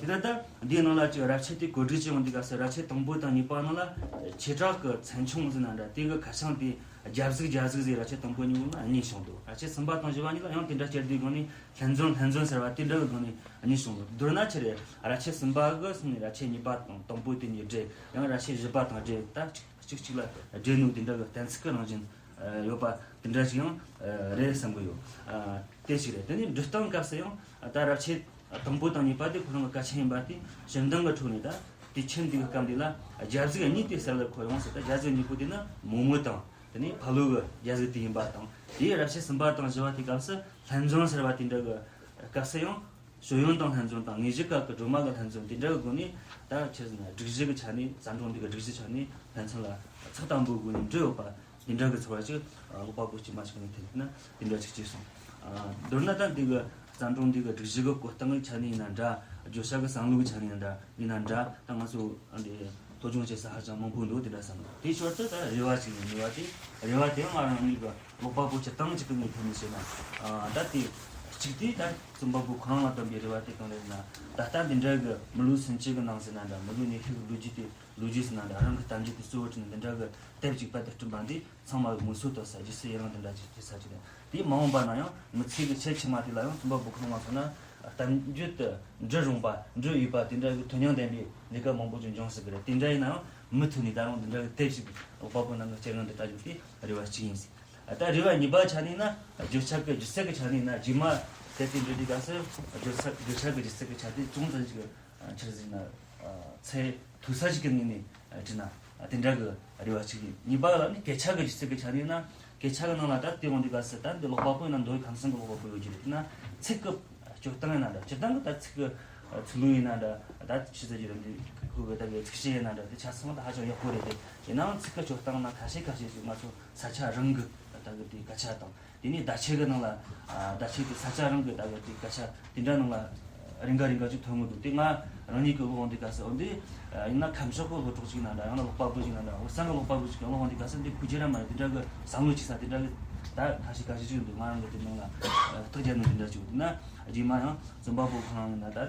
དེ་ལྟར་ད་འདིའི་ནང་ལ་ཅིག་རབ་བྱེད་དེ་བཀོད་སྒྲིག་བྱེད་ཡོང་དུས་སྐབས་སུ་རབ་བྱེད་དང་པོ་དང་གཉིས་པ་ནང་ལ་བྱེ་བྲག་གི་ཚན་ཆུང་ཟེར་ན་འདྲ་དེ་གི་ཁ་བྱང་དེ་རྒྱབ་གཟུགས་རྒྱབ་གཟུགས་ཟེར་རབ་བྱེད་དང་པོ་གཉིས་པོ་ལ་གཉིས་བྱུང་འདུག་རབ་བྱེད་གསུམ་པ་དང་བཞི་པ་གཉིས་ལ་ཡང་དེ་འདྲ་བསྐྱར་ཟློས་སྒང་ནས་ལྷན་འཛོམས་ལྷན་འཛོམས་ཟེར་བ་དེ་འདྲ་གི་སྒང་ནས་གཉིས་བྱུང་འདུག་མདོར་ན་ཆི་རེད། རབ་བྱེད་གསུམ་པ་གི་སོང་ནས་རབ་བྱེད་གཉིས་པ་དང་དང་པོ་དེ་གཉིས་སྦྲེལ། ཡང་རབ་བྱེད་བཞི་པ་དང་སྦྲེལ། ད་གཅིག་གཅིག་གཅིག་ལ་སྦྲེལ་ནོ་དེ་འདྲ་གི་གཏན་ཚིགས་ཀྱི་རང་བཞིན་ཡོད་པ་དེ་འདྲ་ཞིག་ཡང་རེད་བསམ་གི་ཡོད། དེ་ཞིག་རེད། དེ་ནས་འབྲི་སྟངས་སྐབས་སུ་ཡང་ད་རབ་བྱེད་དང་པོ་དང་གཉིས་པ་དེ་ཁོ་རང་གི་གལ་ཆེན་ཡིན་པ་དེ་ཞིབ་འདང་གི་ཁྲོད་ནས་ད་དེ་ཁྱིམ་དེ་གི་སྐབས་འདི་ལ་རྒྱབ་གཟུགས་གཉིས་དེ་གསལ་ལེར་འཁོར་ཡོང་ཟེར། ད་རྒྱབ་གཟུགས་གཉིས་པོ་དེ་ནི་མོ་མོ་དང་དེ་ནས་ཕ་ལོ་གི་རྒྱབ་གཟུགས་དེ་ཡིན་པ་དང་། དེའི་རབ་བྱེད་གསུམ་པ་དང་བཞི་པ་དེ་སྐབས་སུ་ལྷན་འཛོམས་ཟེར་བ་དེ་འདྲ་གི་སྐབས་སུ་ཡང་། ཞོ་ཡོན་དང་ལྷན་འཛོམས་དང་དངོས་གཞི་སྐབས་ཀྱི་སྒྲོལ་མ་གི་ལྷན་འཛོམས་དེ་འདྲ་གི་སྒོ་ནས་ད་ཆི་ཟེར་ན་སྒྲིག་གཞི་གི་ཆ་ནས་བརྩམས་སྒྲུང་འདི་གི་སྒྲིག་གཞི་ཆ་ནས་ཕན་ཚུན་ལ་ཚགས་དམ་པོའི་སྒོ་ནས་འབྲི་ཡོད་པ་དེ་འདྲ་གི་ཚོར་བ་ཅིག་ཀློག་པ་པོ་སྐྱེས་མ་ཞིག་ནས་ཐོན་ན་དེ་འདྲ་ཅིག་སྐྱེས་སོང་། མདོར་ན་ད་འདི་གི་བརྩམས་སྒྲུང་འདི་གི་སྒྲིག་གཞི་གི་བཀོད་སྟངས་ཀྱི་ཆ་ནས་ཡིན་ན་འདྲ། བརྗོད་བྱ་གི་བསམ་བློ་གི་ཆ་ནས་ཡིན་ན་འདྲ་ཡིན་ན་འདྲ་ད་ང་ཚོ་འདི། སློབ་སྦྱོང་བྱེད་ས་ཧ་ཅང་མང་པོ་འདུག་དེ་འདྲ་བསམ་འདུག་དེའི་ཞོར་དུ་ད་རེ་བ་ཞིག་ཡིན། རེ་བ་དེ་རེ་བ་དེ་ང་རང་ཉིད་ཀྱི་ཀློག་པ་པོ་སྤྱིར་བཏང་ཅིག་གི་ངོས་ཐད་ནས་བཤད་ན། ད་དེ་གཅིག་དེ་ད་རྩོམ་པ་པོ་ཁོ་རང་ལ་བཏོན་པའི་རེ་བ་དེ་གང་རེད་ན། ད་ལྟ་འདི་འདྲ་གི་མི་ལོ་སུམ་ཅུ་གི་ནང་ཟེར་ན་འདྲ། མི་ལོ་ཉི་ཤུ་གི་ལོ་རྒྱུས་དེ་ལོ་རྒྱུས་ཟེར་ན་འདྲ། རང་གི་གཏམ་རྒྱུད་དེ་གཙོ་བོ་བྱས་ནས་འདི་འདྲ་གི་དེབ་ཅིག་པར་དུ་བསྐྲུན་པ་འདི། ཚང་མ་གི་མུ་མཐུད་དུ་ས་རྒྱུ་སུ་ཡི་རང་དེ་འདྲ་ཅིག་བྱེད་ས་ཅིག་རེད། དེའི་མ་འོངས་པ་ན་ཡང་མི་ཚེ་གི་ཕྱེད་ཕྱི་མ་དེ་ལ་ཡང་རྩོམ་པ་པོ་ཁོ་རང་ལ་མཚོན་ན་གཏམ་རྒྱུད་དུ་འབྲི་རུང་བ་འབྲི་འོས་པ་དེ་འདྲ་གི་དོན་སྙིང་ལྡན་པའི་ལས་ཀ་མང་པོ་ཅིག་འབྱུང་སྲིད་གི་རེད། དེ་འདྲ་ཡིན་ན་ཡང་མུ་མཐུད་ནས་ད་རུང་དེ་འདྲ་གི་དེབ་ཞིག་ཀློག་པ་པོ་རྣམས་ཀྱི་སྤྱན་སྔར་དུ་བཀྲ་རྒྱུ་དེ་རེ་བ་གཅིག་ཡིན། ད་རེ་བ་གཉིས་པ་ཆ་ནས་ན་བརྗོད་བྱ་གི་སྒྱུ་རྩལ་གི་ཆ་ནས་ན་རྗེས་མ་དེ་དེ་འདྲ་དེ་ག་སེ་བརྗོད་བྱ་བརྗོད་བྱ་གི་སྒྱུ་རྩལ་གི་ཆ་དེ་ཅུང་ཙམ་ཞིག་ཆི་ཟིག་ན་ཚད་མཐོ་ས་ཞིག་གི་ངོས་ནས་བྲིས་ན་དེ་འདྲ་གི་རེ་བ་ཞིག་ཡིན། གཉིས་པ་ལ་ནི་སྐད་ཆ་གི་སྒྱུ་རྩལ་གི་ཆ་ནས་ན་སྐད་ཆ་གི་ནང་ལ་ད་དེ་འོང་དུས་ག་སེ་ད་འདི་ཀློག་པ་པོ་ཡིན་ན་མདོ་ཁམས་གསུམ་གི་ཀློག་པ་པོ་ཡོད་རྒྱུ་རེད། དེ་ན་ཚིག་གི་སྤྱོད་སྟངས་ཡིན་ན་འདྲ་སྤྱིར་བཏང་གི་ད་ཚིག་གི་ཚིག་ལྷུག་ཡིན་ན་འདྲ་ད་ཆི་ཟེར་རྒྱུ་རེད། འདི་ཁོ་གི་ད་གི་ཚིག་བཤད་ཡིན་ན་འདྲ་དེ་ཆ་ཚང་ད་ཧ་ཅང་ཡག་པོ་རེད། དེ་ཡིན་ནའང་ཚིག་གི་སྤྱོད་སྟངས་ན་ཁ་ཤས་ཁ་ཤས་ཤིག་ང་ཚོ་ས་ཆ་རང་གི་ད་གི་དེ་སྐད་ཆ་དང་། དེ་ནས་བརྡ་ཆད་གི་ནང་ལ་ཨ་བརྡ་ཆད་དེ་ས་ཆ་རང་གི་ད་གི་དེ་སྐད་ཆ་དེ་འདྲ་ནང་ལ་རེ་འགའ་རེ་འགའ་ཅིག་ཐོན་གི་འདུག་དེ་ང་རང་ཉིད་ཀྱི་ཀློག་འོང་དུས་ག་སེ་འོ་འདི་ཡིན་ན་ཁམས་ཕྱོགས་ཀྱི་སློབ་གྲོགས་ཅིག་ན་འདྲ་ཡང་ན་ཀློག་པ་པོ་ཅིག་ན་འདྲ་འོ་སང་གི་ཀློག་པ་པོ་ཅིག་ཀློག་འོང་དུས་ག་སེ་འདི་ཁུ་ཅི་ར་མ་རེད། དེ་འདྲ་གི་བསམ་བློ་ཅིག་ས་དེ་འདྲ་གི་ད་ཁ་ཤས་ཁ་ཤས་ཅིག་འདུག་ང་རང་གི་དེ་ནང་ལ་ཨ་རྟགས་རྒྱབ་ནས་དེ་འདྲ་ཅིག་འདུག་ན་རྗེས་མ་ཡང་རྩོམ་པ་པོ་ཁོ་རང་ཡིན་ན་ད་དེ་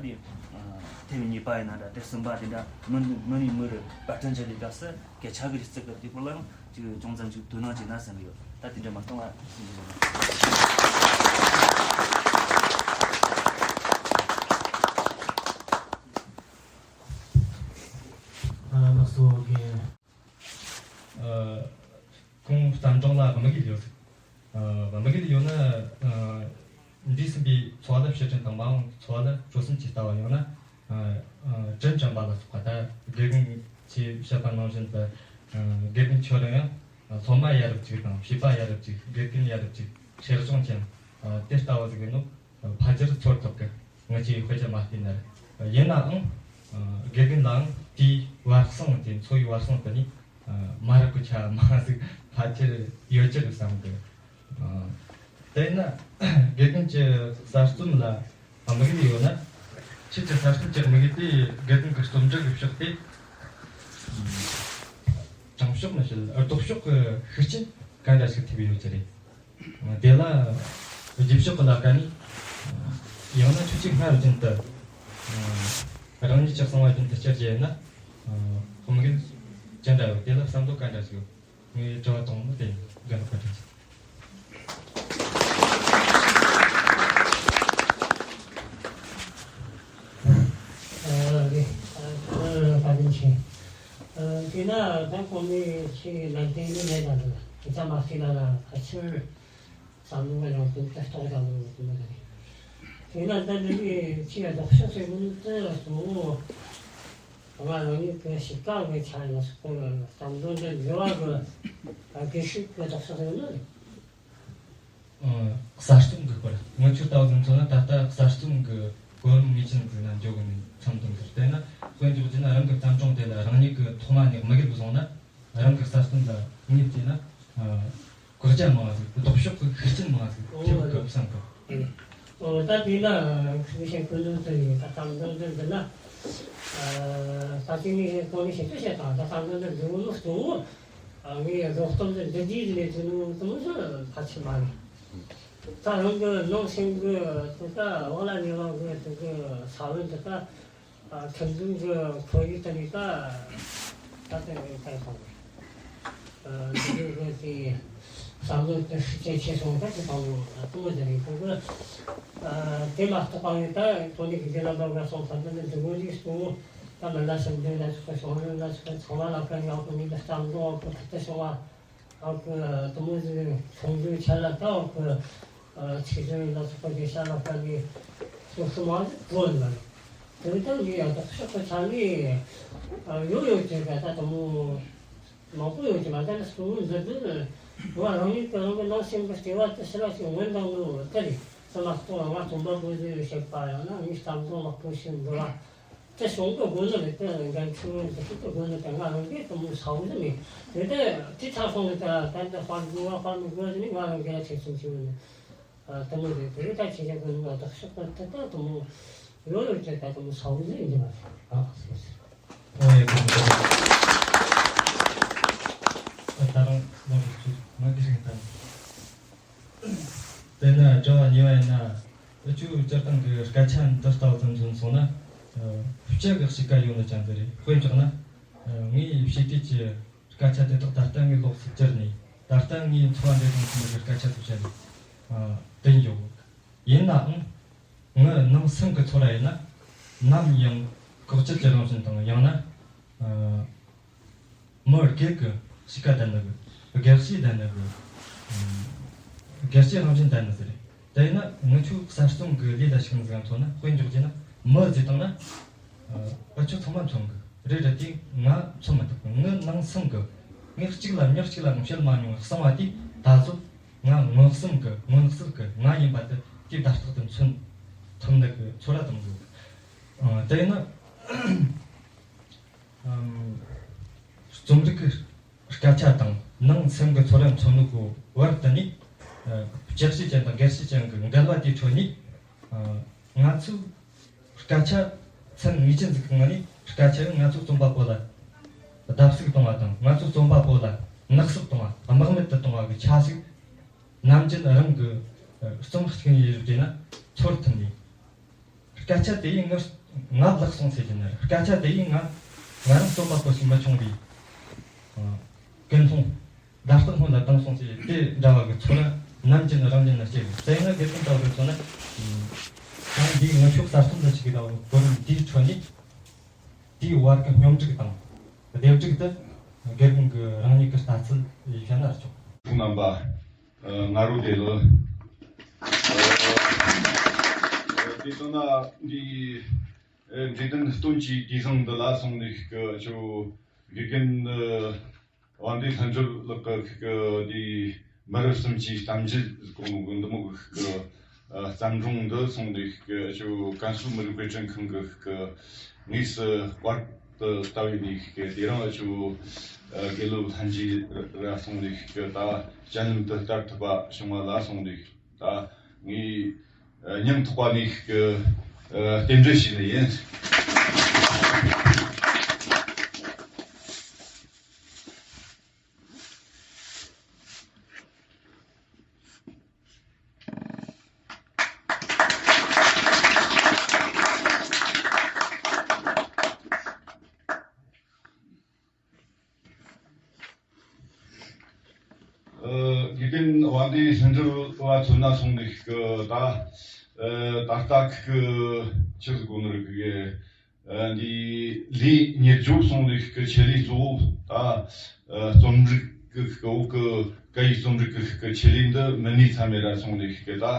ཐེངས་གཉིས་པ་ཡིན་ན་འདྲ་དེ་གསུམ་པ་དེ་འདྲ་མི་མི་ནས་མི་རུ་པར་སྐྲུན་བྱེད་དུས་ག་སེ་སྐད་ཆ་གི་སྒྱུ་རྩལ་གི་དེ་སྐོར་ལ་ཡང་ཅིག་ཅུང་ཙམ་ཅིག་དོ་སྣང་བྱས་ན་བསམ་གི་ཡོད། ད་དེ་འདྲ་མ་གཏོང་བ་ཞིག་ཡོད། ཨ་ལགས་སོ་རྒན། ཨ་ཁོང་བརྩམས་སྒྲུང་ལ་དམིགས་ཡུལ་ཡོད། ཨ་དམིགས་ཡུལ་ཡོད་ན་ཨ་འདས་ཟིན་པའི་འཚོ་བ་ལ་ཕྱིར་དྲན་དང་མ་འོངས་འཚོ་བ་ལ་སྤྲོ་སེམས་ཀྱི་ལྟ་བ། ཡང་ན་ཨ་ཨ་དྲིན་དྲན་པ་ལ་སོགས་པ། ད་དགེ་རྒན་ཚོས་བཤད་པ་ནང་བཞིན་དུ་ཨ་དགེ་རྒན་ཁྱོད་རང་ཡང་སློབ་མ་ཡ་རབས་ཅིག་དང་བྱིས་པ་ཡ་རབས་ཅིག་དགེ་རྒན་ཡ་རབས་ཅིག་ཤེར་སྦྱོང་ཅན་ཨ་དེ་ལྟ་བུ་ཟིག་ཡིན་ནོ། ཕལ་ཆེར་ཚོར་ཐུབ་གི། ང་ཚོས་དཔེ་ཆ་མ་བལྟས་ན་རེད། ཡིན་ནའང་ཨ་དགེ་རྒན་ལའང་དེའི་བར་གསེང་དེ་འཚོ་བའི་བར་གསེང་དེ་ནི་ཨ་མ་རབས་གི་ཆ་མང་ཟིག་ཕལ་ཆེར་ཡོད་རྒྱུ་རེད་བསམ་གི། ཨ་དེས་ན་དགེ་རྒན་གྱི་གསར་རྩོམ་ལ་དམིགས་ཡུལ་ཡོད་ན། ཁྱེད་ཀྱི་གསར་རྩོམ་གྱི་དམིགས་ཡུལ་དེ་དགེ་རྒན་གྱི་རྩོམ་སྒྲིག་གི་ཕྱོགས་ཏེ། དྲང་ཕྱོགས་ནི་བཤད་ལྡོག་ཕྱོགས་ཀྱི་ཤུགས་རྐྱེན་ག་འདྲ་ཞིག་ཐེབས་ཡོད་ཀྱི་རེད། དེ་ལ་རྗེས་ཕྱོགས་ཀྱི་ལས་ཀ་ནི། ཡང་ན་ཁྱོད་ཀྱིས་སྔར་བཞིན་དུ། རང་ཉིད་ཀྱི་གསང་བ་རྒྱུན་དུ་སྐྱེལ་རྒྱུ་ཡིན་ན། དམིགས་ཡུལ་ཅི་འདྲ་ཡོད། དེ་ལ་བསམ་བློ་ག་འདྲ་ཞིག་ཡོད། ངའི་དྲི་བ་དང་པོ་དེ་ཡིན། རྒན་ལགས་བཀའ་དྲིན་ཆེ། ཨ་རེད། ཨ་བཀའ་དྲིན་ཆེ། ཨ་དེས་ན་ད་གོང་ནས་ཁྱེད་ནན་ཏན་ནི་མེད་ད་འདུག་དེ་ཚང་མ་ཤེས་ན་ལ་ཕལ་ཆེར་བསམ་བློ་ཡང་དུ་ཏེ་གཏོང་བཞག་འདུག་དེ་མ་རེད། དེས་ན་ད་འདི་ནི་ཁྱེད་ལྡོག་ཕྱོགས་ཟེར་མི་འདི་གཙོ་བོ་ང་རང་ཉིད་ཀྱི་གཤིས་ཀ་གི་ཆ་ནས་སོགས་པའི་བསམ་བློ་འདི་འགྱུར་བ་གི་དགེ་སྲིད་ཀྱི་ལྡོག་ཕྱོགས་ཟེར་ནི། ཨ་གསར་རྩོམ་གྱི་སྐོར། ང་ཚོས་ལྟ་བུ་ཙམ་མཚོན་ན་ད་ལྟ་གསར་རྩོམ་གྱི་གོ་རིམ་ངེས་ཅན་ཟིག་ན་འཇོག་གི་མིན་བསམ་དོན་ཟིག་བལྟས་ན། དཔེ་འཇོག་རྒྱུ་ན་རང་གི་བརྩམས་སྒྲུང་དེ་ལ་རང་ཉིད་ཀྱིས་ཐོག་མ་ནས་དམིགས་ཡུལ་བཟུང་ན། རང་གི་གསར་རྩོམ་ལ་ངོས་བལྟས་ན་ཨ་བཀག་རྒྱ་མང་བ་ཟིག་ལྡོག་ཕྱོགས་ཀྱི་ཤུགས་རྐྱེན་མང་བ་ཟིག་ཐེབས་གི་བསམ་གི། ཨོ་ད་དེ་ལ་ཁུ་ཤེས་ཁུ་ལུང་ཚོ་ཡིས་ད་གཏམ་འདོན་འདོན་འདི་ན་ད་དེ་ནས་གོ་ནས་ཞིབ་ཏུ་བཤད་དང་ད་གཏམ་འདོན་འདོན་འདི་ངོ་མ་གཙོ་བོ། ངའི་རོགས་སྟོབས་འདི་འདི་དུས་ནས་དུ་ནུ་དུ་མུ་ཚོ་ཕལ་ཆེར་མ་རེད། ད་རང་གི་ནང་སེམས་གི་དུ་ད་འོག་ལ་ཉེ་བ་གི་དུ་གི་ས་བོན་དུ་ད་ཁྲིམས་འཛིན་གི་ཁོར་ཡུག་དུ་ནི་ད་ད་དེ་ད་སོང་། འདི་གི་དེ་བསམ་བློ་དེ་ཤུགས་ཆེ་ཆེ་སོང་ད་དེ་དང་དུ་མུ་དེ་རེད་དུ་གི་དེ་མ་གཏོགས་པ་ནི་ད་དོ་ནི་གི་རྒྱུ་ལ་འབབ་ག་སོང་ད་དུ་ནི་དུ་གི་རིགས་སུ། ད་མི་ལ་སེམས་འདུན་ལ་སོགས་པ་བྱུང་རིམ་ལ་སོགས་པ་ཚང་མ་ལ་ཁ་ཡག་པོ་མི་ལ་བསམ་བློ་ཁུ་ཁུ་ཏུ་སོང་བ། ཨ་ཁུ་དུ་མོ་ཟིག་ཆུང་ཆུང་ཆ་ལ་ད་ཨ་ཁུ་ཚིག་དོན་ལ་སོགས་པ་དེ་ཤ་ལ་ཁ་ནི་སོ་སོ་མ་ཟིག་གོ་ནི་མ་རེད། དེ་ལྟར་ཡིན་ཡང་ལྡོག་ཕྱོགས་ཀྱི་ཆ་ནས་ཡོད་ཡོད་ཅེས་པ་ད་དུ་མོ་མང་པོ་ཡོད་ཀྱི་མ་ད་ནི་སོ་སོ་འཛིན་དུ་ང་རང་ཉིད་ཀྱི་རང་གི་ནང་སེམས་ཀྱི་ལྟེ་བ་དུ་ཕྱི་ལ་ཞིག་མངོན་དང་མངོན་པར་དེ་རེད། ཚང་མ་སྟོང་ང་རྩོམ་པ་པོ་ཟིག་བཤད་པ་ཡང་ན་ངའི་གཏམ་དང་ལག་པོ་ཞིག་འདུལ་བ། དེ་སོང་གི་དགོས་ནི་རེད། དེ་འགན་ཆུང་ངུ་འདི་ཤིག་ཏུ་དགོས་ནི་དེ་ང་རང་གིས་དུ་མོ་ས་བོ་ནི་མེད། དེ་དེ་དེ་ཚ་སོང་གི་ད་ད་འདི་དཔར་དགོས་བ་དཔར་མི་དགོས་ནི་ང་རང་གིས་ཆེ་ཆུང་ཆུང་ནི་དུ་མོ་རེད། དེ་ད་ཆེ་ཆེ་དགོས་ནི་ང་ལྡོག་ཕྱོགས་པ་དེ་ད་དུ་མོ་ཡོད་ཡོད་དེ་ད་དུ་མོ་ས་བོ་ནི་ཡིན་གྱི་མ་རེད། ཨ་སོ་སོ། ཨོ་ཡ་གོ་གོ། ད་རང་ལོ་རེ་ཚུལ་ང་གི་རིང་ད་དེ་ནས་དྲི་བ་གཉིས་པ་ཡིན་ན། འུ་ཆོས་སྤྱིར་བཏང་གི་སྐད་ཆ་འདི་ལྟ་བུ་ཙམ་ཙམ་སོང་ན། ཨ་སྤྱི་གི་གཤིས་ཀ་ཡོད་ནི་ཅང་དེ་རེད། དཔེ་འཇོག་ན། ཨ་ངའི་བྱིས་དུས་ཀྱི་སྐད་ཆ་དེ་དག་ད་ལྟ་ངའི་ལོགས་སུ་གྱུར་ནས་ད་ལྟ་ངའི་འཚོ་བ་འདྲེས་དང་མཐུན་པའི་སྐད་ཆ་ཚོ་བཤད་ནས་ཨ་བསྡད་ཡོད། ཡིན་ནའང་ངའི་ནང་སེམས་ཀྱི་ཚོར་བ་ཡིན་ན་ནམ་ཡང་ལྐོག་གྱུར་གྱི་རང་བཞིན་དང་ཡང་ན། ཨ། མི་སྒེར་གྱི་གཤིས་ཀ་ལྡན་ནི་གི་དགེ་བཤེས་ལྡན་ནི་གི་ཨམ་ སྒེར་གྱི་རང་བཞིན་ལྡན་ནི་ཟེར། དེ་ཡིན་ན་ངི་ཆོ་གསར་རྩོམ་གི་ལས་ལ་ཞུགས་ནི་ཟིག་མཚོན་ན། དཔེ་འཇོག་རྒྱུ་ན་མི་ཟེར་བཏང་ན། ཨ་ཆོ་ཚང་མ་མཚོན་གི་རེད། རེད་དེ་ང་མཚོན་མི་ཐུབ་གི། ངི་ནང་སེམས་གི། ངས་གཅིག་ལ་མྱི་གཅིག་ལ་ངོ་བཤད་མ་མྱོང་བའི་གསང་བ་དེ་ད་གཟོད་ང་མངོན་སུམ་གི་མངོན་གསལ་གི་ང་ཡིན་པ་དེ་དེ་བརྡ་རྟགས་དེ་མཚོན་ཐུབ་ནི་གི་ཚོར་བ་བཏང་གི། ཨ་དེ་ཡིན་ན། ཨམ། རྩོམ་རིག་གི་སྐད་ཆ་དང་ནང་སེམས་ཀྱི་ཚོར་བ་མཚོན་ནོ་གི་བར་དུ་ནི། ཨ་བརྗོད་བྱ་ཅན་དང་སྒེར་བྱ་ཅན་གྱི་འགལ་བ་དེའི་ཁྲོད་ནས། ཨ་ང་ཚོས་སྐད་ཆ་ཚན་ངེས་ཅན་ཟིག་གི་ངང་ནས། སྐད་ཆ་ཡང་ང་ཚོ་རྩོམ་པ་པོ་ལ་བརྡབ་གསིག་གཏོང་བ་དང་། ང་ཚོ་རྩོམ་པ་པོ་ལ་ནག་སུབ་གཏོང་བ། རྨེག་མེད་དུ་གཏོང་བ་གི་ཆ་ཞིག་ནམ་རྒྱུན་རང་གི་རྩོམ་གཅིག་གཉིས་རེ་བྲིས་ན་ཚོར་ཐུབ་ནས། སྐད་ཆ་དེ་ཡིས་ང་ང་བརླག་སོང་ཟེར་གྱི་ནི་རེད། སྐད་ཆ་དེ་ཡིས་ང་ང་རང་རྩོམ་པ་པོ་ཞིག་མི་བྱུང་བའི་ཨ་ཀུན་སློང་བརྡ་རྟགས་སྔོན་ལ་བཏང་སོང་ཟེར། དེ་འདྲ་བ་གི་ཚོར་བ་ནམ་རྒྱུན་རང་བཞིན་ལ་སྐྱེ་རེད། དེ་ཡིན་ན་དགེ་རྒན་ལྟ་བུར་མཚོན་ན། ད་འདིའི་ངི་ཆོ་གསར་རྩོམ་ལ་ཞུགས་གི་ལྟ་བུ་གོ་རིམ་འདིའི་ཁྲོད་ནས་དེའི་བར་གྱི་སྙོམས་སྒྲིག་དང་སྡེབ་སྒྲིག་དེ་དགེ་རྒན་གྱི་རང་ཉིད་ཀྱི་ལྟ་ཚུལ་ཡིན་བཤད་ན་ཆོག་རྣམ་པ། ཨ་ང་རོ་དེ་ལོ། ཨ་དེ་ལྟ་ན་འདི་ཨ་འབྲས་ལྡན་སྟོན་གྱི་དུས་བཟང་འདི་ལ་སོང་ནས་ཀྱི་ཆོ་དགེ་རྒན་ཨ་དབང་འདུས་ལྷུན་གྲུབ་ལགས་ཀྱི་འདི་མི་རབས་གསུམ་གྱི་གཏམ་རྒྱུད་གོང་གི་འདི་མོ་གི་ཨ་བརྩམས་སྒྲུང་འདི་སོང་ནས་ཀྱི་ཆོ་ཀན་སུའུ་མི་རིགས་དཔེ་སྐྲུན་ཁང་གི་ཀྱི་དངོས་སུ་དཔར་དུ་ལྟ་བའི་ནས་ཀྱི་དེ་རིང་ཆོ་ཨ་དགེ་སློབ་ལྷན་རྒྱས་ར་སོང་ནས་ཀྱི་ད་སྤྱན་ལམ་དུ་བསྟར་ཐུབ་པ་བྱུང་བ་ལ་སོང་ནས་ད་ངས་ཨ་སྙིང་ཐག་པ་ནས་ཀྱི་ཨ་རྟེན་འབྲེལ་ཞུས་ནི་ཡིན། ཨ་དགེ་རྒན་དབང་འདུས་ལྷུན་གྲུབ་ལགས་མཚོན་ན་སོང་ནས་ཀྱི་ད་ཨ་ད་ལྟ་ཀྱི་ཆི་ཟིག་གོ་ནོ་རེད། ཀྱི་ཨ་འདི་ལས་གཉེར་སྦྱོར་སོང་ནས་ཀྱི་ཆེད་ལས་གཙོ་བོ་ད་ཨ་རྩོམ་རིག་གི་ཀྱི་འོག་གི་སྐད་ཡིག་རྩོམ་རིག་གི་ཀྱི་ཆེད་ལས་འདི་མི་སྣའི་མཚམས་མེད་ར་སོང་ནས་ཀྱི་ད་ཨ་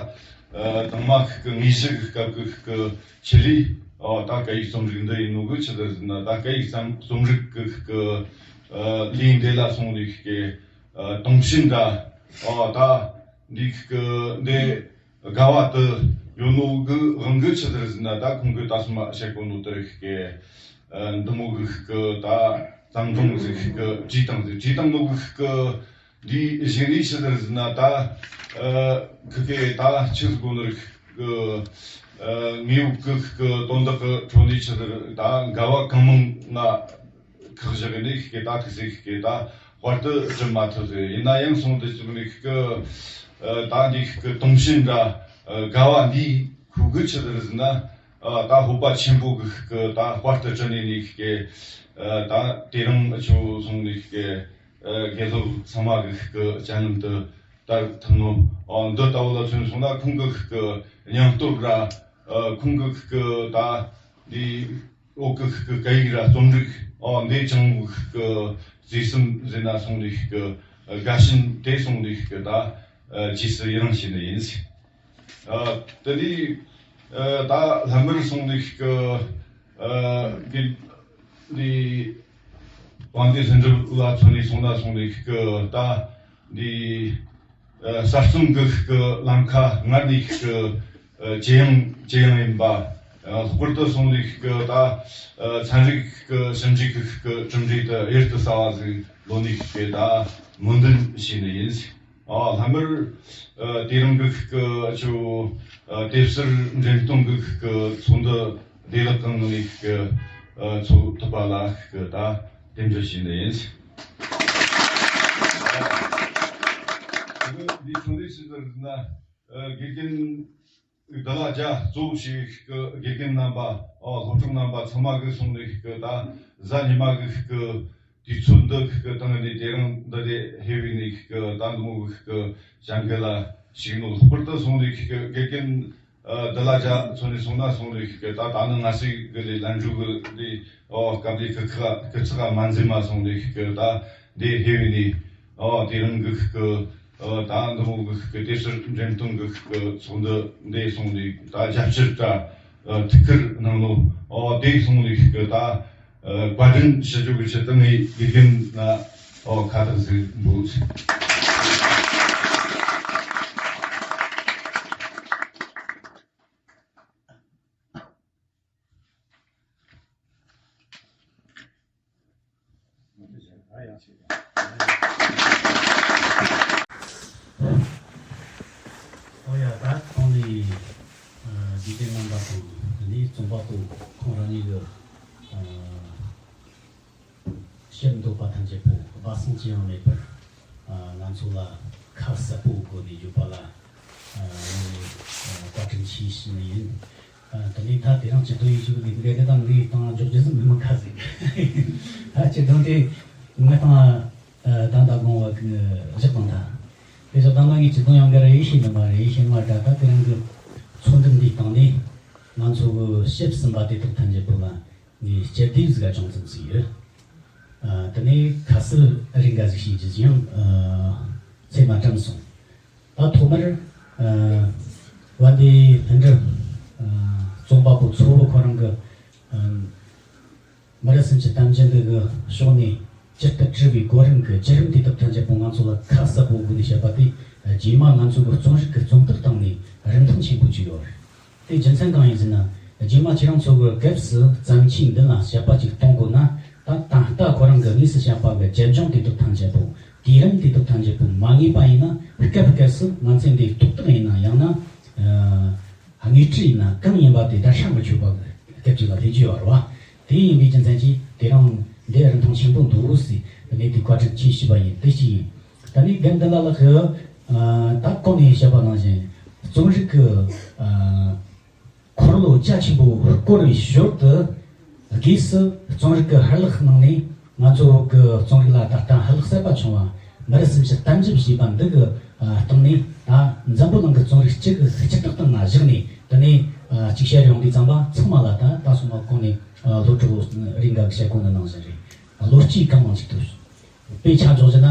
དང་མ་ཀྱི་དངོས་གཞི་གི་སྐབས་ཀྱི་ཀྱི་ཆེད་ལས། ཨོ་ད་སྐད་ཡིག་རྩོམ་རིག་འདི་ཡིན་ནོ་གི་ཆི་ཟེར་ཟེར་ན་ད་སྐད་ཡིག་རྩོམ་རྩོམ་རིག་གི་ཀྱི་ཨ་ལས་འདི་ལ་སོང་ནས་ཀྱི་ཨ་དུང་ཕྱུར་འདྲ། ཨོ་ད་འདི་ཀྱི་འདི་དགའ་བ་དུ་ཡོད་ནོ་གི་དབང་གིས་ཆི་ཟེར་ཟེར་ན་ད་ཁོང་གིས་ད་སོ་མ་བཤད་གོ་ནོ་དེ་རིགས་ཀྱི་ཨ་འདི་མོ་གི་ཀྱི་ད་བརྩམས་སྒྲུང་ཟིག་ཀྱི་བྲིས་བཏང་ཟིག་བྲིས་བཏང་ནོ་གི་ཀྱི་འདིའི་གཞུག་ནས་ཆི་ཟེར་ཟེར་ན་ད་ཨ་ཁི་ཀའི་ད་ཆི་ཟེར་གོ་ནོ་རིགས་ཀྱི་ཨ་དངོས་ཡོད་ཀྱི་ཀྱི་དོན་དག་གི་ཁྲོད་ནས་ཆི་ཟེར་ད་དགའ་བ་གང་མང་ང་ཁག་བཞག་ནས་ཀྱི་ད་ཐུག་ཟིག་ཀྱི་ད་དཔར་དུ་བསྒྲུབ་མ་ཐུབ་ཟིག་ཡིན་ན་ཡང་སོང་དུ་བཅུག་ནས་ཀྱི་ཨ་ད་འདི་ཀྱི་དུང་ཕྱུར་འདྲ་ཨ་དགའ་བ་འདི་ཁོ་གི་ཆི་ཟེར་ཟེར་ན་ཨ་ད་སྤོབས་པ་ཆེན་པོ་གི་ཀྱི་ད་དཔར་དུ་བསྒྲུབས་ནས་ནས་ཀྱི་ཨ་ད་དེ་རིང་ཨ་ཆོ་སོང་ནས་ཀྱི་ཨ་དགེ་སློབ་ཚང་མ་གི་ཀྱི་སྤྱན་ལམ་དུ་བསྟར་ཐུབ་ནོ། ཨ་འདི་ལྟ་བུ་ལ་མཚོན་སོང་ན་ཁོང་གི་ཀྱི་སྙིང་སྟོབས་ར་ཨ་ཁོང་གི་ཀྱི་ད་འདི་འོག་གི་ཀྱི་སྐད་ཡིག་ར་རྩོམ་རིག་ཨ་འདི་ཅང་ཀྱི་བརྩེ་སེམས་ཟེར་ན་སོང་ནས་ཀྱི་དགའ་ཞེན་དེ་སོང་ནས་ཀྱི་ད་ཨ་རྗེས་སུ་ཡི་རང་བྱས་ནི་ཡིན། ཨ་དེ་ནས་ཨ་ད་ལྷ་མོར་སོང་ནས་ཀྱི་ཨ་གི་འདི་དབང་འདུས་ལྷུན་གྲུབ་ལགས་མཚོན་ནས་སོང་ན་སོང་ནས་ཀྱི་ད་འདི་ཨ་གསར་རྩོམ་གྱི་ཀྱི་ལམ་ཁ་སྔར་ནས་ཀྱི་ཨ་ཇེ་ཡང་ཇེ་ཡང་ཡིན་པ། ཨ་ལྷག་པར་དུ་སོང་ནས་ཀྱི་ད་ཨ་ཚན་རིག་གི་ཞིབ་འཇུག་གི་ཀྱི་གྲུབ་འབྲས་དེ་གཡུར་དུ་ཟ་བ་ཟིག་ལོ་ནས་ཀྱི་ད་སྨོན་འདུན་ཞུས་ནི་ཡིན། ཨ་ལྷ་མོར་ཨ་དེ་རིང་གི་ཀྱི་ཆོ་ཨ་དེབ་གསར་འགྲེམས་སྟོན་གྱི་ཀྱི་ཚོགས་འདུ་བདེ་བླག་གི་ངང་ནས་ཀྱི་ཨ་ཚོགས་ཐུབ་པ་ལ་ཀྱི་ད་རྟེན་འབྲེལ་ཞུས་ནི་ཡིན། ཨ་འདི་ཚོགས་འདུ་ཆི་ཟེར་ན་ཨ་དགེ་རྒན་འདི་ལ་རྒྱ་གཙོ་བོ་ཞིག་གི་དགེ་རྒན་རྣམ་པ་ཨ་སློབ་ཕྲུག་རྣམ་པ་ཚང་མ་གི་སོང་ནས་ཀྱི་ད་གཟའ་ཉི་མ་གི་ཀྱི་དུས་ཚོད་འདི་གི་སྟེང་ནས་དེ་རིང་འདི་དེ་ཧེ་བི་ནས་ཀྱི་ད་འདི་མོ་གི་ཀྱི་བྱ་འགུལ་ལ་ཞུགས་ནོ། ལྷག་པར་དུ་སོང་ནས་ཀྱི་དགེ་རྒན་ཨ་འདི་ལ་རྒྱ་མཚོན་ནས་སོང་ན་སོང་ནས་ཀྱི་ད་ད་ནི་ང་སྲིད་གི་ལས་ལན་འགྲུག་གི་ལས་ཨོ་སྐབས་དེ་ཀི་ཁ་ཀི་ཚག་མ་འཛེམ་མ་སོང་ནས་ཀྱི་ད་འདི་ཧེ་བི་ནས་ཨོ་དེ་རིང་གི་ཀྱི་ ཨ། ད་འདི་མོ་གི་ཤིག་གི་དེ་ཕྱིར་འགྲེམས་སྟོན་གི་ཤིག་གི་ཚོགས་འདུ་འདི་སོང་ནས་ད་རྒྱབ་སྐྱོར་ད་ཨ་ཐུགས་ཁུར་གནང་ནོ། ཨོ་དེ་སོང་ནས་ཤིག་གི་ད་ཨ་བཀའ་དྲིན་ཞུ་རྒྱུ་གི་ཆེད་དུ་ངས་དགེ་རྒན་ན་ཨོ་ཁ་བཏགས་ཟིག་འབུལ། ཨོ་ཡ། ད་ཁོང་ནི་ཨ་དགེ་རྒན་རྣམ་པ་དང་དེ་ནས་རྩོམ་པ་པོ་ཁོང་རང་ཉིད་ཀྱི་ཨ་བཤད་འདོད་པ་ཐམས་ཅད་པོ་སྦ་གསང་ཅི་ཡང་མེད་པར་ཨ་ང་ཚོ་ལ་ཁ་གསལ་པོ་བགོས་ནས་བརྗོད་པ་ལ་ཨ་ངས་ཨ་བཀའ་དྲིན་ཆེ་ཞུ་ནི་ཡིན། ཨ་དེ་ནས་ད་དེ་རིང་སྤྱི་དོན་ཡིན་ཞུ་གི་འདི་འདྲ་དང་འདི་དང་འཇོག་རྒྱུ་ཟིག་མི་མང་ཁ་ཟིག་ད་སྤྱི་དོན་དེ་ང་དང་ཨ་ད་ད་དགོངས་པ་གི་བཞག་དང་ད་དེ་བཞག་དང་ད་ངས་སྤྱི་དོན་ཡང་འགའ་རེ་ཡེ་ཤེས་ནི་མ་རེད། ཡེ་ཤེས་མ་འདྲ། ད་དེ་རིང་གི་ཚོགས་འདུ་འདིའི་སྟེང་ནས་ང་ཚོ་གི་བཤད་ཟིན་པ་དེ་དག་ཐམས་ཅད་པོ་ལ་ངས་སྤྱི་བདེ་ཟིག་ག་ཅུང་ཙམ་ཟིག་ཡོད། ཨ་དེ་ནས་ཁ་གསལ་རེ་འགའ་ཟིག་བཤད་རྒྱུ་ཡང་ཨ་ཚད་མ་དྲན་སོང་། ད་ཐོག་མར་ཨ་བན་དེ་ལྷུན་གྲུབ་ཨ་རྩོམ་པ་པོ་ཚོ་བོ་ཁོ་རང་གི་ཨ་མི་རབས་སུམ་ཅུ་ཐམས་ཅད་འདི་གི་ཕྱོགས་ནས་ཇི་ལྟར་བྲིས་པའི་གོ་རིམ་གྱི་བརྒྱུད་རིམ་དེ་དག་ཐམས་ཅད་པོ་ང་ཚོ་ལ་ཁ་གསལ་པོ་བགོས་ནས་བཤད་པ་དེ་རྗེས་མ་ང་ཚོ་གི་རྩོམ་རིག་གི་རྩོམ་སྟེགས་སྟེང་ནས་རིན་ཐང་ཆེན་པོ་ཅིག་ཡོད་རེད། དེའི་རྒྱུ་མཚན་གང་ཡིན་ཟེར་ན། རྗེས་མ་ཁྱེད་རང་ཚོ་གི་སྐབས་སུ་བརྩམས་ཆོས་འདི་ལ་དཔྱད་པ་ཅིག་གཏོང་དགོས་ན། ད་ད་ལྟ་ཁོ་རང་གི་དངོས་སུ་བཤད་པ་གི་རྒྱབ་ལྗོངས་དེ་དག་ཐམས་ཅད་པོ། དུས་རིམ་དེ་དག་ཐམས་ཅད་པོ་མ་ངེས་པ་ཡིན་ན། སྐབས་སྐབས་སུ་ང་ཚོས་འདི་རྟོག་བཏགས་ཡིན་ན། ཡང་ན་ཨ་དངོས་འབྲེལ་ཡིན་ན་གང་ཡིན་པ་དེ་བརྡར་ཤ་མི་ཆོད་པ་གི་སྐབས་ཅིག་ལ་སླེབས་ཀྱི་ཡོད་རེད་བ། དེ་ཡིན་པའི་རྒྱུ་མཚན་གྱིས་དེ་རིང་འདི་རིན་ཐང་ཆེན་པོ་འདུག་ཟེར་གནས་དེ་བཀའ་དྲིན་ཆེ་ཞུས་པ་ཡིན། དེ་གཅིག་ཡིན། ད་ནི་རྒན་འདི་ལ་ལགས་ཀྱིས་ཨ་ད་གོང་ནས་བཤད་པ་ནང་བཞིན་རྩོམ་རིག་གི་ཨ་འཁོར་ལོ་རྒྱ་ཆེན་པོ་བསྐོར་བའི་ཞོར་དུ། སྒོས་སུ་རྩོམ་རིག་གི་ཧར་ལག་ནང་ནས་ང་ཚོ་གི་རྩོམ་རིག་ལ་ད་ལྟ་ཧར་ལག་གསར་པ་བྱུང་བ། མི་རབས་སུམ་ཅུ་ཐམས་ཅད་ཞེས་པ་འདི་གི་ཨ་སྟེང་ནས། ད་འཛམ་བུ་གླིང་གི་རྩོམ་རིག་སྤྱི་གི་སྤྱི་རྟགས་སྟེང་ན་བཞག་ནས། དེ་ནས་ཨ་ཅིག་བཤད་ཡོང་དུས་ཙམ་པ། ཚང་མ་ལ་ད་ད་སོ་མ་གོང་ནས་ཨ་སློབ་ཕྲུག་རེ་འགའ་གིས་བཤད་གོ་ནི་ནང་བཞིན་རེད། བློ་སྐྱེད་གང་མང་ཅིག་ཐོབ་སོང་། དཔེ་ཆ་འཇོག་རྒྱུ་ན།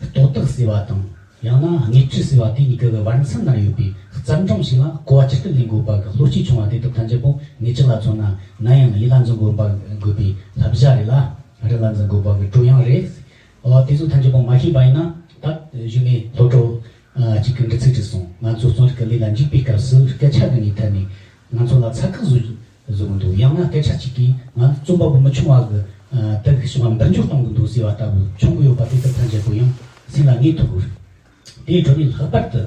རྟོག་བཏགས་ཟེར་བ་དང་། ཡང་ན་དངོས་འབྲེལ་ཟེར་བ། དེ་གཉིས་ཀ་གི་བར་མཚམས་ན་ཡོད་པའི་བརྩམས་སྒྲུང་ཞིག་ལ་གོ་བ་ཇི་ལྟར་ལེན་དགོས་པ་གི་བློ་སྐྱེད་བྱུང་བ་དེ་དག་ཐམས་ཅད་པོ་ངེད་ཅག་ལ་མཚོན་ན། ནམ་ཡང་ཡིད་ལ་འཛིན་དགོས་པ་དགོས་པའི་བསླབ་བྱ་རེད་ལ། རིག་ལ་འཛིན་དགོས་པ་གི་བྲོ་ཡང་རེད། འོ་དེ་ཚོ་ཐམས་ཅད་པོ་མ་ཤེས་པ་ཡིན་ན། ད་གཞུག་ནས་སློབ་གྲོགས་ཨ་གཅིག་གིས་འདྲི་ཚིག་བྲིས་སོང་། ང་ཚོ་རྩོམ་རིག་གི་ལས་ལ་འཇུག་པའི་སྐབས་སུ་སྐད་ཆ་འདི་གཉིས་ཐད་ནས་ང་ཚོ་ལ་ཚ་ཁག་བཟོ་བཟོ་གི་འདུག། ཡང་ན་སྐད་ཆ་གཅིག་གིས་ང་རྩོམ་པ་པོ་མི་ཆུང་བ་གི་ཨ་དེ་གི་བྱུང་བ་འདུར་འཇུག་གཏོང་གི་འདུག་ཟེར་བ་ལྟ་བུ་བྱུང་གི་ཡོད་པ་དེ་དག་ཐམས་ཅད་པོ་ཡང་སེམས་ལ་ངེས་ཐུབ་དགོས། དེའི་འཕྲོ་ནས་ལྷག་པར་དུ།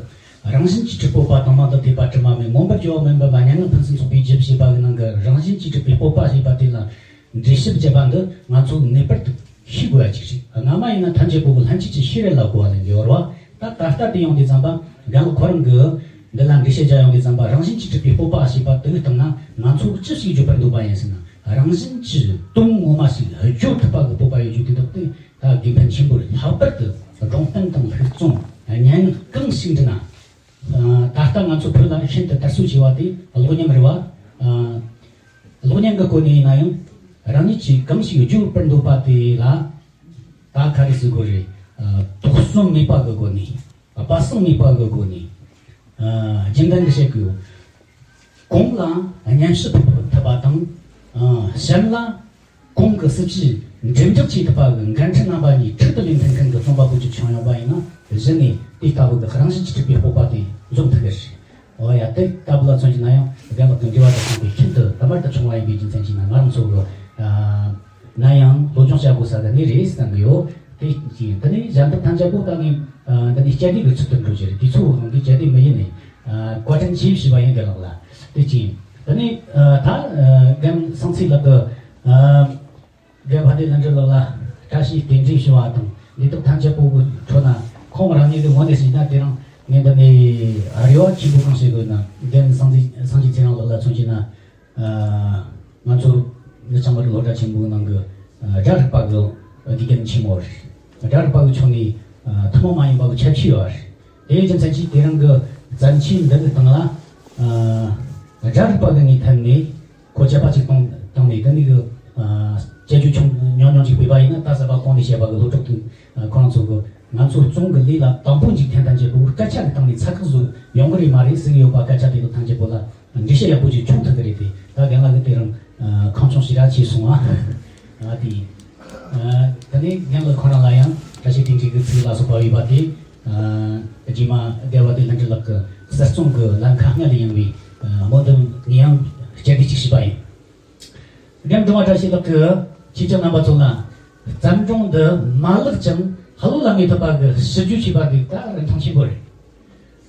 རང་བཞིན་གྱིས་གྲུབ་པའི་སྤོབས་པ། དང་མ་དང་ཐོས་པ་དྲི་མ་མེད། མངོན་པར་བརྗོད་པ་མིན་པ་མ། མྱ་ངན་ཕུན་སུམ་ཚོགས་པའི་རྒྱུ། ཞེས་པ་གི་ནང་གི་རང་བཞིན་གྱིས་གྲུབ་པའི་སྤོབས་པ་ཞེས་པ་དེ་ལ་འགྲེལ་བཤད་བརྒྱབ་པ་འདི་ང་ཚོས་ངེས་པར་དུ་ཤེས་དགོས་ཡ་ཅིག་རེད། སྔ་མ་ཡིན་ན་ཐམས་ཅད་པོ་གི་ལྷན་སྐྱེས་ཀྱི་ཤེས་རབ་ལ་གོ་བ་ལེན་གྱི་ཡོད་རེད་བ། ད་ད་ལྟ་དེ་ཡོང་དུས་ཙམ་པ། རྒན་ལགས་ཁོ་རང་གིས་འདི་ལ་འགྲེལ་བཤད་རྒྱག་ཡོང་དུས་ཙམ་པ། རང་བཞིན་གྱིས་གྲུབ་པའི་སྤོབས་པ་ཞེས་པ་དེ་གི་སྟེང་ན་ང་ཚོས་ཅི་ཞིག་བརྗོད་པར་འདོད་པ་ཡིན་ཟེར་ན། རང་བཞིན་གྱིས་དོན་ངོ་མ་ཞིག་བརྗོད་ཐུབ་པ་གི་སྤོབས་པ་ཡོད་རྒྱུ་དེ་དག་དེ་ད་དགེ་ཕན་ཆེན་པོ་རེད། ལྷག་པར་དུ་སྒྲུང་གཏམ་དང་ལྷུག་རྩོམ། སྙན་ངག་གང་ཞིག་འབྲི་ན། ཨ་ད་ལྟ་ང་ཚོ་བོད་ལ་ཤིན་ཏུ་དར་སྲོལ་ཆེ་བ་དེ་གློག་བརྙན་རེད་བ། ཨ་གློག་བརྙན་གྱི་སྐོར་ནས་ཡིན་ན་ཡང་། རང་ཉིད་ཀྱིས་གང་ཞིག་བརྗོད་པར་འདོད་པ་དེ་ལ། ད་ག་རེ་ཟེར་དགོས་རེད། ཨ་དོགས་ཟོན་མེད་པ་གི་སྒོ་ནས། སྤ་གསང་མེད་པ་གི་སྒོ་ནས། ཨ་རྒྱུན་ལྡན་གྱི་བཤད་ཀྱི་ཡོད། གོང་ལ་སྙན་ཞུ་ཕུལ་ཐུབ་པ་དང་། ཨ་གཞན་ལ་གོང་གི་སྲིད་ཇུས་འགྲེམས་འཇོག་བྱེད་ཐུབ་པ་གི་འགན་འཁྲི་རྣམ་པ་གཉིས་འཕྲུལ་དུ་ལེན་ཐུབ་མཁན་གྱི་རྩོམ་པ་པོ་ཅིག་བྱུང་ཡོད་པ་ཡིན་ན། གཞི་ནས་དེ་ལྟ་བུ་གི་རང་བཞིན་གྱིས་གྲུབ་པའི་སྤོབས་པ་དེ་འཛོམས་ཐུབ་ཀྱི་རེད། འོ་ཡ། དེ་ལྟ་བུ་ལ་མཚོན་གྱི་ན་ཡང་། རྒན་ལགས་ཀྱི་འབྲེལ་བ་དང་མཚུངས་པའི་ཤིན་ཏུ་དུ་མར་དུ་བྱུང་བ་ཡིན་པའི་རྒྱུ་མཚན་གྱིས་ན། ང་རང་ཚོ་གི་ཨ་ན་ཡང་སློབ་སྦྱོང་བྱ་དགོས་ས་གི་གནས་རེད་བསམ་གི་ཡོད། དེ་གཅིག་ཡིན། དེ་ནས་གཞན་དག་ཐམས་ཅད་པོ་ད་ངས་ཨ་འདི་ནས་སྤྱི་བདེ་གི་ཚུལ་དུ་འགྲོ་རྒྱུ་རེད། དུས་ཚོད་འོང་དུས་སྤྱི་བདེ་མི་ཡིན་ནས། ཨ་བཀའ་དྲིན་ཆེ་ཞུས་པ་ཡིན། རྒན་ལགས་ལ་དེ་གཅིག་ཡིན། དེ་ནས་ཨ་ད་ཨ་རྒན་སངས་ཚེ་ལགས་ཀྱི་ཨ་རྒན་བན་དེ་ལྷུན་གྲུབ་ལགས་ལ་བཀྲ་ཤིས་རྟེན་འབྲེལ་ཞུ་བ་དང་། འདི་དག་ཐམས་ཅད་པོ་གི་ཁྲོད་ན་ཁོང་རང་ཉིད་ཀྱི་ངོས་ནས་བཤད་ན། དེ་རིང་ངས་འདི་ནས་རེ་བ་ཆེན་པོ་གང་བྱེད་དགོས་ན། རྒན་སངས་རྒྱས་སངས་རྒྱས་ཚེ་རིང་ལགས་ལ་མཚོན་གྱི་ན། ཨ་ང་ཚོ་ནུབ་བྱང་མི་རིགས་སློབ་གྲྭ་ཆེན་མོའི་ནང་གི་ཨ་སྒྲ་རིག་པ་གི་དགེ་རྒན་ཆེན་མོ་རེད། སྒྲ་རིག་པ་གི་ཕྱོགས་ནས་ཨ་ཐུན་མོང་མ་ཡིན་པ་གི་ཁྱད་ཆོས་ཡོད་རེད། དེའི་རྒྱུ་མཚན་གྱིས་དེ་རིང་གི་བརྩམས་ཆོས་འདི་གི་སྟེང་ལ་ཨ་སྒྲ་རིག་པ་གི་ངོས་ཐད་ནས་ཁོ་དཔྱད་པ་ཅིག་བཏང་བཏང་ནས། དེ་ནས་གི་ ཨ། དཔྱད་བརྗོད་ཆུང་ཉུང་ཉུང་ཅིག་བྱས་པ་ཡིན་ན། ད་གསར་པ་གོང་ནས་བཤད་པ་གི་སློབ་ཕྲུག་དེ། ཨ། ཁོ་རང་ཚོ་གི་ང་ཚོ་རྩོམ་གི་ལས་ལ་དང་པོ་འཇུག་མཁན་ཐམས་ཅད་པོ་སྐད་ཆ་གི་སྟེང་ནས་ཚ་ཁག་བཟོ་ཡོང་གི་རེད་མ་རེད་ཟེར་གི་ཡོད་པ། སྐད་ཆ་དེ་གི་ཐམས་ཅད་པོ་ལ་འགྲེལ་བཤད་ཡག་པོ་ཅིག་བྱུང་ཐུབ་གི་རེད་དེ། ད་རྒན་ལགས་གི་དེ་རིང་། ཨ། ཁོང་ཆུང་ཞེ་དྲག་ཆེ་སོང་ཨ། ཨ། དེ་ཡིན། ཨ། ད་ནས་རྒན་ལགས་ཁོ་རང་ལ་ཡང་བཀྲ་ཤིས་བདེ་འབྲེལ་གི་ཚིག་ལ་སོགས་པ་ཡོད་པ་དེ། ཨ། རྗེས་མ་རྒྱལ་བ་དེ་ལྷུན་གྲུབ་ལགས་ཀྱི་གསར་རྩོམ་གྱི་ལམ་ཁ་སྔར་ལས་ཡངས་པའི། ཨ། སྨོན་འདུན་ངས་ཡང་བསྐྱར་ཟློས་ཅིག་ཞུས་པ་ཡིན། རྒན་སྒྲོལ་མ་བཀྲ་ཤིས་ལགས་ཀྱིས་ཁྱེད་ཅག་རྣམ་པ་ཚོ་ལ་བརྩམས་སྒྲུང་འདི་མ་བཀླགས་ཀྱང་ལྷ་ལོ་ལ་མི་ཐུབ་པ་གི་ཞིབ་འཇུག་བྱས་པ་འདི་ད་རིན་ཐང་ཆེན་པོ་རེད།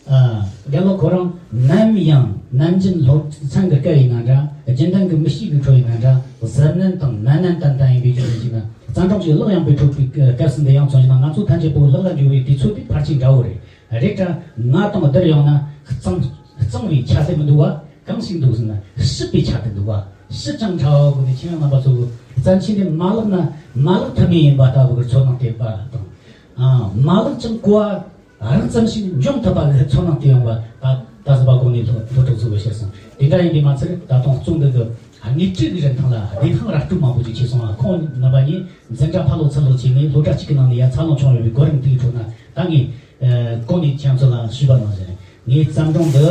ཨ། རྒན་ལགས་ཁོ་རང་ནམ་ཡང་ནམ་རྒྱུན་སློབ་ཚན་གྱི་སྐབས་ཡིན་ན་འདྲ། རྒྱུན་ལྡན་གྱི་མི་གཤིས་ཀྱི་ཁྲོད་ཡིན་ན་འདྲ། གཟབ་ནན་དང་ནན་ནན་ཏན་ཏན་ཡིན་པའི་རྒྱུ་མཚན་གྱིས་ན། བརྩམས་སྒྲུང་ཞིག་བཀླགས་ཡངས་པོའི་ཁྲོད་ཀྱི་སྐབས་སུ་འདི་ཡང་མཚོན་ན། ང་ཚོ་ཐམས་ཅད་པོ་ལག་ལ་འཇུ་བའི་དུས་ཚོད་དེ་ཕལ་ཆེར་འདྲ་བོ་རེད། རེད་དྲ། ང་དང་བསྡུར་ཡོང་ན་གཙང་གཙང་བའི་ཆ་དེ་མི་འདུག་བ། གང་ཞིག་འདུག་ཟེར་ན་ཞིབ་པའི་ཆ་དེ་འདུག་བ། ཞིབ་ཅིང་ཕྲ་བ་དགོས་ནས། ཁྱེད་རང་རྣམ་པ་ཚོ་གི་བརྩམས་ཆོས་འདི་མ་བཀླགས་ན་མ་བཀླགས་ཐབས་མེད་ཡིན་པ་ལྟ་བུ་གི་ཚོར་སྣང་སྟེར་བ་དང་། ཨ། མ་བཀླགས་ཀྱང་གོ་བ་རགས་ཙམ་ཞིག་འབྱུང་ཐུབ་པ་གི་ཚོར་སྣང་སྟེར་ཡོང་བ། ད་ད་གཟོད་པ་གོང་ནས་སློབ་སློབ་ཕྲུག་ཚོ་གིས་བཤད་སོང་། དེ་འདྲ་ཡིན་དུས་མ་ཚད། ད་དུང་རྩོམ་འདི་གི་དངོས་སྤྲོད་ཀྱི་རིན་ཐང་ལ་བདེན་དཔང་ར་སྤྲོད་མང་པོ་ཅིག་བྱས་སོང་ང་། ཁོང་རྣམ་པ་གཉིས་འཛིན་གྲྭ་ཕ་ལོག་ཚུར་ལོག་བྱས་ནས་སློབ་གྲྭ་གཅིག་གི་ནང་ནས་ཡ་འཚར་ལོངས་བྱུང་ཡོད་པའི་གོ་རིམ་དེའི་ཁྲོད་ན། ད་ངས། ཨ། གོང་ནས་ཁྱེད་ཚོ་ལ་ཞུས་པ་ནང་བཞིན། ངའི་བརྩམས་སྒྲུང་འདི་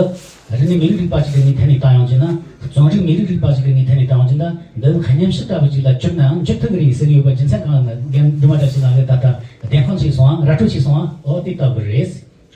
རིག་གནས་མི་རིགས་རིག་པ་ཞིག་གི་ངོས་ཐད་ནས་བལྟ་ཡོང་རྒྱུ་ན། རྩོམ་རིག་མི་རིགས་རིག་པ་ཞིག་གི་ངོས་ཐད་ནས་བལྟ་ཡོང་རྒྱུ་ན། འདི་མཉམ་བཤད་ལྟ་བུ་ཅིག་ལ་གྱུར་ནའང་འགྱུར་ཐུབ་ཀྱི་རེད་ཟེར་ཡོད་པ། རྒྱུ་མཚན་གང་ལ་ན། རྒན་སྒྲོལ་མ་བཀྲ་ཤིས་ལགས་ཀྱིས་ད་ལྟ་བདེན་དཔང་བྱས་སོང་ཨ། ར་སྤྲོད་བྱས་སོང་ཨ། འོ་དེ་ལྟ་བུ་རེད།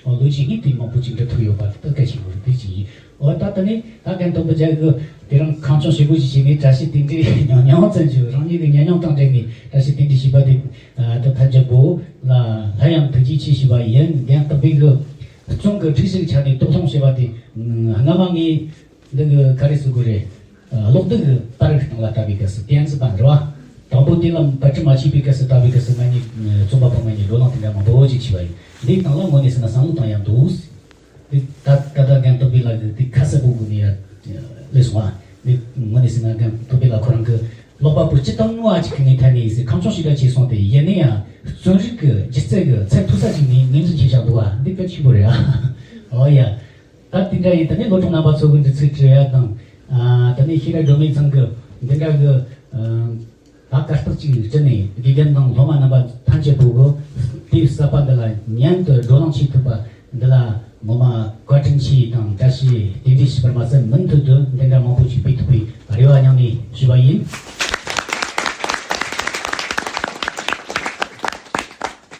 འོ་ལོ་རྒྱུས་སྙིང་བསྡུས་མང་པོ་ཅིག་འབྲི་ཐུབ་ཡོད་པ་དེ་གལ་ཆེན་པོ་རེད། དེ་གཅིག་ཡིན། འོ་ད་ལྟ་ནས་ད་རྒན་དོན་པོ་རྒྱལ་གྱིས་དེ་རིང་ཁང་ཆུང་ཞེ་པོ་ཞིག་བྱས་ནས་བཀྲ་ཤིས་བདེ་འབྲེལ་ཉུང་ཉུང་ཙམ་ཞིག་རང་ཉིད་ཀྱི་ཉམས་མྱོང་དང་འབྲེལ་ནས་བཀྲ་ཤིས་བདེ་འབྲེལ་ཞེས་པ་དེ། ཨ། ད་ཐམས་ཅད་པོ་ལ་སླར་ཡང་ཐུགས་རྗེ་ཆེ་ཞུས་པ་ཡིན། རྒན་སྟག་སྦིས་ཀྱིས་རྩོམ་གྱི་སྒྲིག་གཞི་གི་ཆ་ནས་རྟོགས་སློང་བྱས་པ་དེ། སྔ་མ་ངས་འདི་གི་ག་རེ་ཟེར་དགོས་རེད། ཨ། གློག་རྡུལ་གྱི་པར་སྟེང་ལ་ལྟ་བའི་སྐབས་སུ། ཏེན་ཙི་པན་རེད་བ། དང་པོ་དེ་ལ་པར་སྐྲུན་མ་བྱས་པའི་སྐབས་སུ་ལྟ་བའི་སྐབས་སུ། ང་གཉིས་རྩོམ་པ་པོ་ང་གཉིས་བགྲོ་གླེང་དེ་འདྲ་མང་པོ་ཅིག་བྱས་པ་ཡིན། འདིའི་སྟེང་ལ་དངོས་གནས་ཟེར་ན་བསམ་བློ་བཏང་ཡག་འདུག། དེ་ད་ད་ལྟ་རྒན་སྟག་སྦིས་ལགས་ཀྱིས་དེ་ཁ་གསལ་པོ་སྒོ་ནས་ཡར་སླེབས་སོང་ཨ། དེ་དངོས་གནས་ཟེར་ན་རྒན་སྟག་སྦིས་ལགས་ཁོ་རང་གིས་ཀློག་པ་པོ་སྤྱི་བཏང་ངོ་མ་ཅིག་གི་ངོས་ཐད་ནས་ཟེར། ཁང་ཆུང་ཞེ་དྲག་ཆེ་སོང་སྟེ། ཡིན་ན་ཡང་རྩོམ་རིག་གི་སྒྱུ་རྩལ་གྱི་ཚད་མཐོ་ས་ཅིག་ནས་ངོས་འཛིན་བྱས་བཞག་འདུག་བ། འདི་གལ་ཆེན་པོ་རེད་ཨ། འོ་ཡ། ད་དེ་འདྲ་ཡིན། ད་ནི་སློབ་ཕྲུག་རྣམ་པ་ཚོ་གི་འདྲི་ཚིག་དྲི་ཡ་དང་། ཨ། ད་ནི་ཤེས་རབ་སྒྲོན་མེ་ཚང་གི་འདི་འདྲ་གི། ཨ། ད་གར་སྟེགས་ཅིག་བསྐྲུན་ནས་དགེ་རྒན་དང་སློབ་མ་རྣམ་པ་ཐམས་ཅད་པོ་གིས་དེབ་གསར་པ་འདི་ལ་མཉམ་དུ་བགྲོ་གླེང་བྱེད་ཐུབ་པ་འདི་ལ་ངོ་མ་བཀའ་དྲིན་ཆེ་དང་བཀྲ་ཤིས་བདེ་ལེགས་ཞུ་བར་མ་ཟད། མུ་མཐུད་དུ་འདི་འདྲ་མང་པོ་ཞིག་སྤེལ་ཐུབ་པའི་རེ་བ་སྙིང་ནས་ཞུས་པ་ཡིན།